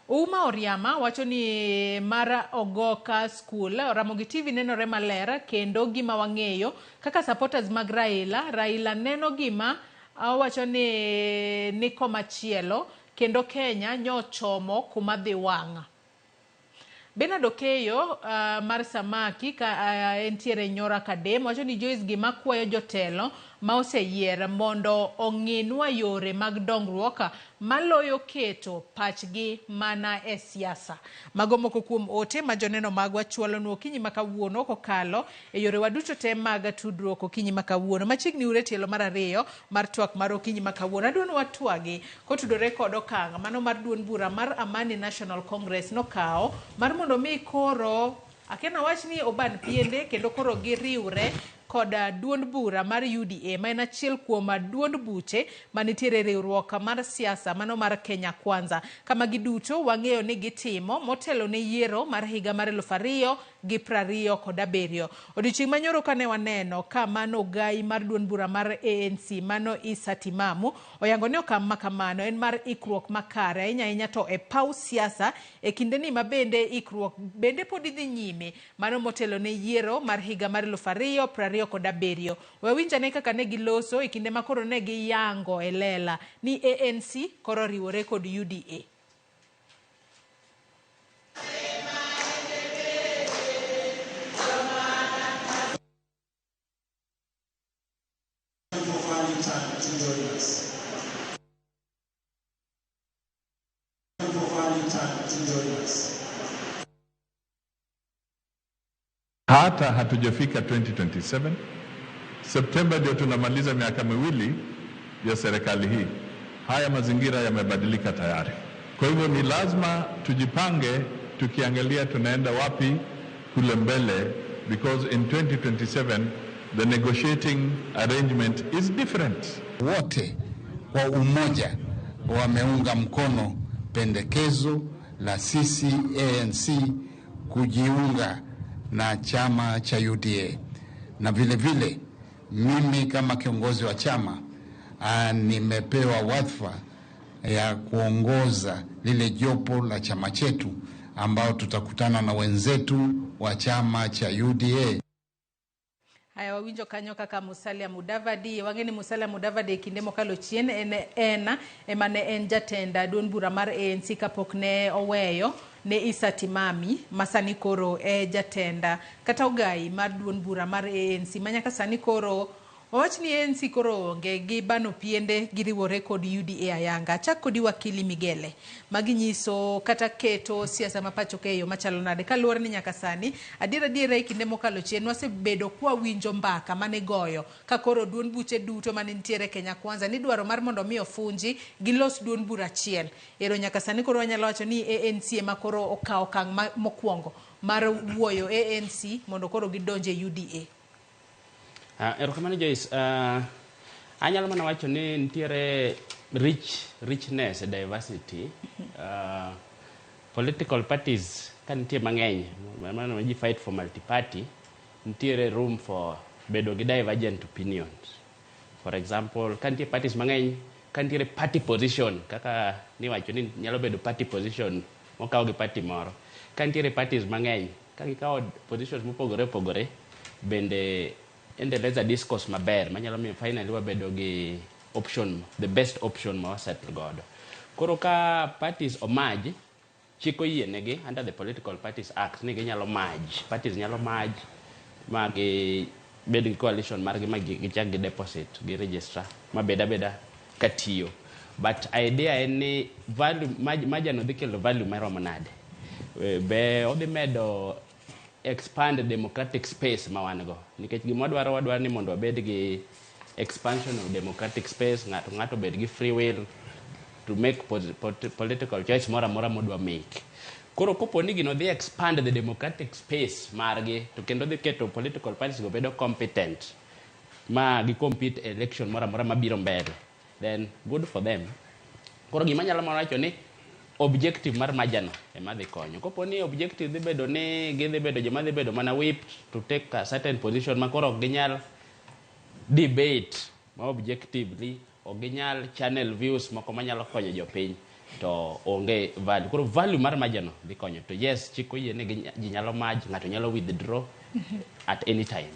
[SPEAKER 15] Uma Oriama wacho ni mara Ogoka School, Ramogi TV nenore maler kendo gima wang'eyo kaka supporters mag Raila, Raila neno gima owacho ni komachielo kendo Kenya nyochomo kuma dhi wang'. Bernard Okeyo mar Samaki ka entiere Nyora Kadem wacho ni Joyce gima kwayo jotelo ma oseyier mondo ong'inwa yore mag dongruok maloyo keto pachgi mana e siasa. Mago moko kuom ote ma joneno magwa chwalonwa okinyi ma kawuono kokalo e yorewa duto te mag tudruok okinyi ma kawuono. Machiegni ure tielo mar ariyo mar twak mar okinyi ma kawuono. Adwa ni watwagi kotudore kod okang' mano mar duond bura mar Amani National Congress nokawo mar mondo mi koro akena wach ni oban piende kendo koro giriwre kod duond bura mar UDA ma en achiel kuom duond buche manitiere riwruok mar siasa mano mar Kenya Kwanza. Kama giduto wang'eyo ni gitimo motelo ne yiero mar higa mar 2027. Odiochieng' manyoro kane waneno ka mano gai mar duond bura mar ANC mano Issa Timamu oyango ni okang' ma kamano en mar ikruok makare ahinya ahinya to e paw siasa e kindeni ma bende ikruok bende pod dhi nyime mano motelo ne yiero mar higa mar 2027. Wawinjane kaka ne giloso e kinde ma koro ne giyango e lela ni ANC koro riwore kod UDA.
[SPEAKER 21] Hata hatujafika 2027. Septemba ndio tunamaliza miaka miwili ya serikali hii. Haya mazingira yamebadilika tayari. Kwa hivyo ni lazima tujipange tukiangalia tunaenda wapi kule mbele, because in 2027 the negotiating arrangement is different.
[SPEAKER 2] Wote kwa umoja wameunga mkono pendekezo la sisi ANC kujiunga na chama cha UDA. Na vile vile mimi kama kiongozi wa chama nimepewa wadhifa ya kuongoza lile jopo la chama chetu ambao tutakutana na wenzetu wa chama cha UDA.
[SPEAKER 15] Haya, wawinjo kanyo kaka Musalia Mudavadi. Wang'e ni Musalia Mudavadi e kinde mokalo chien en ema ne en jatend duond bura mar ANC kapok ne oweyo ne Issa Timami ma sani koro e jatend kata ogai mar duond bura mar ANC ma nyaka sani koro wawach ni ANC koro onge gi bano piende giriwore kod UDA ayanga. Achak kodi wakili Migele, magi nyiso kata keto siasa ma pacho ka e yo machalo nade kaluwore ni nyaka sani adier adiera e kinde mokalo chien wasebedo kwa winjo mbaka mane goyo ka koro duond buche duto mane nitiere Kenya Kwanza ni dwaro mar mondo mi ofunji gilos duond bura achiel. Ero nyaka sani koro wanyalo wacho ni ANC ema koro okawo okang' mokwongo mar wuoyo ANC mondo koro gidonje UDA.
[SPEAKER 11] Erokamano Joyce. Anyalo mana wacho ni nitiere richness, diversity. Political parties ka nitie mang'eny, mano ji fight for multi-party, nitiere room for bedo gi divergent opinions. For example, ka nitie parties mang'eny, ka nitiere party position kaka niwacho ni nyalo bedo party position mokaw gi party moro. Ka nitiere parties mang'eny, ka gikawo positions mopogore opogore, bende endeleza discourse maber manyalo miyo finally wabedo gi option, the best option ma wasettle godo. Koro ka parties omerge, chik oyienegi under the Political Parties Act ni ginyalo merge, parties nyalo merge ma gi bed gi coalition margi ma gichak gi deposit gi register ma bed abeda katiyo. But idea en ni value merger no dhi kelo value maromo nade? Be odhi medo expand democratic space ma wan go, nikech gima wadwaro, wadwaro ni mondo wabed gi expansion of democratic space, ng'ato ng'ato obed gi free will to make political choice moro amora modwa make. Koro kopo ni gino dhi expand the democratic space margi, to kendo dhi keto political parties go bedo competent ma gi compete e election moro amora mabiro mbele, then good for them. Koro gima anyalo mana wacho ni objective mar merger no ema dhi konyo. Kopo ni objective dhi bedo ni gidhi bedo joma dhi bedo mana whipped to take a certain position ma koro ok ginyal debate ma objectively, ok ginyal channel views moko manyalo konyo jopiny, to onge value. Koro value mar merger no dhi konyo. To yes, chik oyie ni ji nyalo merge, ng'ato nyalo withdraw at any time.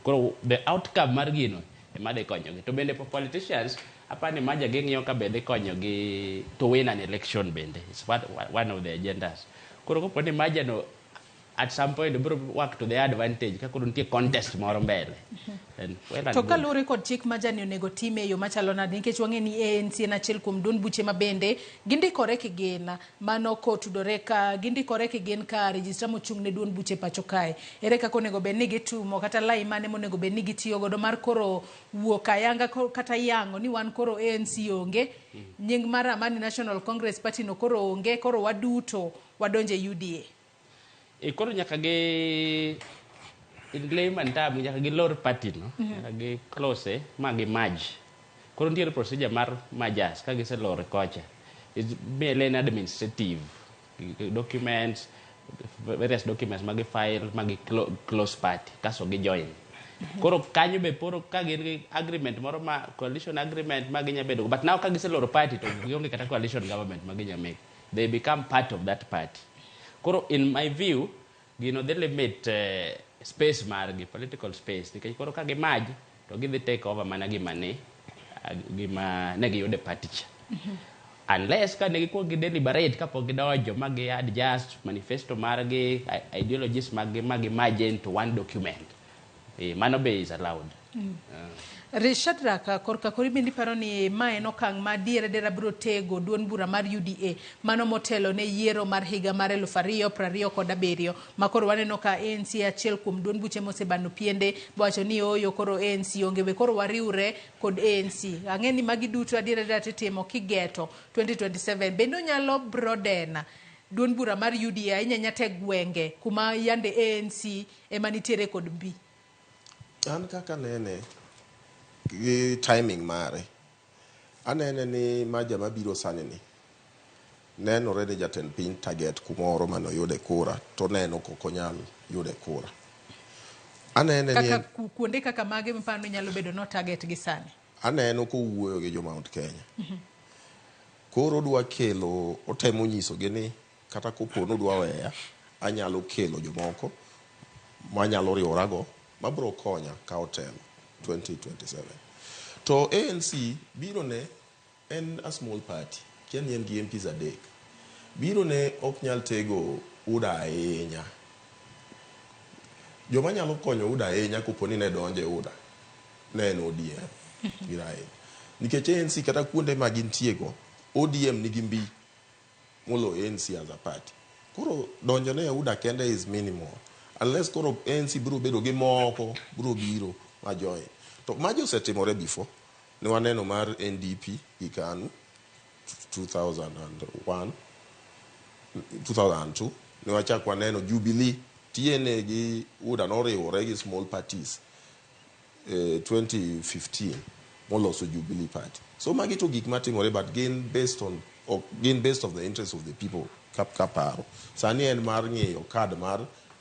[SPEAKER 11] Koro the outcome mar gino ema dhi konyogi. To bende for politicians, apani merger ging'iyo ka be dhi konyogi to win an election bende. It's one of the agendas. Koro kopo ni merger no at some point biro work to their advantage ka koro nitie contest moro mbele, then well and
[SPEAKER 15] To
[SPEAKER 11] good.
[SPEAKER 15] Kaluwore kod chik ma jani onego time e yo machalo nade? Nikech wang'e ni ANC en achiel kuom duond buche ma bende gindikore kigin mano kotudore ka gindikore kigin ka registrar mochung' ne duond buche pacho kae. Ere kaka onego bed ni gitumo kata lai mane monego bed ni gitiyo godo mar koro wuok ayanga kata yango ni wan koro ANC onge, nying mar Amani National Congress Party no koro onge, koro waduto wadonje UDA?
[SPEAKER 11] E koro nyaka gi, in layman term, nyaka gilor party no, nyaka gi close ma gi merge. Koro nitiere procedure mar mergers ka giseloro kocha. It's merely an administrative documents, various documents ma gi file ma gi close party kaso gi join. Koro kanyo be poro ka gin gi agreement moro ma coalition agreement ma ginya bedo. But now ka giseloro party, to gionge kata coalition government ma ginya make. They become part of that party. Koro in my view, gino dhi limit space margi, political space, nikech koro ka gi merge to gidhi take over mana gima ne gima ne giyudo e party cha. Unless ka ne gikuong gi deliberate kapok gidonjo ma gi adjust manifesto margi, ideologies maggi ma gi merge into one document. Mano be is allowed.
[SPEAKER 15] Shadrack, korka kori bende iparo ni ma en okang' ma adier adiera biro tego duond bura mar UDA mano motelo ne yiero mar higa mar 2027, ma koro waneno ka ANC achiel kuom duond buche mosebano piende bowacho ni ooyo, koro ANC onge, we koro wariwre kod ANC. Ang'e ni magi duto adier adiera titimo kigeto 2027. Bende onyalo broaden duond bura mar UDA ahinya ahinya te gwenge kuma yande ANC ema nitiere kod mbi?
[SPEAKER 8] An kaka nene gi timing mare, anene ni maja mabiro sani ni nenore ni jatend piny target kumoro manoyude kura, to neno kok onyal yude kura. Anene ni
[SPEAKER 15] Kaka kuonde kaka mage miparo ni nyalo bedo no target gi sani?
[SPEAKER 8] Aneno kowuoyo gi jo Mount Kenya. Koro odwa kelo, otemo nyisogi ni kata kopo ni odwa weya, anyalo kelo jomoko manyalo riworago mabiro konya kawo telo 2027. To ANC biro ne en a small party, kia ni en gi MPs 3. Biro ne ok nyal tego UDA ahinya. Joma nyalo konyo UDA ahinya kopo ni ne donjo e UDA ne en ODM gi Raila. Nikech ANC kata kuonde ma gintie go, ODM nigi mbi moloyo ANC as a party. Koro donjo ne e UDA kende is minimal. Unless koro ANC biro bedo gi moko biro biro ma join. To maji osetimore before. Ne waneno mar NDP gi KANU 2001, 2002. Ne wachak waneno Jubilee, TNA gi UDA noriwore gi small parties 2015 moloso Jubilee Party. So magi to gik matimore, but gin based on ok, gin based of the interest of the people kaparo. Sani en mar ng'iyo card mar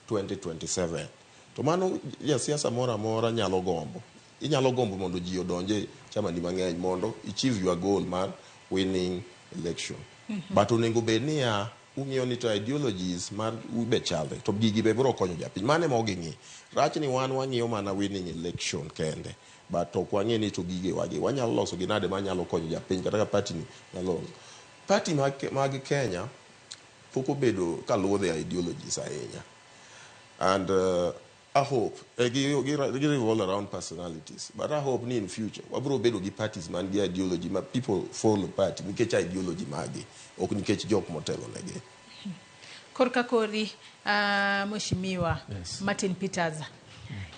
[SPEAKER 8] 2027. To mano jasiasa moro amora nyalo gombo. Inyalo gombo mondo ji odonje chamani mang'eny mondo achieve your goal mar winning election. But onego bed niya, ung'iyo ni to ideologies mar be chalre to gigi be biro konyo japiny. Mano ema ok ging'i. Rach ni wan wang'iyo mana winning election kende. But ok wang'e ni to gige wagi wanyalo loso gi nade manyalo konyo japiny kata ka party ni nyalo loso. Party mag Kenya pok obedo kaluwo the ideologies ahinya. And I hope gi revolve around personalities. But I hope ni in future wabiro bedo gi parties man gi ideology ma people follow party nikech ideology magi ok nikech jok motelo negi.
[SPEAKER 15] Korka kori, Mheshimiwa
[SPEAKER 10] Yes.
[SPEAKER 15] Martin Peters.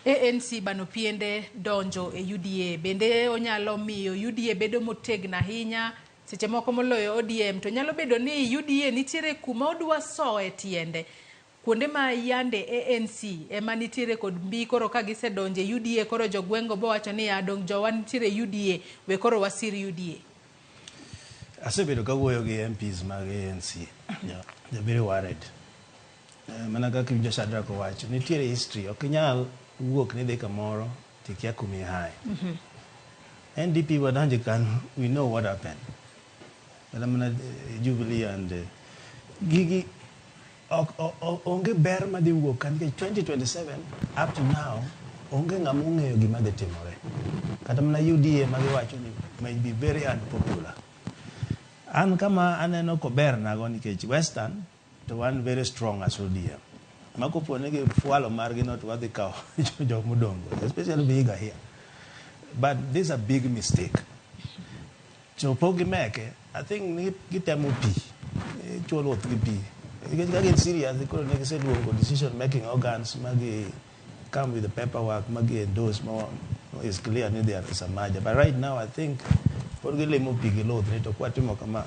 [SPEAKER 15] ANC bano piende donjo e UDA bende onyalo miyo UDA bedo motegno ahinya seche moko moloyo ODM to nyalo bedo ni UDA nitiere kuma odwa soe tiende kuonde ma yande ANC ema nitiere kod mbi koro ka gisedonjo e UDA koro jogweng'go bowacho ni adong jowa nitiere UDA we koro wasir UDA.
[SPEAKER 10] Asebedo kawuoyo gi MPs mag ANC. Yeah, they're very worried. Mana kaka iwinjo Shadrack owacho, nitiere history, ok inyal wuok ni idhi kamoro tikia kuma ihaye. NDP wadonjo kan, we know what happened. Kata mana Jubilee and gigi ok onge ber madhi wuok ka nikech 2027 up to now onge ng'ama ong'eyo gima dhi timore. Kata mana UDA magiwacho ni may be very unpopular. An kama aneno kober nago nikech Western to wan very strong as ODM. Ma kopo ni gifwalo margi no to wadhi kawo jok modong' especially Vihiga here. But this is a big mistake. To pok gimeke, I think ni gitemo pi, chuo luth gi pi. Nikech ka gin serious, koro ne giseluongo decision making organs magi come with the paperwork magi endorse ma is clear ni there is a merger. But right now I think pod gilimo pi gi luth ni to kwatimo kama.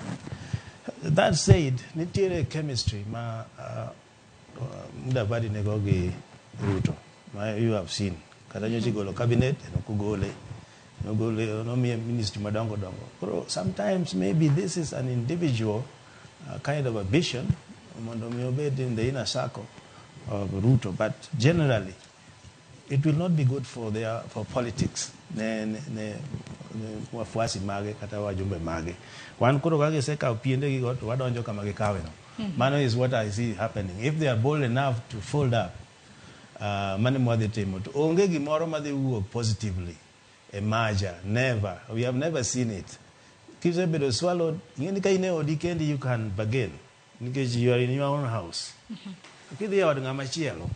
[SPEAKER 10] That said, nitiere chemistry ma Mudavadi nigo gi Ruto ma you have seen. Kata nyocha igolo cabinet, en ok ogole. Nogole, nomiye ministry madongo dongo. Koro sometimes maybe this is an individual kind of ambition mondo mi obed in the inner circle of Ruto, but generally it will not be good for politics ne wafuasi mage kata wajumbe mage. Wan koro ka gisekawo piende gigo to wadonjo kama gikawe no. Mano is what I see happening. If they are bold enough to fold up, mano mwadhi timo to onge gimoro madhi wuok positively e merger. Never. We have never seen it. Kisebedo swallowed, ing'e ni ka in e odi kendi you can bargain nikech you are in your own house. Kidhi e od ng'ama chielo,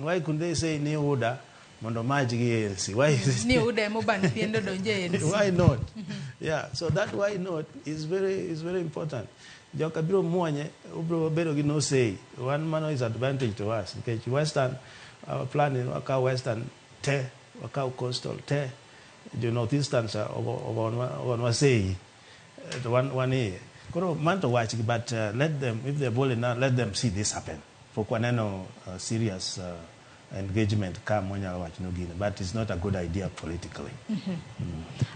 [SPEAKER 10] Why couldn't they say ni UDA mondo merge gi ANC? Why is it?
[SPEAKER 15] Ni UDA ema obano piende odonjo e ANC.
[SPEAKER 10] Why not? Yeah, so that why not is very important. Joka biro muonye, ubiro bedo gi no say. One mano is advantage to us. Nikech Western, our plan is wakaw Western te, wakaw Coastal te, jo Northeastern cha ogonwa say. To wan iye. Koro man to wachgi, but let them, if they're bold enough, let them see this happen. Pok waneno serious engagement ka mwanyalo wacho no gini, but it's not a good idea politically.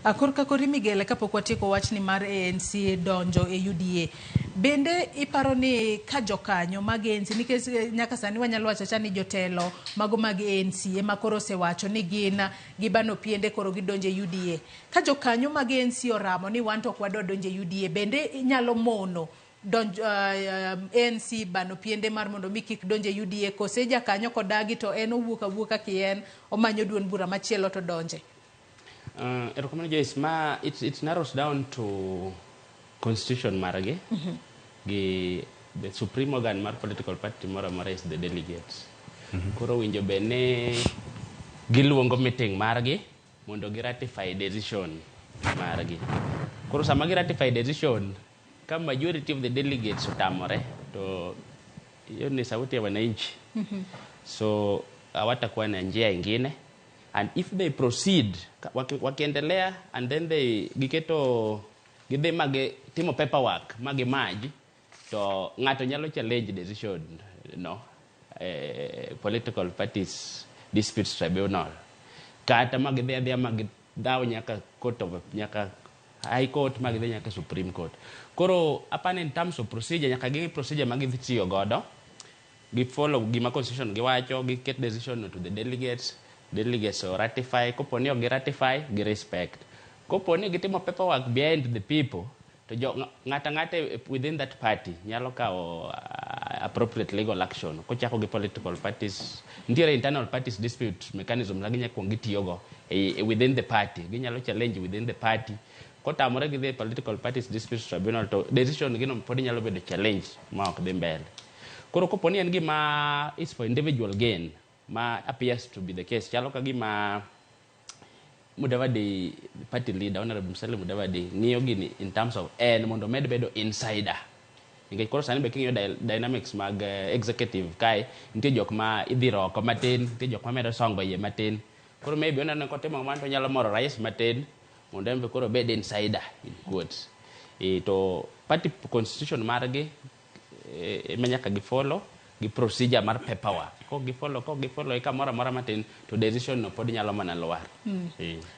[SPEAKER 15] Korka kori Miguel, kapok watieko wachni mar ANC donjo e UDA, bende iparo ni ka jokanyo mag ANC, nikech nyaka sani wanyalo wacho acha ni jotelo mago mag ANC ema koro osewacho ni gin gibano piende koro gidonjo e UDA. Ka jokanyo mag ANC oramo ni wan to ok wadwa donjo e UDA, bende inyalo mono donj, ANC bano piende mar mondo mi kik donj e UDA kose jakanyo kodagi to en owuok awuoka kien omanyo duond bura machielo to donje?
[SPEAKER 11] Erokamano Joyce, ma it narrows down to constitution margi gi the supreme organ mar political party moro amora is the delegates. Koro winjo bed ni giluongo meeting margi mondo gi ratify decision margi. Koro sama gi ratify decision, ka majority of the delegates otamore to hiyo ni sauti ya wananchi. So hawatakuwa na njia ingine and if they proceed wakiendelea and then they giketo gidhi ma gitimo paperwork ma gimerge to ng'ato nyalo challenge decision no political parties disputes tribunal kata ma gidhi adhiya ma gidhaw nyaka court of nyaka high court ma gidhi nyaka supreme court. Koro apani in terms of procedure nyaka ging'i procedure ma gidhi tiyo godo. Gi follow gima constitution giwacho, giket decision no to the delegates, delegates o ratify, kopo ni ok gi ratify, gi respect. Kopo ni gitimo paperwork behind the people, to jo ng'ato ang'ata within that party nyalo kawo appropriate legal action kochako gi political parties. Nitiere internal parties dispute mechanism ma ginya kuong gitiyogo within the party. Ginyalo challenge within the party. Kotamore gidhi e political parties dispute tribunal to decision gino pod nyalo bedo challenge ma ok dhi mbele. Koro kopo ni en gima is for individual gain ma appears to be the case, chalo ka gima Mudavadi, party leader, Honorable Musalia Mudavadi, ng'iyo gini in terms of en mondo omed bedo insider. Nikech koro sani be king'iyo dynamics mag executive kae, nitie jok ma idhiro oko matin, nitie jok ma medo songo iye matin. Koro maybe oneno ni kotimo kamano to onyalo moro rais matin mondo en be koro obed insider in quotes. To party constitution margi ema nyaka gi follow gi procedure mar paperwork. Kok gi follow, kok gi follow e kamoro amora matin to decision no pod nyalo mana lwar.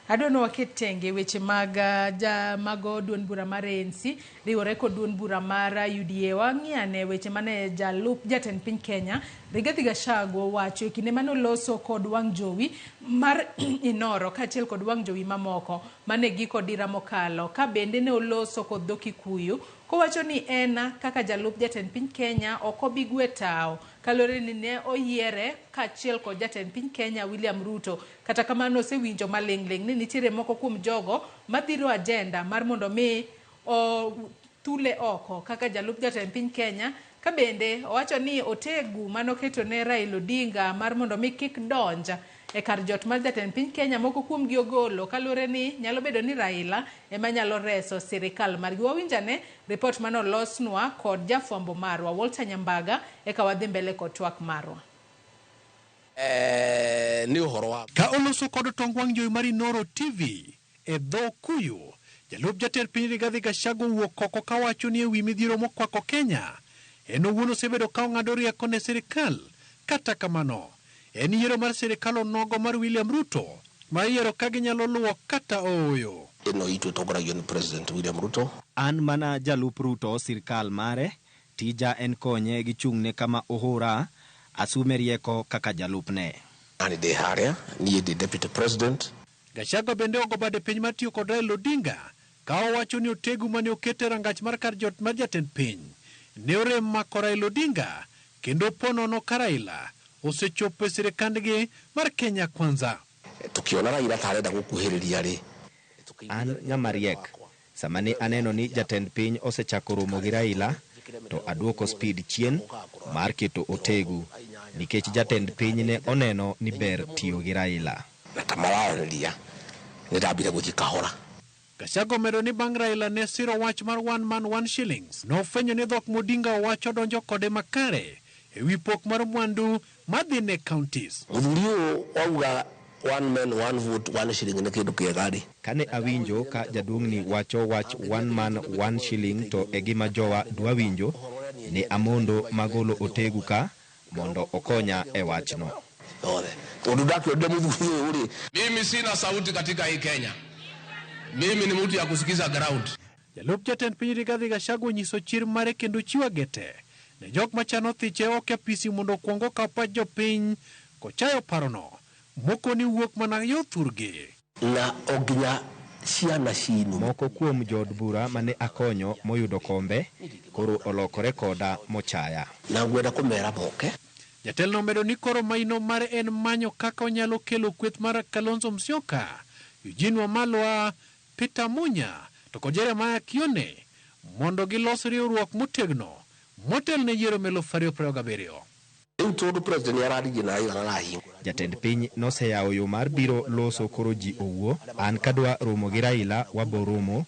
[SPEAKER 15] Adwa ni waket tenge weche mag ja mago duond bura mar ANC riwore kod duond bura mar UDA. Wang'i ane weche mane jalup jatend piny Kenya Rigathi Gachagua owacho e kinde mane oloso kod wang' jowi mar Inoro kaachiel kod wang' jowi mamoko mane giko dira mokalo, ka bende ne oloso kod dho Kikuyu kowacho ni en kaka jalup jatend piny Kenya ok obi gwe tawo kaluwore ni ne oyiere kaachiel kod jatend piny Kenya William Ruto. Kata kamano osewinjo maling'ling' ni nitiere moko kuom jogo madhiro agenda mar mondo mi othule oko kaka jalup jatend piny Kenya, ka bende owacho ni otegu manoketo ne Raila Odinga mar mondo mi kik donj e kar jot mar jatend piny Kenya moko kuomgi ogolo kaluwore ni nyalo bedo ni Raila ema nyalo reso sirikal margi. Wawinj ane ripot mane olosnwa kod jafwambo marwa Walter Nyambaga eka wadhi mbele kod twak marwa.
[SPEAKER 1] Ni uhoro wa
[SPEAKER 3] Ka oloso kod tong wang' jowi mar Inoro TV e dho Kuyu, jalup jatend piny Rigathi Gachagua owuok oko kawacho ni ewi midhiero mokwako Kenya, en owuon osebedo ka ong'ado rieko ne sirikal. Kata kamano, en yiero mar sirikal onogo mar William Ruto ma iyiero ka ginyalo luwo kata ooyo.
[SPEAKER 1] Eno itu tongoragio ni President William Ruto.
[SPEAKER 18] An mana jalup Ruto sirkal mare, tija en konye gi chung'ne kama ohora, asume rieko kaka jalupne.
[SPEAKER 1] Ani de haria, niye di Deputy President.
[SPEAKER 3] Gachagua bende ogo bade piny mar tiyo kod Raila Odinga ka owacho ni otegu mane oket e rangach mar kar jot mar jatend piny ne orem mako Raila Odinga kendo ponono ka Raila osechopo e sirikandgi mar Kenya Kwanza.
[SPEAKER 1] Tukiona Raila ta arenda gũkuhĩrĩria rĩ.
[SPEAKER 18] An ng'ama riek, sama ne aneno ni jatend piny osechako romo gi Raila, to aduoko speed chien mar keto otegu, nikech jatend piny ne oneno ni ber tiyo gi Raila.
[SPEAKER 1] Na ta mararanĩria, nĩ ndambire gũthiĩ kahora.
[SPEAKER 3] Gachagua omedo ni bang' Raila ne siro wach mar one man one shillings, nofwenyo ni dhok Modinga owacho donjo kode makare ewi pok mar mwandu madhi ne counties.
[SPEAKER 1] Mũthuri ũyũ wauga one man one vote one shilling nĩ kĩndũ kĩega rĩ.
[SPEAKER 18] Kane awinjo ka jaduong'ni wacho wach one man one shilling to e gima jowa dwa winjo, ne amondo magolo otegu ka mondo okonya e wachno.
[SPEAKER 1] Tondũ ndakĩonire mũthuri ũyũ rĩ.
[SPEAKER 19] Mimi sina sauti katika hii Kenya. Mimi ni mtu ya kusikiza ground.
[SPEAKER 3] Jalup jatend piny Rigathi Gachagua onyiso chir mare kendo chiwo agete ne jok machano thiche oko e apisi mondo okuong okaw pach jopiny kochayo parono moko ni wuok mana yo thurgi.
[SPEAKER 1] Na oginya ciana cinu.
[SPEAKER 18] Moko kuom jood bura mane akonyo moyudo kombe koro olokore koda mochaya.
[SPEAKER 1] Na ngwenda kũmera moke.
[SPEAKER 3] Jatelo omedo ni koro maino mare en manyo kaka onyalo kelo kweth mar Kalonzo Musyoka, Eugene Wamalwa, Peter Munya to kod Jeremiah Kioni mondo gilos riwruok motegno motel ne yiero mar 2027.
[SPEAKER 1] Rĩu tondũ president nĩararirie na Raila arahingũra.
[SPEAKER 18] Jatend piny noseyawo yo mar biro loso koro ji owuo. An kadwa romo gi Raila wabo romo,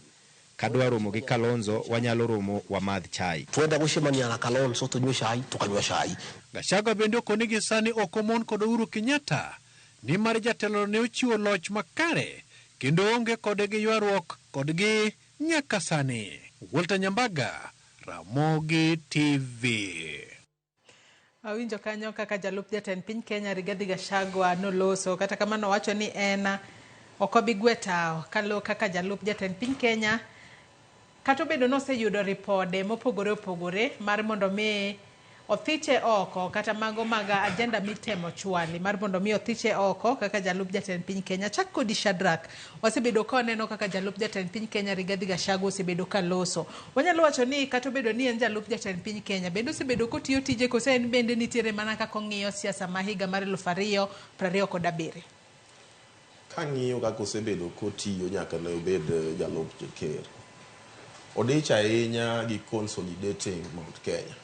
[SPEAKER 18] kadwa romo gi Kalonzo wanyalo romo wamadh chai.
[SPEAKER 1] Twenda gũcemania na Kalonzo tũnyue chai, tũkanyua chai.
[SPEAKER 3] Gachagua bende okoni gi sani ok omon kod Uhuru Kenyatta nimar jatelo ne ochiwo loch makare kendo onge kode gi ywaruok kodgi nyaka sani. Walter Nyambaga, Ramogi TV.
[SPEAKER 15] Awinjo kanyo kaka jalup jatend piny Kenya Rigathi Gachagua noloso, kata kamano owacho ni en ok obi gwe tawo kaluwo kaka jalup jatend piny Kenya, kata obedo ni oseyudo ripode mopogore opogore mar mondo mi othiche oko kata mago mag agenda mitemo chwali mar mondo mi othiche oko kaka jalup jatend piny Kenya. Chak kodi Shadrack, wasebedo ka waneno kaka jalup jatend piny Kenya Rigathi Gachagua osebedo ka loso. Wanyalo wacho ni kata obedo ni en jalup jatend piny Kenya, bende osebedo kotiyo tije kose en bende nitiere mana kaka ong'iyo siasa ma higa mar 2027?
[SPEAKER 8] Kang'iyo kaka osebedo kotiyo nyaka ne obed jalup ker, odich ahinya gi consolidating Mount Kenya.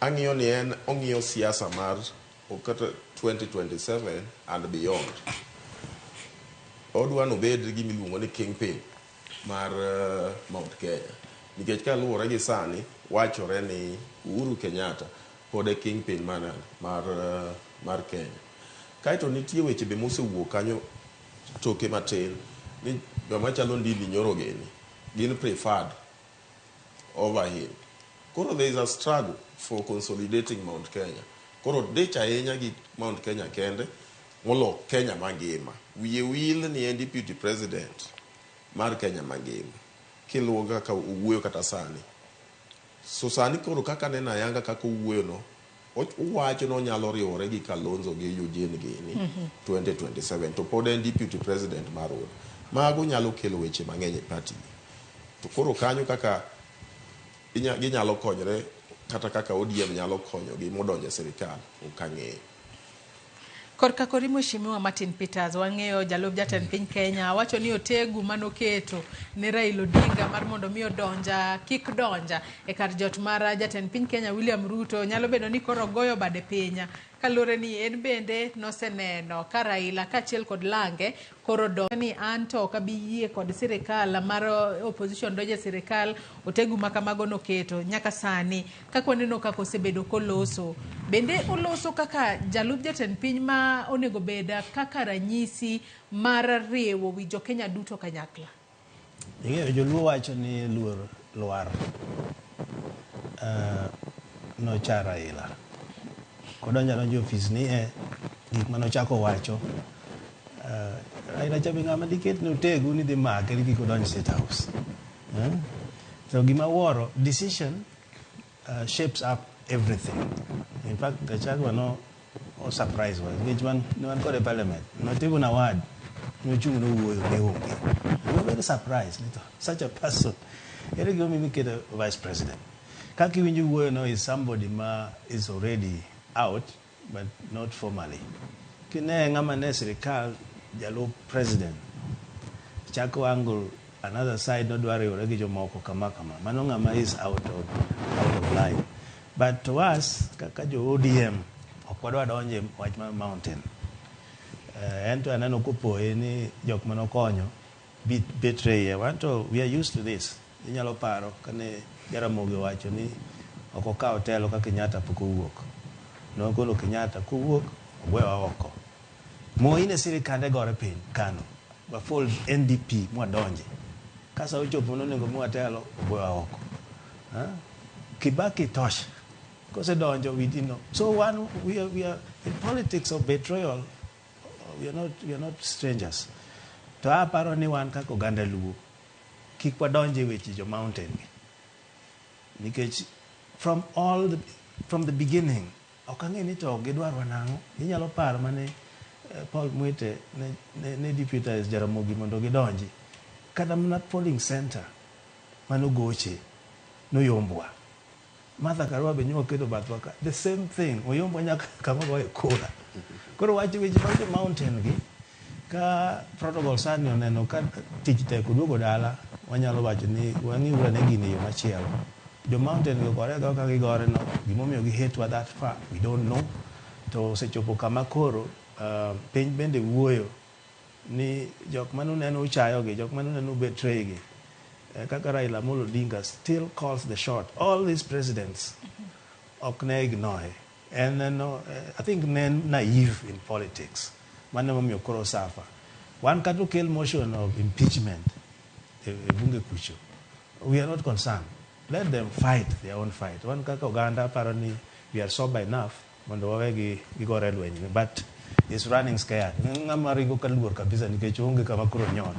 [SPEAKER 8] Ang'iyo ni en ong'iyo siasa mar kata 2027 and beyond. Odwa nobed gimiluongo ni kingpin mar Mount Kenya. Nikech kaluwore gi sani, wachore ni Uhuru Kenyatta pod e kingpin mar Kenya. Kaeto nitie weche be mosewuok kanyo toke matin ni joma chalo Ndindi Nyoro gini gin preferred over him. Koro there is a struggle for consolidating Mount Kenya. Koro dich ahinya gi Mount Kenya kende molo Kenya mangima. Wiye wil ni en deputy president mar Kenya mangima. Kiluwo kaka owuoyo kata sani. So sani koro kaka neno ayanga kaka owuoyo no, owacho ni onyalo riwore gi Kalonzo gi Eugene gini 2027 to pod en deputy president mar UDA. Mago nyalo kelo weche mang'eny e party. To koro kanyo kaka ginyalo konyre kata kaka ODM nyalo konyogi modonjo e sirikal ok ang'eyo.
[SPEAKER 15] Korka kori Mheshimiwa Martin Peters, wang'eyo jalup jatend piny Kenya wacho ni otegu manoketo ne Raila Odinga mar mondo mi odonja kik donja e kar jot mar jatend piny Kenya William Ruto nyalo bedo ni koro goyo bade piny kaluwore ni en bende noseneno ka Raila kaachiel kod lange koro donjo ni an to ok abi yie kod sirikal mar opposition donjo e sirikal otegu ma kamago noketo nyaka sani kaka waneno kaka osebedo koloso bende oloso kaka jalup jatend piny ma onego bed kaka ranyisi mar riwo wi jokenya duto kanyakla.
[SPEAKER 10] Ing'eyo joluo wacho ni luor lwar nocha Raila. Kodonjo adonja e ofis ni e gik manochako wacho Raila cha be ng'ama diket ne otegu ni dhi make ni kik odonj State House. So gima wuoro, decision shapes up everything. In fact, Gachagua no o surprise wa nikech wan ne wan kode parliament. Not even a word nochung' nowuoyo ne onge. We were very surprised ni to such a person ere gimomiyo iketo vice president. Kaka iwinjo wuoyo no is somebody ma is already out but not formally. Kine ng'ama ne sirikal jalup president chako angle another side nodwa riwore gi jomoko kama kama. Mano ng'ama is out of line. But to us kaka jo ODM ok wadwa donje wach mar mountain. En to aneno kopoye ni jok manokonyo betray. Wan to we are used to this. Inyalo paro kane Jaramogi owacho ni ok okaw telo ka Kenyatta pok owuok. Nogolo Kenyatta kowuok ogwewa oko. Moi ne sirikande gore piny Kano. Wafold NDP mwadonje. Ka sa ochopo nonego miwa telo ogwewa oko. Kibaki tosha. Kosedonjo we didn't know. So one we are in politics of betrayal. We are not strangers. To aparo ni wan kaka oganda Luo kik wadonje weche jo mountain gi. Nikech from the beginning ok ang'e ni to gidwarwa nang'o. Inyalo paro mane Paul Mwite ne deputize Jaramogi mondo gidonji. Kata mana polling center manogoche noyombwa. Martha Karua be nyoketo bathwa ka. The same thing. Oyombwa nyaka kama goye kura. Koro wach weche mag jo mountain gi ka protocol sani oneno ka tich tek oduogo dala wanyalo wacho ni wang'iuru ane gini e yo machielo. Jo mountain go gore agoya kaka gigore no gimomiyo gi hate wa that far we don't know. To osechopo kama koro piny bende wuoyo ni jok manuneno uchayo gi jok manuneno betray gi kaka Raila Amolo Odinga still calls the shot. All these presidents ok ne ignore. En no, I think ne en naive in politics. Mano emomiyo koro suffer. Wan kata okel motion of impeachment e bunge kucho. We are not concerned. Let them fight their own fight. Wan kaka oganda aparo ni we are sober enough mondo wawegi gigore lweny. But is running scared. Ng'ama ringo ka luor kabisa nikech onge kama koro nyon.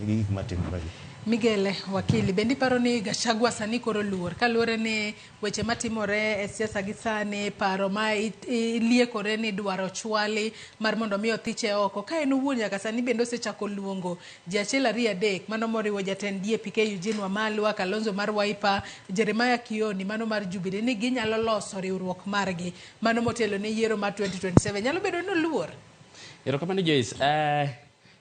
[SPEAKER 10] Gi gik matimore gi.
[SPEAKER 15] Migele wakili, bende iparo ni Gachagua sani koro luor kaluwore ni weche matimore e siasa gi sani, paro ma iliekore ni dwaro chwali mar mondo mi othiche oko, ka en owuon nyaka sani bende osechako luongo ji achiel ariyo adek, mano moriwo jatend DAP-K Eugene Wamalwa, Kalonzo mar Wiper, Jeremiah Kioni mano mar Jubilee, ni ginyalo loso riwruok margi mano motelo ne yiero mar 2027. Nyalo bedo ni oluor?
[SPEAKER 11] Erokamano Joyce.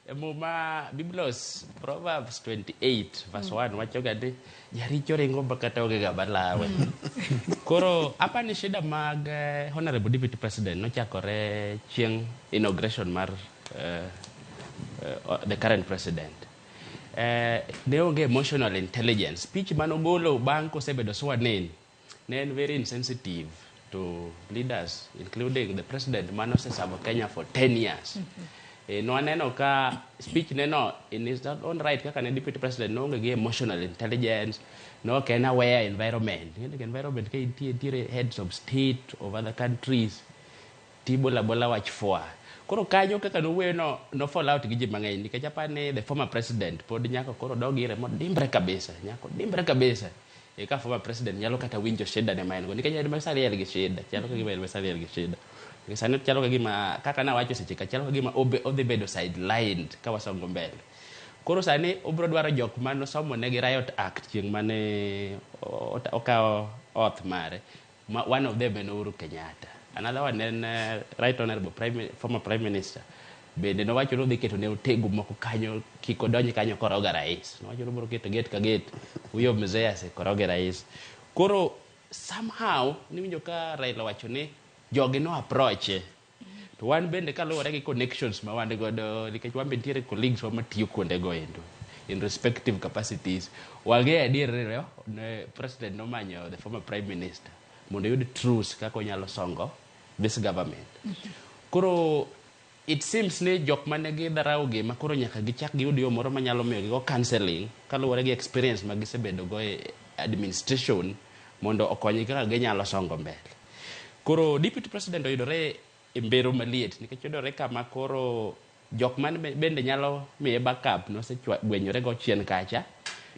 [SPEAKER 11] E Muma Biblos Proverbs 28 verse 1 wacho ga ni jaricho ringo ma kata onge ng'ama lawe. Koro apa ni shida mag Honorable Deputy President nochakore chieng' inauguration mar the current president. Ne onge emotional intelligence. Speech manogolo bang' kosebedo sworn in ne en very insensitive to leaders, including the president manoseservo Kenya for 10 years. Nwaneno ka speech ne no in his own right kaka ne deputy president noonge gi emotional intelligence, no ok en aware environment. Ing'e ni environment ka intie, nitiere heads of state of other countries, tibola bola wach fwa. Koro kanyo kaka nowuoyo no, no fall out gi ji mang'eny nikech aparo ni the former president pod nyaka koro dog ire modimbre kabisa, nyaka odimbre kabisa. Eka former president nyalo kata winjo shida ne ma en go nikech en ma sani en gi shida, chalo ka gima en ma sani en gi shida. Nikech sani chalo ka gima kaka nawacho seche ka chalo ka gima odhi bedo sidelined ka wasongo mbele. Koro sani obiro dwaro jok manosomo negi Riot Act chieng' mane okawo oath mare. Ma, one of them en Uhuru Kenyatta. Another one en Right Honorable former Prime Minister. Bende nowacho ni odhi keto ne otegu moko kanyo kik odonj kanyo koroga rais. Nowacho ni obiro keto gate ka gate huyo mzee asikoroge rais. Koro somehow niwinjo ka Raila wacho ni jogi no approach to wan bende kaluwore gi connections ma wan godo nikech wan be nitiere colleagues wa matiyo kuonde go endo in respective capacities, wang'eyo adier ni ne president nomanyo the former prime minister mondo oyud truce kaka onyalo songo this government. Koro it seems ni jok mane gidharau gi ma koro nyaka gichak giyud yo moro manyalo miyo gigo counseling kaluwore gi experience ma gisebedo go e administration mondo okonygi kaka ginyalo songo mbele. Koro deputy president oyudore e mbero maliet nikech oyudore kama koro jok man bende nyalo miye backup nosegwenyore go chien kacha,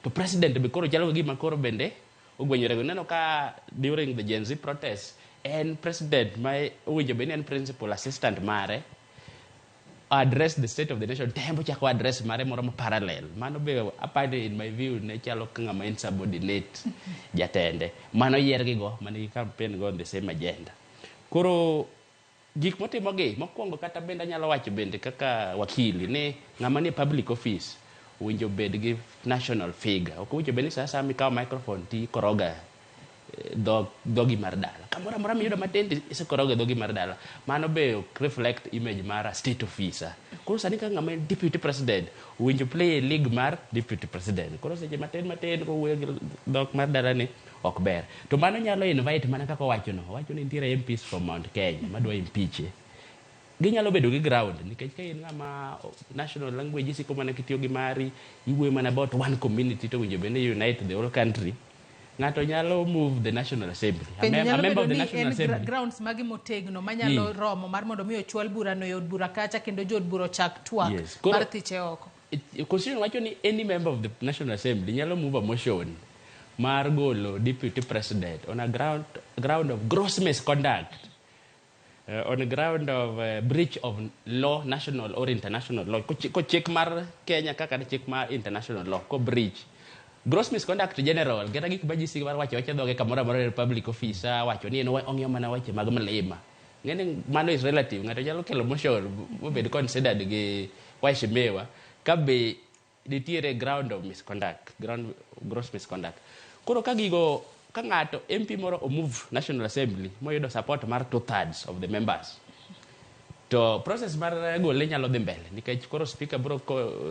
[SPEAKER 11] to president be koro chalo ka gima koro bende ogwenyore go. Ineno ka during the Gen Z protest en president ma owinjo bed ni en principal assistant mare address the state of the nation, tembo chako address mare moro ma parallel. Mano be apani in my view ne chalo ka ng'ama insubordinate jatende mano yier gi go mane gi campaign go on the same agenda. Koro gik motimo gi mokwongo kata bende anyalo wacho bende kaka wakili ni ng'ama nie public office owinjo bed gi national figure. Ok owinjo bed ni sa asaya mikawo microphone ti koroga dhogi mar dala. Kamoro amora miyudo matin to isekoroga dhogi mar dala. Mano be ok reflect image mar a state officer. Koro sani ka ng'ama en deputy president owinjo play e league mar deputy president. Koro seche matin matin kowuoyo gi dhok mar dala ni ok ber. To mano nyalo invite mana kaka owacho no. Owacho ni nitiere MPs from Mount Kenya madwa impeach. Ginyalo bedo gi ground nikech ka in ng'ama national language isiko mana kitiyo gi mari, iwuoyo mana about one community to owinjo bed ni unite the whole country. Ng'ato nyalo move the National Assembly. A
[SPEAKER 15] Penjo nyalo
[SPEAKER 11] member
[SPEAKER 15] bedo
[SPEAKER 11] of the
[SPEAKER 15] ni
[SPEAKER 11] National
[SPEAKER 15] en
[SPEAKER 11] Assembly.
[SPEAKER 15] grounds magi motegno manyalo romo mar mondo mi ochwal burano e od bura kacha kendo jood bura ochak twak mar thiche oko.
[SPEAKER 11] Constitution wacho ni any member of the National Assembly nyalo move a motion mar golo deputy president on a ground of gross misconduct, on a ground of breach of law, national or international law. Ko chik mar Kenya kaka chik mar international law, ko breach. Gross misconduct general, kata gik ma ji siko mar wacho wacho dhoge kamoro amora e public officer, wacho ni en ong'iyo mana weche mag mlima. Ng'eni mano is relative, ng'ato nyalo kelo motion mobed considered gi waheshimiwa ka be nitiere ground of misconduct, ground gross misconduct. Koro ka gigo, ka ng'ato MP moro omove National Assembly moyudo support mar 2/3 of the members, to process mar gole nyalo dhi mbele nikech koro speaker bro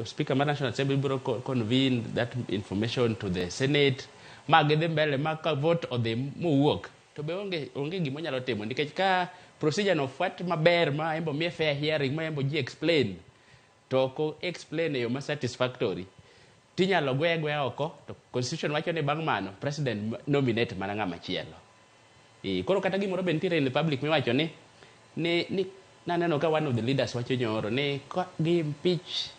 [SPEAKER 11] speaker mar National Assembly bro convene that information to the Senate ma gidhi mbele ma ka vote odhi mowuok to be onge gima onyalo timo nikech ka procedure no ofuat maber ma embo miye fair hearing ma embo ji explain to ok explain e yo ma satisfactory tinyalo gwe agweya oko to constitution wacho ni bang' mano president nominate mana ng'ama chielo. Koro kata gimoro be nitiere in the public miwacho ni naneno ka one of the leaders wacho nyoro ni ka gi impeach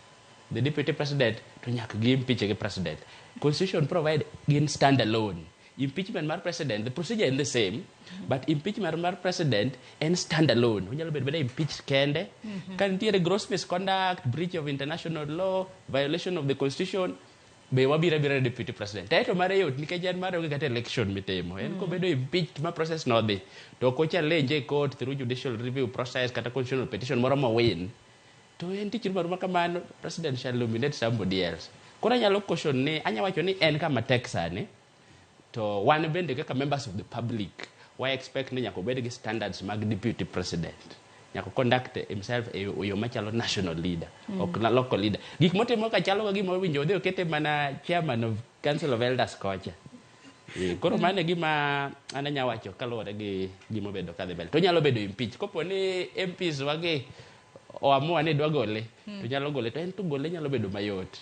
[SPEAKER 11] the deputy president to nyaka gi impeach gi president. Constitution provide gin stand alone. Impeachment mar president, the procedure is the same, but impeachment mar president en stand alone. Onyalo bedo beda impeach kende. Ka nitiere gross misconduct, breach of international law, violation of the constitution, be wabiro abira ne deputy president. To mare yot nikech en mare onge kata election mitimo. En kobedo impeached ma process no dhi, to ok o challenge e court through judicial review process kata constitutional petition moro mowin. To en tich rumo aruma kamano, president shall nominate somebody else. Koro anyalo caution ni, anya wacho ni en kama tek sani, to wan bende kaka members of the public, wa expect ni nyaka obed gi standards mag deputy president. Nyaka conduct himself e yo machalo national leader, ok na local leader. Gik motimo ka chalo ka gima owinjo odhi okete mana chairman of council of elders kocha. Koro mano e gima an anya wacho kaluwore gi gima obedo kadhi mbele. To onyalo bedo impeach. Kopo ni MPs wagi oamua ni dwa gole, to nyalo gole. To en to gole nyalo bedo mayot.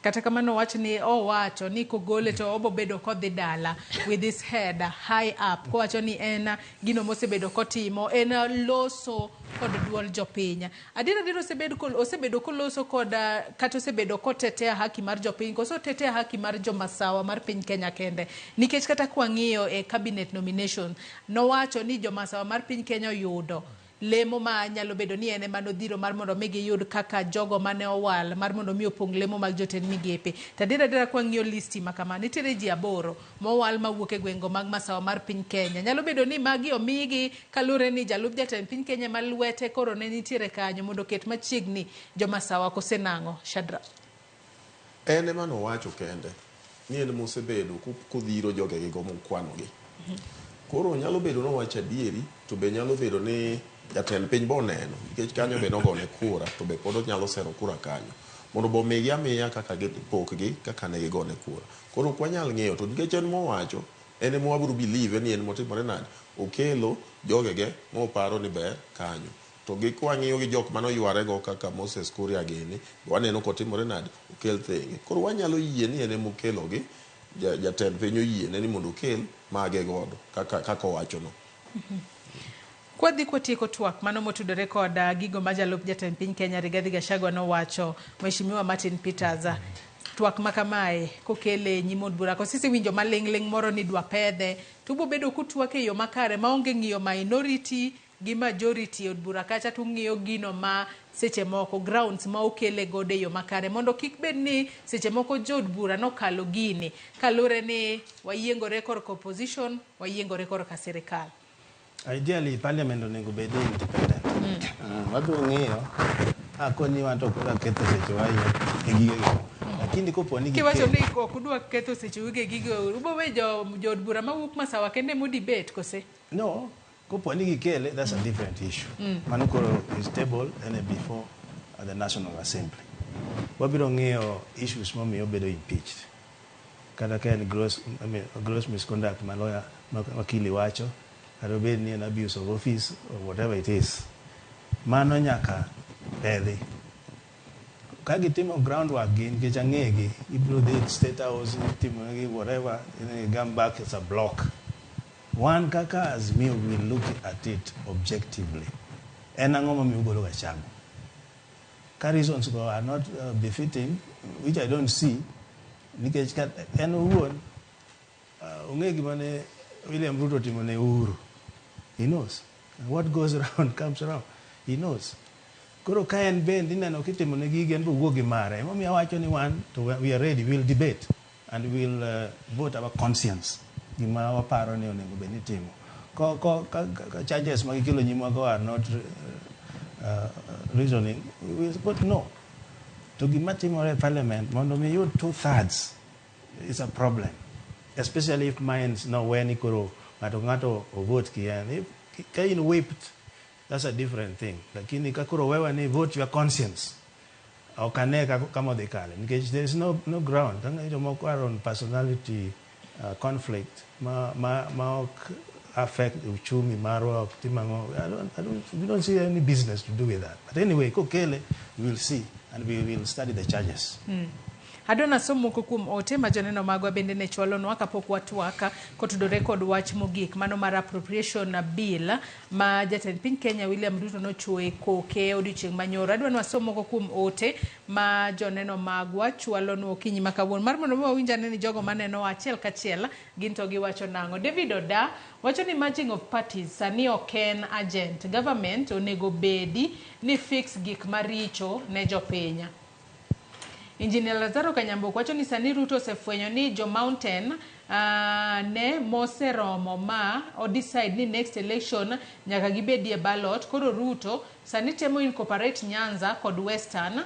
[SPEAKER 15] Kata kamano wach ni owacho ni kogole to obo bedo kodhi dala with his head high up, kowacho ni en gino mosebedo kotimo en loso kod duol jopiny. Adier adier osebedo koloso kod kata osebedo kotetea haki mar jopiny koso otetea haki mar jomasawa mar piny Kenya kende, nikech kata kwang'iyo e cabinet nomination nowacho ni jomasawa mar piny Kenya oyudo lemo ma nyalo bedo ni en ema nodhiro mar mondo mi giyud kaka jogo mane owal mar mondo mi opong' lemo mag jotend migepe. To adier adiera kwang'iyo listi ma kama, nitiere ji 8 mowal mawuok e gwengo mag masawa mar piny Kenya. Nyalo bedo ni magi omigi kaluwore ni jalup jatend piny Kenya ma lwete koro ne nitiere kanyo mondo oket machiegni jomasawa kose nang'o, Shadrack?
[SPEAKER 8] En ema nowacho kende ni en mosebedo kodhiro jogegigo mokwanogi. Koro nyalo bedo nowacho adieri, to be nyalo bedo ni jatend piny bo oneno, nikech kanyo be nogone kura, to be pod onyalo sero kura kanyo. Mondo bo migi amiya kaka pokgi, kaka ne gigone kura. Koro ok wanyal ng'eyo, to nikech en mowacho, en ema wabiro believe ni en motimore nade, okelo jogege moparo ni ber kanyo. To gi kwang'iyo gi jok manoywarego kaka Moses Kuria gini, waneno kotimore nade, okel thenge. Koro wanyalo yie ni en ema okelogi, jatend piny oyiene ni mondo okel mage godo, kaka owachono.
[SPEAKER 15] Kwadhi kwatieko twak mano motudore kod gigo ma jalup jatend piny Kenya Rigathi Gachagua nowacho, Mheshimiwa Martin Peters, twak ma kamae kokele nyim od bura, koso isewinjo maling' ling' moro ni dwa pedhe, to ubo bedo kutwak e yo makare maonge ng'iyo minority gi majority e od bura kacha, to ung'iyo gino ma seche moko grounds ma okele godo e yo makare, mondo kik bed ni seche moko jood bura nokalo gini kaluwore ni wayiengore korka opposition, wayiengore korka sirikal.
[SPEAKER 10] Ideally, parliament onego bed ni independent. Wabiro ng'iyo akoni wan to ok wadwa ketho sechewa ahinya e gigego. Lakini kopo ni
[SPEAKER 15] Kiwacho
[SPEAKER 10] gikelo
[SPEAKER 15] ni ok udwa ketho secheu e gigo, ubo we jood bura mawuok masawa kende mo debate kose?
[SPEAKER 10] No, kopo ni gikele, that's a different issue. Mano koro is table and before the National Assembly. Wabiro ng'iyo issues momiyo obedo impeached. Kata ka en gross, I mean, gross misconduct ma lawyer wakili wacho, kata obed ni en abuse of office or whatever it is. Mano nyaka pedhi. Ka gitimo groundwork gi, nikech ang'egi, ibiro dhi State House, itimo negi whatever, then you come back as a block. Wan kaka Azimio we look at it objectively. En ang'o momiyo ugolo Gachagua? Ka reasons go are not befitting, which I don't see, nikech ka en owuon ong'e gima ne William Ruto otimo ne Uhuru. He knows. And what goes around comes around. He knows. Koro ka en bende ineno kitimo ne gigi en be owuok gi mare. Emomiyo awacho ni wan to we are ready, we'll debate and we'll vote our conscience. Gima waparo ni onego bed ni itimo. Ko, ka charges ma gikelo nyimwa go are not reasoning, we will vote no. To gima timore e parliament mondo mi yud 2/3 is a problem. Especially if minds no we ni koro ng'ato ka ng'ato ovote ki en. If ka in whipped, that's a different thing. Lakini ka koro wewa ni vote your conscience, ok ane kama odhi kale. Nikech there is no ground. Ka jomoko are on personality conflict ma ok affect uchumi marwa, ok tim ang'o. I don't, we don't see any business to do with that. But anyway, kokele, we will see and we will study the charges.
[SPEAKER 15] Adwa nasom moko kuom ote ma joneno magwa bende ne chwalonwa kapok watwak kotudore kod wach mogik mano mar appropriation bill ma jatend piny Kenya William Ruto nochwoe koke odiochieng' manyoro. Adwa ni wasom moko kuom ote ma joneno magwa chwalonwa okinyi ma kawuono mar mondo mi wawinj ane ni jogo manenowa achiel kachiel gin to giwacho nang'o. David Oda wacho ni merging of parties sani ok en urgent. Government onego bedi ni fix gik maricho ne jopiny. Engineer Lazaro Kanyambuok wacho ni sani Ruto osefwenyo ni jo mountain ne moseromo ma o decide ni next election nyaka gibedie ballot. Koro Ruto sani temo incorporate Nyanza kod Western.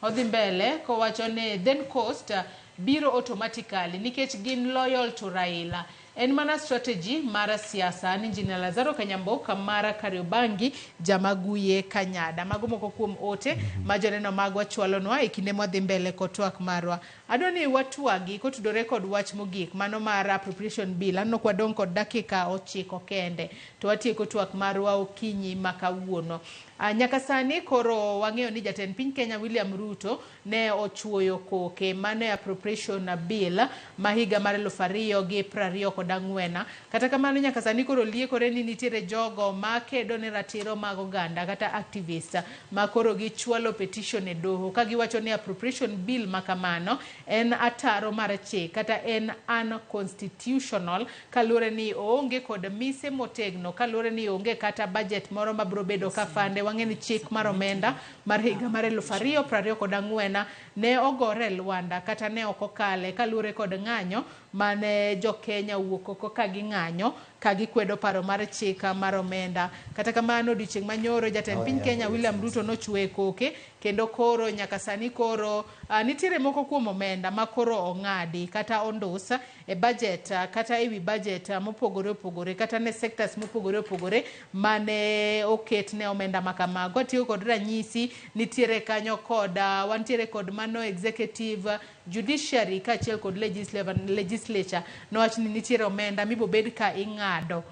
[SPEAKER 15] Odhi mbele kowacho ni then Coast biro automatically nikech gin loyal to Raila. En mana strategy mar siasa. An Engineer Lazaro Kanyamboka mar Kariobangi Jamaguye Kanyada. Mago moko kuom ote ma joneno magwa chwalonwa e kinde mwadhi mbele kod twak marwa. Adwa ni watwagi kotudore kod wach mogik mano mar appropriation bill. Aneno ka wadong' kod dakika 9 kende to watieko twak marwa okinyi ma kawuono. Nyaka sani koro wang'eyo ni jatend piny Kenya William Ruto ne ochuoyo koke mano e appropriation bill ma higa mar 2024. Kata kamano nyaka sani koro liekore ni nitiere jogo ma kedo ne ratiro mag oganda kata activists ma koro gichwalo petition e doho ka giwacho ni appropriation bill ma kamano en ataro mar chik kata en unconstitutional kaluwore ni oonge kod mise motegno, kaluwore ni onge kata budget moro mabiro bedo ka fande. Wang'e ni chik mar omenda mar higa mar 2024 ne ogore e lwanda kata ne ok okale kaluwore kod ng'anyo mane jo Kenya owuok oko ka ging'anyo ka gikwedo paro mar chik mar omenda. Kata kamano odiochieng' manyoro jatend piny Kenya William Ruto nochwe koke kendo koro nyaka sani koro nitiere moko kuom omenda ma koro ong'adi kata ondus e budget kata ewi budget mopogore opogore kata ne sectors mopogore opogore mane oket ne omenda ma kamago. Atiyo kod ranyisi nitiere kanyo kod wantiere kod mano executive, judiciary kaachiel kod legislature. Nowach ni nitiere omenda mibobed ka ing'ado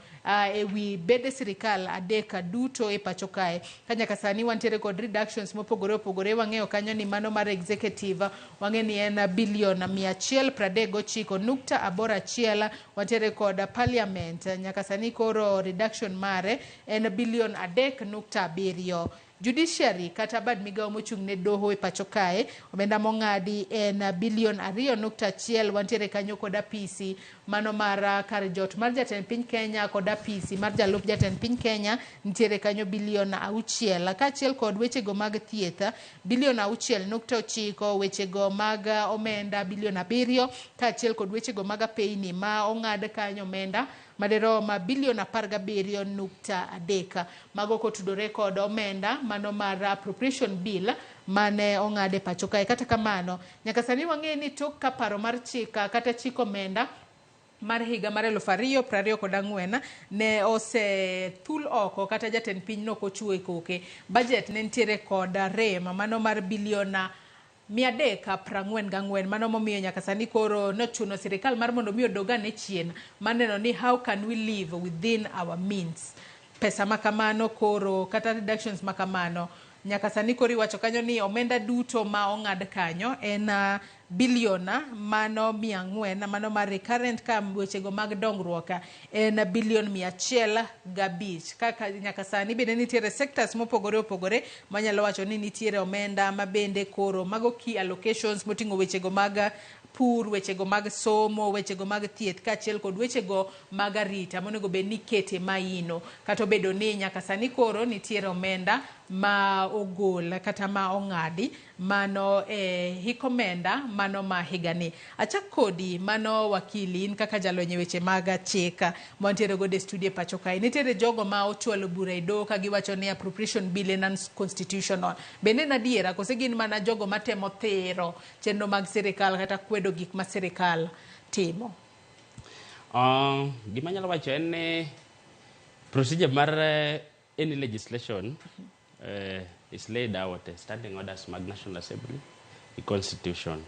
[SPEAKER 15] ewi bede sirikal adek duto e pacho kae. Ka nyaka sani wantiere kod reductions mopogore opogore. Wang'eyo kanyo ni mano mar executive wang'e ni en bilion 139.81. Wantiere kod parliament nyaka sani koro reduction mare en bilion 3.7. Judiciary kata bad migawo mochung' ne doho e pacho kae omenda mong'adi en bilion 2.1. Wantiere kanyo kod apisi mano mar kar jot mar jatend piny Kenya kod apisi mar jalup jatend piny Kenya nitiere kanyo bilion 6, kaachiel kod wechego mag thieth bilion 6.9, wechego mag omenda bilion 7, kaachiel kod wechego mag apeyni ma ong'ad kanyo omenda maderom bilion 17.3. Mago kotudore kod omenda mano mar appropriation bill mane ong'ad e pacho kae. Kata kamano nyaka sani wang'e ni tok ka paro mar chik kata chik omenda mar higa mar 2024 ne osethul oko kata jatend piny nok ochiwo e koke. Budget ne nitiere kod rem mano mar bilion 344. Mano momiyo nyaka sani koro nochuno sirikal mar mondo mi odog ane chien maneno ni how can we live within our means. Pesa makamano koro kata reductions makamano nyaka sani koro iwacho kanyo ni omenda duto ma ong'ad kanyo en bilion mano 400, mano mar recurrent ka wechego mag dongruok en bilion 105. Kaka nyaka sani bende nitiere sectors mopogore opogore manyalo wacho ni nitiere omenda ma bende koro mago key allocations moting'o wechego mag pur, wechego mag somo, wechego mag thieth kaachiel kod wechego mag arita monego bed ni ikete maino. Kata obedo ni nyaka sani koro nitiere omenda ma ogol kata ma ong'adi mano e hik omenda mano ma higani. Achak kodi mano wakili in kaka jalony e weche mag chik mantiere godo e studio e pacho kae. Nitiere jogo ma ochwalo bura e doho ka giwacho ni appropriation bill en unconstitutional. Bende en adiera kose gin mana jogo matemo thiro chenro mag sirikal kata kwedo gik ma sirikal timo?
[SPEAKER 11] Gima anyalo wacho en ni procedure mar any legislation is laid out standing orders mag National Assembly gi constitution.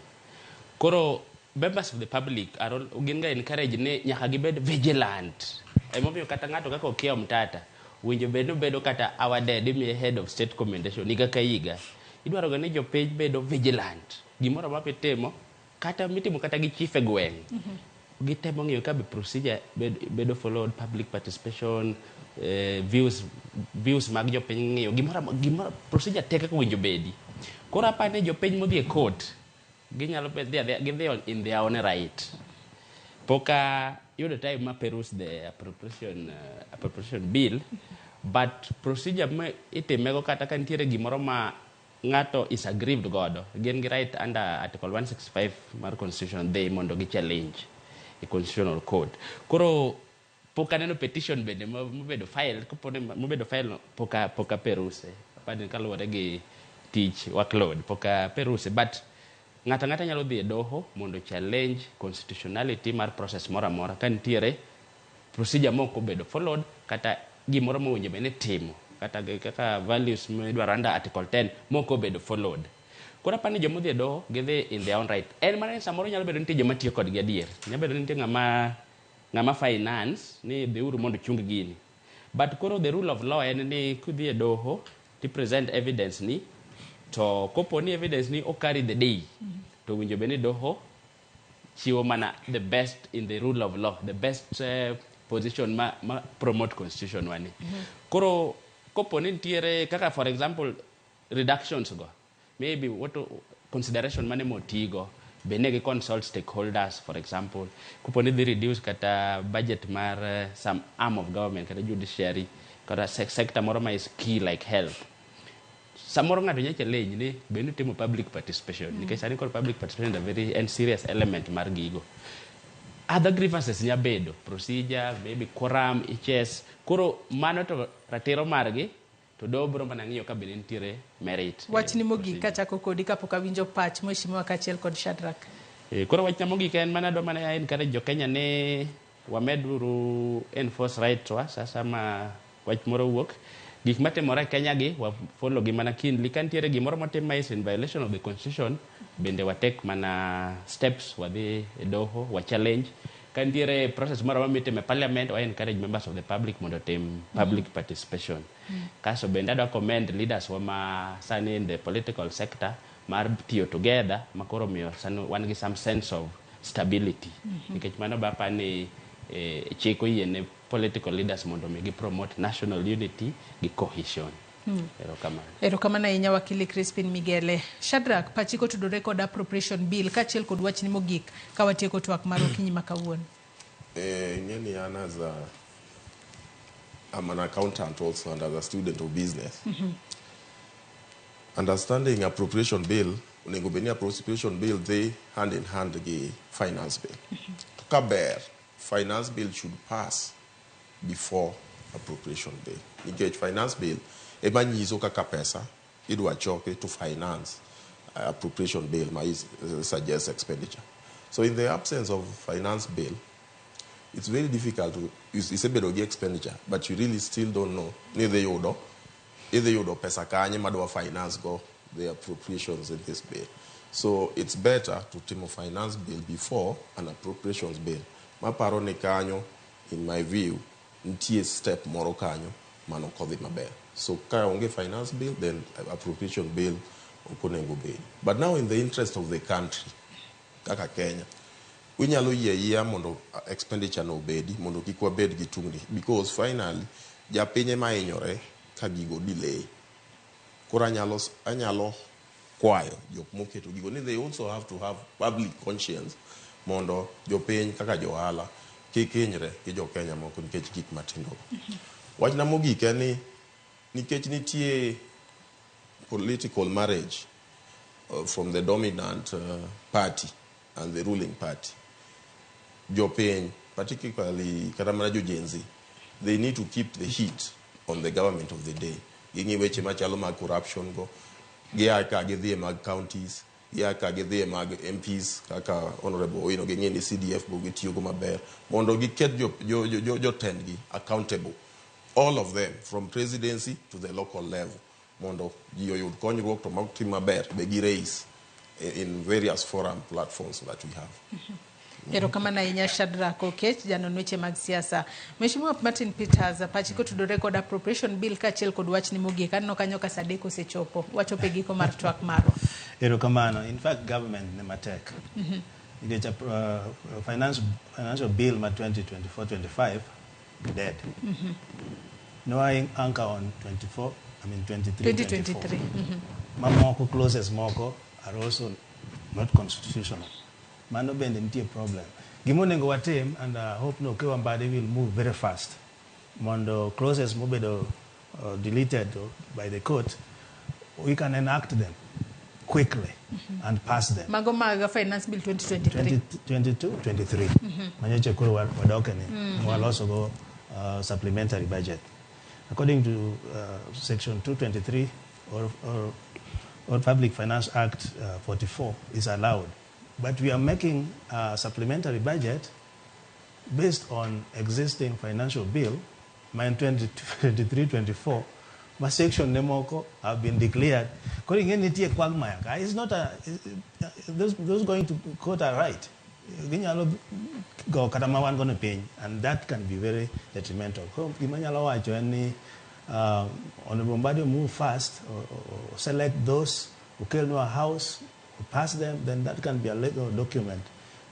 [SPEAKER 11] Koro members of the public are all, gin ga encourage ni nyaka gibed vigilant. Emomiyo kata ng'ato kaka Okiya Omtata winjo bed ni obedo kata awarded imiye head of state commendation higa ka higa. Idwaro ga ni jopiny bedo vigilant. Gimoro amora mitimo, kata mitimo kata gi chief e gweng', gitemo ng'iyo ka be procedure bedo followed, public participation, views mag jopiny ng'iyo gimoro procedure te kaka owinjo bedi. Koro aparo ni jopiny modhi e court ginyalo dhi adhiya gidhi in their own right. Pok ayudo time ma peruse the appropriation bill, but procedure ma itimego kata ka nitiere gimoro ma ng'ato is aggrieved godo, gin gi right under article 165 mar constitution dhi mondo gi challenge e constitutional court. Koro pok aneno petition bende mobedo file, kapo ni mobedo file no pok a peruse. Apani kaluwore gi tich workload pok a peruse, but ng'ato ang'ata nyalo dhi e doho mondo challenge constitutionality mar process moro amora ka nitiere procedure mok obedo followed kata gimoro mowinjo bed ni itimo kata kaka values midwaro under article 10 mok obedo followed. Koro apani joma odhi e doho gidhi in their own right. En mana ni samoro nyalo bedo ni nitie joma tiyo kodgi adier. Nyalo bedo ni nitie ng'ama finance ni dhiuru mondo chung gini. But koro the rule of law en ni kidhi e doho ti present evidence ni, to kopo ni evidence ni ok carry the day, to owinjo bed ni doho chiwo mana the best in the rule of law, the best position ma promote constitution wani. Koro kopo ni nitiere kaka for example reductions go, maybe what consideration mane motigo, be ne gi consult stakeholders. For example, kopo ni dhi reduce kata budget mar some arm of government kata judiciary kata sector moro ma is key like health, samoro ng'ato nyalo challenge ni be nitimo public participation, nikech sani koro public participation is a very and serious element mar gigo. Other grievances nya bedo procedure, maybe quorum iches. Koro mano to ratiro margi, to doho biro mana ng'iyo ka bende nitiere merit.
[SPEAKER 15] Wachni mogik kachako kodi kapok awinjo pach mheshimiwa kaachiel kod Shadrack.
[SPEAKER 11] Koro wachna mogik en mana adwa mana encourage jo Kenya ni wamed uru enforce rights wa sasa ma wach moro wuok. Gik matimore e Kenya gi wa follow gi mana keenly. Ka nitiere gimoro motim ma is in violation of the constitution, bende wa take mana steps, wadhi e doho, wa challenge. Ka nitiere process moro amora mitimo e parliament, wa encourage members of the public mondo otim public participation. Kaso bende adwa commend leaders wa ma sani in the political sector mar tiyo together, ma koro miyo sani wan gi some sense of stability. Nikech mano be apani chik oyiene political leaders mondo mi gi promote national unity gi cohesion. Erokamano.
[SPEAKER 15] Erokamano ahinya wakili Crispin Migele. Shadrack, pachi kotudore kod appropriation bill kaachiel kod wachni mogik ka watieko twak mar okinyi ma kawuono.
[SPEAKER 8] Ing'eni an as a I'm an accountant also and as a student of business. Understanding appropriation bill, onego bed ni appropriation bill dhi hand in hand gi finance bill. To ka ber, finance bill should pass before appropriation bill. Nikech finance bill ema nyiso kaka pesa idwa choki to finance appropriation bill ma is, suggests expenditure. So in the absence of finance bill, it's very difficult to isebedo gi expenditure, but you really still don't know ni idhi yudo pesa kanye madwa finance go the appropriations in this bill. So it's better to timo finance bill before an appropriations bill. Maparo ni kanyo, in my view, nitie step moro kanyo mano ok odhi maber. So ka onge finance bill, then appropriation bill ok onego bedi. But now in the interest of the country, kaka Kenya, winyalo yie ayiea mondo expenditure no obedi mondo kik wabed gi tungni, because finally japiny ema hinyore ka gigo delay. Koro anyalo kwayo jok moketo gigo ni they also have to have public conscience mondo jopiny kaka jo ohala kik hinyre gi jo Kenya moko nikech gik matindo go. Wachna mogik en ni nikech nitie political marriage from the dominant party and the ruling party, jopiny, particularly kata mana jo Gen Z, they need to keep the heat on the government of the day. Ging'i weche machalo mag corruption go, gia ka gidhi e mag counties, gia ka gidhi e mag MPs kaka Honorable Owino, ging'i ni CDF go gitiyogo maber mondo giket jotendgi accountable, all of them from presidency to the local level, mondo ji oyud konyruok to mok tim maber be gi raise in various forum platforms that we have.
[SPEAKER 15] Erokamano ahinya Shadrack Okech, janon weche mag siasa. Mheshimiwa Martin Peters, pachi kotudore kod appropriation bill kaachiel kod wachni mogik. Aneno kanyo ka saa adek osechopo. Wachopo e giko mar twak marwa.
[SPEAKER 10] Erokamano. In fact, government ni matek. Nikech financial bill ma 2024-25 dead. No anchor on 24, I mean 23,
[SPEAKER 15] 2023.
[SPEAKER 10] Mamoko clauses moko are also not constitutional. Mano bende nitie problem. Gima onego watim, and I hope no Okiya Mbadi will move very fast, mondo clauses mobedo deleted by the court, we can enact them quickly and pass them.
[SPEAKER 15] Mago mag Finance Bill 2023.
[SPEAKER 10] 22, 23. Manyocha koro wadoke ni waloso go supplementary budget. According to section 223 or Public Finance Act 44 is allowed. But we are making a supplementary budget based on existing financial bill, mine 2023-24, ma section ne moko have been declared. Koro ing'e nitie quagmire ka. It's not a, those going to court are right. Ginyalo go kata ma wan gono piny, and that can be very detrimental. Koro gima anyalo wacho en ni Honorable Mbadi move fast or select those okelnwa house, pass them, then that can be a legal document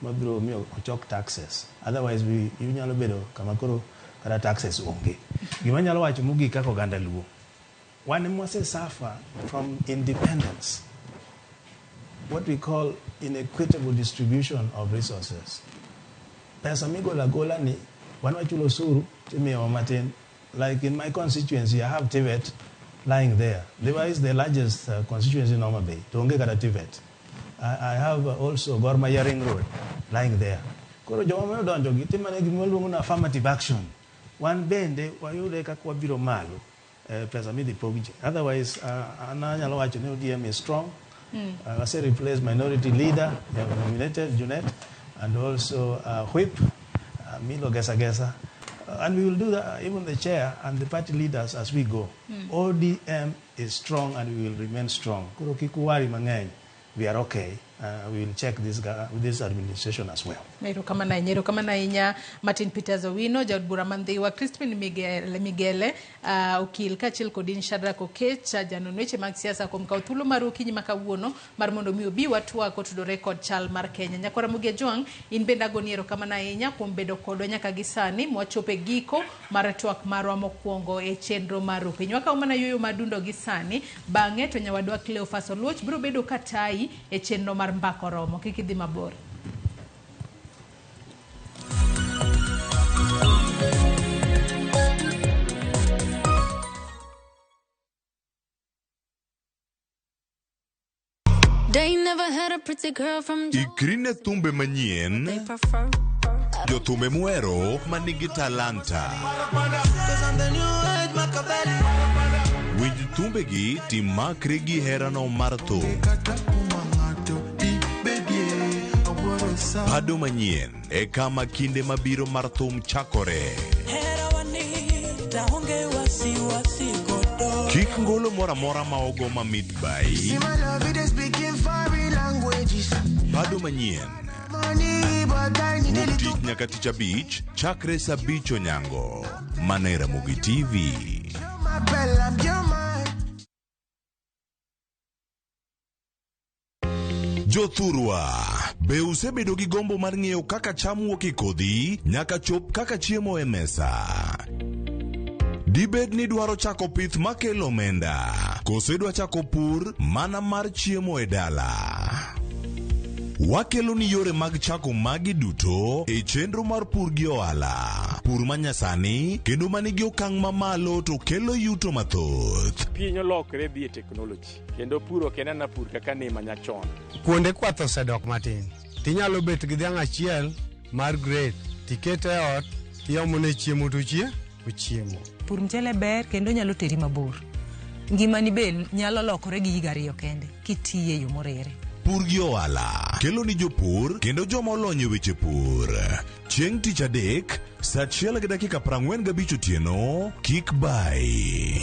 [SPEAKER 10] mabiro miyo ochok taxes. Otherwise, we inyalo bedo kama koro kata taxes onge. Gima anyalo wacho mogik kaka oganda Luo, wan ema wase suffer from independence, what we call inequitable distribution of resources. Pesa migolo agola ni, wan wachulo osuru timiyowa matin. Like in my constituency, I have TVET lying there. Ndhiwa is the largest constituency in Homa Bay. To onge kata TVET. I have also Gor Mahia Ring Road lying there. Koro joma odonjo gi timane gima waluongo ni affirmative action. Wan bende wayude kaka wabiro malo pesa midhi pog ji. Otherwise, an anyalo wacho ni ODM is strong. Ase replace minority leader, they have nominated Junet, and also Whip, Milo Gesa Gesa. And we will do that, even the chair and the party leaders as we go. ODM is strong and we will remain strong. Koro kik uwari mang'eny, we are okay. We will check this administration as well.
[SPEAKER 15] Erokamano ahinya, erokamano ahinya Martin Peters Owino, jaod bura ma Ndhiwa, Crispin Migele, okil kaachiel kod in Shadrack Okech, janon weche mag siasa kuom kawo thuolo mar okinyi ma kawuono mar mondo mi obi watwak kotudore kod chal mar Kenya. Nyakwara Ramogi Ajwang', in bende agoni erokamano ahinya kuom bedo kodwa nyaka gi sani mwachopo e giko mar twak marwa mokwongo e chenro mar Rupiny. Wakawo mana yueyo madundo gi sani, bang'e to nyawadwa Cleophas Oluoch biro bedo katayi e chenro mar Mbaka Oromo. Kik idhi mabor.
[SPEAKER 5] They never had a pretty girl from
[SPEAKER 23] Ikri ne thumbe manyien,
[SPEAKER 5] prefer.
[SPEAKER 23] jothumbe muhero manigi talanta. Winj thumbegi timakri gi herano mar thum. Pado manyien e kama kinde mabiro mar thum chakore. Kik ngolo moro amora ma ogo mamit bai. Pado manyien. Wuok tich nyaka tich abich chakre saa abich onyango. Mana e Ramogi TV. Jothurwa, be usebedo gi gombo mar ng'eyo kaka cham wuok e kodhi nyaka chop kaka chiemo e mesa? Dibed ni dwaro chako pith makelo omenda, koso idwa chako pur mana mar chiemo e dala? Wakelo ni yore mag chako magi duto e chenro mar pur gi ohala. Pur manyasani kendo manigi okang' mamalo to kelo yuto mathoth.
[SPEAKER 7] Piny olokre dhi e teknoloji kendo pur ok en ana pur kaka ne manyachon.
[SPEAKER 20] Kuonde kwath osedok matin. Tinyalo bet gi dhiang' achiel mar grade, tikete e ot, tiomone chiemo to ochiemo.
[SPEAKER 22] Pur mchele ber kendo nyalo teri mabor. Ngimani be nyalo lokore gi higa ariyo kende kitiye e yo moriere.
[SPEAKER 23] Pur gi ohala kelo ni jopur kendo joma olony e weche pur. Chieng' tich adek, saa achiel gi dakika 45 otieno, kik bai.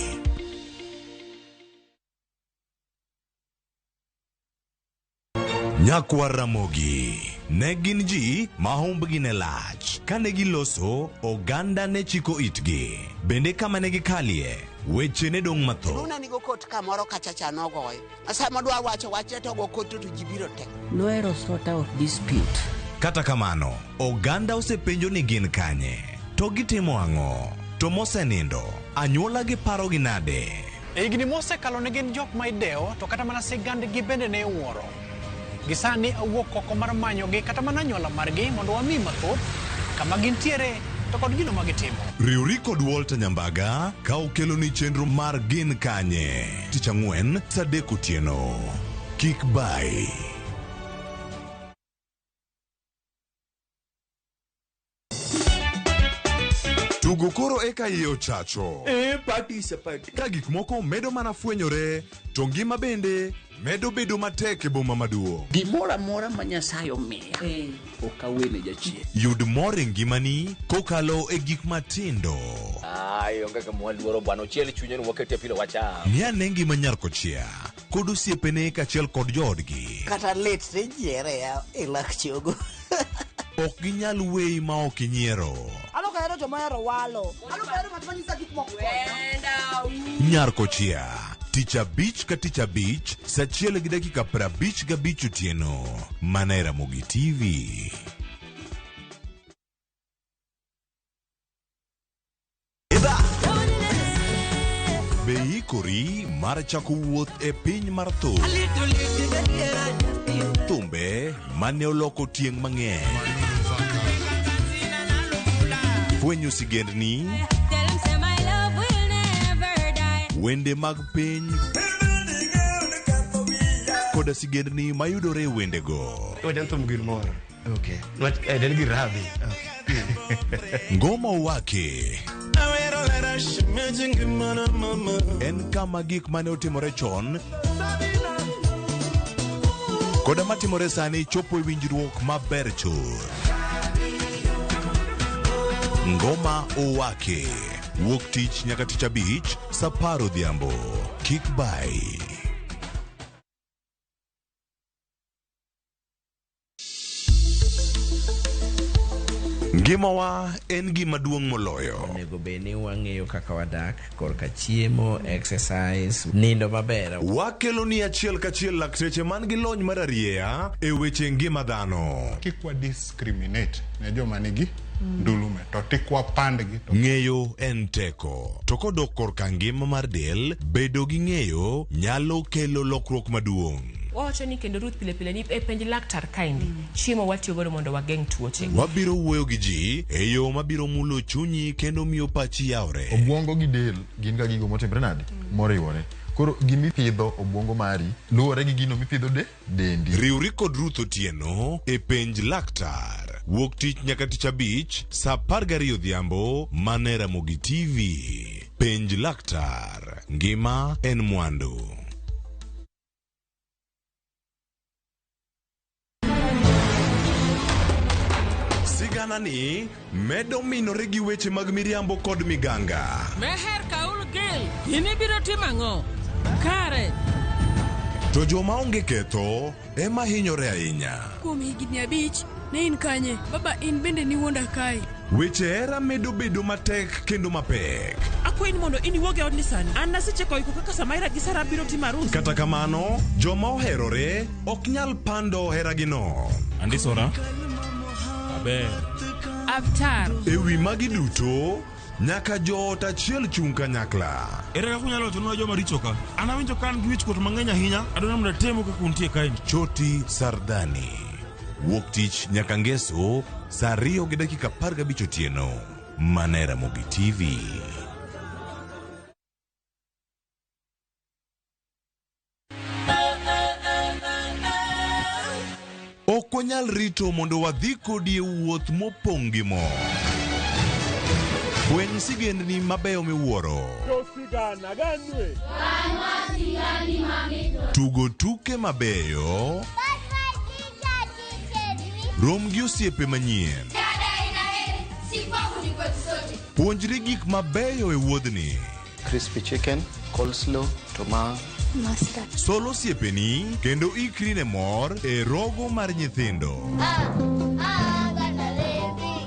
[SPEAKER 23] Nyakwar Ramogi. Ne gin ji ma humbgi ne lach. Kane giloso, oganda ne chiko itgi. Bende kama ne gikalie, weche ne dong' mathoth.
[SPEAKER 9] Luna nigo kot kamoro kacha cha nogoye. Sama dwa wacho wachne to go kot to ji biro te.
[SPEAKER 13] Nohero sort out dispute.
[SPEAKER 23] Kata kamano, oganda osepenjo ni gin kanye, to gitimo ang'o, to mosenindo, anyuola gi parogi nade?
[SPEAKER 3] E higni mosekalo ne gin jok ma idewo to kata mana sigandgi bende ne iwuoro. Gisani awuok oko mar manyogi kata mana anyuola margi mondo wami mathoth kama gintiere to kod gino ma gitimo.
[SPEAKER 23] Riwri kod Walter Nyambaga ka okeloni chenro mar Gin Kanye tich ang'wen saa adek otieno. Kik bayi. Tugo koro eka iye ochacho.
[SPEAKER 14] E party is a party.
[SPEAKER 23] Ka gik moko medo mana fwenyore, to ngima bende medo bedo matek e boma maduong'.
[SPEAKER 13] Gimoro amora ma Nyasaye omiya, ok awene jachien.
[SPEAKER 23] Yud mor e ngimani kokalo e gik matindo.
[SPEAKER 1] Ai, onge kama waluoro bwana, ochiel chunye ni wakete pilo wacham.
[SPEAKER 23] Ng'i ane ngima nyar kochia kod osiepene kaachiel kod joodgi.
[SPEAKER 9] Kata lit tinyiere ya e lak chogo.
[SPEAKER 23] Ok ginyal weyi ma ok inyiero.
[SPEAKER 24] An ok ahero joma ohero walo. An ok ahero ng'at ma nyisa gik moko.
[SPEAKER 23] Nyar kochia tich abich ka tich abich saa achiel gi dakika 55 otieno mana e Ramogi TV. Be iikori mar chako wuoth e piny mar thum? Thumbe mane oloko tieng' mang'eny. Fwenyo sigendni, wende mag piny koda sigendni mayudore e wendego.
[SPEAKER 20] Wende thum gir mor. Okay. Nwach en gir rabi.
[SPEAKER 23] Ngoma Owake en kama gik mane otimore chon koda matimore sani chopo e winjruok maber chuth. Ngoma Owake wuok tich nyaka tich abich saa apar odhiambo. Kik bayi. Ngimawa en gima duong' moloyo.
[SPEAKER 25] Onego bed ni wang'eyo kaka wadak korka chiemo, exercise, nindo maber.
[SPEAKER 23] Wakelo ni achiel kachiel lakteche man gi lony mar arieya e weche ngima dhano.
[SPEAKER 2] Kik wa discriminate ne joma nigi ndulume to tik wapandgi to
[SPEAKER 23] Ng'eyo en teko. To kodok korka ngima mar del, bedo gi ng'eyo nyalo kelo lokruok maduong'.
[SPEAKER 26] Wawacho ni kendo Ruth pile pile ni e penj laktar kaendi chiemo watiyo godo mondo wageng' tuoche.
[SPEAKER 23] Wabiro wuoyo gi ji e yo mabiro mulo chunyi kendo miyo pachi yawre.
[SPEAKER 27] Obwongo gi del gin ga gigo motimre nade? Moriwore. Koro gimipidho obwongo mari luwore gi gino mipidho de dendi.
[SPEAKER 23] Riwri kod Ruth Otieno e penj laktar. Wuok tich nyaka tich abich saa 12 odhiambo mana e Ramogi TV. Penj laktar. Ngima en mwandu. Sigana ni medo minore gi weche mag miriambo kod miganga.
[SPEAKER 28] Meher Kaul Gil, in ibiro timo ang'o? Kare,
[SPEAKER 23] To joma onge ketho ema hinyore ahinya.
[SPEAKER 29] Kuom higni 5, ne in kanye? Baba in bende niwuonda kae.
[SPEAKER 23] Weche hera medo bedo matek kendo mapek.
[SPEAKER 28] Akwayi ni mondo in iwuog e odni sani. An nasecheko iko kaka Samaira gi Sara biro timo arus.
[SPEAKER 23] Kata kamano, joma oherore ok nyal pando heragino.
[SPEAKER 30] Andisora. Aber.
[SPEAKER 28] Avtar.
[SPEAKER 23] E wi magi duto, nyaka joot achiel chung' kanyakla.
[SPEAKER 30] Ere kaka unyalo wachonwa joma richo ka? An awinjo ka an gi wichkuot mang'eny ahinya. Adwaro mondo atemu kaka untie kaeni.
[SPEAKER 23] Choti Sardani. Wuok tich nyaka ngeso saa 2:15 otieno. Mana e Ramogi TV. Ok wanyal rito mondo wadhi kodi e wuoth mopong' gi mor. Fweny sigendni mabeyo miwuoro. Tugo tuke mabeyo. Rom gi osiepe manyien. Puonjri gik mabeyo e wuodhni.
[SPEAKER 16] Crispy chicken, coleslaw, to ma
[SPEAKER 5] Master.
[SPEAKER 23] Sol osiepeni kendo ikri ne mor e rogo mar nyithindo.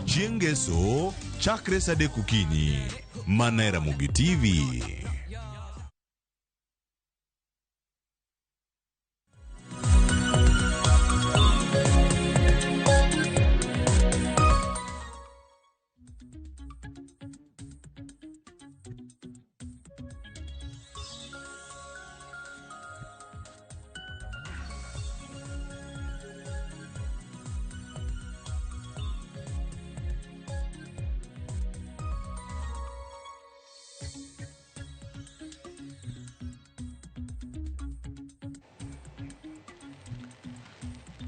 [SPEAKER 23] Chieng' Ngeso chakre saa 3 okinyi. Mana e Ramogi TV.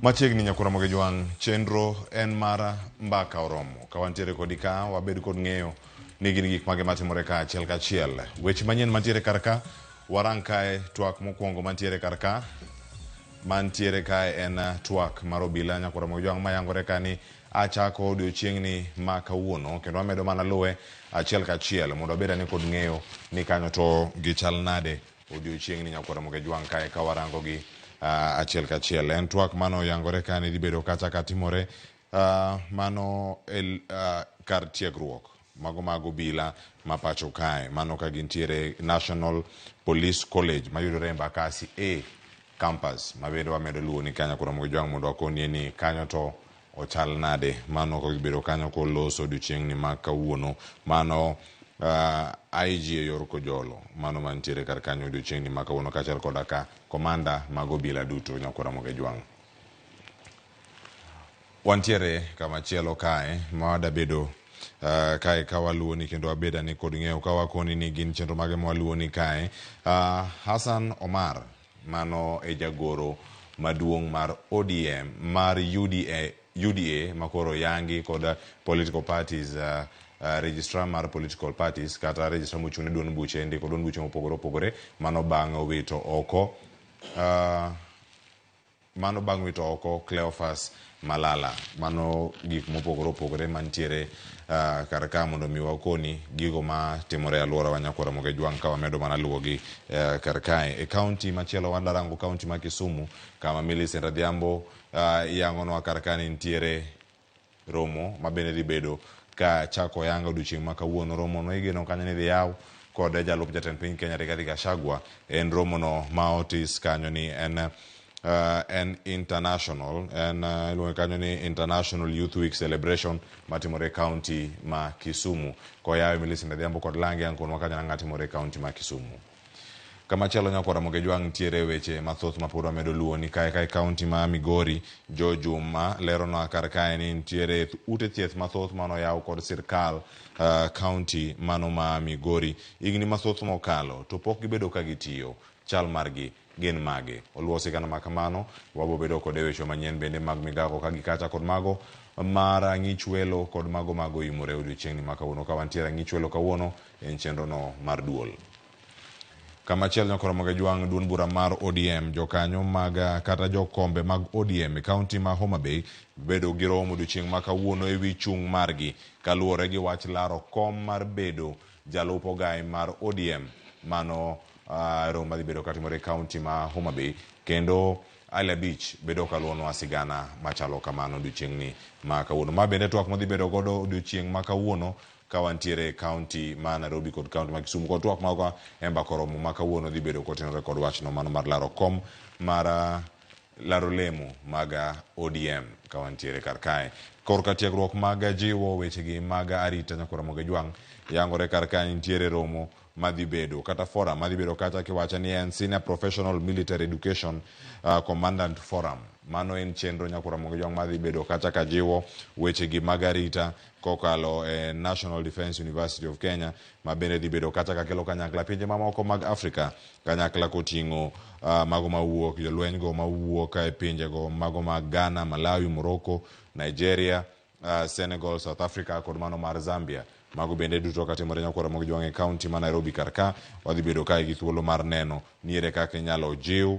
[SPEAKER 4] Machiegni nyakwar Ramogi Jwang', chenro en mar mbaka oromo. Ka wantiere kodi ka, wabed kod ng'eyo ni gin gik mage matimore ka achiel kachiel. Weche manyien mantiere kar ka, warang kae twak mokwongo mantiere kar ka. Mantiere kae en twak mar obila nyakwar Ramogi Jwang' mayangore ka ni achako odiochieng'ni ma kawuono kendo amedo mana luwe achiel kachiel mondo abed ane kod ng'eyo ni kanyo to gichal nade odiochieng'ni nyakwar Ramogi Jwang' kae ka warango gi achiel kachiel. En twak mano oyangore ka ni dhi bedo kacha ka timore mano kar tiegruok mago mag obila ma pacho kae mano ka gintiere National Police College mayudore Embakasi A campus ma bende wamedo luwo ni kanyo Ramogi Jwang' mondo wakonie ni kanyo to ochal nade mano ka gibedo kanyo koloso odiochieng'ni ma kawuono mano IG e yor Kojolo mano mantiere kar kanyo odiochieng'ni ma kawuono kaachiel koda ka komanda mag obila duto nyakwar Ramogi Jwang'. Wantiere kama chielo kae ma wadabedo kae ka waluwo ni kendo wabed ane kod ng'eyo ka wakoni ni gin chenro mage ma waluwo ni kae. Hassan Omar mano e jagoro maduong' mar ODM mar UDA makoro yangi kod political parties registrar mar political parties kata registrar mochung' ne duond buche ndiko duond buche mopogore opogore mano bang' wito oko mano bang' wito oko Cleophas Malala. Mano gik mopogore opogore mantiere kar ka mondo mi wakoni gigo matimore e alworawa nyakwar Ramogi Jwang' ka wamedo mana luwogi kar kae. E kaunti machielo wadarango kaunti ma Kisumu kama Millicent Adhiambo yangonwa kar ka ni nitiere romo ma bende dhi bedo ka chako yanga odiochieng' ma kawuono. Romo no igeno kanyo ni dhi yaw kod jalup jatend piny Kenya Rigathi Gachagua. En romo no ma otis kanyo ni en international en iluonge kanyo ni International Youth Week Celebration matimore e kaunti ma Kisumu. Koyawe Millicent Adhiambo kod Lange ankonwa kanyo nang'a timore e kaunti ma Kisumu. Kamachielo nyakwar Ramogi Jwang' nitiere weche mathoth ma pod wamedo luwo ni kae kae kaunti ma Migori Joe Juma leronwa kar kae ni nitiere ute thieth mathoth manoyaw kod sirkal kaunti mano ma Migori higni mathoth mokalo to pok gibedo ka gitiyo. Chal margi gin mage? Oluwo sigana ma kamano wabo bedo kod e weche manyien bende mag migago ka gikacha kod mago mar ang'ich welo kod mago mago imore odiochieng'ni ma kawuono. Ka wantiere ang'ich welo kawuono en chenro no mar duol. Kamachielo nyakwar Ramogi Jwang' duond bura mar ODM jokanyo mag kata jokombe mag ODM e kaunti ma Homa Bay bedo gi romo odiochieng' ma kawuono ewi chung' margi kaluwore gi wach laro kom mar bedo jalup ogai mar ODM mano romo madhi bedo katimore e kaunti ma Homa Bay kendo Ali Abich bedo kaluwonwa sigana machalo kamano odiochieng'ni ma kawuono. Ma bende twak madhi bedo godo odiochieng' ma kawuono ka wantiere e kaunti ma Nairobi kod kaunti ma Kisumu kod twak magwa e mbaka oromo ma kawuono dhi bedo kotenore kod wachno mano mar laro kom mar laro lemo mag ODM ka wantiere kar kae. Korka tiegruok mag jiwo wechegi mag arita nyakwar Ramogi Jwang' yangore kar kae nitiere romo madhi bedo kata forum madhi bedo kacha kiwacho ni en Senior Professional Military Education Commandant Forum. Mano en chenro nyakwar Ramogi Jwang' madhi bedo kacha ka jiwo wechegi mag arita kokalo e National Defence University of Kenya ma bende dhi bedo kacha ka kelo kanyakla pinje mamoko mag Afrika kanyakla koting'o mago mawuok jolweny go mawuok e pinjego mago mag Ghana, Malawi, Morocco, Nigeria, Senegal, South Africa kod mano mar Zambia. Mago bende duto katimore nyakwar Ramogi Jwang' e kaunti ma Nairobi kar ka wadhi bedo kae gi thuolo mar neno ni ere kaka inyalo jiw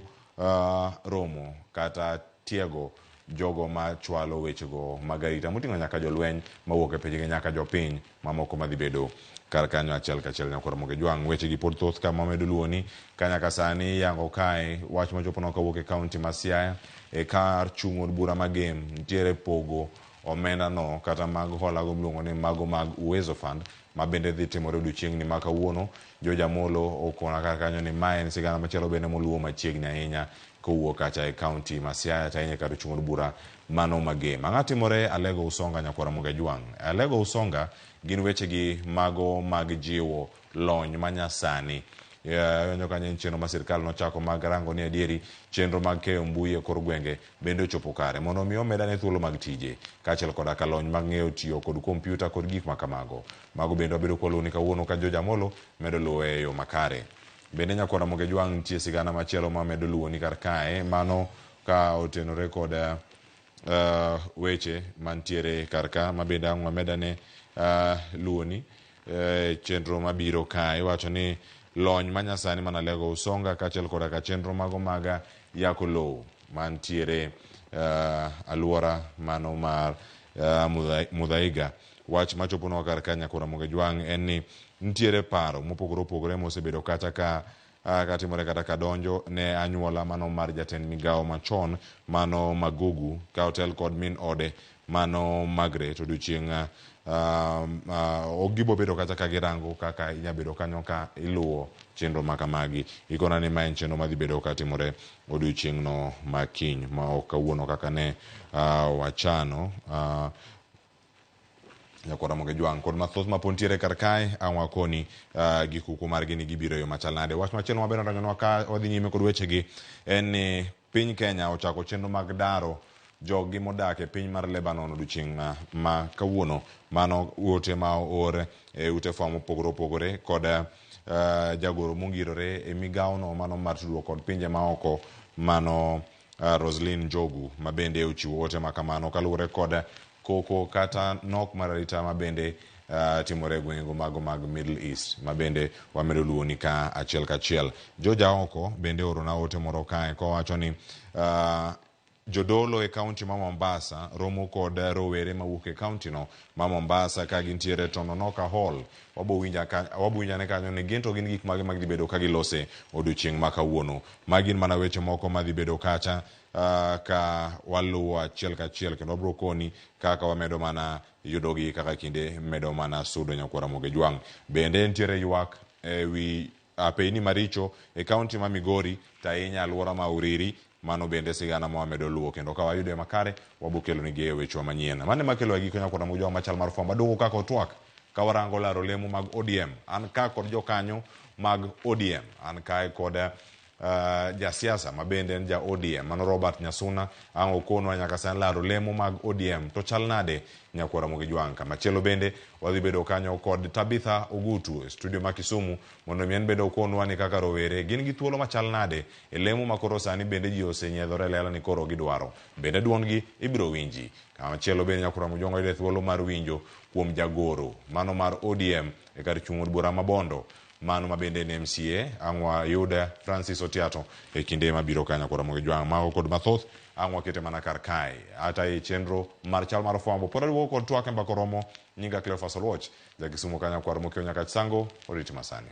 [SPEAKER 4] romo kata tiego jogo machwalo wechego mag arita moting'o nyaka jolweny mawuok e pinjegi nyaka jopiny mamoko madhi bedo Kar kanyo achiel kachiel nyakwar Ramogi Ojwang'. Weche gi pod thoth kama wamedo luwoni ka nyaka sani iyango kae wach mochoponwa kawuok e kaunti ma Siaya e kar chung' od bura ma Gem nitiere pogo omenda no kata mag hola go miluongo ni mago mag Uwezo Fund ma bende dhi timore odiochieng'ni ma kawuono. George Amolo okona kar kanyo ni mae en sigana machielo bende moluwo machiegni ahinya kowuok kacha e kaunti ma Siaya to ahinya e kar chung' od bura mano ma Gem. Ang'o timore Alego Usonga nyakwar Ramogi Ojwang'? Alego Usonga gin wechegi mago mag jiwo lony manyasani. Awinjo kanyo en chenro ma sirkal nochako mag rango ni adieri chenro mag keyo mbui e kor gwenge bende ochopo kare mondo omi omedane thuolo mag tije kaachiel koda ka lony mag ng'eyo tiyo kod kompyuta kod gik ma kamago. Mago bende wabedo kwaluwo ni kawuono ka George Amolo medo luwe e yo makare. Bende nyakwar Ramogi Ojwang' nitie sigana machielo ma medo luwo ni kar kae mano ka otenore kod weche mantiere kar ka ma bende ang' wamedane luwoni chenro mabiro ka iwacho ni lony manyasani mana Alego Usonga kaachiel koda ka chenro mago mag yako lowo mantiere aluora mano mar Muthaiga. Wach machoponwa kar ka nyakwar Ramogi Ojwang' en ni nitiere paro mopogore opogore mosebedo kata ka katimore kata ka donjo ne anyuola mano mar jatend migawo machon mano Magugu ka otel kod min ode mano Margaret odiochieng' ok gibo bedo kata ka girango kaka inya bedo kanyo ka iluwo chenro ma kamagi. Ikona ni ma en chenro madhi bedo katimore odiochieng' no ma kiny ma ok kawuono kaka ne wachano. Nyakwar Ramogi Ojwang' kod mathoth ma pod nitiere kar kae ang' wakoni gi kuku margi ni gibiro e yo machal nade. Wach machielo maber odonjonwa ka wadhi nyime kod wechegi en ni piny Kenya ochako chenro mag daro joggi modak e piny mar Lebanon odiochieng' ma kawuono. Mano ote ma oor e ute fwambo mopogore opogore kod jagoro mongirore e migawono mano mar tudruok kod pinje maoko mano Roslyn Njogu ma bende ochiwo ote ma kamano kaluwore kod koko kata nok mar arita ma bende timore e gwengego mago mag Middle East ma bende wamedo luwoni ka achiel kachiel. George Aoko bende oorona ote moro kae kowacho ni jodolo e kaunti ma Mombasa romo kod rowere mawuok e kaunti no ma Mombasa ka gintiere Tononoka Hall. Wabo winjane kanyo ni gin to gin gik mage ma gidhi bedo ka gilose odiochieng' ma kawuono. Magi gin mana weche moko madhi bedo kacha ka waluwo achiel kachiel kendo wabro koni kaka wamedo mana yudogi kaka kinde medo mana sudo nyakwar Ramogi Ojwang'. Bende nitiere ywak e wi apeyni maricho e kaunti ma Migori to ahinya alwora ma Uriri. Mano bende sigana ma wamedo luwo kendo ka wayudo makare wabo kelo nigi e wechewa manyien. Mano ema kelo e giko nyakwar Ramogi Ojwang' machal mar fwambo. Aduogo kaka otwak ka warango laro lemo mag ODM. An ka kod jokanyo mag ODM. An kae kod jasiasa ma bende en ja ODM mano Robert Nyasuna ang' okonwa nyaka sani laro lemo mag ODM to chal nade nyakwar Ramogi Ojwang'. Kamachielo bende wadhi bedo kanyo kod Tabitha Ogutu e studio ma Kisumu mondo mi en bende okonwa ni kaka rowere gin gi thuolo machal nade e lemo ma koro sani bende ji osenyiedhore lela ni koro gidwaro. Bende duondgi ibiro winji. Kamachielo bende nyakwar Ramogi Ojwang' wayudo thuolo mar winjo kuom jagoro mano mar ODM e kar chung' od bura ma Bondo mano ma bende en MCA ang' wayud Francis Otiato e kinde mabiro ka nyakwar Ramogi Ojwang'. Mago kod mathoth ang' wakete mana kar kae ata e chenro mar chal mar fwambo pod aduogo kod twak e mbaka oromo. Nyinga Cleophas Oluoch ja Kisumu ka nyakwar Mokeo Nyakach Sango orit masani.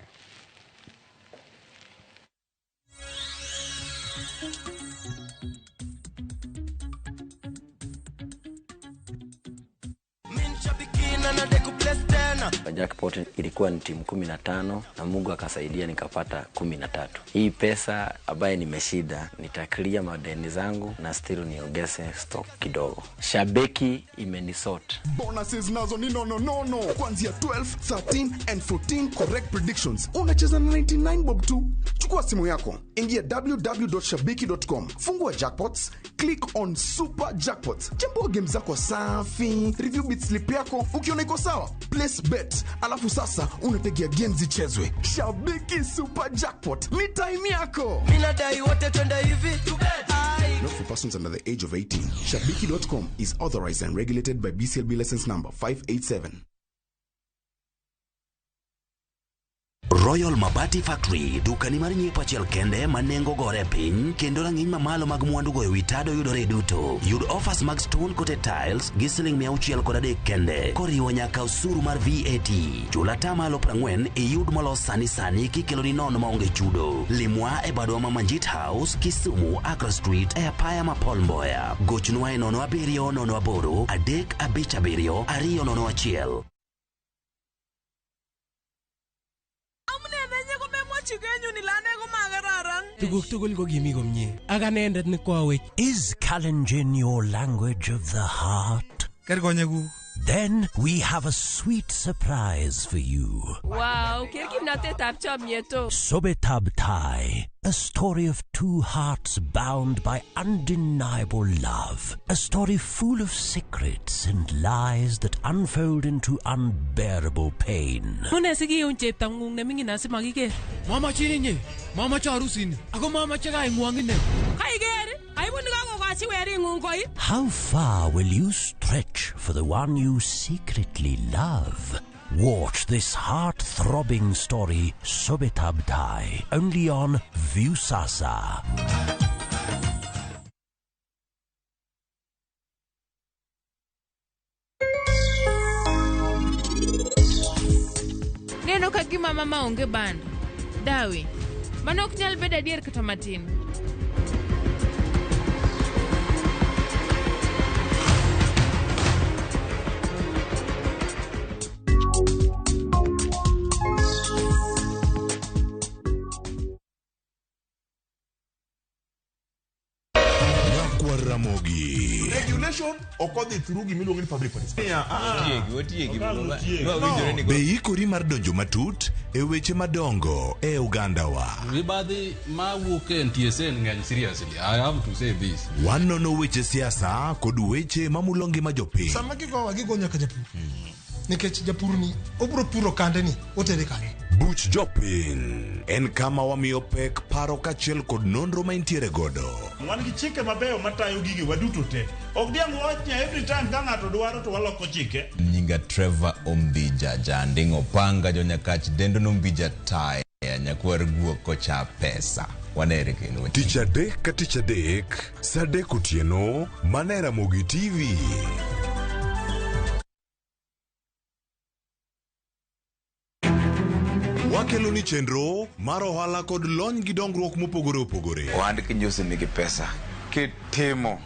[SPEAKER 6] Jackpot ilikuwa ni timu 15 na Mungu akasaidia nikapata 13. Hii pesa ambaye nimeshinda nitaclear madeni zangu na still niongeze stock kidogo. Shabiki imenisort.
[SPEAKER 8] Bonuses nazo ni no no no no. Kuanzia 12, 13 and 14 correct predictions. Unacheza na 99 bob tu. Chukua simu yako, ingia www.shabiki.com, fungua jackpots, click on super jackpots, chambua game zako safi, review bit slip yako, ukiona iko sawa, place bet, alafu sasa unategea game zichezwe. Shabiki Super Jackpot ni time yako.
[SPEAKER 10] Mimi nadai wote twende hivi.
[SPEAKER 8] Not for persons under the age of 18. Shabiki.com is authorized and regulated by BCLB license number 587.
[SPEAKER 7] Royal Mabati Factory, dukani mar nyiepo achiel kende ma nengo gore piny kendo rang'iny mamalo mag mwandu goyo wi tado yudore duto. Yud offers mag stone coated tiles gi siling 603 kende koriwo nyaka osuru mar VAT. Chul atamalo 40 iyud molos sani sani kikeloni nono maonge chudo. Limwa e badwa ma Manjit House, Kisumu, Accra Street e apaya ma Paul Mboya. Gochnwa e 07 08 357 201.
[SPEAKER 11] Tuguk tugul ko kimi komie. Ak anendet ne koawech.
[SPEAKER 12] Is Kalenjin your language of the heart? Then we have a sweet surprise for you.
[SPEAKER 26] Wow, ker kimnatetab chomyet o.
[SPEAKER 12] Sobetab Tai, a story of two hearts bound by undeniable love. A story full of secrets and lies that unfold into unbearable pain.
[SPEAKER 28] Mune sikiun cheptang'ung neming'in asimakiker.
[SPEAKER 11] Mamachin inye. Mamache arusini. Ako mamache kaing'wong ine.
[SPEAKER 28] Kaiker, aibu nikakokochi wering'ung koi.
[SPEAKER 12] How far will you stretch for the one you secretly love? Watch this heart-throbbing story, Sobetab Tai, only on Viusasa.
[SPEAKER 29] Neno ka gima mama onge bando. Dawi, mano ok nyal bedo adier kata matin.
[SPEAKER 23] Nyakwar Ramogi.
[SPEAKER 14] Regulation ok odhi through gimiluongo ni public participation.
[SPEAKER 23] Be ikori mar donjo matut e weche madongo e ogandawa.
[SPEAKER 15] Mibadhi mawuok e NTSA ng'eny seriously. I have to say this.
[SPEAKER 23] Wanono weche siasa kod weche mamulo ngima jopiny.
[SPEAKER 17] Sama gigowa gigo nyaka japur. Nikech japur ni obro puro kande ni otere kanye.
[SPEAKER 23] Buch jopiny en kama wamiyo pek paro kaachiel kod nonro ma intiere godo.
[SPEAKER 14] Wan gi chike mabeyo matayo gige waduto te. Ok diang' wach ni every time ka ng'ato dwaro to waloko chike.
[SPEAKER 18] Nyinga Trevor Ombija Janding Opanga jonyakach dendo nombija taya nyakwar guok kocha pesa. Wanere kendo.
[SPEAKER 23] Tich adek ka tich adek, saa adek otieno, mana e Ramogi TV. Wakelo ni chenro mar ohala kod lony gi dongruok mopogore opogore.
[SPEAKER 19] Ohand kinyosi nigi pesa kitimo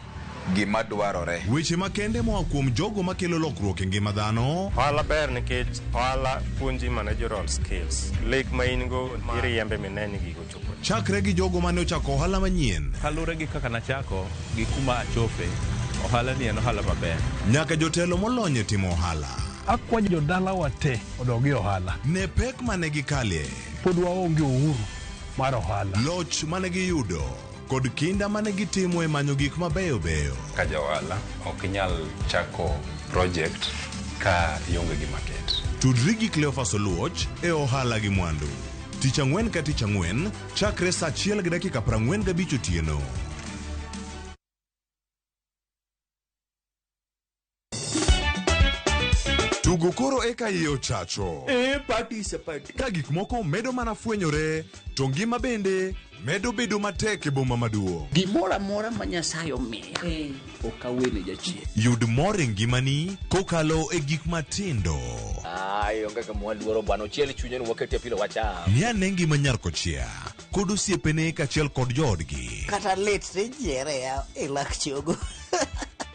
[SPEAKER 19] gima dwarore.
[SPEAKER 23] Weche makende moa kuom jogo makelo lokruok e ngima dhano.
[SPEAKER 21] Ohala ber nikech ohala puonji managerial skills. Lek ma in go iriembe mine ni gigo chopo.
[SPEAKER 23] Chakre gi jogo mane ochako ohala manyien.
[SPEAKER 22] Kaluwore gi kaka nachako gi kuma achope, ohala ni en ohala maber.
[SPEAKER 23] Nyaka jotelo molony e timo ohala.
[SPEAKER 31] Akwayo jodalawa te odog e ohala.
[SPEAKER 23] Ne pek mane gikalie.
[SPEAKER 31] Pod waonge uhuru mar ohala.
[SPEAKER 23] Loch mane giyudo kod kinda mane gitimo e manyo gik mabeyo beyo.
[SPEAKER 22] Ka ja ohala ok inyal chako project ka ionge gi market.
[SPEAKER 23] Tudri gi Cleophas Oluoch e ohala gi mwandu. Tich ang'wen ka tich ang'wen chakre saa 1:45 otieno. Tugo koro eka iye ochacho.
[SPEAKER 32] E party is a party.
[SPEAKER 23] Ka gik moko medo mana fwenyore, to ngima bende medo bedo matek e boma maduong'.
[SPEAKER 13] Gimoro amora ma Nyasaye omiya ok awene jachien.
[SPEAKER 23] Yud mor e ngimani kokalo e gik matindo.
[SPEAKER 1] Ai, onge kama waluoro bwana, ochiel chunye ni wakete pilo wacham.
[SPEAKER 23] Ng'i ane ngima nyar kochia kod osiepene kaachiel kod joodgi.
[SPEAKER 9] Kata lit tijiere e lak chogo.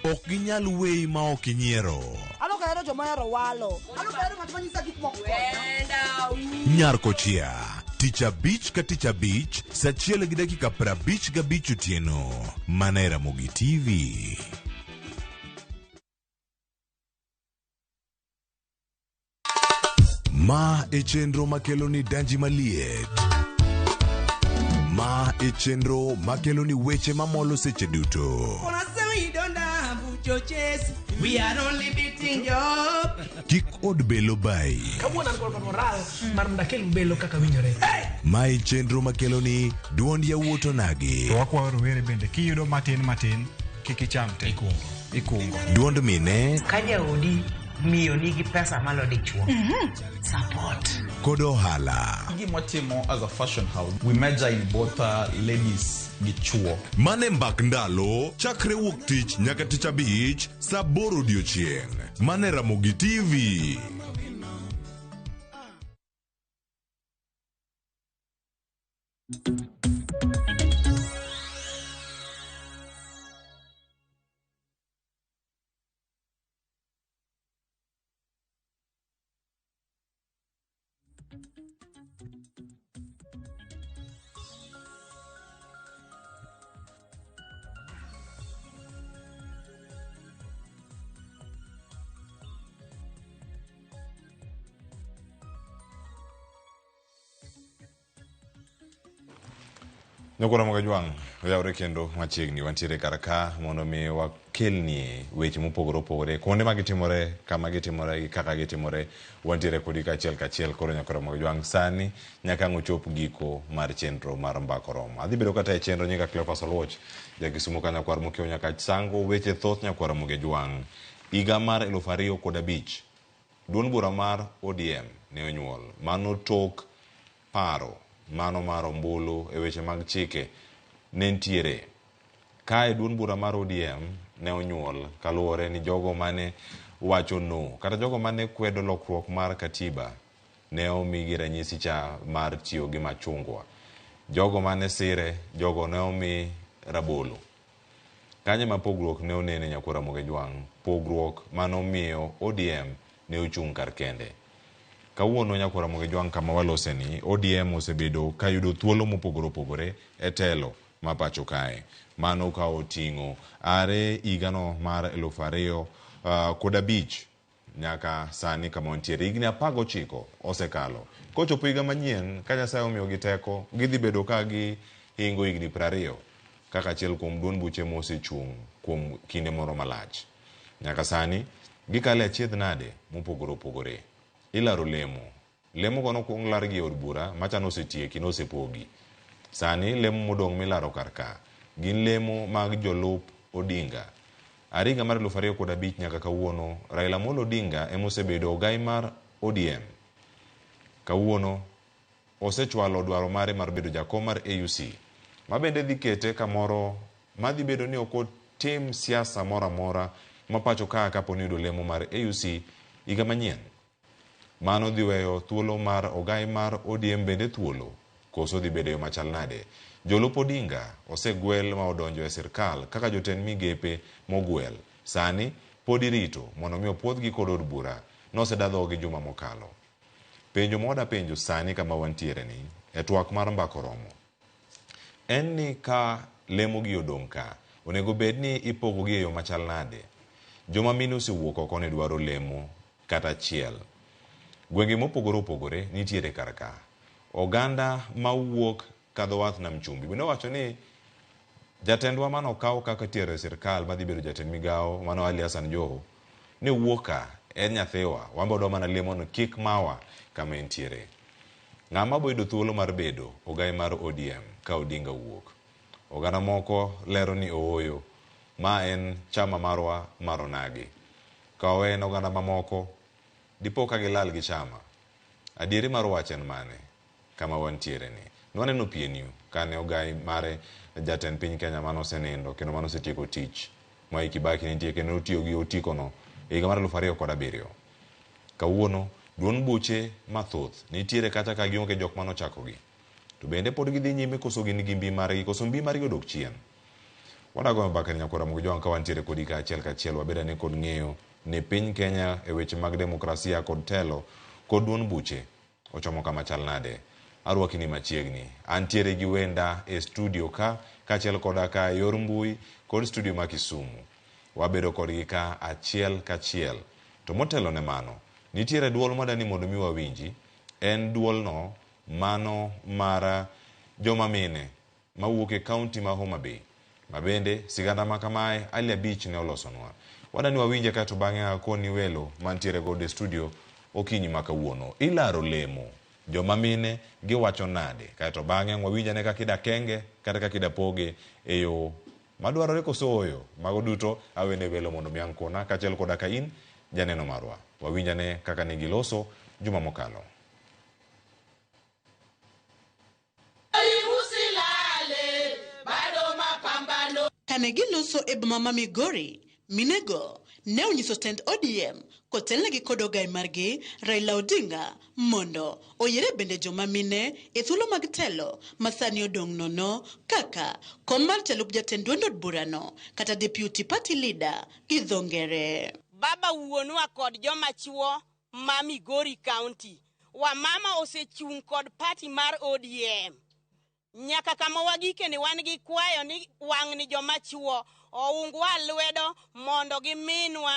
[SPEAKER 23] Ok ginyal weyi ma ok inyiero.
[SPEAKER 24] An ok ahero joma ohero walo. An ok ahero ng'at ma nyisa gik moko.
[SPEAKER 23] Nyar kochia tich abich ka tich abich saa 1:55 otieno mana e Ramogi TV. Ma e chenro makelo ni danji maliet. Ma e chenro makelo ni weche mamolo seche duto.
[SPEAKER 10] We are only beating job.
[SPEAKER 23] Kik od belo bayi.
[SPEAKER 33] Kawuono an kod moral mar mondo akel belo kaka winjore.
[SPEAKER 23] Ma e chenro makelo ni duond yawuot onagi.
[SPEAKER 34] To wakwayo rowere bende kiyudo matin matin kik icham te. Ikungo.
[SPEAKER 23] Duond mine
[SPEAKER 35] Ka jaodi miyo nigi pesa malo dichuo. Support.
[SPEAKER 23] kod ohala.
[SPEAKER 2] Gima watimo as a fashion house, we major in both ladies gi chuo.
[SPEAKER 23] Mane mbak ndalo chakre wuok tich nyaka tich abich saa aboro odiochieng'. Mane Ramogi TV.
[SPEAKER 18] Nyakora Mogajwang', oyawre kendo machiegni wantiere kar ka mondo mi wakelni weche mopogore opogore kuonde ma gitimore, kama gitimore gi kaka gitimore, wantiere kodi kachiel kachiel. Koro Nyakora Mogajwang' sani nyaka ang' ochop giko mar chenro mar Mbaka Oromo. Adhi bedo kata e chenro nyinga Cleophas Oluoch, ja Kisumu ka nyakwar Mokiewo nyaka Sango, weche thoth Nyakwara Mogajwang'. Higa mar 2005, duond bura mar ODM ne onyuol. Mano tok paro mano mar ombulu e weche mag chike ne nitiere. Kae duond bura mar ODM ne onyuol kaluwore ni jogo mane wacho no kata jogo mane kwedo lokruok mar katiba ne omigi ranyisi cha mar tiyo gi machungwa. Jogo mane sire, jogo ne omi rabolo. Kanyo ema pogruok ne onene Nyakwar Ramogi Jwang', pogruok mane omiyo ODM ne ochung' kar kende. Kawuono Nyakwar Ramogi Jwang' kama walose ni ODM osebedo kayudo thuolo mopogore opogore e telo ma pacho kae. Mano ka oting'o are higano mar 2005 nyaka sani kama wantiere. Higni 19 osekalo. Kochopo higa manyien, ka Nyasaye omiyogi teko, gidhi bedo ka gihingo higni 20 kaka achiel kuom duond buche mosechung' kuom kinde moro malach. Nyaka sani, gikale achiedh nade mopogore opogore. Ilaro lemo. Lemo go nokwong largi e od bura macha nosetieki, nosepogi. Sani lemo modong' milaro kar ka gin lemo mag jolup Odinga. Are higa mar 2005 nyaka kawuono, Raila Amolo Odinga ema osebedo ogai mar ODM. Kawuono osechwalo dwaro mare mar bedo jakom mar AUC, ma bende dhi kete kamoro madhi bedo ni ok otim siasa moro amora ma pacho ka kapo ni oyudo lemo mar AUC higa manyien. Mano dhi weyo thuolo mar ogai mar ODM bende thuolo, koso dhi bedo e yo machal nade? Jolup Odinga osegwel ma odonjo e sirkal kaka jotend migepe mogwel. Sani pod irito mondo mi opuodhgi kod od bura noseda dhogi juma mokalo. Penjo ma wada penjo sani kama wantiere ni e twak mar Mbaka Oromo en ni ka lemo gi odong' ka, onego bed ni ipogogi e yo machal nade? Joma mine osewuok oko ni dwaro lemo kata achiel. Gwenge mopogore opogore nitiere kar ka. Oganda mawuok kadho wath Nam Chumbi bende owacho ni jatendwa mane okaw kaka tiero e sirkal madhi bedo jatend migawo mano Ali Hassan Joho ne wuok ka en nyathiwa, wan be wadwa mana lemo ni kik mawa kama entiere. Ng'ama bo yudo thuolo mar bedo ogai mar ODM ka Odinga wuok? Oganda moko lero ni ooyo, ma en chama marwa mar onagi. Ka owe oganda mamoko, dipo ka gilal gi chama. Adieri mar wach en mane kama wantiere ni? Nwaneno PNU kane ogai mare jatend piny Kenya mane osenindo kendo mane osetieko tich. Mwai Kibaki nitie kendo notiyo gi otikono e higa mar 2007. Kawuono duond buche mathoth nitiere kata ka gionge jok mane ochakogi. To bende pod gidhi nyime koso gin gi mbi margi koso mbi margi odok chien. Wadago mbaka ni Nyakwar Ramogi Jwang' ka wantiere kodi ka achiel kachiel wabed ane kod ng'eyo ni piny Kenya e weche mag demokrasia kod telo kod duond buche ochomo kama chal nade. Arwaki ni machiegni. Antiere gi wenda e studio ka kaachiel koda ka e yor mbui kod studio ma Kisumu. Wabedo kodgi ka achiel kachiel. To motelo ne mano, nitiere duol madani mondo mi wawinji. En duolno mano mar joma mine mawuok e kaunti ma Homa Bay. Ma bende sigana ma kamae Ali Abich ne olosonwa. Wadani wawinje kaeto bang'e akoni welo mantiere godo e studio okinyi ma kawuono. Ilaro lemo joma mine giwacho nade? Kaeto bang'e wawinj ane kaka idakenge kata kaka idapoge e yo madwarore koso ooyo. Mago duto awene welo mondo mi ang' kona kaachiel koda ka in janeno marwa. Wawinj ane kaka ne giloso juma mokalo.
[SPEAKER 3] Kane giloso e boma ma Migori, minego ne onyiso tend ODM kotelnegi kod ogai margi Raila Odinga mondo oyiere bende joma mine e thuolo mag telo ma sani odong' nono kaka kom mar jalup jatend duond od burano kata deputy party leader gi dho ngere.
[SPEAKER 4] Baba wuonwa kod joma chuo ma Migori County, wamama osechung' kod party mar ODM. Nyaka kama wagike ni wan gi kwayo ni wang' ni joma chuo oungwa lwedo mondo giminwa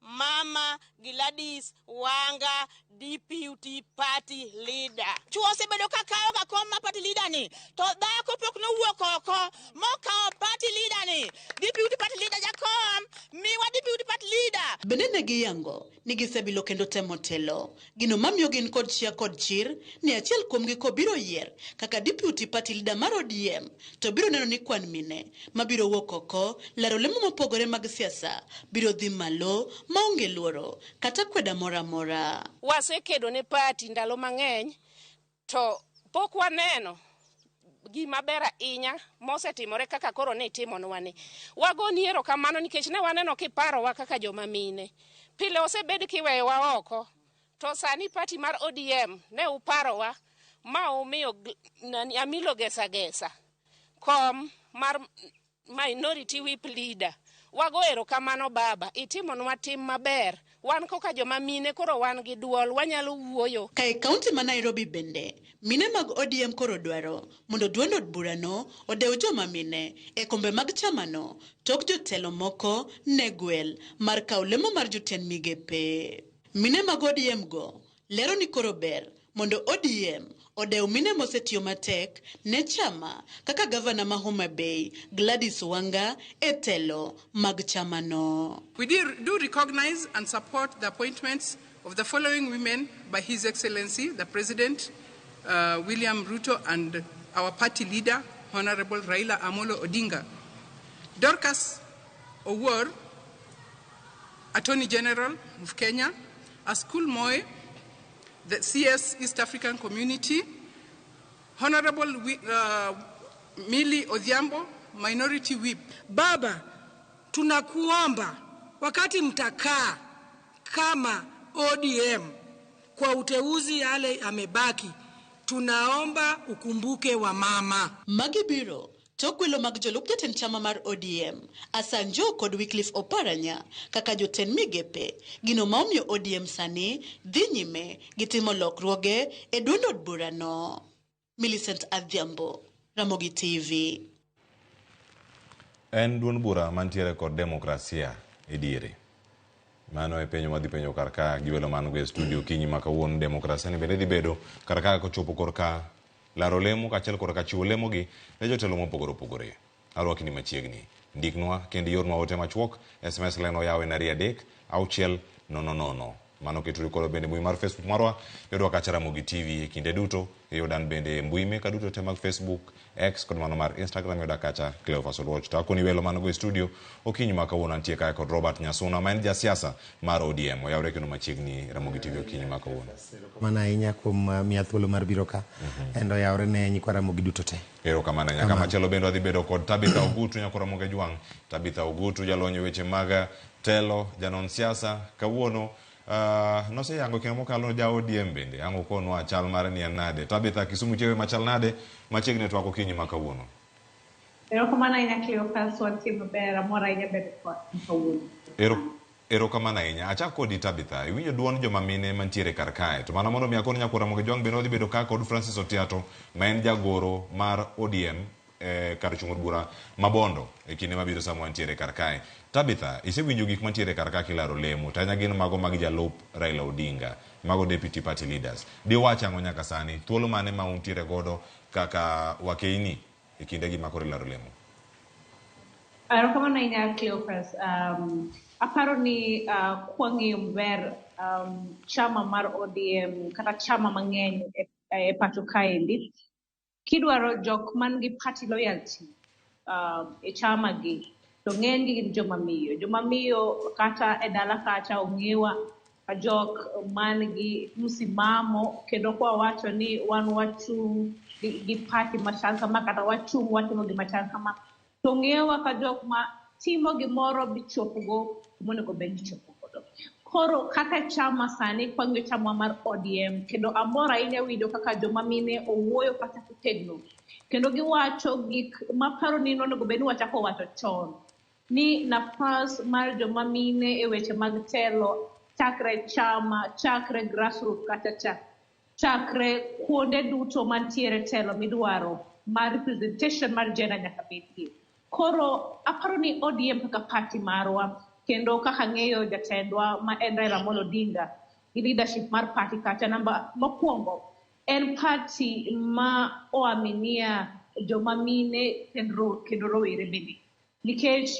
[SPEAKER 4] Mama Gladys Wanga deputy party leader.
[SPEAKER 5] Chuo osebedo ka kawo ga kom ma party leader ni, to dhako pok nowuok oko mokawo party leader ni. Deputy party leader jakom, miwa deputy party leader.
[SPEAKER 3] Bende ne giyango ni gisebilo kendo temo telo. Gino mamiyo gin kod chia kod chir ni achiel kuomgi kobiro yier kaka deputy party leader mar ODM to biro neno ni kwan mine mabiro wuok oko laro lemo mopogore mag siasa biro dhi malo maonge luoro kata kweda moro amora.
[SPEAKER 6] Wasekedo ne party ndalo mang'eny to pok waneno gima ber ahinya mosetimore kaka koro ne itimonwa ni. Wagoni erokamano nikech ne waneno kiparowa kaka joma mine. Pile osebed kiweyowa oko, to sani party mar ODM ne uparowa ma umiyo Amilo Gesa Gesa kom mar minority whip leader. Wago erokamano baba, itimonwa tim maber. Wan koka joma mine koro wan gi duol, wanyalo wuoyo.
[SPEAKER 3] Ka e kaunti ma Nairobi bende, mine mag ODM koro dwaro mondo duond od burano odew joma mine e kombe mag chamano tok jotelo moko ne gwel mar kawo lemo mar jotend migepe. Mine mag ODM go lero ni koro ber mondo ODM odew mine mosetiyo matek ne chama kaka gavana ma Homa Bay Gladys Wanga e telo mag chamano.
[SPEAKER 7] We do recognize and support the appointments of the following women by His Excellency the President William Ruto and our party leader Honorable Raila Amolo Odinga. Dorcas Owuor, Attorney General of Kenya, Askul Moe, the CS East African Community, Honorable Millie Odhiambo, Minority Whip.
[SPEAKER 8] Baba, tunakuomba wakati mtakaa kama ODM kwa uteuzi yale amebaki, tunaomba ukumbuke wa mama.
[SPEAKER 3] Magi biro tok welo mag jolup jatend chama mar ODM Asanjo kod Wycliffe Oparanya kaka jotend migepe, gino ma omiyo ODM sani dhi nyime gi timo lokruoge e duond od burano. Millicent Adhiambo, Ramogi TV.
[SPEAKER 18] En duond bura mantiere kod demokrasia e diere. Mano e penjo madhi penjo kar ka gi welo man go e studio kinyi ma kawuono. Demokrasia ni bende dhi bedo kar ka kochopo korka laro lemo kaachiel korka chiwo lemo gi ne jotelo mopogore opogore. Arwakni machiegni. Ndiknwa kendo iornwa ote machuok. SMS line oyaw en 2 3 6 0 0. Mano keturi kod bende mbui mar Facebook marwa, yudwa kacha Ramogi TV e kinde duto. Iyudan bende mbui meka duto te mag Facebook, X kod mano mar Instagram yuda kacha Cleophas Oluoch. To akoni welo man go e studio okinyi ma kawuono antie kae kod Robert Nyasuna ma en jasiasa mar ODM. Oyawre kendo machiegni Ramogi TV okinyi ma kawuono.
[SPEAKER 11] Erokamano ahinya kuom miya thuolo mar biro ka. Endo oyawre ne nyikwa Ramogi duto te.
[SPEAKER 18] Erokamano ahinya. Kamachielo bende wadhi bedo kod Tabitha Ogutu, nyakwa Ramogi Ajwang'. Tabitha Ogutu jalony e weche mag telo, janon siasa. Kawuono noseyango kinde mokalo ja ODM bende ang' okonwa chal mare ni en nade. Tabitha, Kisumu chiewe machal nade machiegni twak okinyi ma kawuono?
[SPEAKER 16] Erokamano ahinya Cleophas, wantie maber, amor ahinya bedo kawuono.
[SPEAKER 18] Erokamano ahinya. Achak kodi Tabitha, iwinjo duond joma mine mantiere kar kae. To mano mondo mi akon nyakwa Ramogi Ajwang' bende wadhi bedo ka kod Francis Otiato ma en jagoro mar ODM kar chung' od bura ma Bondo e kinde mabiro sama wantiere kar kae. Tabitha, isewinjo gik mantiere kar ka kilaro lemo, to ahinya gin mago mag jalup Raila Odinga, mago deputy party leaders. Diwach ang'o nyaka sani? Thuolo mane ma untiere godo kaka wakeini e kindegi ma koro ilaro lemo?
[SPEAKER 16] Erokamano ahinya Cleophas. Aparo ni kwang'iyo maber chama mar ODM kata chama mang'eny e pacho kaendi, kidwaro jok man gi party loyalty e chama gi, to ng'eny gi gin joma miyo. Joma miyo kata e dala kacha ong'ewa ka jok man gi msimamo, kendo kwa wacho ni wan wachung' gi party machal kama kata wachung' watimo gima chal kama, To ng'eyowa ka jok ma timo gimoro bichopgo kumonego bed ni chopo godo. Koro kaka chama sani kwang'iyo chama mar ODM kendo amor ahinya winjo kaka joma mine owuoyo kata kotegno. Kendo giwacho gik maparo ni nonego bed ni wachako wacho chon. Ni nafas mar joma mine e weche mag telo chakre chama, chakre grassroots kata cha chakre kuonde duto mantiere telo midwaro mar representation mar gender nyaka bedie. Koro aparo ni ODM kaka party marwa kendo kaka ang'eyo jatendwa ma en Raila Amolo Odinga gi leadership mar party kacha namba mokwongo en party ma oaminia joma mine kendo, kendo rowere bende nikech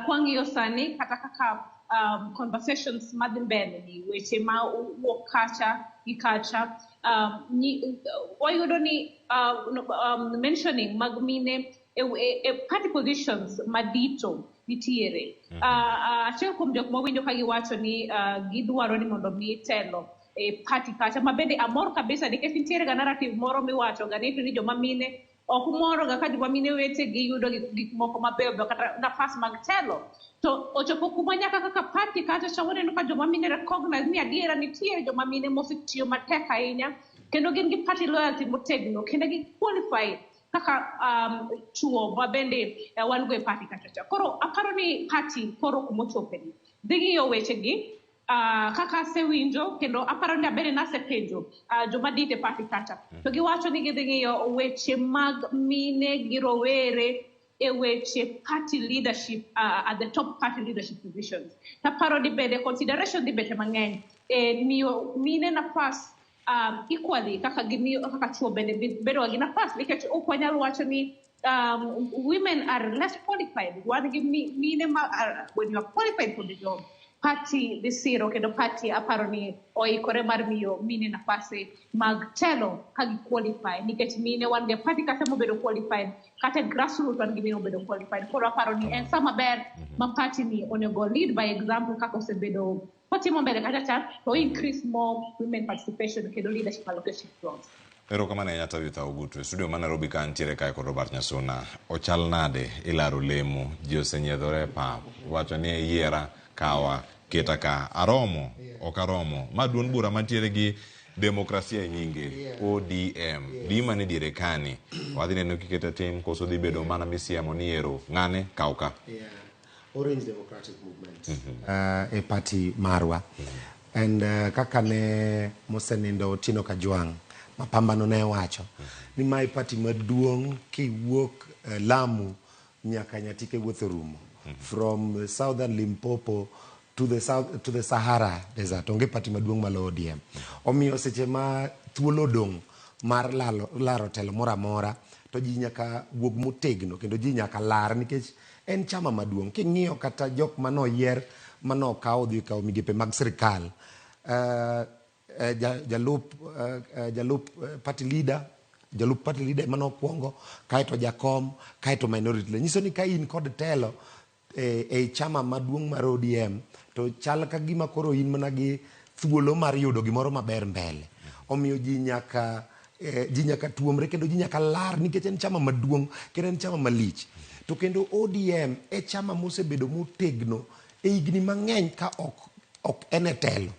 [SPEAKER 16] kwang'iyo sani kata kaka conversations madhi mbele ni weche ma wuok kacha gi kacha wayudo ni no, mentioning mag mine e party positions madito nitiere. Achiel kuom jok mawinjo ka giwacho ni gidwaro ni mondo mi telo e party kacha ma bende amor kabisa nikech nitiere ga narrative moro miwacho ga ni joma mine ok moro ga ka joma mine wetegi yudo gik moko mabeyo beyo kata nafas mag telo to ochopo kuma nyaka kaka party kacha cha waneno ka joma mine recognize ni adiera nitiere joma mine mosetiyo matek ahinya kendo gin gi party loyalty motegno kendo gi qualify kaka chuo ma bende wan go e party kacha cha. Koro aparo ni party koro kumochope ni dhi ng'iyo wechegi kaka asewinjo kendo aparo ni abende nasepenjo joma dit e party kacha to giwacho ni gidhi ng'iyo weche mag mine gi rowere e weche party leadership at the top party leadership positions. Taparo ni bende consideration dhi bete mang'eny e miyo mine nafas equally kaka gimiyo kaka chuo bende bedo ga gi nafas nikech ok wanyal wacho ni women are less qualified. Wan gi mine ma are, when you are qualified for the job party dhi siro kendo party aparo ni oikore mar miyo mine nafasi mag telo ka gi qualify nikech mine wan gi party kata mobedo qualified kata grassroots wan gi mine mobedo qualified. Koro aparo ni en sama ber ma party ni onego lead by example kaka osebedo kotimo mbele kacha cha to increase more women participation kendo leadership allocation roles.
[SPEAKER 18] Erokamano ahinya Tabitha Ogutu. E studio ma Nairobi ka ntiere kae kod Robert Nyasuna. Ochal nade ilaro lemo, ji osenyiedhore e pap, wacho ni yiera, kawa, keta ka. Aromo, ok aromo. Ma duond bura mantiere gi demokrasia e nyinge, ODM. Di mane diere kani. Wadhi neno kikete tim koso dhi bedo mana misiemo ni ero ng'ane kaw ka.
[SPEAKER 11] Orange Democratic Movement e party marwa. And kaka ne mosenindo Otieno Kajwang' mapambano ne wacho ni mae party maduong' kiwuok Lamu nyaka Nyatike wuoth orumo from southern Limpopo to the south, to the Sahara Desert onge party maduong' malo ODM. Omiyo seche ma thuolo odong' mar laro telo moro amora to ji nyaka wuog motegno kendo ji nyaka lar nikech en chama maduong'. King'iyo kata jok manoyier manokaw odhi kawo migepe mag sirikal jalup party leader jalup party leader ema nokwongo kaeto jakom kaeto minority leader. Nyiso ni ka in kod telo e chama maduong' mar ODM to chal ka gima koro in mana gi thuolo mar yudo gimoro maber mbele. Omiyo ji nyaka tuomre kendo ji nyaka lar nikech en chama maduong' kendo en chama malich. To kendo ODM e chama mosebedo motegno e higni mang'eny ka ok en e telo.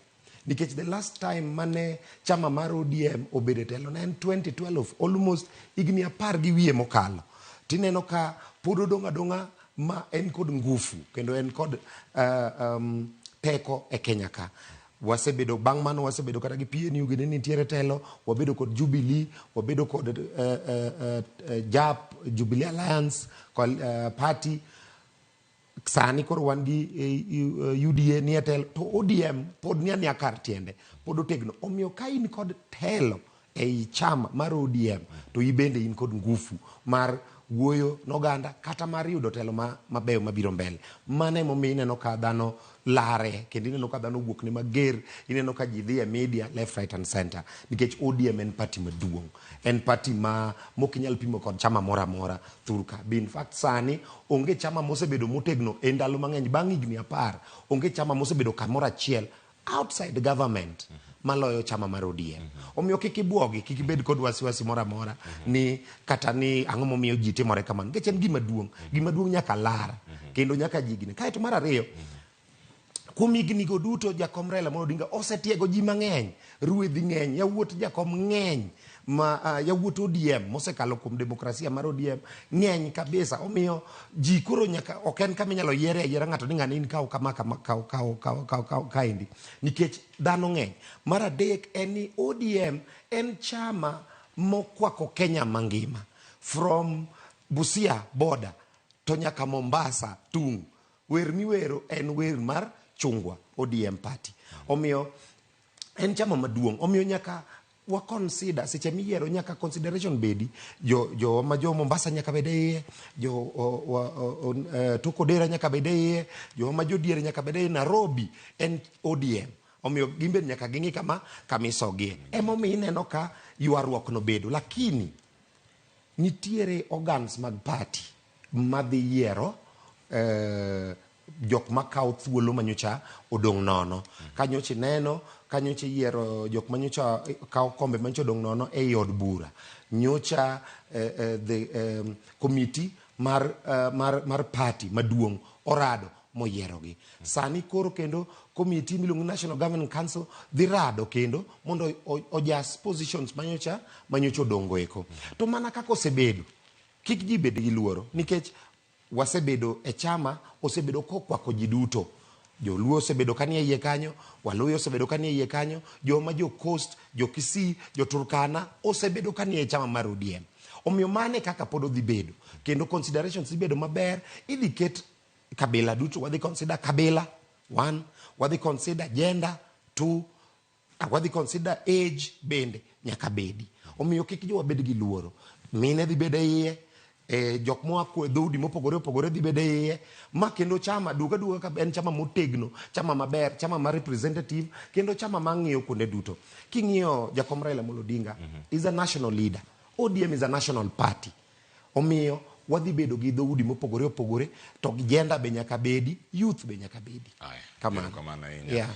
[SPEAKER 11] Nikech the last time mane chama mar ODM obedo e telo ne en 2012 almost higni 10 gi wiye mokalo. Tineno ka pod odong' adong'a ma en kod ngufu kendo en kod teko e Kenya ka. Wasebedo bang' mano wasebedo kata gi PNU gini nitiere telo, wabedo kod Jubilee, wabedo kod JAP, Jubilee Alliance Party. Sani koro wan gi UDA nie telo to ODM pod ni ania kar tiende pod otegno. Omiyo ka in kod telo ei chama mar ODM to ibende in kod ngufu mar wuoyo noganda kata mar yudo telo mabeyo mabiro mbele. Mano emomiyo ineno ka dhano lare kendo ineno ka dhano wuok ne mager, ineno ka ji dhi e media left, right and center nikech ODM en party maduong', en party ma mok inyal pimo kod chama moro amora thur ka. Be in fact sani onge chama mosebedo motegno e ndalo mang'eny bang' higni 10 onge chama mosebedo kamoro achiel outside government maloyo chama mar ODM. Omiyo kik ibuogi, kik ibed kod wasiwasi moro amora ni kata ni ang'o momiyo ji timore kamano. Nikech en gima duong', gima duong' nyaka lar kendo nyaka ji gine. Kaeto mar ariyo, kuom higni go duto jakom Raila Amolo Odinga osetiego ji mang'eny, ruedhi ng'eny, yawuot jakom ng'eny ma yawuot ODM mosekalo kuom demokrasia mar ODM ng'eny kabisa. Omiyo ji koro nyaka ok en kama inyalo yiere ayiera ng'ato ni ng'ani in kaw kama kama kaw kaw kaw kaw kaw kaendi nikech dhano ng'eny. Mar adek en ni ODM en chama mokwako Kenya mangima from Busia border to nyaka Mombasa tung'. Wer miwero en wer mar chungwa ODM party. Omiyo en chama maduong'. Omiyo nyaka wa consider seche miyiero nyaka consideration bedi jo jo ma jo Mombasa nyaka bed e iye jo o, wa, o, o, Tok Odera nyaka bed e iye jo ma jo diere nyaka bed e iye Nairobi en ODM omiyo gin bende nyaka ging'i kama kamisogie emomiyo ineno ka ywaruok no bedo lakini nitiere organs mag party madhi yiero jok makawo thuolo manyocha odong' nono. Ka nyocha ineno, ka nyocha iyiero jok manyocha kawo kombe manyocha odong' nono ei od bura. Nyocha the committee mar party maduong' orado moyierogi. Sani koro kendo committee miluongo ni National Governing Council dhi rado kendo mondo ojas positions manyocha odong' eko. To mana kaka osebedo, kik ji bed gi luoro nikech wasebedo e chama osebedo kokwako ji duto. Joluo osebedo kanie iye kanyo, Waluya osebedo kanie iye kanyo, joma jo Coast, jo Kisii, jo Turkana osebedo kanie e chama mar ODM. Omiyo mane kaka pod odhi bedo. Kendo considerations dhi bedo maber, idhi ket kabila duto, wadhi consider kabila, 1, wadhi consider gender, 2, wadhi consider age bende nyaka bedi. Omiyo kik jowa bed gi luoro. Mine dhi bedo e iye, jok moa e dhoudi mopogore opogore dhi bedo e iye, ma kendo chama duoga duoga ka en chama motegno, chama maber, chama ma representative, kendo chama mang'iyo kuonde duto. King'iyo jakom Raila Amolo Odinga is a national leader. ODM is a national party. Omiyo wadhi bedo gi dhoudi mopogore opogore, to gi gender be nyaka bedi, youth be nyaka bedi. Kamano.
[SPEAKER 18] Kamano ahinya.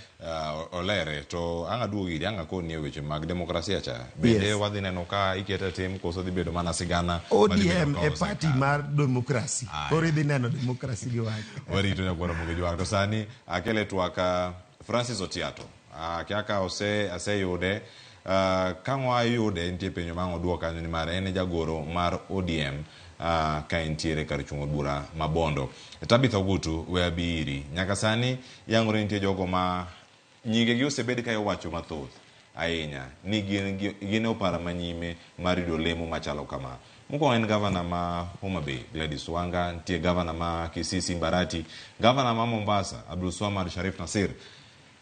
[SPEAKER 18] Olere to ang' aduogi iri, ang' akoni e weche mag demokrasia cha. Bende wadhi neno ka ikete tim koso dhi bedo mana sigana
[SPEAKER 11] ODM e party mar demokrasi. Koro idhi neno demokrasi gi wach.
[SPEAKER 18] Warito nyakwara Ramogi Jwang'. To sani akele twak Francis Otiato. Kaka aseyude ka wayude nitie penjo ma ang' oduok kanyo nimar en e jagoro mar ODM ka entiere kar chung' od bura ma Bondo. Tabitha Ogutu we abi iri. Nyaka sani yangore nitie jogo ma nyingegi osebed ka iwacho mathoth ahinya ni gin e opara manyime mar yudo lemo machalo kama. Mokwongo en gavana ma Homa Bay Gladys Wanga, nitie gavana ma Kisii Simba Arati, gavana ma Mombasa Abdulswamad Sharif Nasir.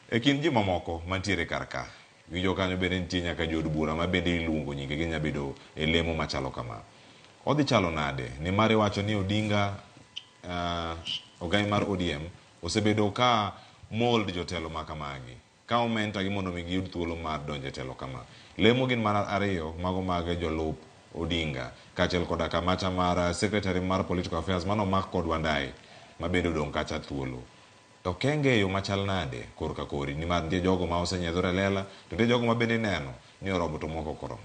[SPEAKER 18] E kind ji mamoko mantiere kar ka, winjo kanyo bende nitie nyaka jood bura ma bende iluongo nyingegi nya bedo e lemo machalo kama. Odhi chalo nade? Nimar iwacho ni Odinga, ogai mar ODM, osebedo ka mold jotelo ma kamagi, ka omenta gi mondo mi giyud thuolo mar donjo e telo kama. Lemo gin mana ariyo mago mag jolup Odinga, kaachiel koda kamacha mar Secretary mar Political Affairs mano omak kod Wandayi, ma bende odong' kacha thuolo. To kenge e yo machal nade korka kori, nimar nitie jogo ma osenyiedhore e lela, to nitie jogo ma bende ineno ni oromo to moko ok oromo.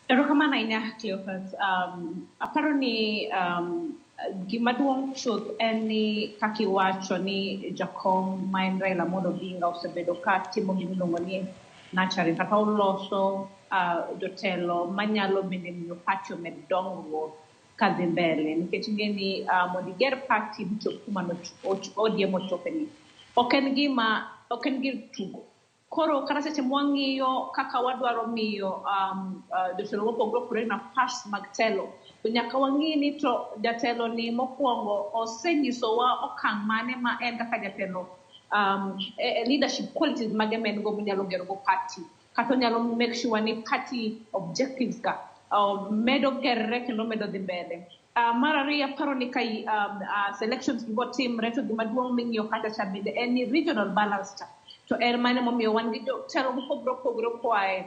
[SPEAKER 16] Erokamano ahinya Cleophas. Aparo ni gima duong' chuth en ni kaka iwacho ni jakom ma en Raila Amolo Odinga osebedo ka timo gima iluongo ni nurturing kata oloso jotelo manyalo bende miyo party omed dongruok kadhi mbele nikech ing'e ni mondo iger party michop kuma ODM ochope ni ok en gima ok en gir tugo. Koro kata seche mwang'iyo kaka wadwaro miyo jotelo mopogore opogore nafas mag telo, to nyaka wang'i ni to jatelo ni mokwongo osenyisowa okang' mane ma en kaka jatelo leadership qualities mage ma en go monyalo gero go party kata onyalo make sure ni party objectives ka medo gerre kendo medo dhi mbele. Mar ariyo aparo ni ka selections gi botimre to gima duong' ming'iyo kacha cha bende en ni regional balance cha to en mane momiyo wan gi jotelo mopogore opogore koa e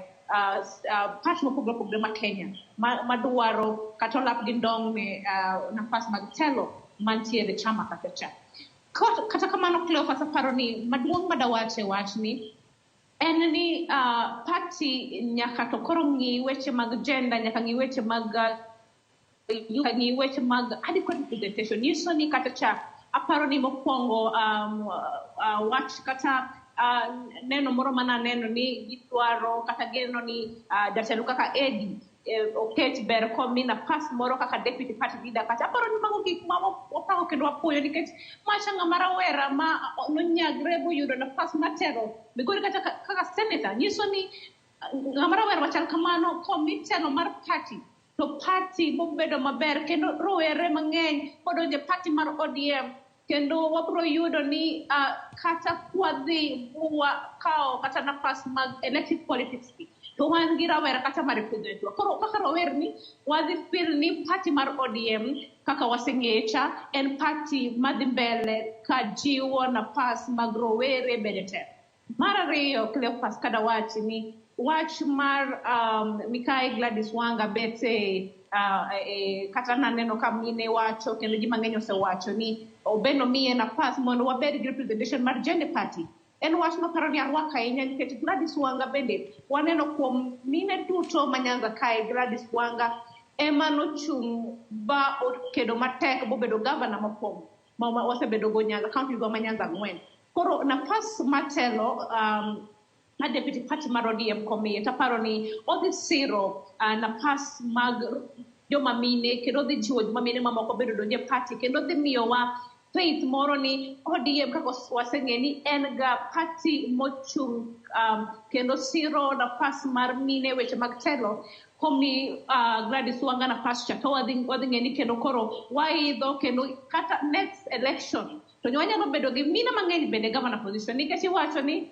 [SPEAKER 16] part mopogore opogore ma Kenya madwaro kata olap gi ndong' ne nafas mag telo mantiere chama kacha cha. Kata kamano Cleophas, aparo ni maduong' madawache wachni en ni party nyaka to koro ng'i weche mag gender, nyaka ng'i weche mag ng'i weche mag adequate representation. Nyiso ni kata cha aparo ni mokwongo wach kata neno moro mananeno ni gidwaro kata geno ni jatelo kaka Eddie oket ber komi nafas moro kaka deputy party leader. Kata aparo ni mago gik ma wapango kendo wapuoyo, nikech macha ng'ama rawera ma nonyagre boyudo nafas mar telo Migori kata kaka senator. Nyiso ni ng'ama rawera machal kamano komi telo mar party, to party bobedo maber, kendo rowere mang'eny kodonjo e party mar ODM, kendo wabro yudo ni kata kwadhi wakawo kata nafas mag elective politics gi, to wan gi rawera kata ma represent wa. Koro kaka rowerni wadhi feel ni party mar ODM kaka waseng'eye cha en party madhi mbele ka jiwo nafas mag rowere bende telo. Mar ariyo, Cleophas, kadawachi ni wach mar Mikai Gladys Wanga bete kata naneno ka mine wacho kendo ji mang'eny osewacho ni obeno miye nafas mondo wabed gi representation mar gender party. En wach maparo ni arwako ahinya, nikech Gladys Wanga bende waneno kuom mine duto ma Nyanza kae, Gladys Wanga ema nochung' ba okedo matek bobedo gavana mokwongo ma wasebedo go Nyanza county go ma Nyanza 4. Koro nafas matelo ma deputy party mar ODM komiye, taparo ni odhi siro nafas mag joma mine, kendo odhi jiwo joma mine mamoko bedo donje party, kendo odhi miyowa faith moro ni ODM kaka waseng'e ni en ga party mochung' kendo siro nafas mar mine weche mag telo. Komi Gladys Wanga nafas cha, to wadhi ng'e ni kendo koro waidho, kendo kata next election to wanyalo bedo gi mine mang'eny bende governor position, nikech iwacho ni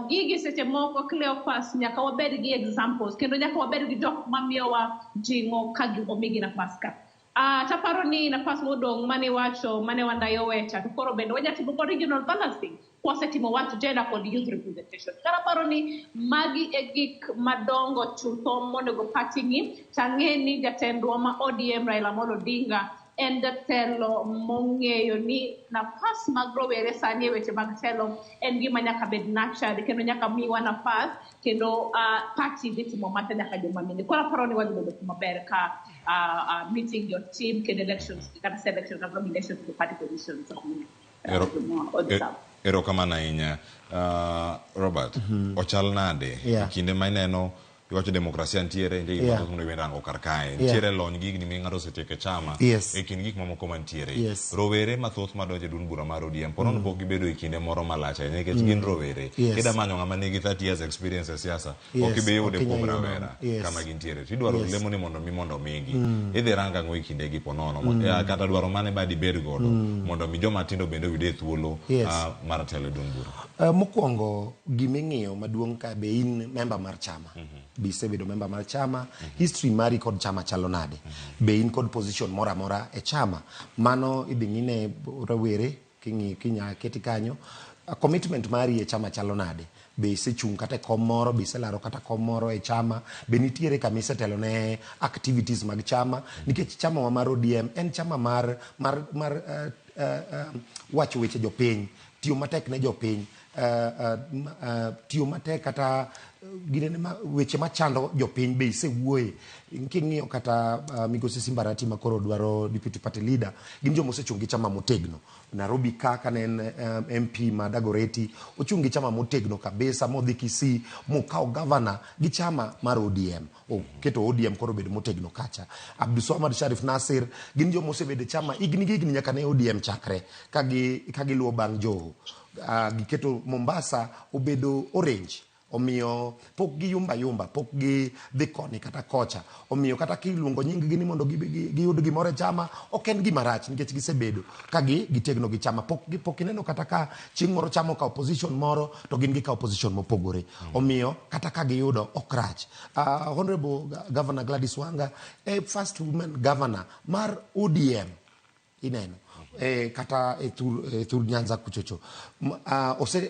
[SPEAKER 16] gigi seche moko, Cleophas, nyaka wabed gi examples kendo nyaka wabed gi jok mamiyowa jing'o ka omigi nafas ka. Taparo ni nafas modong' mane wacho mane Wandayi owecha, to koro bende wanya timo go regional balancing kwasetimo wach gender kod youth representation. Koro aparo ni magi e gik madongo chutho monego party ng'i. Tang'e ni jatendwa ma ODM Raila Amolo Odinga en jatelo mong'eyo ni nafas mag rowere sani e weche mag telo en gima nyaka bed nurtured, kendo nyaka miwa nafas, kendo party dhi timo matek nyaka joma mine. Koro aparo ni wadhi bedo kuma ber ka meeting your team kendo elections kata selection kata nominations to party positions.
[SPEAKER 18] Erokamano ahinya. Robert, ochal nade e kinde ma ineno iwacho demokrasia nitiere, nitie gik mathoth mondo irango kar kae, nitiere lony gi higni mi ng'ato osetieko e chama, e kind gik mamoko mantiere. Rowere mathoth madonjo e duond bura mar ODM po nono pok gibedo e kinde moro malach ahinya, nikech gin rowere. Kida manyo ng'ama nigi 30 years experience e siasa, ok ibi yude
[SPEAKER 11] Ok
[SPEAKER 18] kuom
[SPEAKER 11] inyal yudo.
[SPEAKER 18] rawera kama gintiere. Tidwaro lemo ni mondo migi. Idhi rango ang'o e kindegi po nono? Kata dwaro mane ba dibed godo mondo mi joma tindo bende oyude thuolo mar telo e duond bura?
[SPEAKER 11] Mokwongo giming'iyo maduong' ka be in member mar chama. Be isebedo member mar chama, history mari kod chama chalo nade? Be in kod position moro amora e chama? Mano idhi ng'ine rawere king'i kinya keti kanyo. Commitment mari e chama chalo nade? Be isechung' kata e kom moro, be iselaro kata kom moro e chama? Be nitiere kama isetelo ne activities mag chama? Nikech chama wa mar ODM en chama mar wacho weche jopiny, tiyo matek ne jopiny, tiyo matek kata ginene ma, weche machando jopiny be isewuoye. King'iyo kata Migosi Simbarati ma koro dwaro deputy party leader, gin joma osechung' gi chama motegno. Nairobi ka kane en MP ma Dagoretti, ochung' gi chama motegno kabisa, modhi Kisii, mokawo governor gi chama mar ODM. Oketo ODM koro obedo motegno kacha. Abdulswamad Sharif Nasir, gin joma osebedo e chama higni gi higni nyaka ne ODM chakre, ka giluwo bang' Joho. Giketo Mombasa obedo orange. Omiyo pok giyumba yumba, pok gi dhi koni kata kocha. Omiyo kata kiluongo nying gi ni mondo giyud gimoro e chama, ok en gima rach nikech gisebedo ka gitegno gi chama. Pok ineno kata ka chieng' moro chama okawo position moro to gin gikawo position mopogore. Omiyo kata ka giyudo ok rach. Honorable Governor Gladys Wanga, first woman governor mar ODM ineno. Kata e thur Nyanza kuchocho.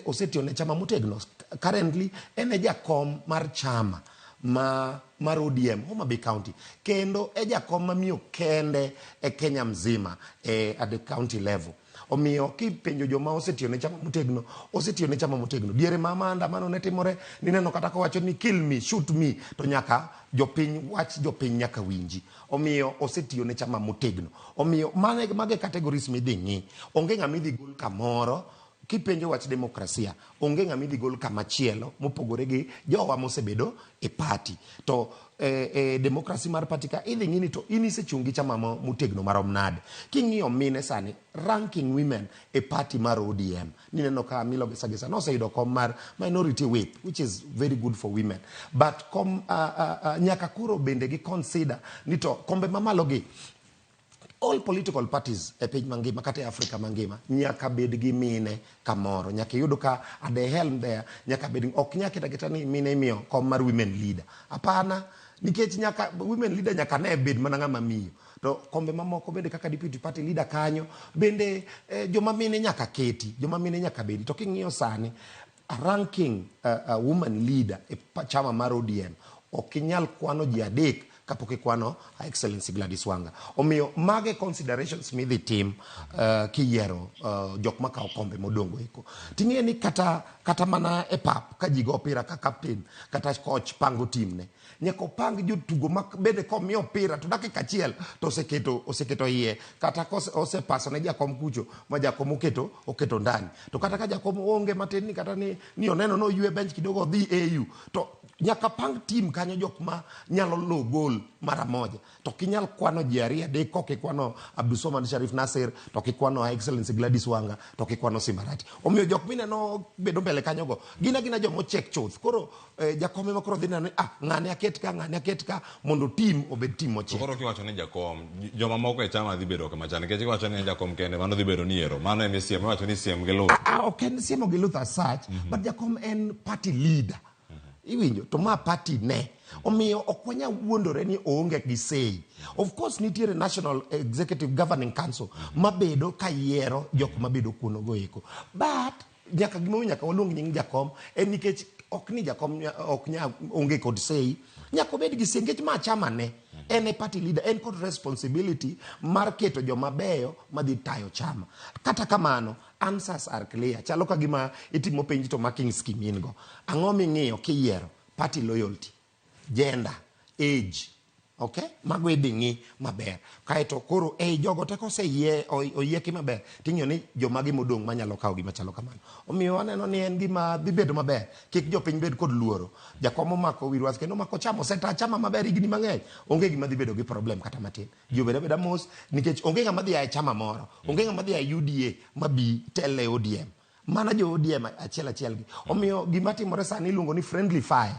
[SPEAKER 11] Osetiyo ne chama motegno. Currently en e jakom mar chama ma mar ODM Homa Bay County kendo e jakom mamiyo kende e Kenya mzima e at the county level. Omiyo kipenjo joma osetiyo ne chama motegno, osetiyo ne chama motegno. Diere ma maandamano ne timore, nineno kata kowacho ni kill me, shoot me, to nyaka jopiny wach jopiny nyaka winji. Omiyo osetiyo ne chama motegno. Omiyo mane mage categories midhi ng'i. Onge ng'ama idhi gol kamoro kipenjo wach demokrasia onge ng'ama idhi gol kama chielo mopogore gi jowa mosebedo e party to e, e demokrasi mar party ka idhi ng'i ni to in isechung' gi chama motegno marom nade king'iyo mine sani ranking women e party mar ODM nineno ka Amilo Gesagesa noseyudo kom mar minority whip which is very good for women but kom nyaka koro bende gi consider ni to kombe mamalo gi all political parties e piny mangima kata e Afrika mangima nyaka bed gi mine kamoro nyaka iyud ka at the helm there nyaka bed ok nyaka keta keta ni mine imiyo kom mar women leader hapana nikech nyaka women leader nyaka ne bed mana ng'ama miyo to kombe mamoko bende kaka deputy party leader kanyo bende eh, joma mine nyaka keti joma mine nyaka bedi to king'iyo sani a ranking woman leader e chama mar ODM ok inyal kwano ji adek kapok ikwano Her Excellency Gladys Wanga. Omiyo mage considerations midhi tim kiyiero jok makawo kombe modongo eko. Ting'e ni kata, kata mana e pap ka ji go opira ka captain kata coach pango team ne nyaka opang jotugo ma bende komiyo opira to dakika achiel to oseketo oseketo iye kata osepaso ne jakom kucho ma jakom oketo oketo ndani to kata ka jakom onge matin ni kata ni, ni oneno ni oywe bench kidogo odhi AU to nyaka pang team kanyo jok ma nyalo lo gol mara moja to ok inyal kwano ji ariyo adek kok ikwano Abdulswamad Sharif Nasir to ok ikwano Her Excellency Gladys Wanga to ok ikwano Simba Arati omiyo jok mineno bedo mbele kanyogo gin agina joma ochiek chuth koro eh, jakom ema koro dhi neno ni ah ng'ane aket ka ng'ane aket ka mondo team obed team
[SPEAKER 18] To
[SPEAKER 11] mochiek
[SPEAKER 18] koro kiwacho ni jakom, joma moko e chama dhi bedo kama chal nikech iwacho ni en jakom kende mano dhi bedo ni ero. Mano ema isiemo, iwacho ni siem gi luth.
[SPEAKER 11] Ah, ok en siemo gi luth as such but jakom en party leader iwinjo to ma party ne omiyo ok wanyal wuondore ni oonge gi say of course nitiere national executive governing council mabedo ka yiero jok mabedo kuno go eko but nyaka gimomiyo nyaka waluong nying jakom en nikech ok ni jakom ok nya onge kod say nyaka obed gi say nikech ma chama ne en e party leader en kod responsibility mar keto joma beyo madhi tayo chama kata kamano answers are clear chalo ka gima itimo penj to marking scheme in go ang'o ming'iyo kiyiero party loyalty gender age okay mago idhi ng'i maber kaeto koro ei jogo te koseyie oyieki maber ting'iyo ni jomagi modong' manyalo kawo gima chalo kamano omiyo aneno ni en gima dhi bedo maber kik jopiny bed kod luoro jakom omako wi rwath kendo omako chama oseta chama maber higni mang'eny onge gima dhi bedo gi problem kata matin ji obed abeda mos nikech onge ng'ama dhi a e chama moro onge ng'ama dhi a e UDA mabi tel e ODM mana jo ODM achiel achiel gi omiyo gima timore sani iluongo ni friendly fire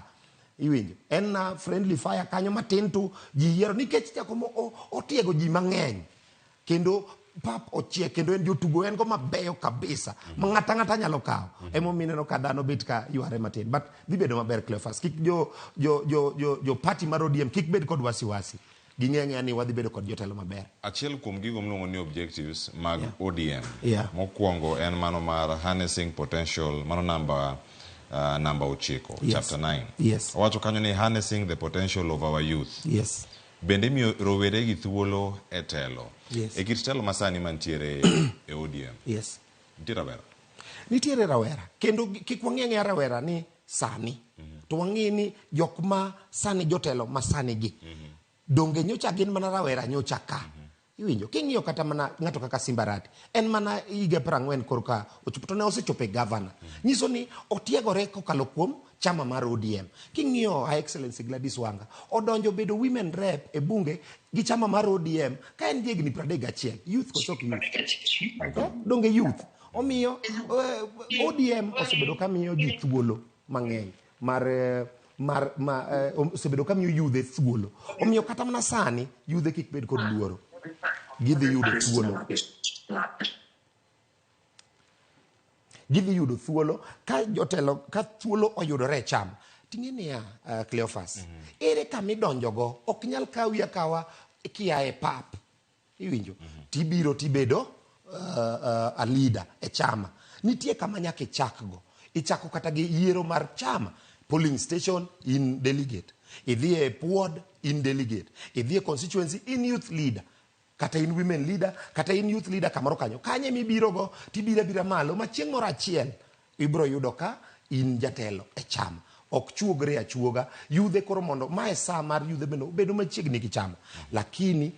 [SPEAKER 11] iwinjo en na friendly fire kanyo matin to ji yiero nikech jakom otiego ji mang'eny kendo pap ochiek kendo en jotugo en go mabeyo kabisa ma ng'ata ng'ata nyalo kawo emomiyo ineno ka dhano bet ka yware matin but dhi bedo maber Cleophas kik jo jo jo jo jo party mar ODM kik bed kod wasiwasi ging'e ang'eya ni wadhi bedo kod jotelo maber
[SPEAKER 18] Achiel kuom gigo miluongo ni objectives mag ODM
[SPEAKER 11] Yeah.
[SPEAKER 18] mokwongo en mano mar harnessing potential mano namba namba 9
[SPEAKER 11] Yes.
[SPEAKER 18] chapter 9
[SPEAKER 11] Yes.
[SPEAKER 18] owacho kanyo ni harnessing the potential of our youth
[SPEAKER 11] Yes.
[SPEAKER 18] bende imiyo rowere gi thuolo e telo
[SPEAKER 11] Yes.
[SPEAKER 18] e kit telo masani mantiere e ODM
[SPEAKER 11] Yes.
[SPEAKER 18] nitie rawera
[SPEAKER 11] nitiere rawera kendo kik wang'i ang'iya rawera ni sani to wang'i ni jok ma sani jotelo ma sani gi donge nyocha gin mana rawera nyocha ka iwinjo king'iyo kata mana ng'ato kaka Simba Arati en mana higa 40 korka ochopo to ne osechopo e gavana nyiso ni otiegore kokalo kuom chama mar ODM king'iyo Her Excellency Gladys Wanga odonjo bedo women rep e bunge gi chama mar ODM ka en jahigni 31 youth koso ok youth okay? donge youth omiyo ODM osebedo ka miyo ji thuolo mang'eny mar mar ma osebedo ka miyo yudhe thuolo omiyo kata mana sani yudhe kik bed kod luoro gidhi yudo thuolo gidhi yudo thuolo ka jotelo ka thuolo oyudore e chama ting'e niya Cleophas ere kama idonjogo ok nyal kawi akawa kia e pap iwinjo tibiro tibedo a leader e chama nitie kama nyaka ichakgo ichako kata gi yiero mar chama polling station in delegate Idhi e ward in delegate, idhi e constituency in youth leader, kata in women leader, kata in youth leader kamoro kanyo. Kanye mibirogo tibiro abira malo ma chieng' moro achiel ibiro yudo ka in jatelo e chama. Ok chuogre achuoga. Yudhe koro mondo mae saa mar yudhe bende obedo machiegni gi chama. Lakini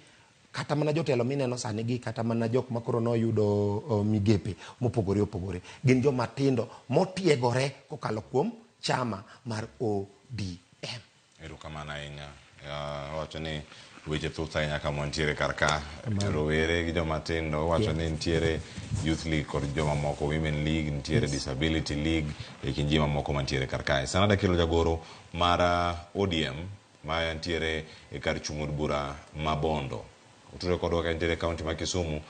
[SPEAKER 11] kata mana jotelo mineno sani gi kata mana jok ma koro noyudo migepe mopogore opogore gin joma tindo motiegore kokalo kuom chama mar ODM.
[SPEAKER 18] Erokamano ahinya. Owacho ni weche thoth ahinya kama wantiere kar ka. Rowere gi joma tindo owacho ni nitiere Youth League kod joma moko, Women League, nitiere Disability League e kind ji mamoko mantiere kar kae. Sana dakelo jagoro mar ODM ma nitiere e kar chung' od bura ma Bondo. Otudore kodwa ka entiere e kaunti ma Kisumu.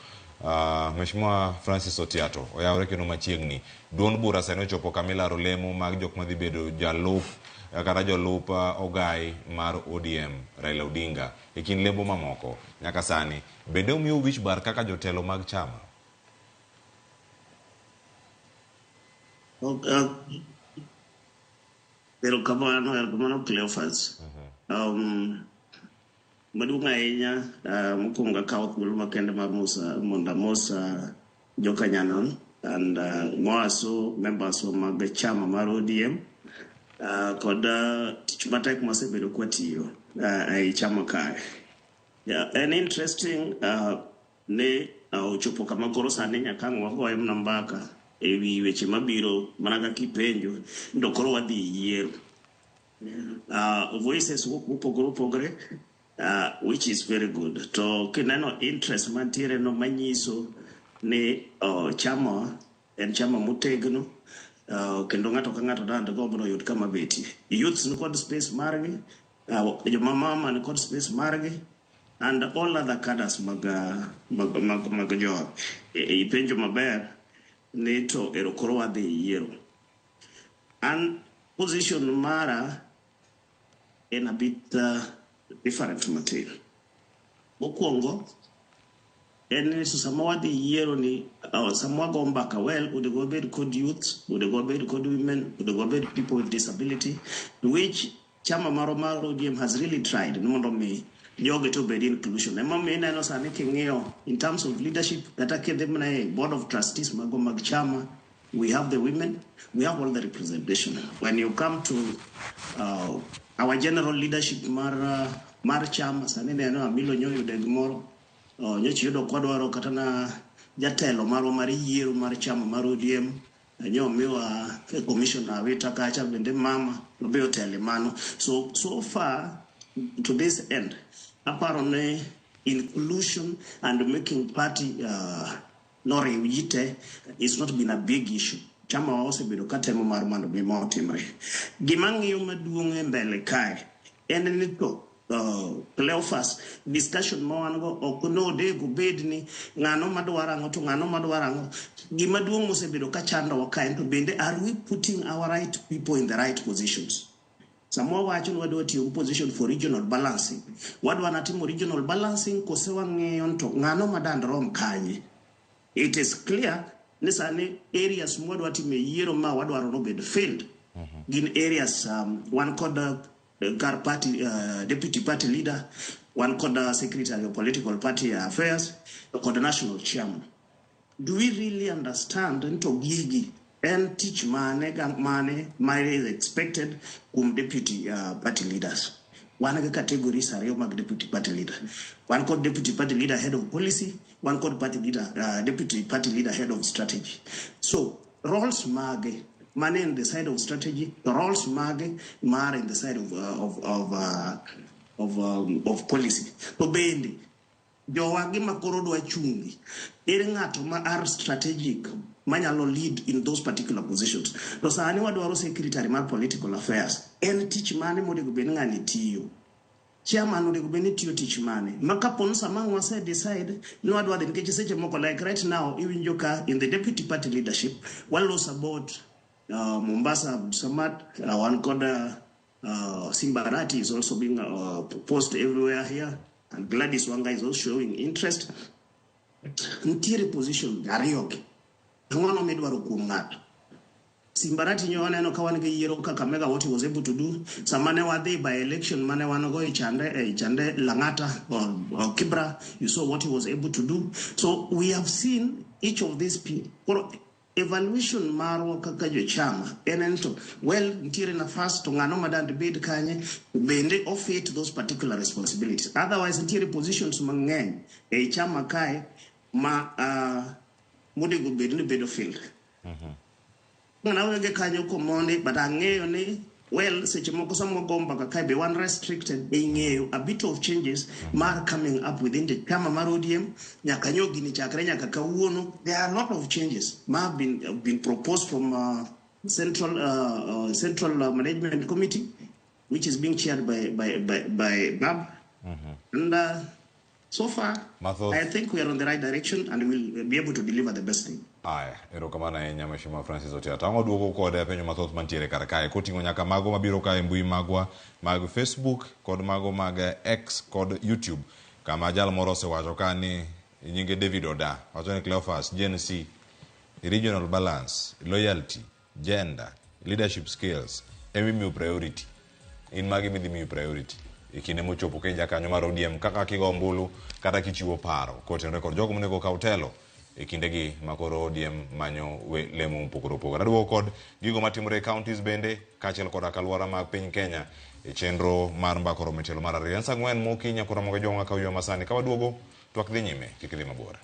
[SPEAKER 18] Mheshimiwa Francis Otiato oyawore kendo machiegni. Duond bura sani ochopo kama ilaro lemo mag jok madhi bedo jalup kata jolup ogai mar ODM Raila Odinga e kind lembo mamoko. Nyaka sani bende omiyo wich bar kaka jotelo mag chama?
[SPEAKER 12] Erokamano, erokamano Cleophas. Maduong' ahinya, mokwongo akawo thuolo makende mar mosa mondo amos joka Nyanam and moaso members wa mag chama mar ODM kod tich matek mwasebedo kwatiyo ei chama kae. Yeah, en interesting ni ochopo kama koro sani nyaka ang' wagoye mana mbaka ewi weche mabiro mana kaka ipenjo to koro wadhi e yiero. Voices wuok mopogore opogore which is very good. To kineno interest mantiere no manyiso ni chama en chama motegno kendo ng'ato ka ng'ato dang' gombo ni oyud kama betie. Youths ni kod space margi, joma mama ni kod space margi and all other cadres mag joot. Ipenjo maber ni to ero koro wadhi e yiero. An position mara en a bit different matin. Mokwongo en ni sama wadhi yiero ni sama wago mbaka well onego wabed kod youth, onego wabed kod women, onego wabed people with disability, which chama marwa mar ODM has really tried ni mondo mi jogi to obed inclusion. Emomiyo ineno sani king'iyo in terms of leadership kata kidhi mana e board of trustees mago mag chama, we have the women, we have all the representation. When you come to our general leadership mar chama, sani neno Amilo nyoyude gimoro, nyocha yudo kwadwaro kata na jatelo marwa mar yiero mar chama mar ODM, nyo miwa commissioner Awita kacha bende mama obe otele mano. So far to this end, aparo ni inclusion and making party noriw ji te is not been a big issue. Chama wa osebedo katemo mar mondo mi ma otimre. Gima ng'iyo maduong' e mbele kae en ni to Cleophas discussion ma wan go ok nonego bed ni ng'ano madwaro ang'o to ng'ano madwaro ang'o. Gima duong' mosebedo ka chandowa kae en to bende are we putting our right people in the right positions? Sama wawacho ni wadwa tiyo gi position for regional balancing, wadwa na timo regional balancing kose wang'iyo to ng'ano madand rom kanye? It is clear ni sani areas mwadwa timo yiero ma wadwaro nobed filled gin areas wan kod kar party deputy party leader, wan kod secretary of political party affairs kod national chairman. Do we really understand ni to gigi en tich mane mane ma is expected kuom deputy party leaders? Wan gi categories ariyo mag deputy party leader. Wan kod deputy party leader head of policy, wan kod party leader, deputy party leader head of strategy. So roles mage mane in the side of strategy, the roles mage mar in the side of policy. To bende jowagi ma koro dwa chungi, ere ng'ato ma are strategic manyalo lead in those particular positions. To sani wadwaro secretary mar political affairs. En tich mane monego bed ni ng'ani tiyo? Chairman onego bed ni tiyo tich mane? Ma kapo ni sama wase decide ni wadwa dhi nikech seche moko like right now iwinjo ka in the deputy party leadership walos about Mombasa Samad, wan kod Simba Arati is also being proposed everywhere here, and Gladys Wanga is also showing interest. Nitiere position ariyo gi. Ang'ono midwaro kuom ng'ato? Simbarati nyo waneno ka wan gi yiero Kakamega what he was able to do. Sama ne wadhi by election mane wan go e Chande, e Chande Lang'ata or Kibra, you saw what he was able to do. So we have seen each of these people. Koro evaluation marwa kaka jochama en en to well nitiere nafas to ng'ano madand bed kanye bende ofit those particular responsibilities. Otherwise nitiere positions mang'eny ei chama kae ma monego bed ni bedo filled. Ng'ana wege kanyo komondi but ang'eyo ni well seche moko sama wago mbaka kae be wan restricted e ng'eyo a bit of changes mar coming up within the chama mar ODM nyaka nyo gini chakre nyaka kawuono there are a lot of changes ma have been proposed from central management committee which is being chaired by Bab. And so far
[SPEAKER 18] Mathoth.
[SPEAKER 12] I think we are on the right direction and we'll be able to deliver the best thing.
[SPEAKER 18] Aya, erokamano ahinya Mheshimiwa Francis Otiata. Ang' waduogo kode penjo mathoth mantiere kar kae koting'o nyaka mago mabiro kae e mbui magwa mag Facebook kod mago mag X kod YouTube kama jal moro osewacho ka ni nyinge David Oda wacho ni Cleophas, Gen Z, regional balance, loyalty, gender, leadership skills ema imiyo priority. In magi midhi miyo priority e kinde mochopo ka in jakanyo mar ODM kaka kigo ombulu kata kichiwo paro kotenore kod jogo monego okaw telo e kindegi ma koro ODM manyo lemo mopogore opogore. Aduogo kod gigo matimore e counties bende kaachiel koda ka alwora mag piny Kenya e chenro mar mbaka oromo e tielo mar ariyo. En saa ang'wen mokinyi koro mogo jong'a ka uywa masani. Ka waduogo twak dhi nyime, kik idhi mabor.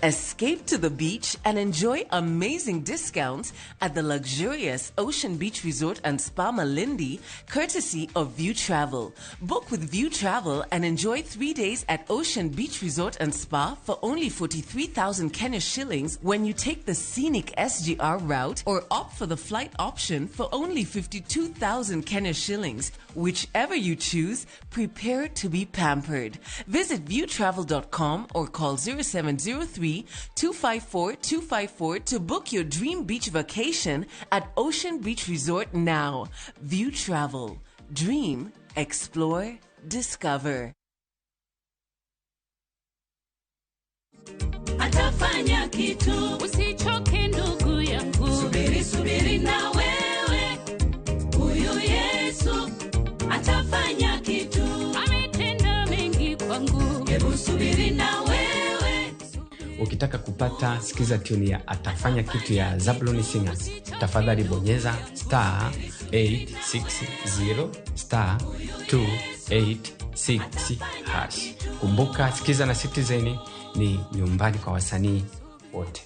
[SPEAKER 14] Escape to the beach and enjoy amazing discounts at the luxurious Ocean Beach Resort and Spa Malindi, courtesy of View Travel. Book with View Travel and enjoy 3 days at Ocean Beach Resort and Spa for only 43,000 Kenya shillings when you take the scenic SGR route or opt for the flight option for only 52,000 Kenya shillings. Whichever you choose, prepare to be pampered. Visit viewtravel.com or call 0703 254 254 to book your dream beach vacation at Ocean Beach Resort now. View Travel. Dream, explore, discover.
[SPEAKER 15] Atafanya kitu, usichoke ndugu yangu. Subiri, subiri na wewe, huyu Yesu atafanya kitu. Ametenda mengi kwangu, hebu subiri na wewe.
[SPEAKER 17] Ukitaka kupata sikiza tune ya atafanya kitu ya Zablon Singers, tafadhali bonyeza star 860 star 286 hash. Kumbuka sikiza na Citizen ni nyumbani kwa wasanii wote.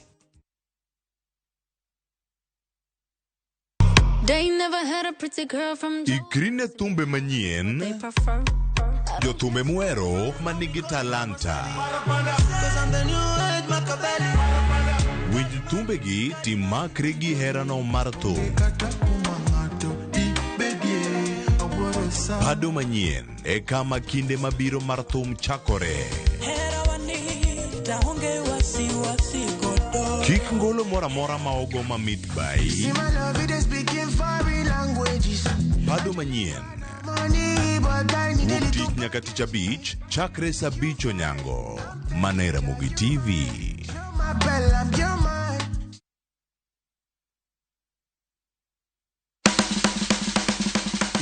[SPEAKER 19] They never had a pretty girl from
[SPEAKER 23] Ikri ne thumbe manyien, jothumbe muhero manigi talanta. Winj thumbegi timakri gi herano mar thum. Pado manyien e kama kinde mabiro mar thum chakore. Kik ngolo moro amora ma ogo mamit bai. Pado manyien. Wuok tich nyaka tich abich chakre saa abich onyango. Mana e Ramogi TV.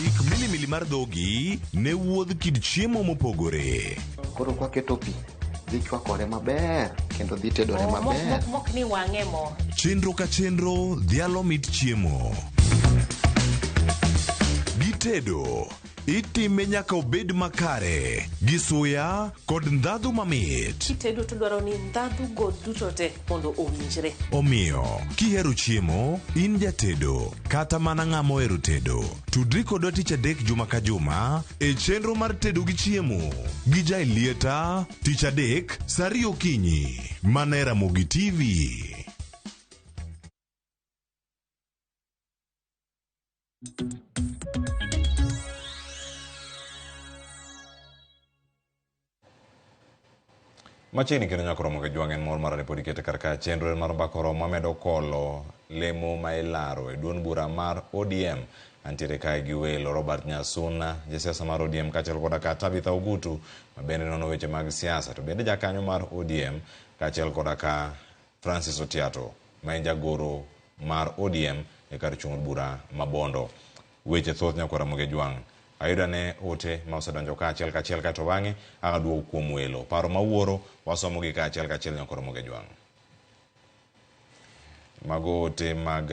[SPEAKER 23] Ik milimili mar dhogi ne wuodh kit chiemo mopogore.
[SPEAKER 20] Koro kwaketo pi, dhi chwakore maber kendo dhi tedore maber.
[SPEAKER 6] Mok ni wang'e mo.
[SPEAKER 23] Chenro ka chenro dhialo mit chiemo. Gitedo itime nyaka obed makare gi suya kod ndhadhu mamit.
[SPEAKER 6] Kitedo to dwaro ni ndhadhu go duto te mondo owinjre.
[SPEAKER 23] Omiyo, kihero chiemo, in jatedo, kata mana ng'ama ohero tedo, tudri kodwa tich adek juma ka juma e chenro mar tedo gi chiemo gi Jaelieta tich adek saa ariyo okinyi mana e Ramogi TV.
[SPEAKER 18] Machiegni kendo nyaka romo gi jwang' en mor mara ni pod ikete kar ka chenro en mar mbaka oromo mamedo kolo lemo ma ilaro e duond bura mar ODM Antiere kae gi welo Robert Nyasuna, jasiasa mar ODM kaachiel koda ka Tabitha Ogutu ma bende nono weche mag siasa to bende jakanyo mar ODM kaachiel koda ka Francis Otiato ma en jagoro mar ODM e kar chung' od bura ma Bondo. Weche thoth nyakwar Ramogi Ajwang'. Ayudo ane ote ma osedonjo ka achiel kachiel kaeto bang'e ang' aduogo kuom welo. Paro ma wuoro wasomogi ka achiel kachiel nyakwar Ramogi Ajwang'. Mago ote mag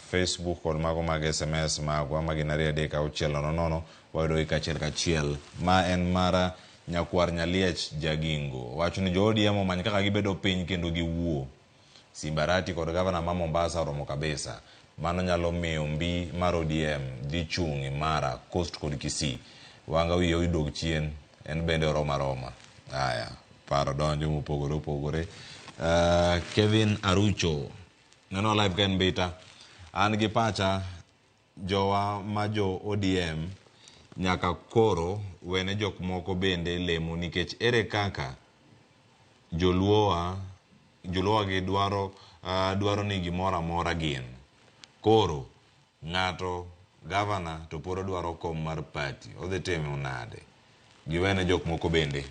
[SPEAKER 18] Facebook kod mago mag SMS magwa ma gin 2 3 6 0 0 wayudogi kachiel kachiel. Ma en mar nyakwar Nyaliech Jagingo. Wacho ni jo ODM omany kaka gibedo piny kendo giwuo. Simbarati kod gavana ma Mombasa oromo kabisa. Mano nyalo miyo mbi mar ODM dhi chung' imara Coast kod Kisii. Wanga wiye odog chien en bende oromo aroma. Aya, paro donjo mopogore opogore. Kevin Arucho neno live ka en Mbita. An gi pacha jowa ma jo ODM nyaka koro wene jok moko bende lemo nikech ere kaka joluowa joluowa gi dwaro dwaro ni gimoro amora gin. Koro ng'ato gavana to pod odwaro kom mar party odhi timo nade? Giwene jok moko bende.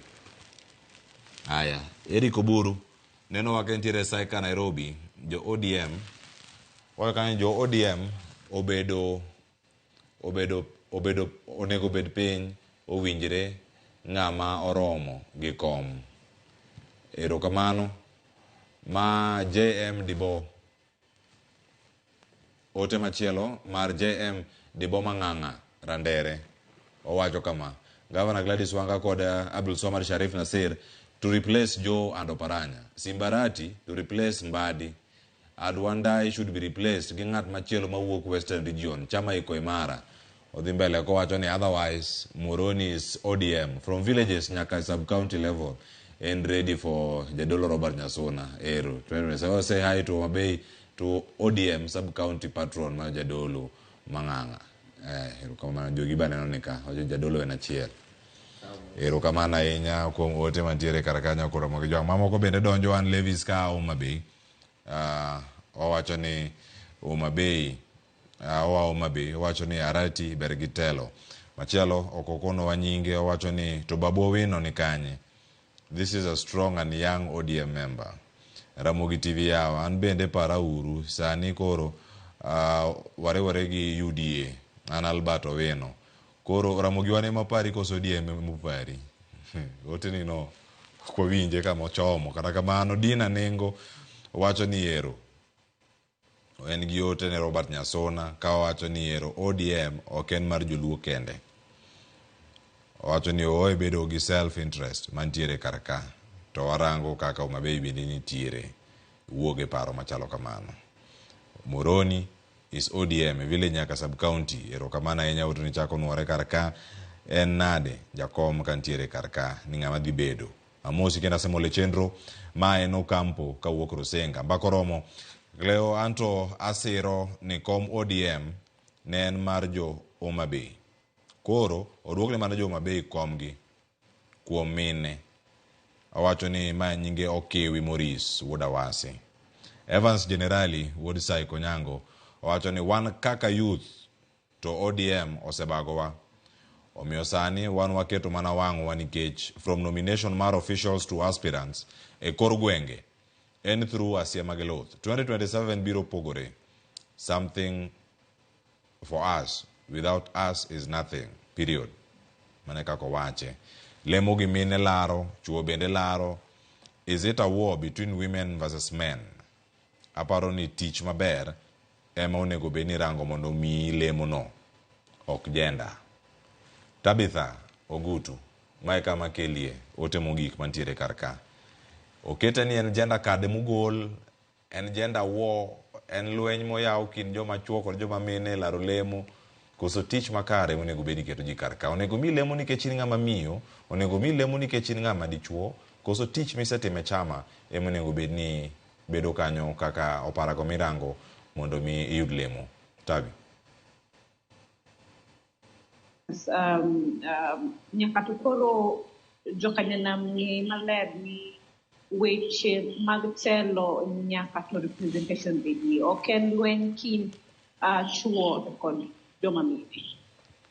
[SPEAKER 18] Aya, Eric Oburu neno wa ka entiere Saika Nairobi, jo ODM wacho kanyo jo ODM obedo obedo obedo onego bed piny owinjre ng'ama oromo gi kom. Erokamano. Ma JM Dibo. Ote machielo mar JM Dibo Mang'ang'a Randere owacho kama: Governor Gladys Wanga kod Abdul Swamad Sharif Nasir to replace Joe and Oparanya. Simbarati to replace Mbadi. Adwandai should be replaced gi ng'at machielo mawuok Western Region, chama iko imara. Odhi mbele kowacho ni otherwise Moroni is ODM from villages nyaka sub-county level and ready for Jadolo Robert Nyasuna. Ero. 2027. Say hi to Mabei to ODM sub-county patron mar Jadolo Mang'ang'a. Erokamano jogi ba neno ni ka, wacho Jadolo en achiel. Erokamano ahinya kuom ote mantiere kar kanyo koro Ramogi Jwang'. Mamoko bende donjo an Levis ka Homa Bay. Owacho ni Homa Bay, oa Homa Bay, owacho ni Arati ber gi telo. Machielo ok okonowa nyinge, owacho ni to Babu Owino ni kanye? This is a strong and young ODM member. Ramogi TV yawa, an bende para uru, sani koro wariwore gi UDA. An Albert Owino. Koro Ramogi wan ema pari koso ODM ema pari? Ote ni no, ok wawinje kama ochomo. Kata kamano, Dina Nengo wacho ni ero. En gi ote ne Robert Nyasuna ka owacho ni ero ODM ok en mar joluo kende. Owacho ni ooye bedo gi self interest mantiere kar ka. To warango kaka Homa Bay bende nitiere. Wuog e paro machalo kamano. Moroni is ODM e village nyaka sub county. Erokamano ahinya ote ni chako nuore kar ka. En nade jakom kantiere kar ka ni ng'ama dhi bedo. Amosi kendo asemolo e chenro ma en Okampo kawuok Rusinga. Mbaka oromo. Leo anto asiro ni kom ODM ne en mar jo Homa Bay. Koro oduokne mana jo Homa Bay komgi kuom mine. Owacho ni ma nyinge Okiwi Maurice wuod Awasi. Evans Generali wuod Sai Konyango owacho ni wan kaka youth to ODM osebagowa. Omiyo sani wan waketo mana wang'wa nikech from nomination mar officials to aspirants e kor gwenge en through Asiema gi Luth. 2027 biro pogore. Something for us without us is nothing. Period. Mane kaka owache. Lemo gi mine laro, chuo bende laro. Is it a war between women versus men? Aparo ni tich maber ema onego bed ni rango mondo omiyi lemo no, ok gender. Tabitha Ogutu, mae kama kelie ote mogik mantiere kar ka. Okete ni en gender card mogol, en gender war, en lweny moyaw kind joma chuo kod joma mine e laro lemo, koso tich makare monego bed ni iketo ji kar ka. Onego mi lemo nikech in ng'ama miyo, onego mi lemo nikech in ng'ama dichuo, koso tich misetimo e chama ema onego bed ni bedo kanyo kaka oparago mirango mondo mi iyud lemo. Tabi.
[SPEAKER 16] Nyaka to koro jokanyanam ng'e maler ni weche mag telo nyaka to representation bedie. Ok en lweny kind chuo to kod joma mine.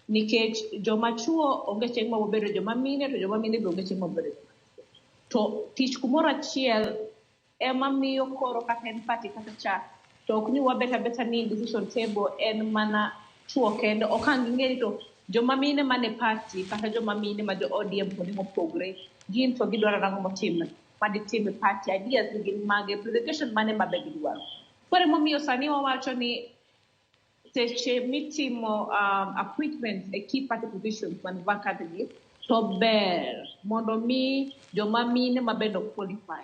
[SPEAKER 16] Nikech joma chuo onge chieng' ma bobedo joma mine, to joma mine be onge chieng' ma bobedo joma chuo. To tich kumoro achiel ema miyo koro kata en party kata cha, to ok ni wabet abeta ni decision table en mana chuo kende. Ok ang' ging'e ni to joma mine mane party kata joma mine ma jo ODM kuonde mopogre, gin to gidwaro nang'o motim maditim e party, ideas gi gin mage, presentation mane mabe gidwaro. Koro emomiyo sani wawacho ni seche mitimo appointments e key party positions man vacant gi, to ber mondo mi joma mine mabende qualify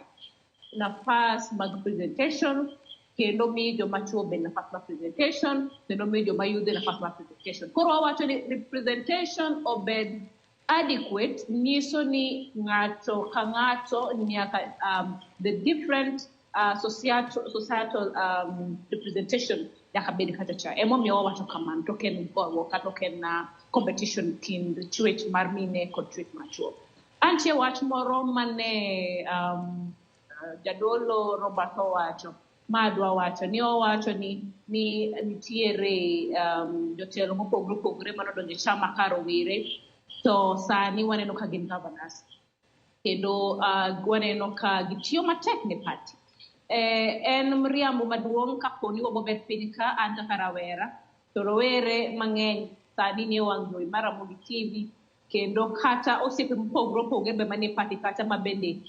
[SPEAKER 16] nafas mag presentation, kendo mi joma chuo be nafas mar presentation, kendo mi joma yudhe nafas mar presentation. Koro wawacho ni representation obed adequate nyiso ni ng'ato ka ng'ato nyaka the different societal representation nyaka bed kacha cha. Emomiyo wawacho kamano, to ok en goruok kata ok en competition kind chwech mar mine kod chwech mar chuo. Antie wach moro mane jadolo Robert owacho, ma adwa wacho ni owacho ni nitiere jotelo mopogore opogore manodonjo e chama ka rowere, to sani waneno ka gin governors kendo waneno ka gitiyo matek ne party. En mriambo maduong' kaponi wabobet piny ka an kaka rawera, to rowere mang'eny sani nie wang' jowi mar Ramogi TV, kendo kata osiepe mopogore opogore be manie party kacha ma bende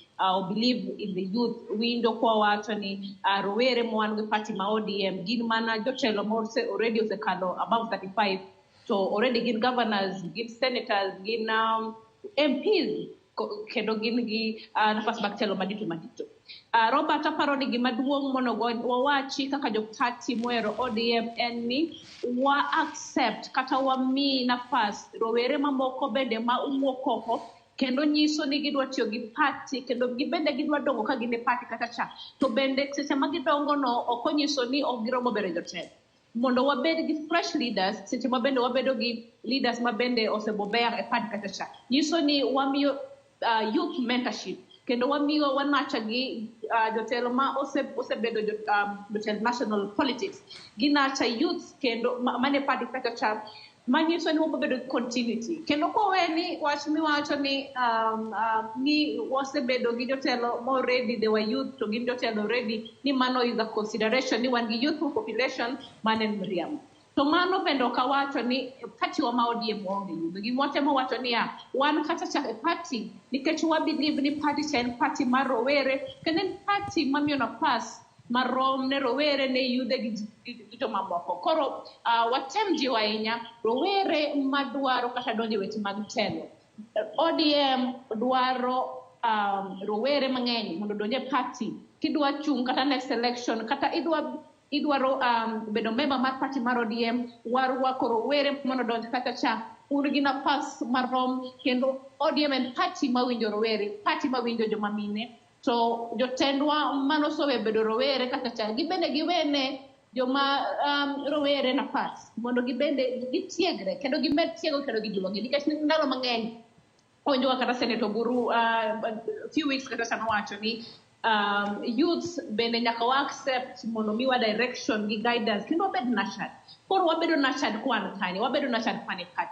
[SPEAKER 16] believe in the youth winjo kwa wacho ni rowere ma wan go e party ma ODM gin mana jotelo ma already osekalo above 35, to already gin governors, gin senators, gin MPs, kendo gin gi nafas mag telo madito madito. Robert, aparo ni gima duong' monego wawachi kaka jo party mohero ODM en ni wa accept kata wami nafas rowere mamoko bende ma wuok oko kendo nyiso ni gidwa tiyo gi party, kendo gibende gidwa dongo ka gin e party kata cha, to bende seche ma gidongo no ok onyiso ni ok giromo bedo jotelo. Mondo wabed gi fresh leaders, seche ma bende wabedo gi leaders ma bende osebobea e party kata cha, nyiso ni wamiyo youth mentorship, kendo wamiyo wanacha gi jotelo ma osebedo jotelo national politics, ginacha youth kendo mane party kata cha, manyiso ni wabobedo gi continuity. Kendo kowe ni wach miwacho ni ni wasebedo gi jotelo ma already they were youth to gin jotelo already, ni mano is a consideration ni wan gi youthful population, mano en mriambo. To mano bende ok awacho ni party wa ma ODM onge youth. Gima watemo wacho niya, wan kata cha e party, nikech wa believe ni party cha en party mar rowere, kendo en party mamiyo nafas marom ne rowere, ne yudhe gi jomamoko. Koro watem jiwo ahinya rowere madwaro kata donjo e weche mag telo. ODM dwaro rowere mang'eny mondo odonj e party. Kidwa chung' kata next election, kata idwaro bedo member mar party mar ODM, warwako rowere mondo odonj kata cha, un gi nafas marom, kendo ODM en party mawinjo rowere, party mawinjo joma mine. To jotendwa manosewe bedo rowere kata cha, gibende giwene joma rowere nafas mondo gibende gitiegre kendo gimed tiego kendo gijiwogi, nikech ndalo mang'eny owenjowa kata Senator Oburu few weeks kata cha nowacho ni youths bende nyaka wa accept mondo miwa direction gi guidance kendo wabed nurtured. Koro wabedo nurtured kwan kanye, wabedo nurtured kwan e party.